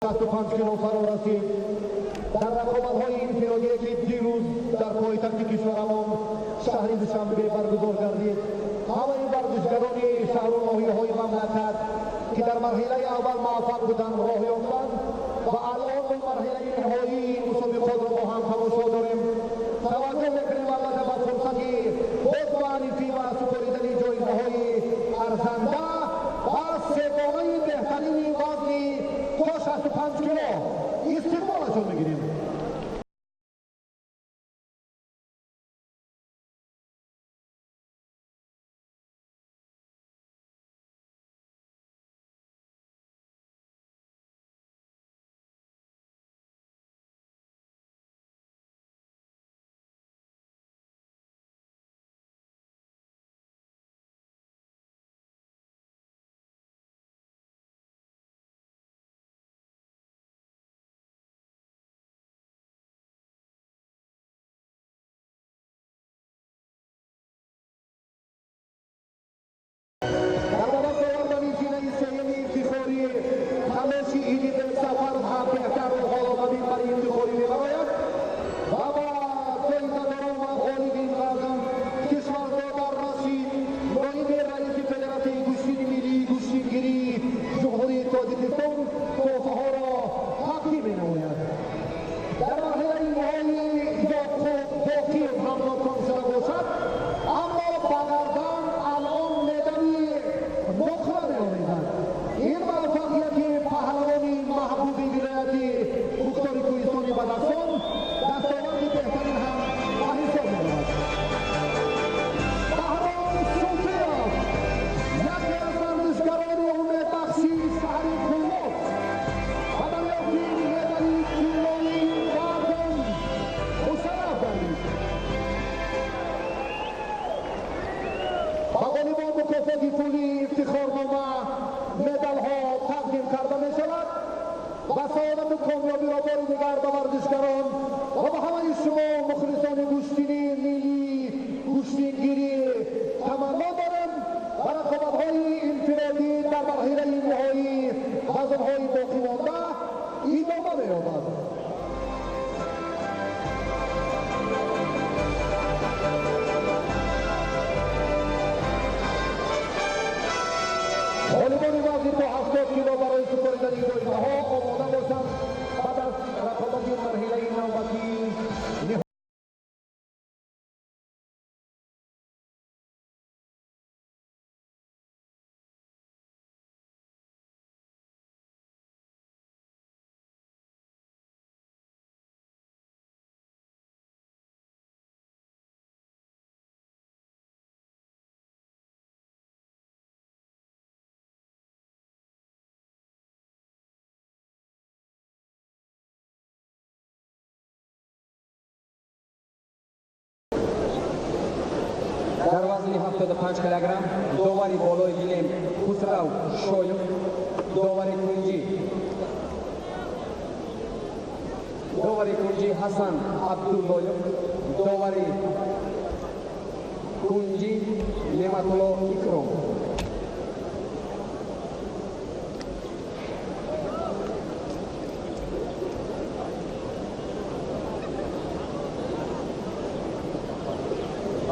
65 кило фаро расид. Дар рақобатҳои инфиродие ки дирӯз дар пойтахти кишварамон, шаҳри Душанбе, баргузор гардид, ҳамаи варзишгарони шаҳру ноҳияҳои мамлакат, ки дар марҳилаи аввал муваффақ буданд, роҳ ёфтанд ва алон мо марҳилаи ниҳоии мусобиқотро бо ҳам тамошо дорем. Таваҷҷӯҳ мекунем албатта ба фурсати боз муаррифӣ ва супоридани ҷоизаҳои арзанда ва сегонаи беҳтарини вазни то 65 кило истиқболашон мегирем. Дар ба даст овардани зинаи сеюми ифтихорӣ талоши Идибек Сафаров ҳам беҳтару ҳоло ба минбари ифтихорӣ мебарояд ва ба ҷоизадорон ва ғолиби ин вазн Кишварзода Рашид, ноиби раиси Федератсияи гӯштини миллии гӯштингирии Ҷумҳурии Тоҷикистон, тӯҳфаҳоро тақдим менамояд. Дар марҳилаи ниҳоӣ Ёқуб Боқиев ҳам ноком шуда бошад, аммо ба гардан алон медали нуқра меовезад. Ин муваффақияти паҳлавони маҳбуби вилояти мухтори кӯҳистони Бадахшон дастоварди беҳтарин ҳам ба ҳисоб меравад. Баҳром Суфиев, яке аз варзишгарони умедбахши шаҳри Кӯлоб, ба дарёфти медали тиллоии вазн мушарраф гардид. Ба ғолибон мукофоти пулӣ, ифтихорнома, медалҳо тақдим карда мешавад ва саодату комёбиро бори дигар ба варзишгарон ва ба ҳамаи шумо мухлисони гӯштини миллӣ, гӯштингирӣ таманно дорем ва рақобатҳои инфиродӣ дар марҳилаи ниҳоии вазнҳои боқимонда идома меёбад. Ғолибони вазни то 70 кило барои супоридани ҷоизаҳо омода бошанд. Баъд аз рақобати марҳилаи навбатии Дар вазни 75 килограмм довари болои гилем Хусрав Шоев, довари кунҷи Ҳасан Абдуллоев, довари кунҷи Неъматулло Икром.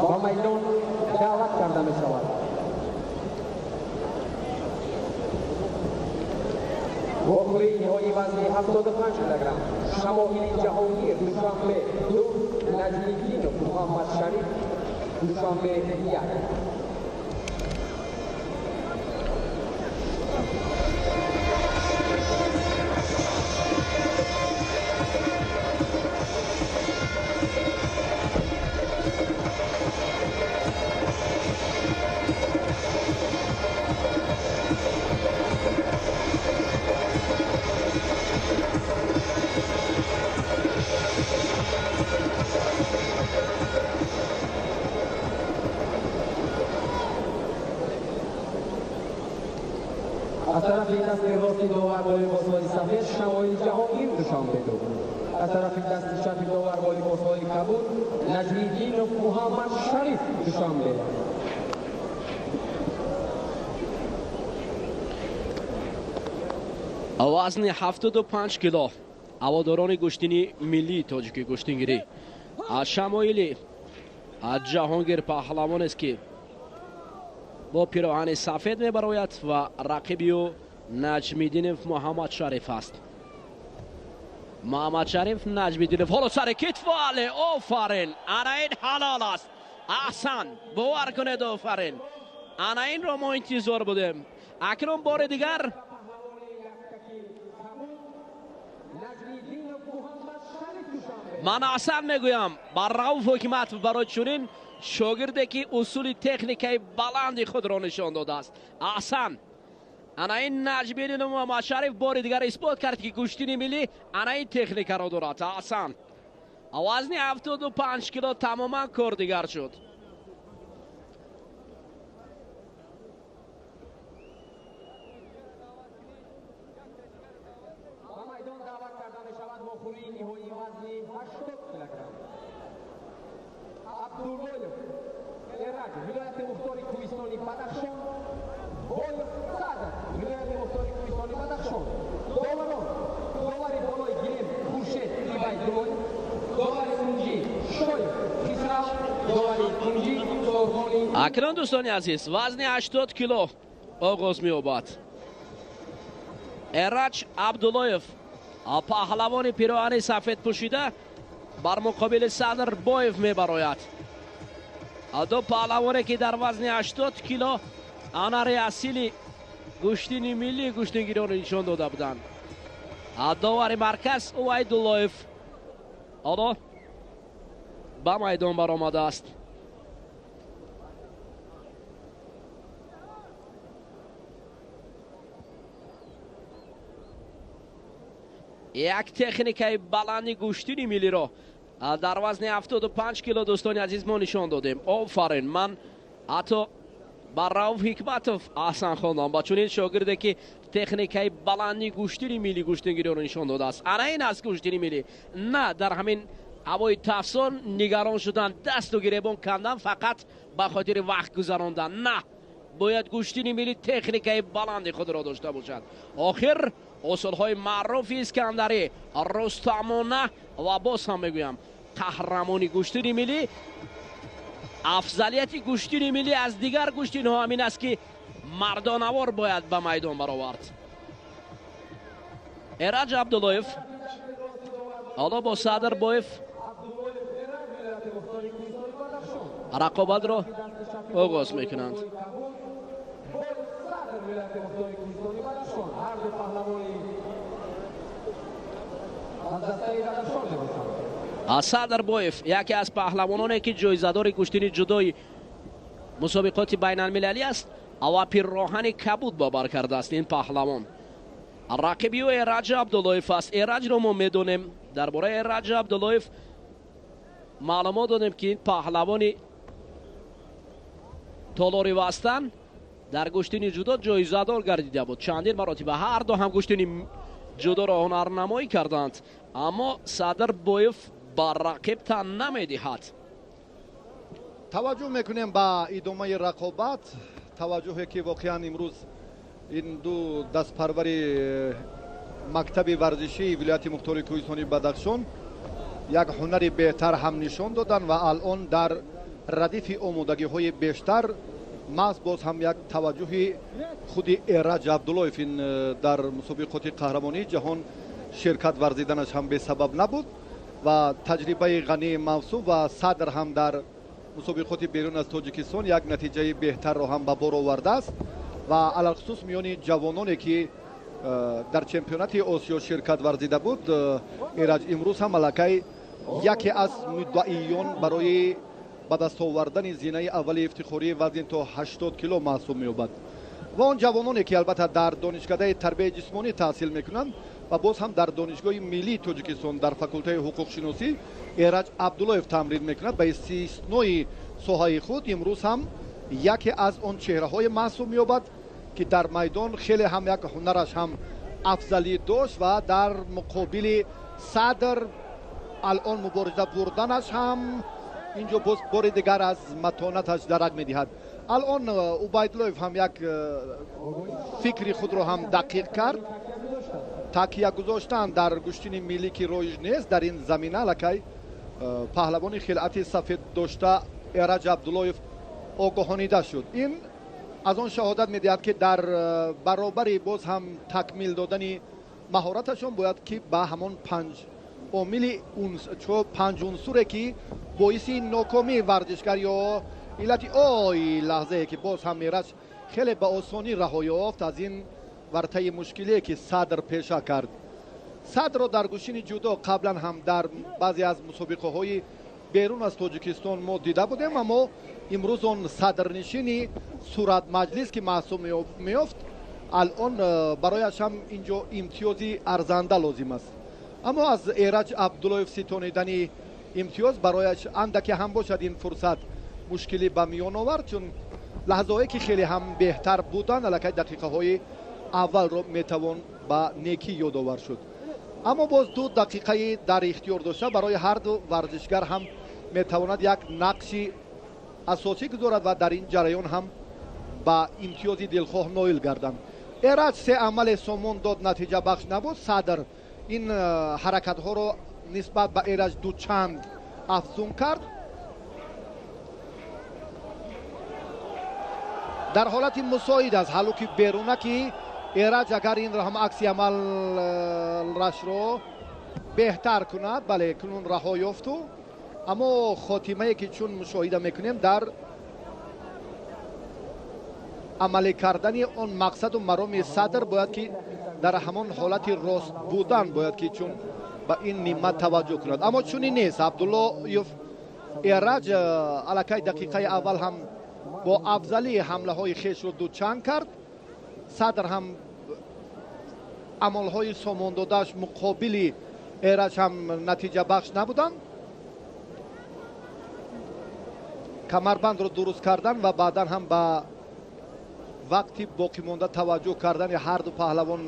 Ба майдон даъват карда мешавад. Вохӯрии ниҳоии вазни 75 килограмм Шамоили Ҷаҳонгир, Душанбе 2, Наҷмиддинов Муҳаммад Шариф, Душанбе 1. Аз тарафи дасти рости довар бо либосҳои сафед Шамоили Ҷаҳонгир, Душанбе 2. Аз тарафи дасти чапи довар бо либосҳои кабуд Наҷмиддинов Муҳаммад Шариф, Душанбе. Вазни 75 кило ҳаводорони гӯштини миллии тоҷики гӯштингирӣ Шамоили Ҷаҳонгир паҳлавонест, ки бо пироҳани сафед мебарояд ва рақиби ӯ Наҷмиддинов Муҳаммад Шариф аст. Муҳаммад Шариф, Наҷмиддинов ҳоло сари китф, вале офарин, ана ин ҳалол аст. Аҳсан, бовар кунед, офарин, ана инро мо интизор будем. Акнун бори дигар ман аҳсан мегӯям ба Рауф Ҳукматов барои чунин шогирде, ки усули техникаи баланди худро нишон додааст. Аҳсан, ана ин Наҷмиддинов Муҳаммад Шариф бори дигар исбот кард, ки гӯштини миллӣ ана ин техникаро дорад. Аҳсан, вазни 75 кило тамоман кор дигар шуд. Ба майдон даъват карда мешавад вохӯрии ниҳоии вазни 80 килограмм Абдуллоев Эраҷ, вилояти мухтори Кӯҳистони Бадахшон, Боев Садр, вилояти мухтори Кӯҳистони Бадахшон. Доварон: довари болои гилем Хуршед Ибайдуллоев, довари кунҷӣ Шоев Хисрав, довари кунҷӣ Сорғони. Акнун дӯстони азиз, вазни 80 кило оғоз меёбад. Эраҷ Абдуллоев, паҳлавони пироҳани сафед пӯшида, бар муқобили Садр Боев мебарояд. Ду паҳлавоне, ки дар вазни 80 кило ҳунари асили гӯштини миллии гӯштингиронро нишон дода буданд. Довари марказ Увайдуллоев ҳоло ба майдон баромадааст. Як техникаи баланди гӯштини миллиро дар вазни 75 кило дӯстони азиз мо нишон додем. Офарин, ман ҳатто ба Рауф Ҳикматов аҳсан хондам, ба чунин шогирде, ки техникаи баланди гӯштини милли гӯштингириро нишон додааст. Ана ин аст гӯштини миллӣ, на дар ҳамин ҳавои тафсон нигарон шудан, дасту гиребон кандан фақат ба хотири вақт гузарондан. На, бояд гӯштини миллӣ техникаи баланди худро дошта бошад. Охир усулҳои маъруфи Искандарӣ, Рустамона ва боз ҳам мегӯям қаҳрамони гӯштини миллӣ. Афзалияти гӯштини миллӣ аз дигар гӯштинҳо ҳамин аст, ки мардонавор бояд ба майдон баровард. Эраҷ Абдуллоев ҳоло бо Садр Боев рақобатро оғоз мекунанд. Садрбоев яке аз паҳлавононе, ки ҷоизадори гӯштини ҷудои мусобиқоти байналмилалӣ аст ва пирроҳани кабуд бабар кардааст. Ин паҳлавон рақиби ӯ Эраҷ Абдуллоев аст. Эраҷро мо медонем. Дар бораи Эраҷ Абдуллоев маълумот додем, ки ин паҳлавони Толори Вастан дар гӯштини ҷудо ҷоизадор гардида буд. Чандин маротиба ҳар ду ҳам гӯштини ҷудоро ҳунарнамоӣ карданд, аммо Садрбоев ба рақиб тан намедиҳад. Таваҷҷӯҳ мекунем ба идомаи рақобат, таваҷҷӯҳе ки воқеан имрӯз ин ду дастпарвари мактаби варзишии вилояти мухтори кӯҳистони Бадахшон як ҳунари беҳтар ҳам нишон доданд ва алон дар радифи омодагиҳои бештар маҳз боз ҳам як таваҷҷӯҳи худи Эраҷ Абдуллоев ин дар мусобиқоти қаҳрамонии ҷаҳон ширкат варзиданаш ҳам бесабаб набуд ва таҷрибаи ғании мавсум ва Садр ҳам дар мусобиқоти берун аз Тоҷикистон як натиҷаи беҳтарро ҳам ба бор овардааст ва алалхусус миёни ҷавононе ки дар чемпионати Осиё ширкат варзида буд, Эраҷ имрӯз ҳам аллакай яке аз муддаиён барои ба даст овардани зинаи аввали ифтихории вазн то 80 кило маҳсуб меёбад. Ва он ҷавононе ки албатта дар донишкадаи тарбияи ҷисмонӣ таҳсил мекунанд ва боз ҳам дар Донишгоҳи миллии Тоҷикистон дар факултаи ҳуқуқшиносӣ Эраҷ Абдуллоев тамрин мекунад, ба истиснои соҳаи худ имрӯз ҳам яке аз он чеҳраҳое маҳсуб меёбад ки дар майдон хеле ҳам як ҳунараш ҳам афзалӣ дошт ва дар муқобили Садр алон мубориза бурданаш ҳам инҷо боз бори дигар аз матонаташ дарак медиҳад. Алон Убайдуллоев ҳам як фикри худро ҳам дақиқ кард. Такя гузоштан дар гӯштини миллӣ ки роиҷ нест, дар ин замина аллакай паҳлавони хилъати сафед дошта Эраҷ Абдуллоев огоҳонида шуд. Ин аз он шаҳодат медиҳад ки дар баробари боз ҳам такмил додани маҳораташон бояд ки ба ҳамон панҷ омили панҷ унсуре ки боиси нокомии варзишгар ё иллати ой лаҳзае ки боз ҳам Эраҷ хеле ба осонӣ раҳо ёфт аз ин вартаи мушкилие ки Садр пеша кард. Садрро дар гӯштини ҷудо қаблан ҳам дар баъзе аз мусобиқаҳои берун аз Тоҷикистон мо дида будем, аммо имрӯз он садрнишини суратмаҷлис ки маҳсуб меёфт, алон барояш ҳам инҷо имтиёзи арзанда лозим аст. Аммо аз Эраҷ Абдуллоев ситонидани имтиёз барояш андаке ҳам бошад ин фурсат мушкилӣ ба миён овард, чун лаҳзаҳое ки хеле ҳам беҳтар буданд аллакай дақиқаҳои аввалро метавон ба некӣ ёдовар шуд. Аммо боз 2 дақиқаи дар ихтиёр дошта барои ҳар ду варзишгар ҳам метавонад як нақши асосӣ гузорад ва дар ин ҷараён ҳам ба имтиёзи дилхоҳ ноил гарданд. Эраҷ се амале сомон дод, натиҷабахш набуд. Садр ин ҳаракатҳоро нисбат ба Эраҷ дучанд афзун кард. Дар ҳолати мусоид аст ҳалуки беруна ки Эраҷ агар инро ҳам акси амалашро беҳтар кунад, бале кунун раҳо ёфту, аммо хотимае ки чун мушоҳида мекунем дар амалӣ кардани он мақсаду мароми Садр бояд ки дар ҳамон ҳолати рост будан бояд ки чун ба ин нима таваҷҷӯҳ кунад, аммо чунин нест. Абдуллоев Эраҷ аллакай дақиқаи аввал ҳам бо афзалии ҳамлаҳои хешро дучанд кард. Садр ҳам амалҳои сомондодааш муқобили Эраҷ ҳам натиҷабахш набуданд. Камарбандро дуруст кардан ва баъдан ҳам ба вақти боқимонда таваҷҷӯҳ кардани ҳар ду паҳлавон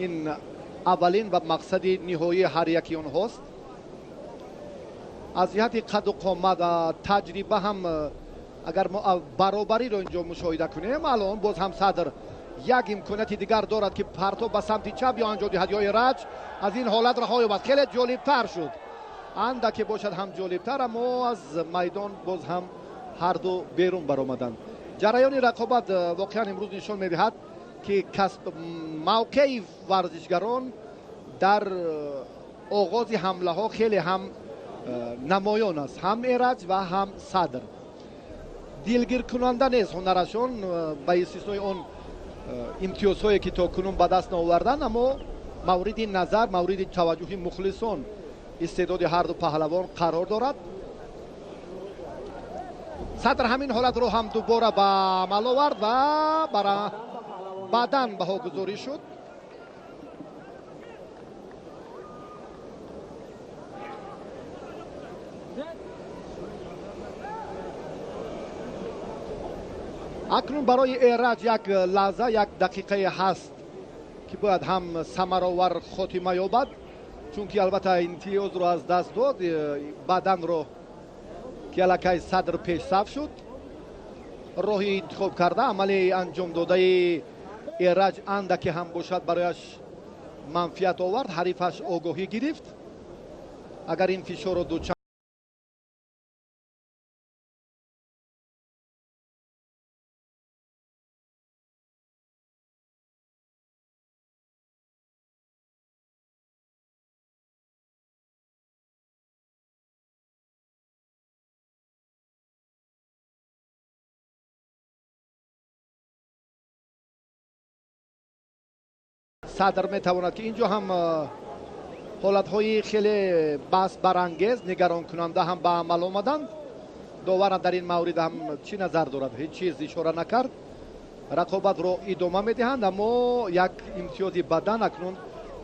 ин аввалин ва мақсади ниҳоии ҳар яки онҳост. Аз ҷиҳати қаду қомат таҷриба ҳам агар мо баробариро инҷо мушоҳида кунем, алон боз ҳам Садр як имконияти дигар дорад ки партоб ба самти чап ё анҷом диҳад ё Эраҷ аз ин ҳолат раҳо ёбад. Хеле ҷолибтар шуд, андаке бошад ҳам ҷолибтар, аммо аз майдон боз ҳам ҳар ду берун баромаданд. Ҷараёни рақобат воқеан имрӯз нишон медиҳад ки мавқеи варзишгарон дар оғози ҳамлаҳо хеле ҳам намоён аст, ҳам Эраҷ ва ҳам Садр. Дилгиркунанда нест ҳунарашон ба истиснои он имтиёзҳое ки то кунун ба даст наоварданд, аммо мавриди назар, мавриди таваҷҷӯҳи мухлисон истеъдоди ҳар ду паҳлавон қарор дорад. Садр ҳамин ҳолатро ҳам дубора ба амал овард ва баъдан баҳогузорӣ шуд. Акнун барои Эраҷ як лаҳза, як дақиқае ҳаст, ки бояд ҳам самаровар хотима ёбад, чунки албатта имтиёзро аз даст дод, баданро ки аллакай Садр пешсаф шуд. Роҳи интихоб карда, амали анҷом додаи Эраҷ андаке ҳам бошад барояш манфиат овард, ҳарифаш огоҳӣ гирифт. Агар ин фишорро ду Садр метавонад, ки инҷо ҳам ҳолатҳои хеле баҳсбарангез, нигаронкунанда ҳам ба амал омаданд. Довара дар ин маврид ҳам чӣ назар дорад? Ҳеҷ чиз ишора накард. Рақобатро идома медиҳанд, аммо як имтиёзи бадан акнун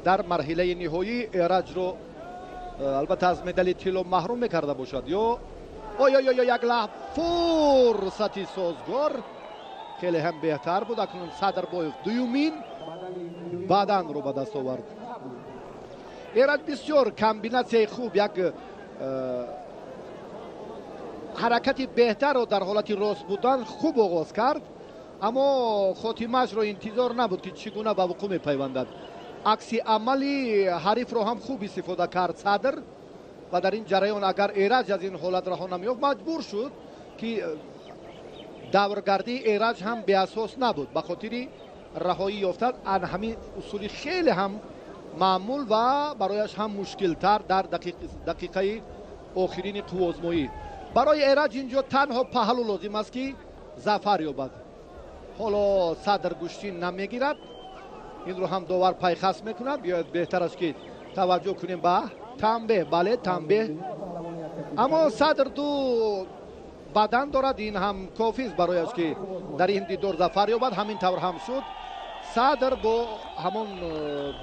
дар марҳилаи ниҳоӣ Эраҷро албатта аз медали тилло маҳрум мекарда бошад. Ё ой ой ой, як лаҳ фурсати созгор хеле ҳам беҳтар буд. Акнун Садрбоев дуюмин баданро ба даст овард. Эраҷ бисёр комбинатсияи хуб, як ҳаракати беҳтарро дар ҳолати рост будан хуб оғоз кард, аммо хотимаашро интизор набуд, ки чӣ гуна ба вуқӯъ мепайвандад. Акси амали ҳарифро ҳам хуб истифода кард Садр ва дар ин ҷараён агар Эраҷ аз ин ҳолат раҳо намеёфт, маҷбур шуд, ки давргардии Эраҷ ҳам беасос набуд. Ба хотири раҳоӣ ёфтан ан ҳамин усули хеле ҳам маъмул ва барояш ҳам мушкилтар дар дақиқаи охирини қуввозмоӣ. Барои Эраҷ инҷо танҳо паҳлӯ лозим аст, ки зафар ёбад. Ҳоло Садр гӯштин намегирад, инро ҳам довар пайхас мекунад. Биёед беҳтар аст, ки таваҷҷӯҳ кунем ба танбеҳ. Бале, танбеҳ, аммо Садр ду бадан дорад, ин ҳам кофист барояш, ки дар ин дидор зафар ёбад. Ҳамин тавр ҳам шуд. Садр бо ҳамон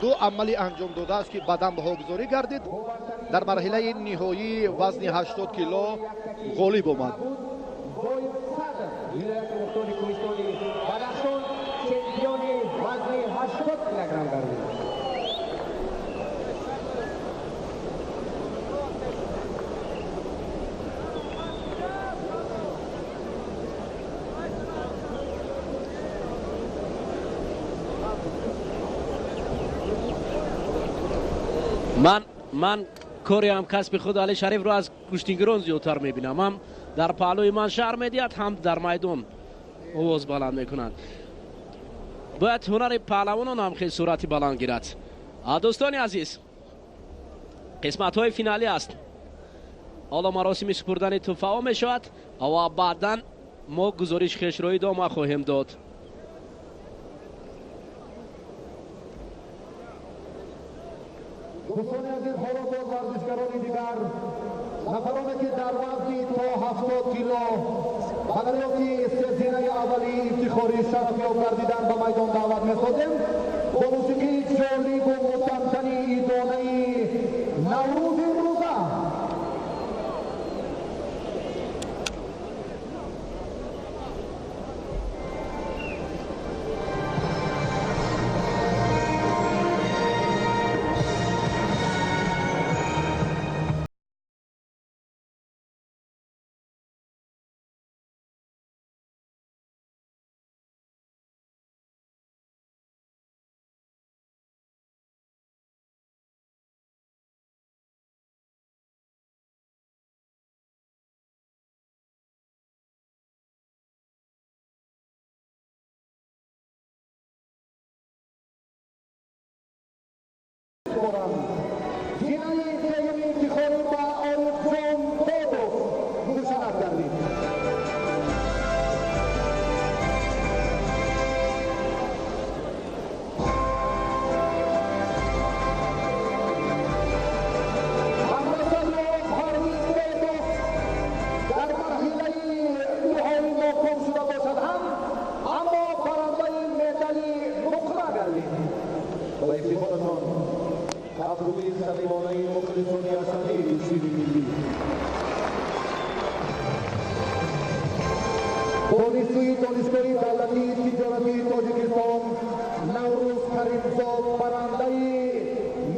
ду амали анҷом додааст, ки бадан баҳогузорӣ гардид, дар марҳилаи ниҳоии вазни 80 кило ғолиб омад. Вилояти Мухтори Кӯҳистони Бадахшон чемпиони вазни 80 килограмм гардид. Ман кори ҳамкасби худ Али Шарифро аз гӯштингирон зиёдтар мебинам. Ҳам дар паҳлӯи ман шаҳр медиҳад, ҳам дар майдон овоз баланд мекунад. Бояд ҳунари паҳлавонон ҳам хеле суръати баланд гирад. Дӯстони азиз, қисматҳои финалӣ аст. Ҳоло маросими супурдани тӯҳфаҳо мешавад ва баъдан мо гузориш хешро идома хоҳем дод. Дӯстони азиз, ҳоло боз варзишгарони дигар, нафароне ки дар вазни то 70 кило ба дарёфти сезинаи аввали ифтихорӣ шарафёб гардидан ба майдон даъват месозем. Бо мусиқии ҷолибу мутантани идонаи Наврӯзи имрӯза. Зинаи сеюми ифтихорӣ ба Орифҷон Бобов мушарраф гардид. Ҳамрасалов Ҳарвиз Бобов дар марҳилаи ниҳоӣ ноком шуда бошад ҳам, аммо барандаи медали нуқра гардид. Ба ифтихоратон кафкӯбии самимонаи мухлисони асабии гӯштини миллӣ. Донишҷӯи Донишгоҳи давлатии тиҷоратии Тоҷикистон Наврӯз Каримзод барандаи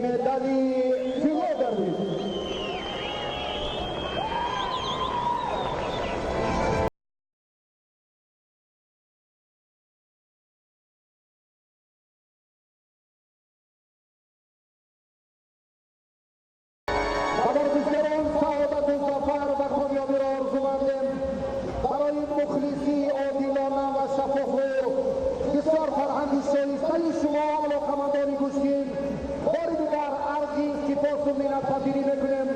медали тилло гардид. Варзишгарон саодату зафар ва комёбиро орзумандем. Барои мухлисии одилона ва шаффофу бисёр фарҳанги шоистаи шумо, алоқамандони гӯштин, бори дигар арзи сипосу миннатпазирӣ мекунем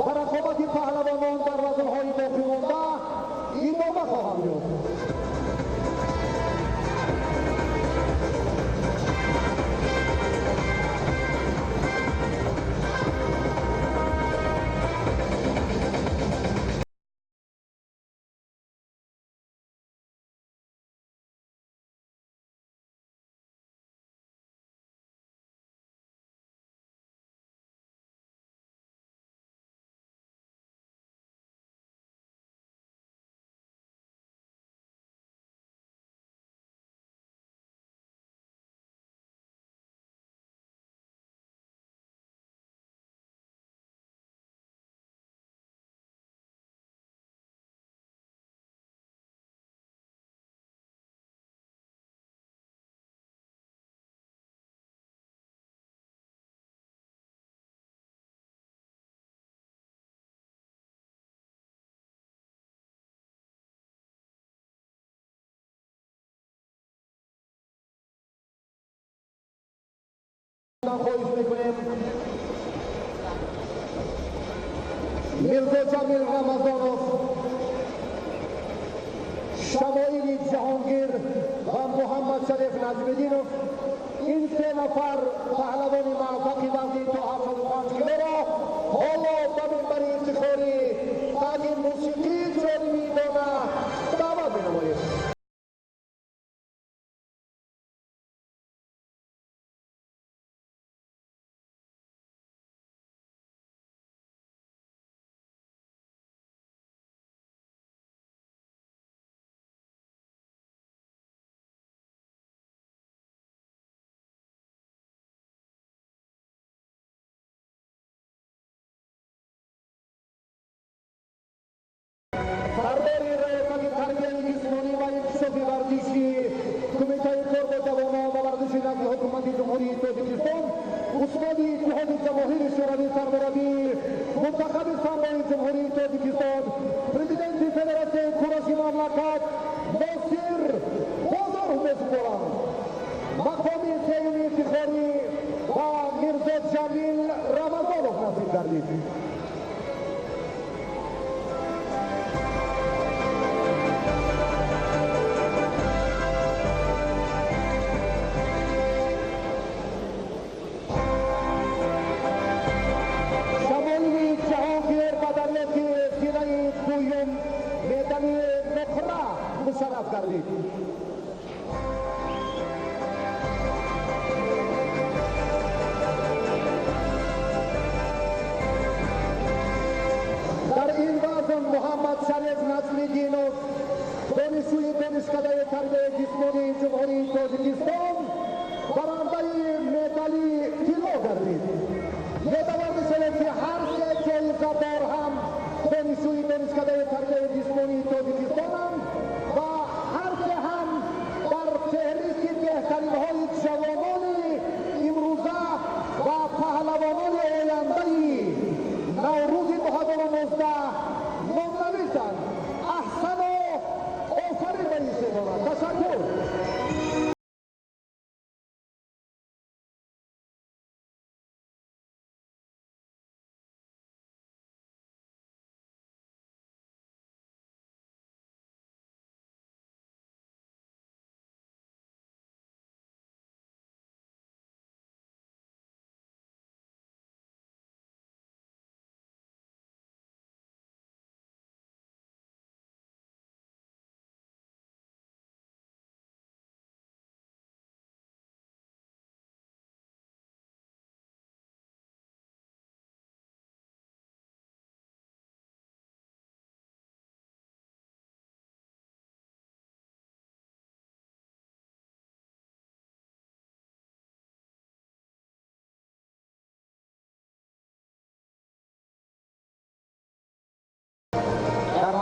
ва рақобати паҳлавонон дар вазнҳои боқимонда идома хоҳанд ёфт. Хоҳиш мекунем Мирзо Ҷамил Рамазонов, Шамоили Ҷаҳонгир ва Муҳаммад Шариф Наҷмиддинов, ин се нафар паҳлавони муваффақи вазни то 75 килоро ҳоло ба минбари ифтихорӣ таъти мусиқии ҷониби идона даъват менамоем. Сардори раёсати тарбияи ҷисмонӣ ва инкишофи варзиши Кумитаи кор бо ҷавонон ва варзиши назди Ҳукумати Ҷумҳурии Тоҷикистон, устоди Иттиҳоди Ҷамоҳири Шӯравӣ, сармураббии мунтахаби самбои Ҷумҳурии Тоҷикистон, президенти Федератсияи кураши мамлакат Носир Бозоров месупоранд. Мақоми сеюми ифтихорӣ ба Мирзо Ҷамил Рамазонов насиб гардид. Медали нуқра мушарраф гардид. Дар ин вазн Муҳаммад Шариф Наҷмиддинов, донишҷӯи Донишкадаи тарбияи ҷисмонии Ҷумҳурии Тоҷикистон, барандаи медали тилло гардид. Ёдовар мешавем, ки ҳар се ҷоизадор ҳам донишҷӯи Донишкадаи тарбияи ҷисмонии Тоҷикистонанд ва ҳар се ҳам дар феҳристи беҳтаринҳои ҷавонони имрӯза ва паҳлавонони ояндаи Наврӯзи 2019 номнависанд. Аҳсану офарин ба ин сегона. Ташаккур.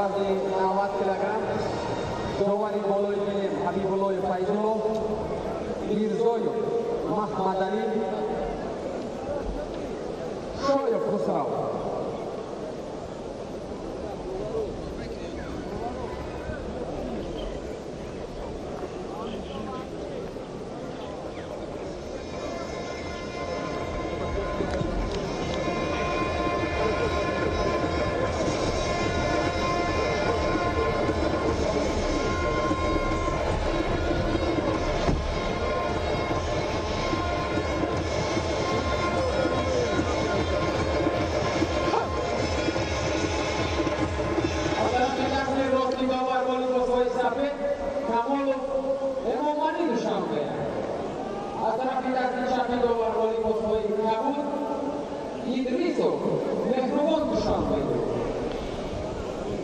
Вазни 90 килограмм довари болои гилем Ҳабибуллоев Файзулло, Мирзоев Маҳмадалӣ, Шоев Хусрав.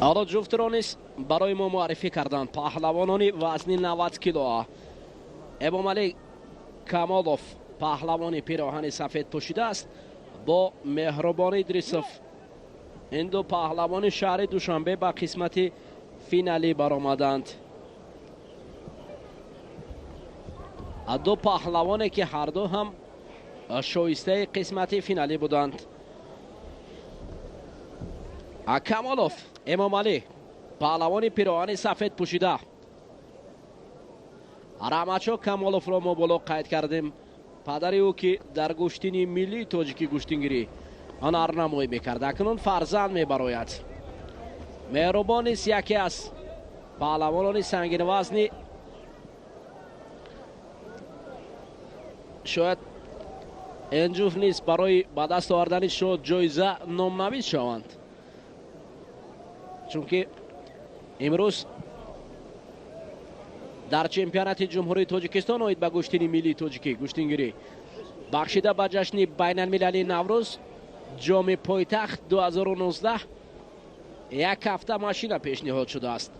Ҳоло ҷуфтро низ барои мо муаррифӣ карданд. Паҳлавонони вазни 90 кило. Эмомалӣ Камолов паҳлавони пироҳани сафед пӯшидааст бо Меҳрубон Идрисов. Ин ду паҳлавони шаҳри Душанбе ба қисмати финалӣ баромаданд. Ду паҳлавоне ки ҳарду ҳам шоистаи қисмати финалӣ буданд. Камолов Эмомалӣ паҳлавони пироҳани сафед пӯшида. Раҳматшо Камоловро мо боло қайд кардем. Падари ӯ ки дар гӯштини миллии тоҷикӣ гӯштингирӣ ҳунарнамоӣ мекард, акнун фарзанд мебарояд. Меҳрубон низ яке аз паҳлавонони сангинвазни шояд ин ҷуфт низ барои ба даст овардани шод ҷоиза номнавис шаванд, чунки имрӯз дар чемпионати Ҷумҳурии Тоҷикистон оид ба гӯштини миллии тоҷикӣ гӯштингирӣ бахшида ба ҷашни байналмилалии Наврӯз ҷоми пойтахт 2019 як ҳафта машина пешниҳод шудааст.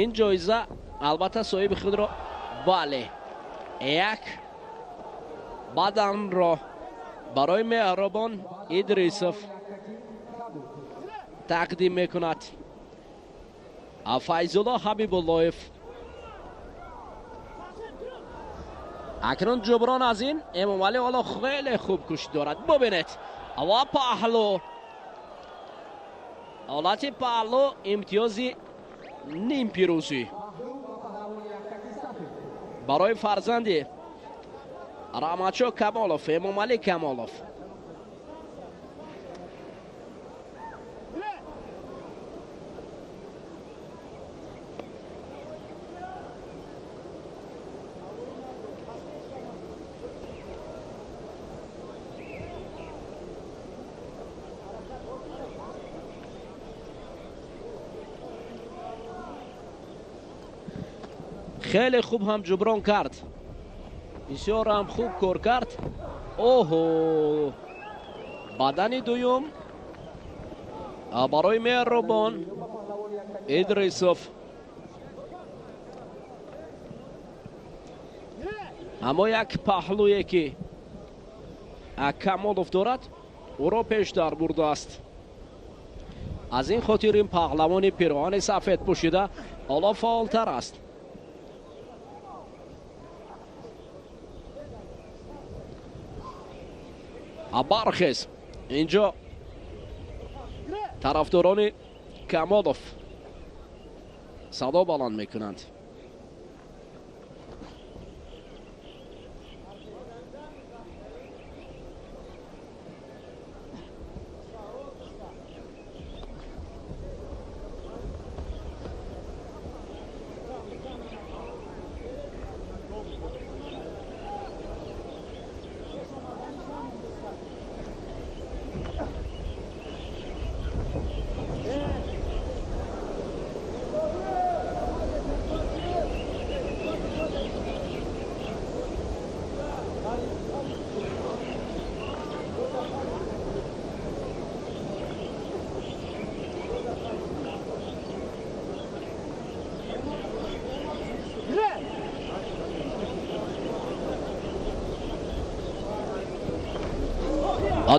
Ин ҷоиза албатта соҳиби худро бале як баданро барои Меҳрубон Идрисов тақдим мекунад. Файзулло Ҳабибуллоев. Акнун ҷуброн аз ин Эмомалӣ ҳоло хеле хуб кӯшиш дорад. Бубинед ва паҳлу, ҳолати паҳлу имтиёзи нимпирӯзӣ барои фарзанди Раҳматшо Камолов, Эмомалӣ Камолов. Хеле хуб ҳам ҷуброн кард, бисёр ҳам хуб кор кард. Оҳо, бадани дуюм барои Меҳрубон Идрисов. Аммо як паҳлӯе ки Камолов дорад, ӯро пештар бурдааст. Аз ин хотир ин паҳлавони пироҳани сафед пӯшида ҳоло фаъолтар аст. Бархез инҷо тарафдорони Камолов садо баланд мекунанд.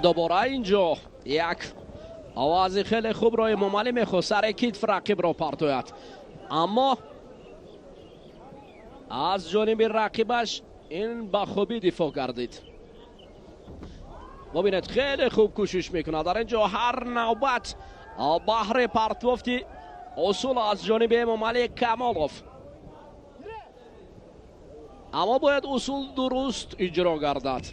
Дубора инҷо як овози хеле хубро Эмомалӣ мехост, сари китф рақибро партояд, аммо аз ҷониби рақибаш ин ба хубӣ дифоъ гардид. Бубинед, хеле хуб кӯшиш мекунад дар инҷо ҳар навбат баҳри партофти усул аз ҷониби Эмомалӣ Камолов, аммо бояд усул дуруст иҷро гардад.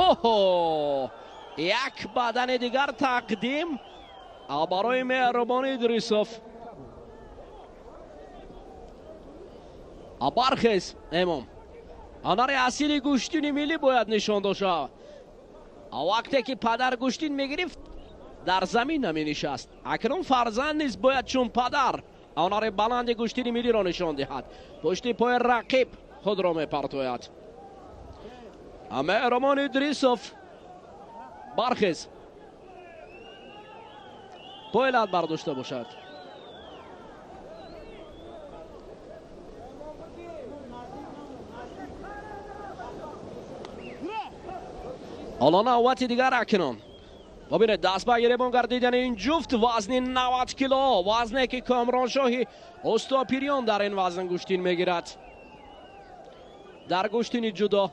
Оҳо, як бадани дигар тақдим барои Меҳрубон Идрисов. Бархез Эмом, ҳунари асили гӯштини миллӣ бояд нишон дошта. Вақте ки падар гӯштин мегирифт, дар замин наменишаст. Акнун фарзанд низ бояд чун падар ҳунари баланди гӯштини миллиро нишон диҳад. Пушти пои рақиб худро мепартояд. Меҳрубон Идрисов, бархез, пойлат бардошта бошад. Ҳоло навбати дигар акнун. Бубинед, даст ба гиребон гардидани ин ҷуфт вазни 90 кило, вазне ки Комроншоҳи Устопириён дар ин вазн гӯштин мегирад. Дар гӯштини ҷудо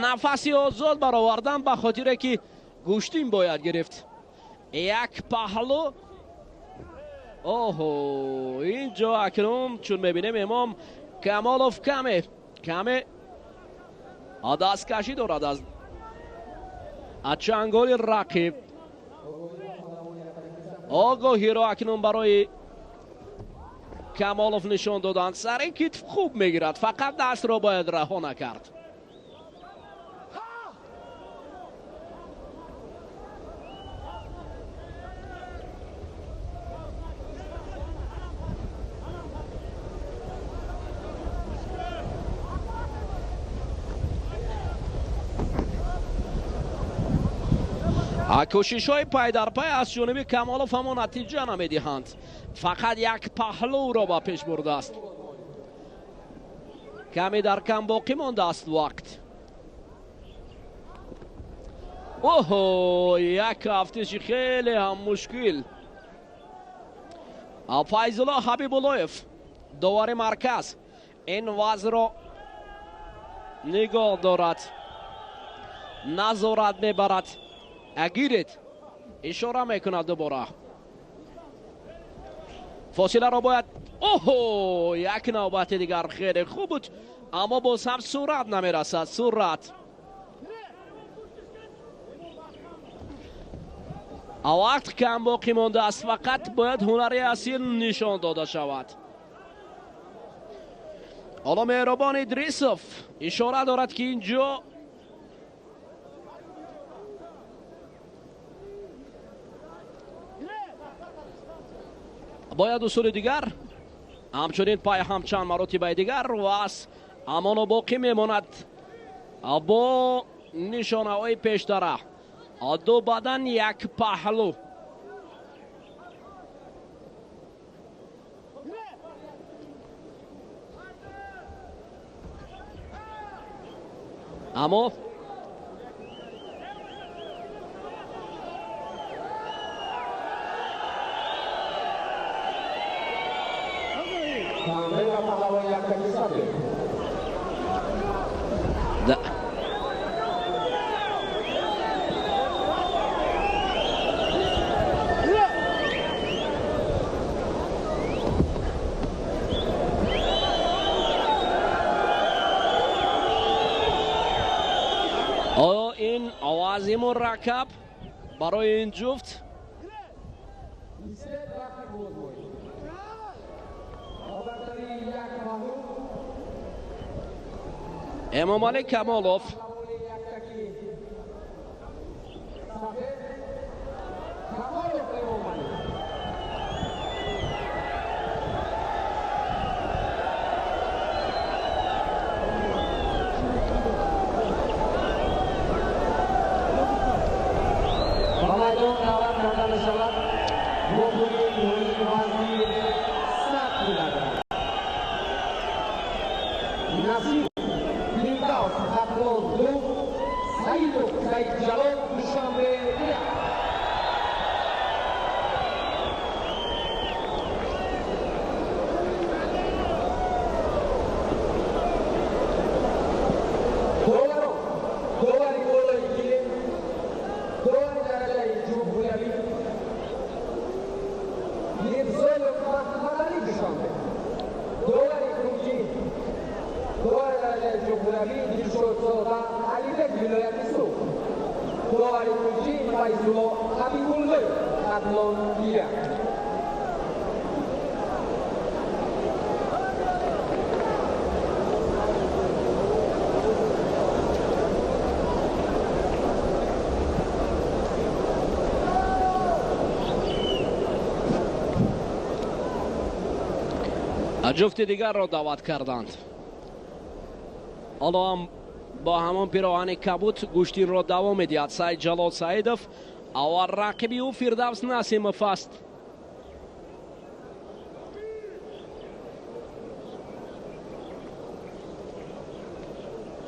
нафаси озод баровардан ба хотире ки гӯштин бояд гирифт. Як паҳлу. Оҳо, инҷо акнун чун мебинем Имом Камолов каме дасткашӣ дорад аз чанголи рақиб. Огоҳиро акнун барои Камолов нишон доданд. Сари китф хуб мегирад, фақат дастро бояд раҳо накард. Кӯшишҳои пайдарпай аз ҷониби Камолов ҳамо натиҷа намедиҳанд. Фақат як паҳлӯро ба пеш бурдааст. Каме дар кам боқӣ мондааст вақт. Оҳо, як ҳафтиши хеле ҳам мушкил. Файзулло Ҳабибуллоев, довари марказ, ин вазъро нигоҳ дорад, назорат мебарад. Гиред, ишора мекунад дубора. Фосиларо бояд. Оҳо, як навбати дигар хеле хуб буд, аммо боз ҳам сурат намерасад. Сурат вақт кам боқӣ мондааст, фақат бояд ҳунари асил нишон дода шавад. Ҳоло Меҳрубон Идрисов ишора дорад ки инҷо бояд усули дигар, ҳамчунин пай ҳам чанд маротибаи дигар ва аз ҳамоно боқӣ мемонад бо нишонаҳои пештара. Ду бадан, як паҳлӯ. Аммо оё ин овози мураккаб барои ин ҷуфт Эмомалӣ Камолов Саид Ҷалол, Душанбе. Довари болои гилем, довари дараҷаи ҷумҳуриявӣ Мирзоев Маҳмадалӣ, Душанбе. Довари кунҷӣ, довари дараҷаи ҷумҳуриявӣ Дилшодзода Алибек, вилояти Суғд. Довари кунҷӣ Файзулло Ҳабибуллоев, Хатлон. Ҷуфти дигарро даъват карданд. Ҳоло ҳам бо ҳамон пироҳани кабут гӯштинро давом медиҳад Саид Ҷалол Саидов ва рақиби ӯ Фирдавс Насимов аст.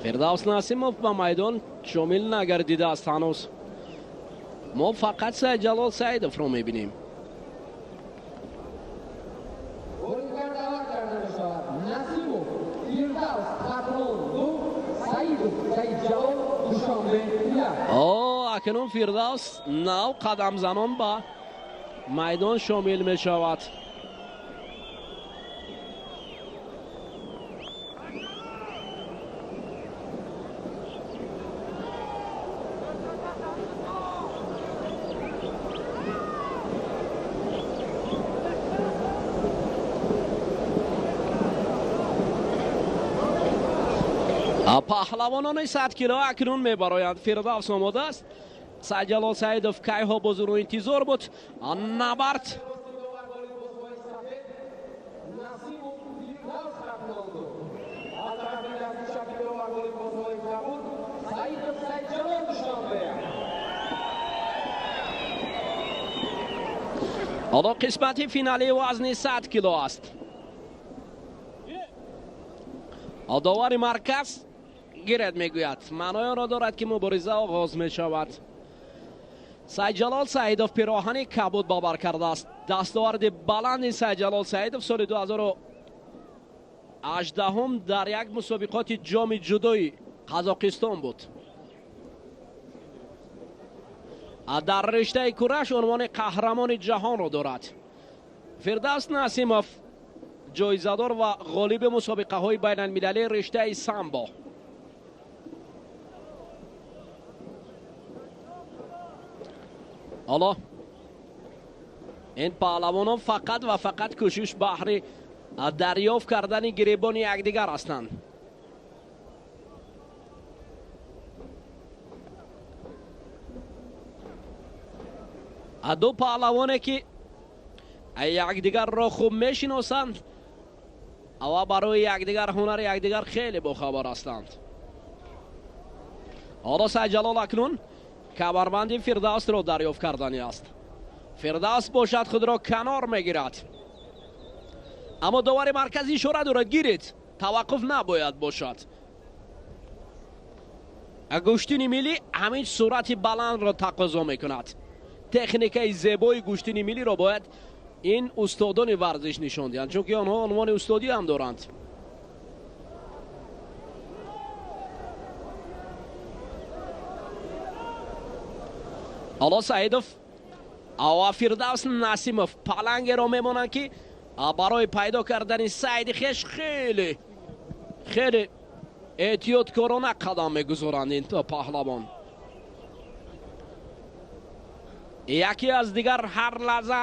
Фирдавс Насимов ба майдон шомил нагардидааст ҳанӯз. Мо фақат Саид Ҷалол Саидовро мебинем. Акнун Фирдавс нав қадамзанон ба майдон шомил мешавад. Паҳлавонони 100 кило акнун мебароянд. Фирдавс омода аст. Саид Ҷалол Саидов кайҳо бозуру интизор буд. Набард ҳоло қисмати финалии вазни 100 кило аст. Довари марказ гиред мегӯяд. Маънои онро дорад, ки мубориза оғоз мешавад. Саид Ҷалол Саидов пироҳани кабуд бабар кардааст. Дастоварди баланди Саид Ҷалол Саидов соли 2018 дар як мусобиқоти ҷоми ҷудои Қазоқистон буд. Дар риштаи кураш унвони қаҳрамони ҷаҳонро дорад. Фирдавс Насимов ҷоизадор ва ғолиби мусобиқаҳои байналмилалии риштаи самбо. Ҳоло ин паҳлавонон фақат ва фақат кӯшиш баҳри дарёфт кардани гиребони якдигар ҳастанд. Ду паҳлавоне ки якдигарро хуб мешиносанд ва барои якдигар ҳунари якдигар хеле бохабар ҳастанд. Ҳоло Саид Ҷалол акнун камарбанди Фирдавсро дарёфт кардани аст. Фирдавс бошад худро канор мегирад, аммо довари марказӣ ишора дорад: гиред, таваққуф набояд бошад. Гӯштини миллӣ ҳамин суръати баландро тақозо мекунад. Техникаи зебои гӯштини миллиро бояд ин устодони варзиш нишон диҳанд, чунки онҳо унвони устодӣ ҳам доранд. Ҳоло Саидов ва Фирдавс Насимов палангеро мемонанд, ки барои пайдо кардани сайди хеш хеле хеле эҳтиёткорона қадам мегузоранд ин паҳлавон. Яке аз дигар ҳар лаҳза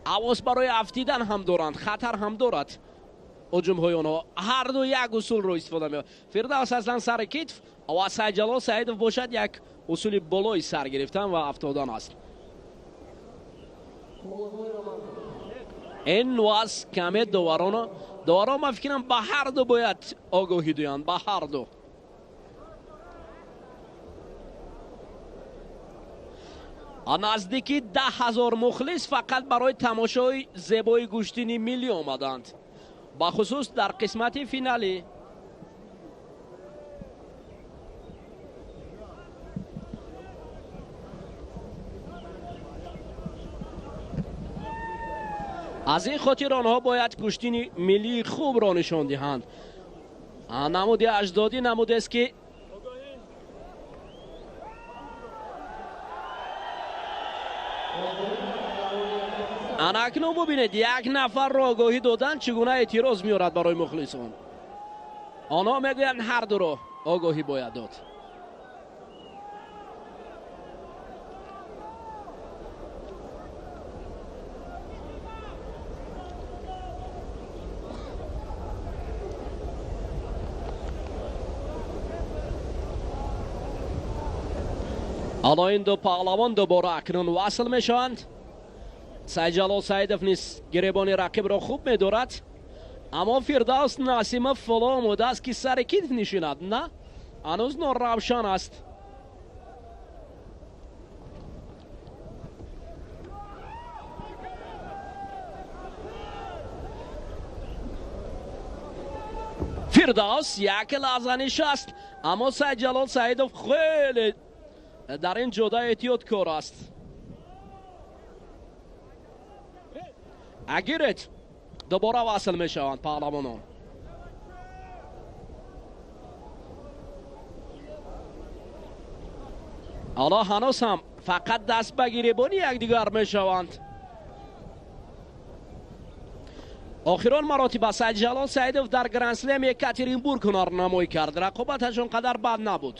ҳавос барои афтидан ҳам доранд, хатар ҳам дорад ҳуҷумҳои онҳо. Ҳар ду як усулро истифода мебаранд. Фирдавс аслан сари китф ва Саид Ҷалол Саидов бошад як усули болои сар гирифтан ва афтодан аст. Ин ваз каме доварон ман фикрам ба ҳар ду бояд огоҳӣ диҳанд, ба ҳар ду. Наздики 10 000 мухлис фақат барои тамошои зебои гӯштини миллӣ омаданд, бахусус дар қисмати финалӣ. Аз ин хотир онҳо бояд гӯштини миллии хубро нишон диҳанд. Намуди аҷдодӣ намудест ки ана акнун бубинед, як нафарро огоҳӣ додан чӣ гуна эътироз меорад барои мухлисон. Онҳо мегӯянд ҳар дуро огоҳӣ бояд дод. Ҳоло ин ду паҳлавон дубора акнун васл мешаванд. Сайдҷалол Саидов низ гиребони рақибро хуб медорад, аммо Фирдавс Насимов фоло омода аст ки сари китф нишинад. На, ҳанӯз норавшан аст. Фирдавс як лаҳза нишаст, аммо Сайдҷалол Саидов хеле дар ин ҷода эҳтиёткор аст. Агирет, дубора васл мешаванд паҳлавонон. Ҳоло ҳанӯз ҳам фақат даст ба гиребони якдигар мешаванд. Охирон маротиба Сайдҷалол Саидов дар Гранд-Слем Екатеринбург ҳунарнамоӣ кард. Рақобаташ он қадар бад набуд.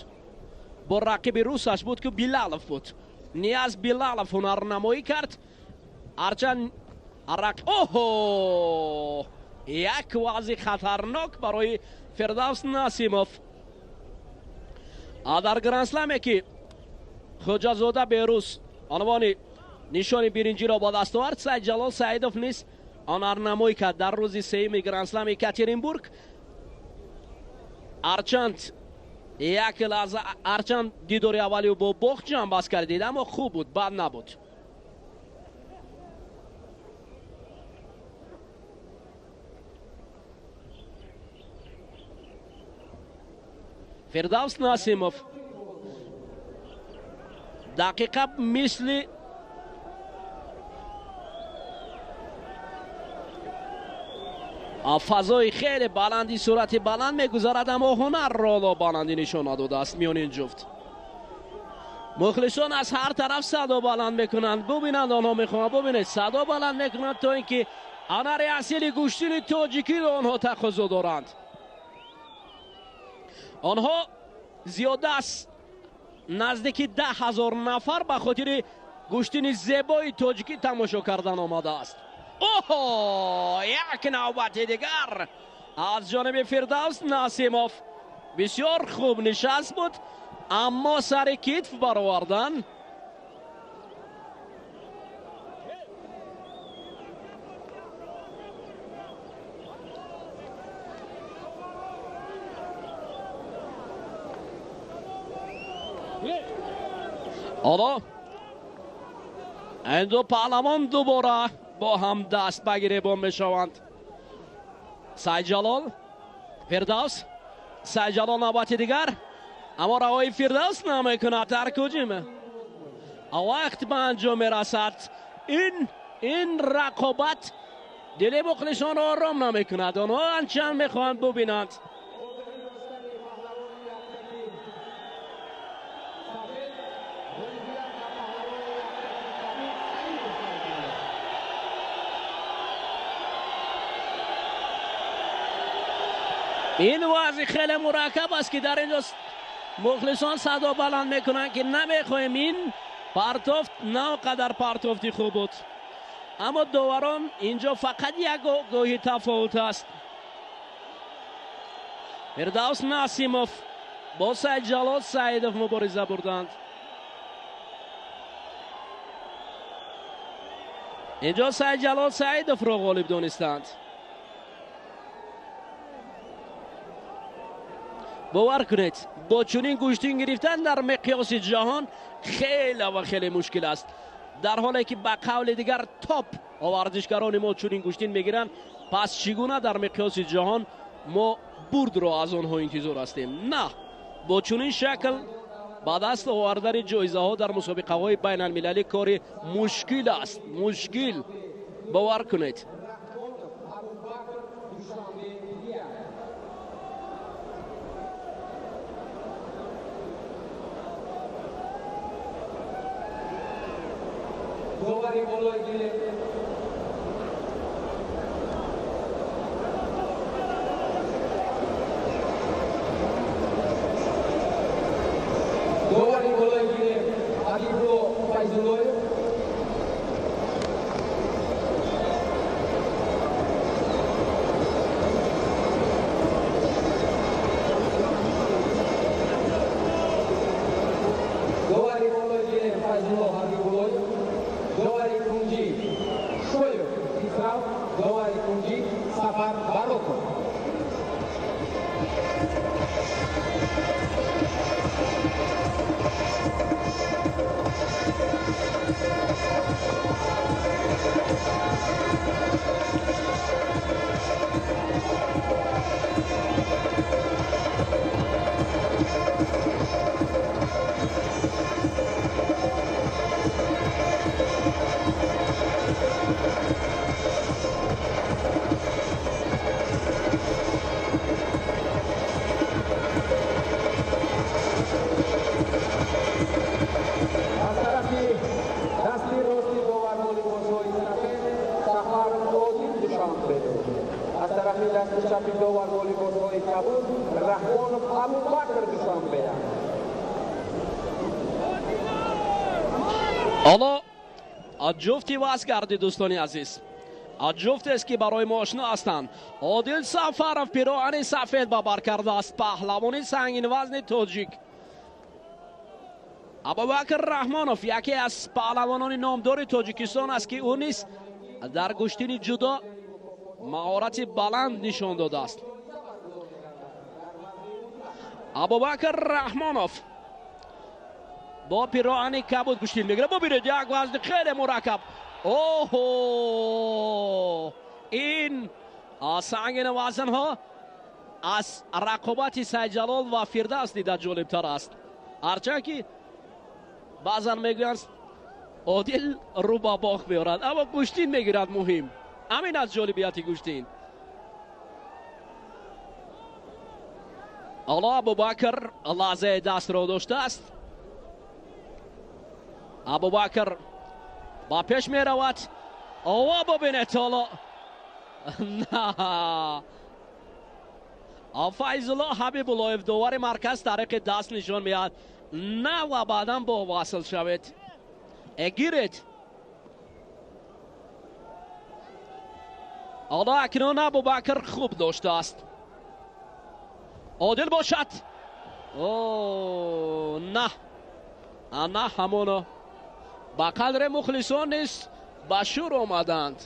Бо рақиби русаш буд ки Билалов буд. Нияз Билалов ҳунарнамоӣ кард. Ҳарчанд оҳо, як вазъи хатарнок барои Фирдавс Насимов. Дар Гранд-Сламе ки Хоҷазода Берӯз унвони нишони биринҷиро ба даст овард, Сайдҷалол Саидов низ ҳунарнамоӣ кард дар рӯзи сеюми Гранд-Слами Екатеринбург. Ҳарчанд як лаҳза, ҳарчанд дидори аввали бо бохт ҷамъбаст кардид, аммо хуб буд, бад набуд. Фирдавс Насимов дақиқа мисли фазои хеле баланди суръати баланд мегузарад, аммо ҳунарро ҳоло баландӣ нишон надодааст миёни ин ҷуфт. Мухлисон аз ҳар тараф садо баланд мекунанд. Бубинанд, онҳо мехоҳанд, бубинед, садо баланд мекунанд то ин ки ҳунари асили гӯштини тоҷикиро онҳо тақозо доранд. Онҳо зиёда аз наздики 10 000 нафар ба хотири гӯштини зебои тоҷикӣ тамошо кардан омадааст. Оҳо, як навбати дигар аз ҷониби Фирдавс Насимов. Бисёр хуб нишаст буд, аммо сари китф баровардан. Ҳоло ин ду паҳлавон дубора бо ҳам даст ба гиребон мешаванд. Сайдҷалол, Фирдавс, Сайдҷалол навбати дигар, аммо раҳои Фирдавс намекунад. Дар куҷим вақт ба анҷом мерасад. Ин рақобат дили мухлисонро ором намекунад. Онҳо анчанд мехоҳанд бубинанд. Ин вазъи хеле мураккаб аст ки дар инҷо мухлисон садо баланд мекунанд ки намехоҳем. Ин партофт на он қадар партофти хуб буд, аммо доварон инҷо фақат як гоҳи тафовут аст. Фирдавс Насимов бо Сайдҷалол Саидов мубориза бурданд. Инҷо Сайдҷалол Саидовро ғолиб донистанд. Бовар кунед, бо чунин гӯштин гирифтан дар миқёси ҷаҳон хеле ва хеле мушкил аст. Дар ҳоле ки ба қавли дигар топ варзишгарони мо чунин гӯштин мегиранд, пас чӣ гуна дар миқёси ҷаҳон мо бурдро аз онҳо интизор ҳастем? На, бо чунин шакл ба даст овардани ҷоизаҳо дар мусобиқаҳои байналмилалӣ кори мушкил аст. Мушкил, бовар кунед. Довари болои гилем Довари болои гилем Ҳабибулло Файзуллоев. Довари болои гилем Файзулло Ҳабибуллоев. Довари кунҷӣ Шоев Хисрав. Довари кунҷӣ Сафар Бароков. Аз тарафи дасти рости довар бо либосҳои сафед Сафар Одил, Душанбе. Аз тарафи дасти чапи довар бо либосҳои кабуд Раҳмонов Абубакр, Душанбе. Ҳоло ҷуфти вазн гардид, дӯстони азиз, ҷуфтест, ки барои мо ошно ҳастанд. Одил Сафаров пироҳани сафед ба бар кардааст, паҳлавони сангинвазни тоҷик. Абубакр Раҳмонов яке аз паҳлавонони номдори Тоҷикистон аст, ки ӯ низ дар гӯштини ҷудо маҳорати баланд нишон додааст. Абубакр Раҳмонов бо пироҳани кабуд гӯштин мегирад. Бубинед, як вазни хеле мураккаб. Оҳо, ин сангини вазнҳо аз рақобати Сайдҷалол ва Фирдавс дида ҷолибтар аст, ҳарчанд ки баъзан мегӯянд, Одил рӯ ба бох меорад, аммо гӯштин мегирад. Муҳим ҳамин аст, ҷолибияти гӯштин. Ҳоло Абубакр лаҳзаи дастро доштааст. Абубакр ба пеш меравад. Ова, бубинед, ҳоло на, Файзулло Ҳабибуллоев, довари марказ, тариқи даст нишон меҳад на ва баъдан бо васл шавед, гиред. Ҳоло акнун Абубакр хуб доштааст. Одил бошад. О, на на, ҳамоно ба қадре мухлисон низ ба шӯр омаданд.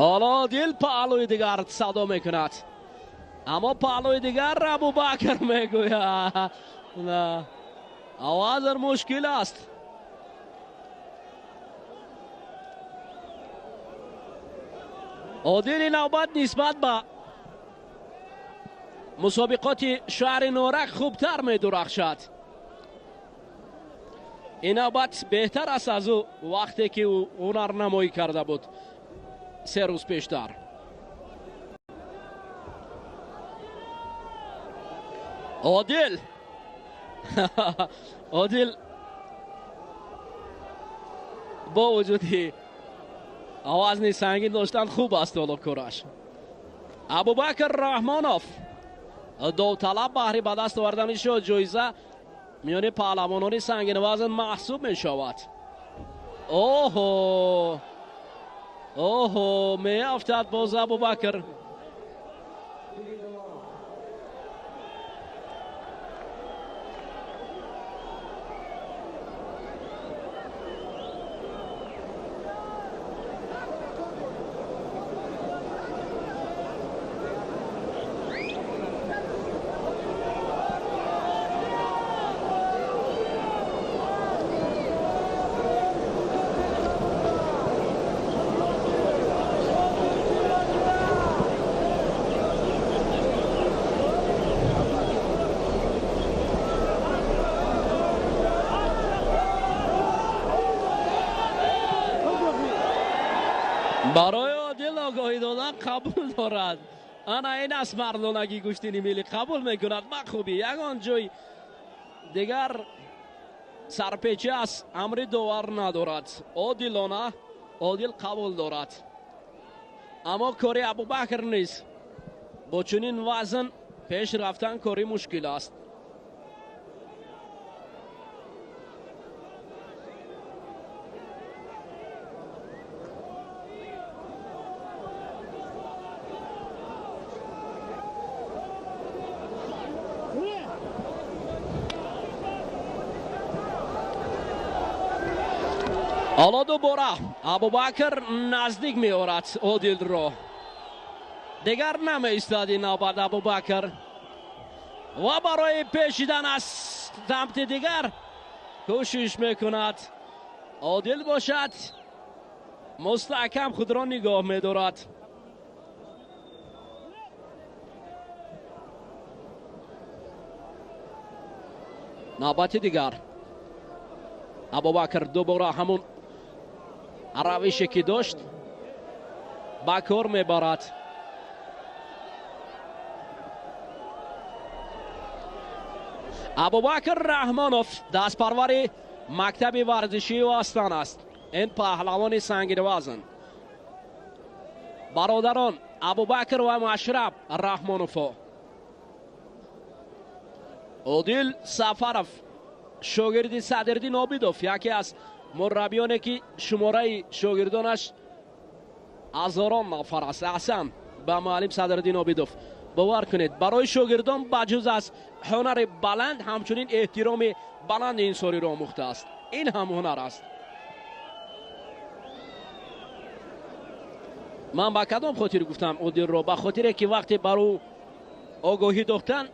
Ҳоло Одил паҳлӯи дигар садо мекунад, аммо паҳлӯи дигар Абубакр мегӯяд на, вазн мушкил аст. Одили навбат нисбат ба мусобиқоти шаҳри Норак хубтар медурахшад. Ин навбат беҳтар аст аз ӯ вақте ки ӯ ҳунарнамоӣ карда буд 3 рӯз пештар. Одил, Одил бо вуҷуди вазни сангин доштан хуб аст ҳоло кораш. Абубакр Раҳмонов довталаб баҳри ба даст овардани шоҳ ҷоиза миёни паҳлавонони сангинвазн маҳсуб мешавад. Оҳо, оҳо, меафтад боз Абубакр. Барои Одил огоҳӣ додан қабул дорад. Ана ин аст мардонагӣ гӯштини миллӣ, қабул мекунад ба хубӣ. Ягон ҷой дигар сарпечӣ аз амри довар надорад. Одилона Одил қабул дорад. Аммо кори Абубакр низ бо чунин вазн пеш рафтан кори мушкил аст. Ҳоло дубора Абубакр наздик меорад Одилро. Дигар намеистад ин навбат Абубакр ва барои пешидан аз самти дигар кӯшиш мекунад. Одил бошад мустаҳкам худро нигоҳ медорад. Навбати дигар Абубакр дубора ҳамун равише ки дошт ба кор мебарад. Абубакр Раҳмонов дастпарвари мактаби варзишии Астан аст. Ин паҳлавони сангинвазн. Бародарон Абубакр ва Машраб Раҳмоновҳо. Одил Сафаров шогирди Садриддин Обидов, яке аз мураббиёне ки шумораи шогирдонаш ҳазорон нафар аст. Аҳсан ба муаллим Садриддин Обидов. Бовар кунед, барои шогирдон ба ҷуз аз ҳунари баланд ҳамчунин эҳтироми баланди инсониро омӯхтааст. Ин ҳам ҳунар аст. Ман ба кадом хотир гуфтам Одилро? Ба хотире ки вақте бар ӯ огоҳӣ дохтан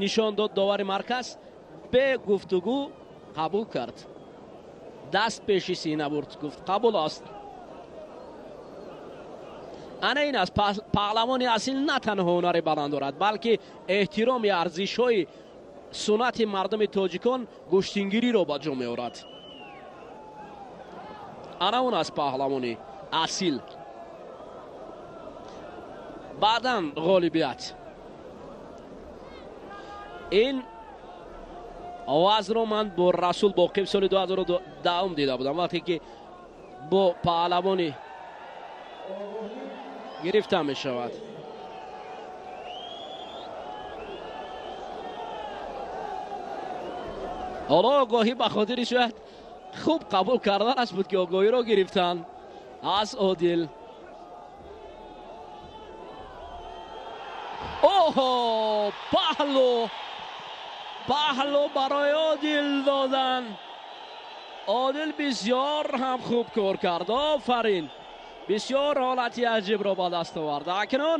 нишон дод довари марказ, бе гуфтугӯ қабул кард. Даст пеши сина бурд, гуфт қабул аст. Ана ин аст паҳлавони асил на танҳо ҳунари баланд дорад, балки эҳтироми арзишҳои суннати мардуми тоҷикон гӯштингириро ба ҷо меорад. Ана он аст паҳлавони асил. Баъдан ғолибият. Ин вазнро ман бо Расул Боқиев соли 2010 дида будам, вақте ки бо паҳлавони гирифта мешавад. Ҳоло огоҳӣ ба хотири шояд хуб қабул карданаш буд ки огоҳиро гирифтанд аз Одил. Оҳо, паҳлу паҳлу барои Одил додан. Одил бисёр ҳам хуб кор кард. Офарин, бисёр ҳолати аҷибро ба даст овард. Акнун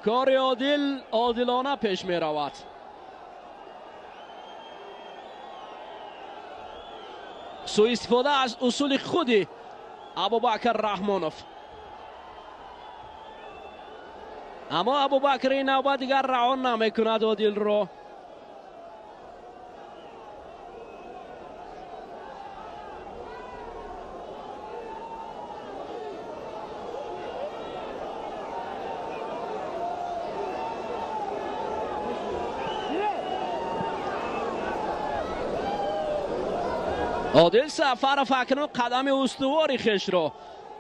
кори Одил одилона пеш меравад. Суистифода аз усули худи Абубакр Раҳмонов. Аммо Абубакр ин навбат дигар раҳо намекунад Одилро. Одил Сафаров акнун қадами устувори хешро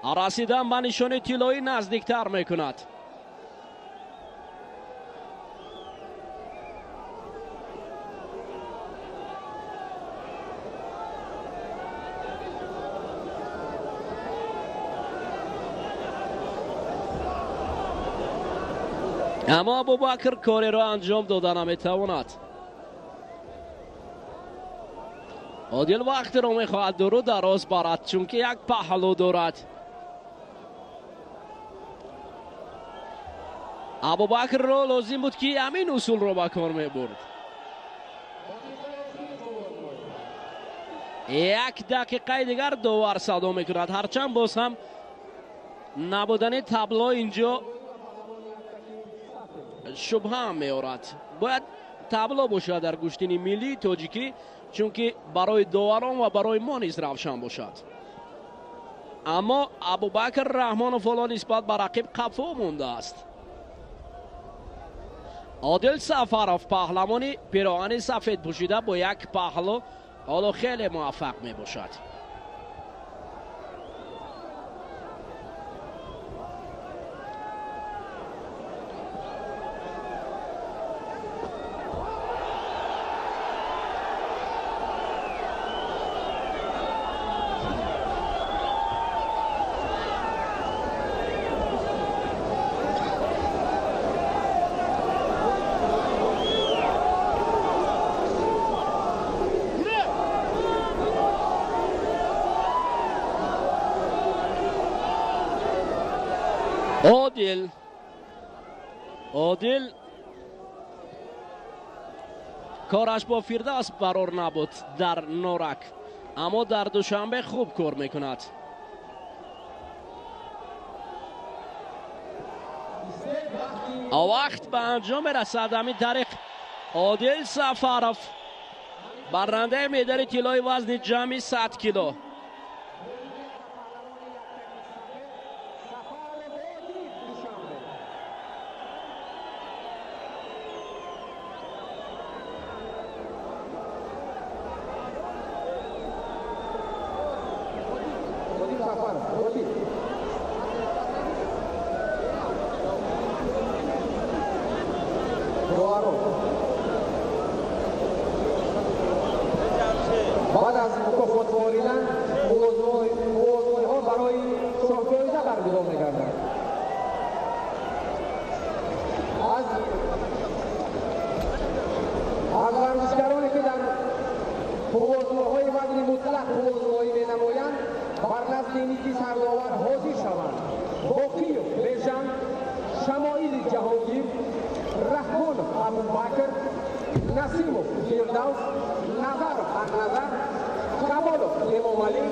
расидан ба нишони тиллоӣ наздиктар мекунад. Аммо Абубакр кореро анҷом дода наметавонад. Одил вақтро мехоҳад дуру дароз барад, чунки як паҳлу дорад. Абубакрро лозим буд ки ҳамин усулро ба кор мебурд. Як дақиқаи дигар довар садо мекунад. Ҳарчанд боз ҳам набудани табло инҷо шубҳа меорад. Бояд табло бошад дар гӯштини миллии тоҷикӣ, чунки барои доварон ва барои мо низ равшан бошад. Аммо Абубакр Раҳмонов ҳоло нисбат ба рақиб қафо мондааст. Одил Сафаров, паҳлавони пироҳани сафед пӯшида, бо як паҳлу ҳоло хеле муваффақ мебошад. Одил кораш бо Фирдавс барор набуд дар Норак, аммо дар Душанбе хуб кор мекунад. Вақт ба анҷом мерасад. Ҳамин тариқ Одил Сафаров баррандаи медали тиллои вазни ҷамъи 100 кило. بعد از مکافات واریدن ها برای شاهجایزه برگزار می‌کردند. از ورزشگرانی که در قوازوهای وزن مطلق قوازوهایی می‌نمایند بر نزد نیکی سرداور حاضر شوند. باقیف بیژن، شمایل جهانگیر، رحمانов Абубакр, Насимов Фирдавс, Назаров Акназар, Камолов Эмомалӣ.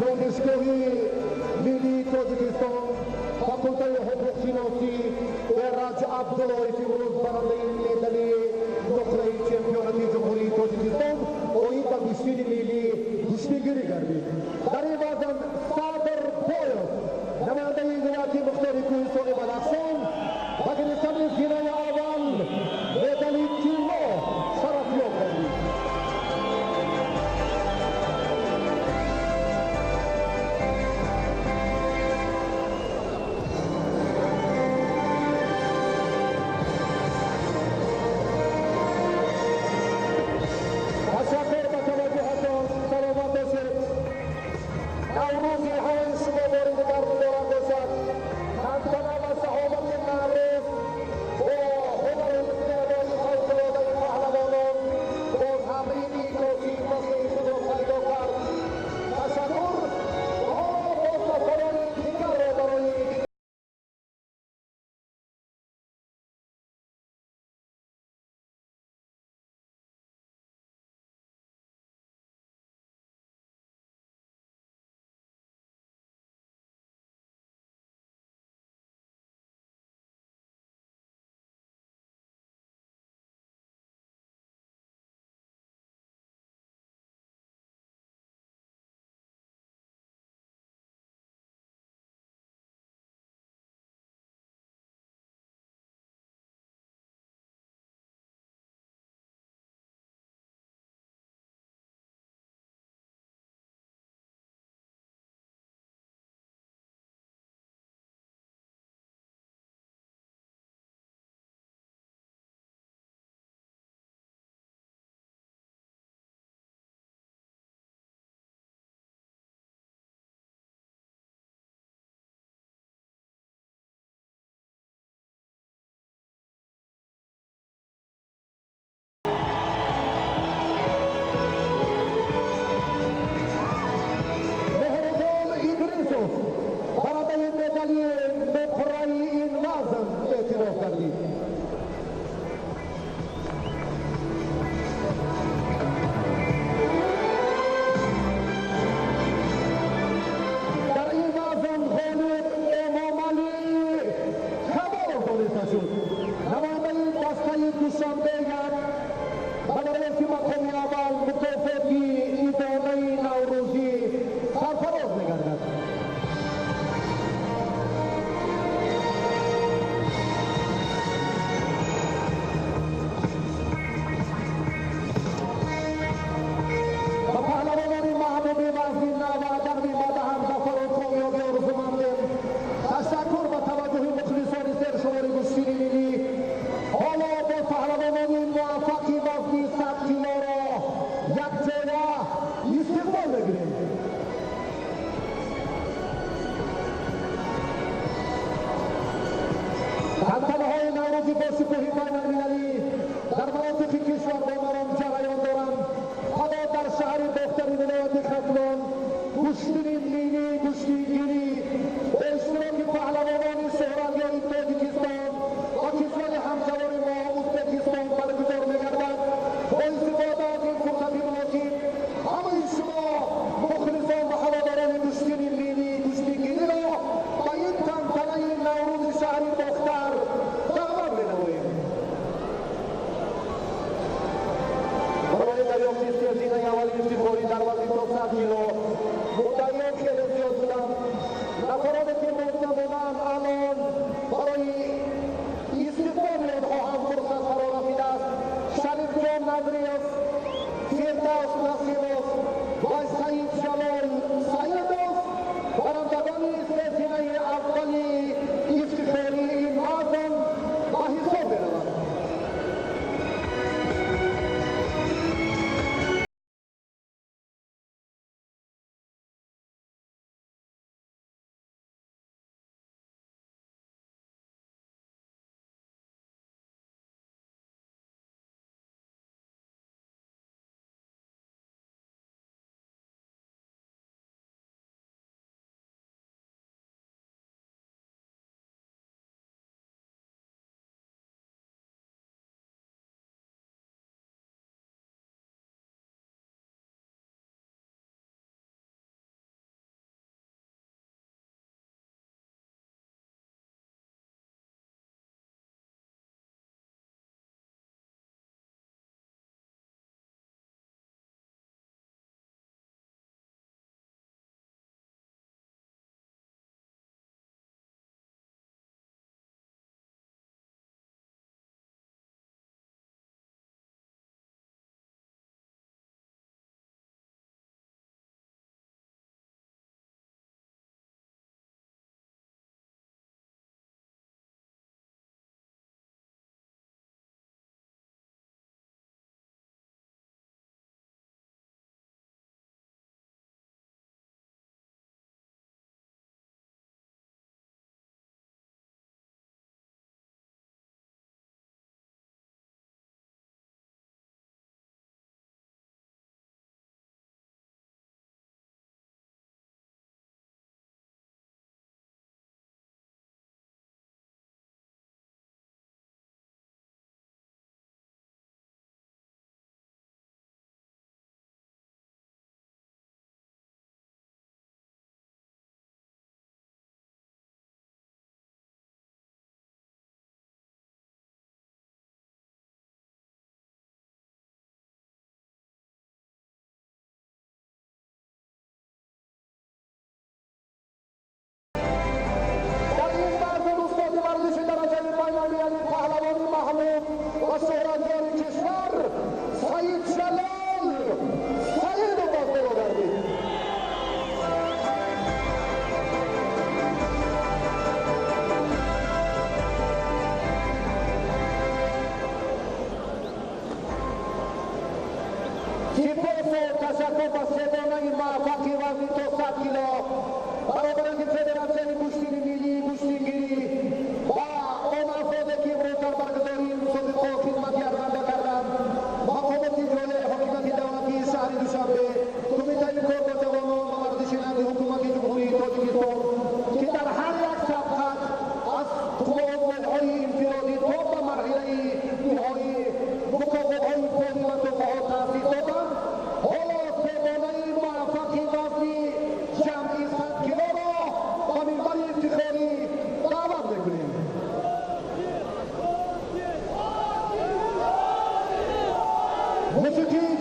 دانشگاهی ملی تاجیکستان فاکولته حقوقشناسی ایرج عبداللهی امروز برنده مدال نقره چمپیوناتی جمهوری تاجیکستان оид ба гӯштини миллӣ гӯштигирӣ гардид. Дар ин вазн Садр Боев, намояндаи вилояти мухтори кӯҳистони Бадахшон, ба гирифтани зинаи аввал медали тилло шарафёб гардид. 100 кило муддаиён хеле зиёд буданд. Нафароне ки имрӯз набуданд, алон барои истиқболи онҳо ҳам фурсат фаро расидааст. Шарифҷон Назриев, Фирдавс Насиров ва Саид Ҷалол Саидов барандагони сесилаи аввали ифтихории ин вазн ба ҳисоб мераванд. Ташаккур ба сегонаи муваффақи вазни то 100 кило баробаранги Федератсияи гӯштини миллии гӯштингирӣ ва он афроде ки имрӯз дар баргузории ин мусобиқаҳо хизмати арзанда карданд, мақомоти ҷолии ҳокимияти давлатии шаҳри Душанбе, Кумитаи кор бо ҷавонон ва варзиши назди ҳукумати Ҷумҳурии Тоҷикистон, ки дар ҳар як сабқат аз озмунҳои инфиродӣ то ба марҳилаи ниҳоӣ мукофотҳои пулӣ ва туҳфаҳо таъсис доданд. Ҳоло сегонаи муваффақи вазни ҷамъи 100 килоро ба минбари ифтихорӣ даъват мекунем. Мусиқии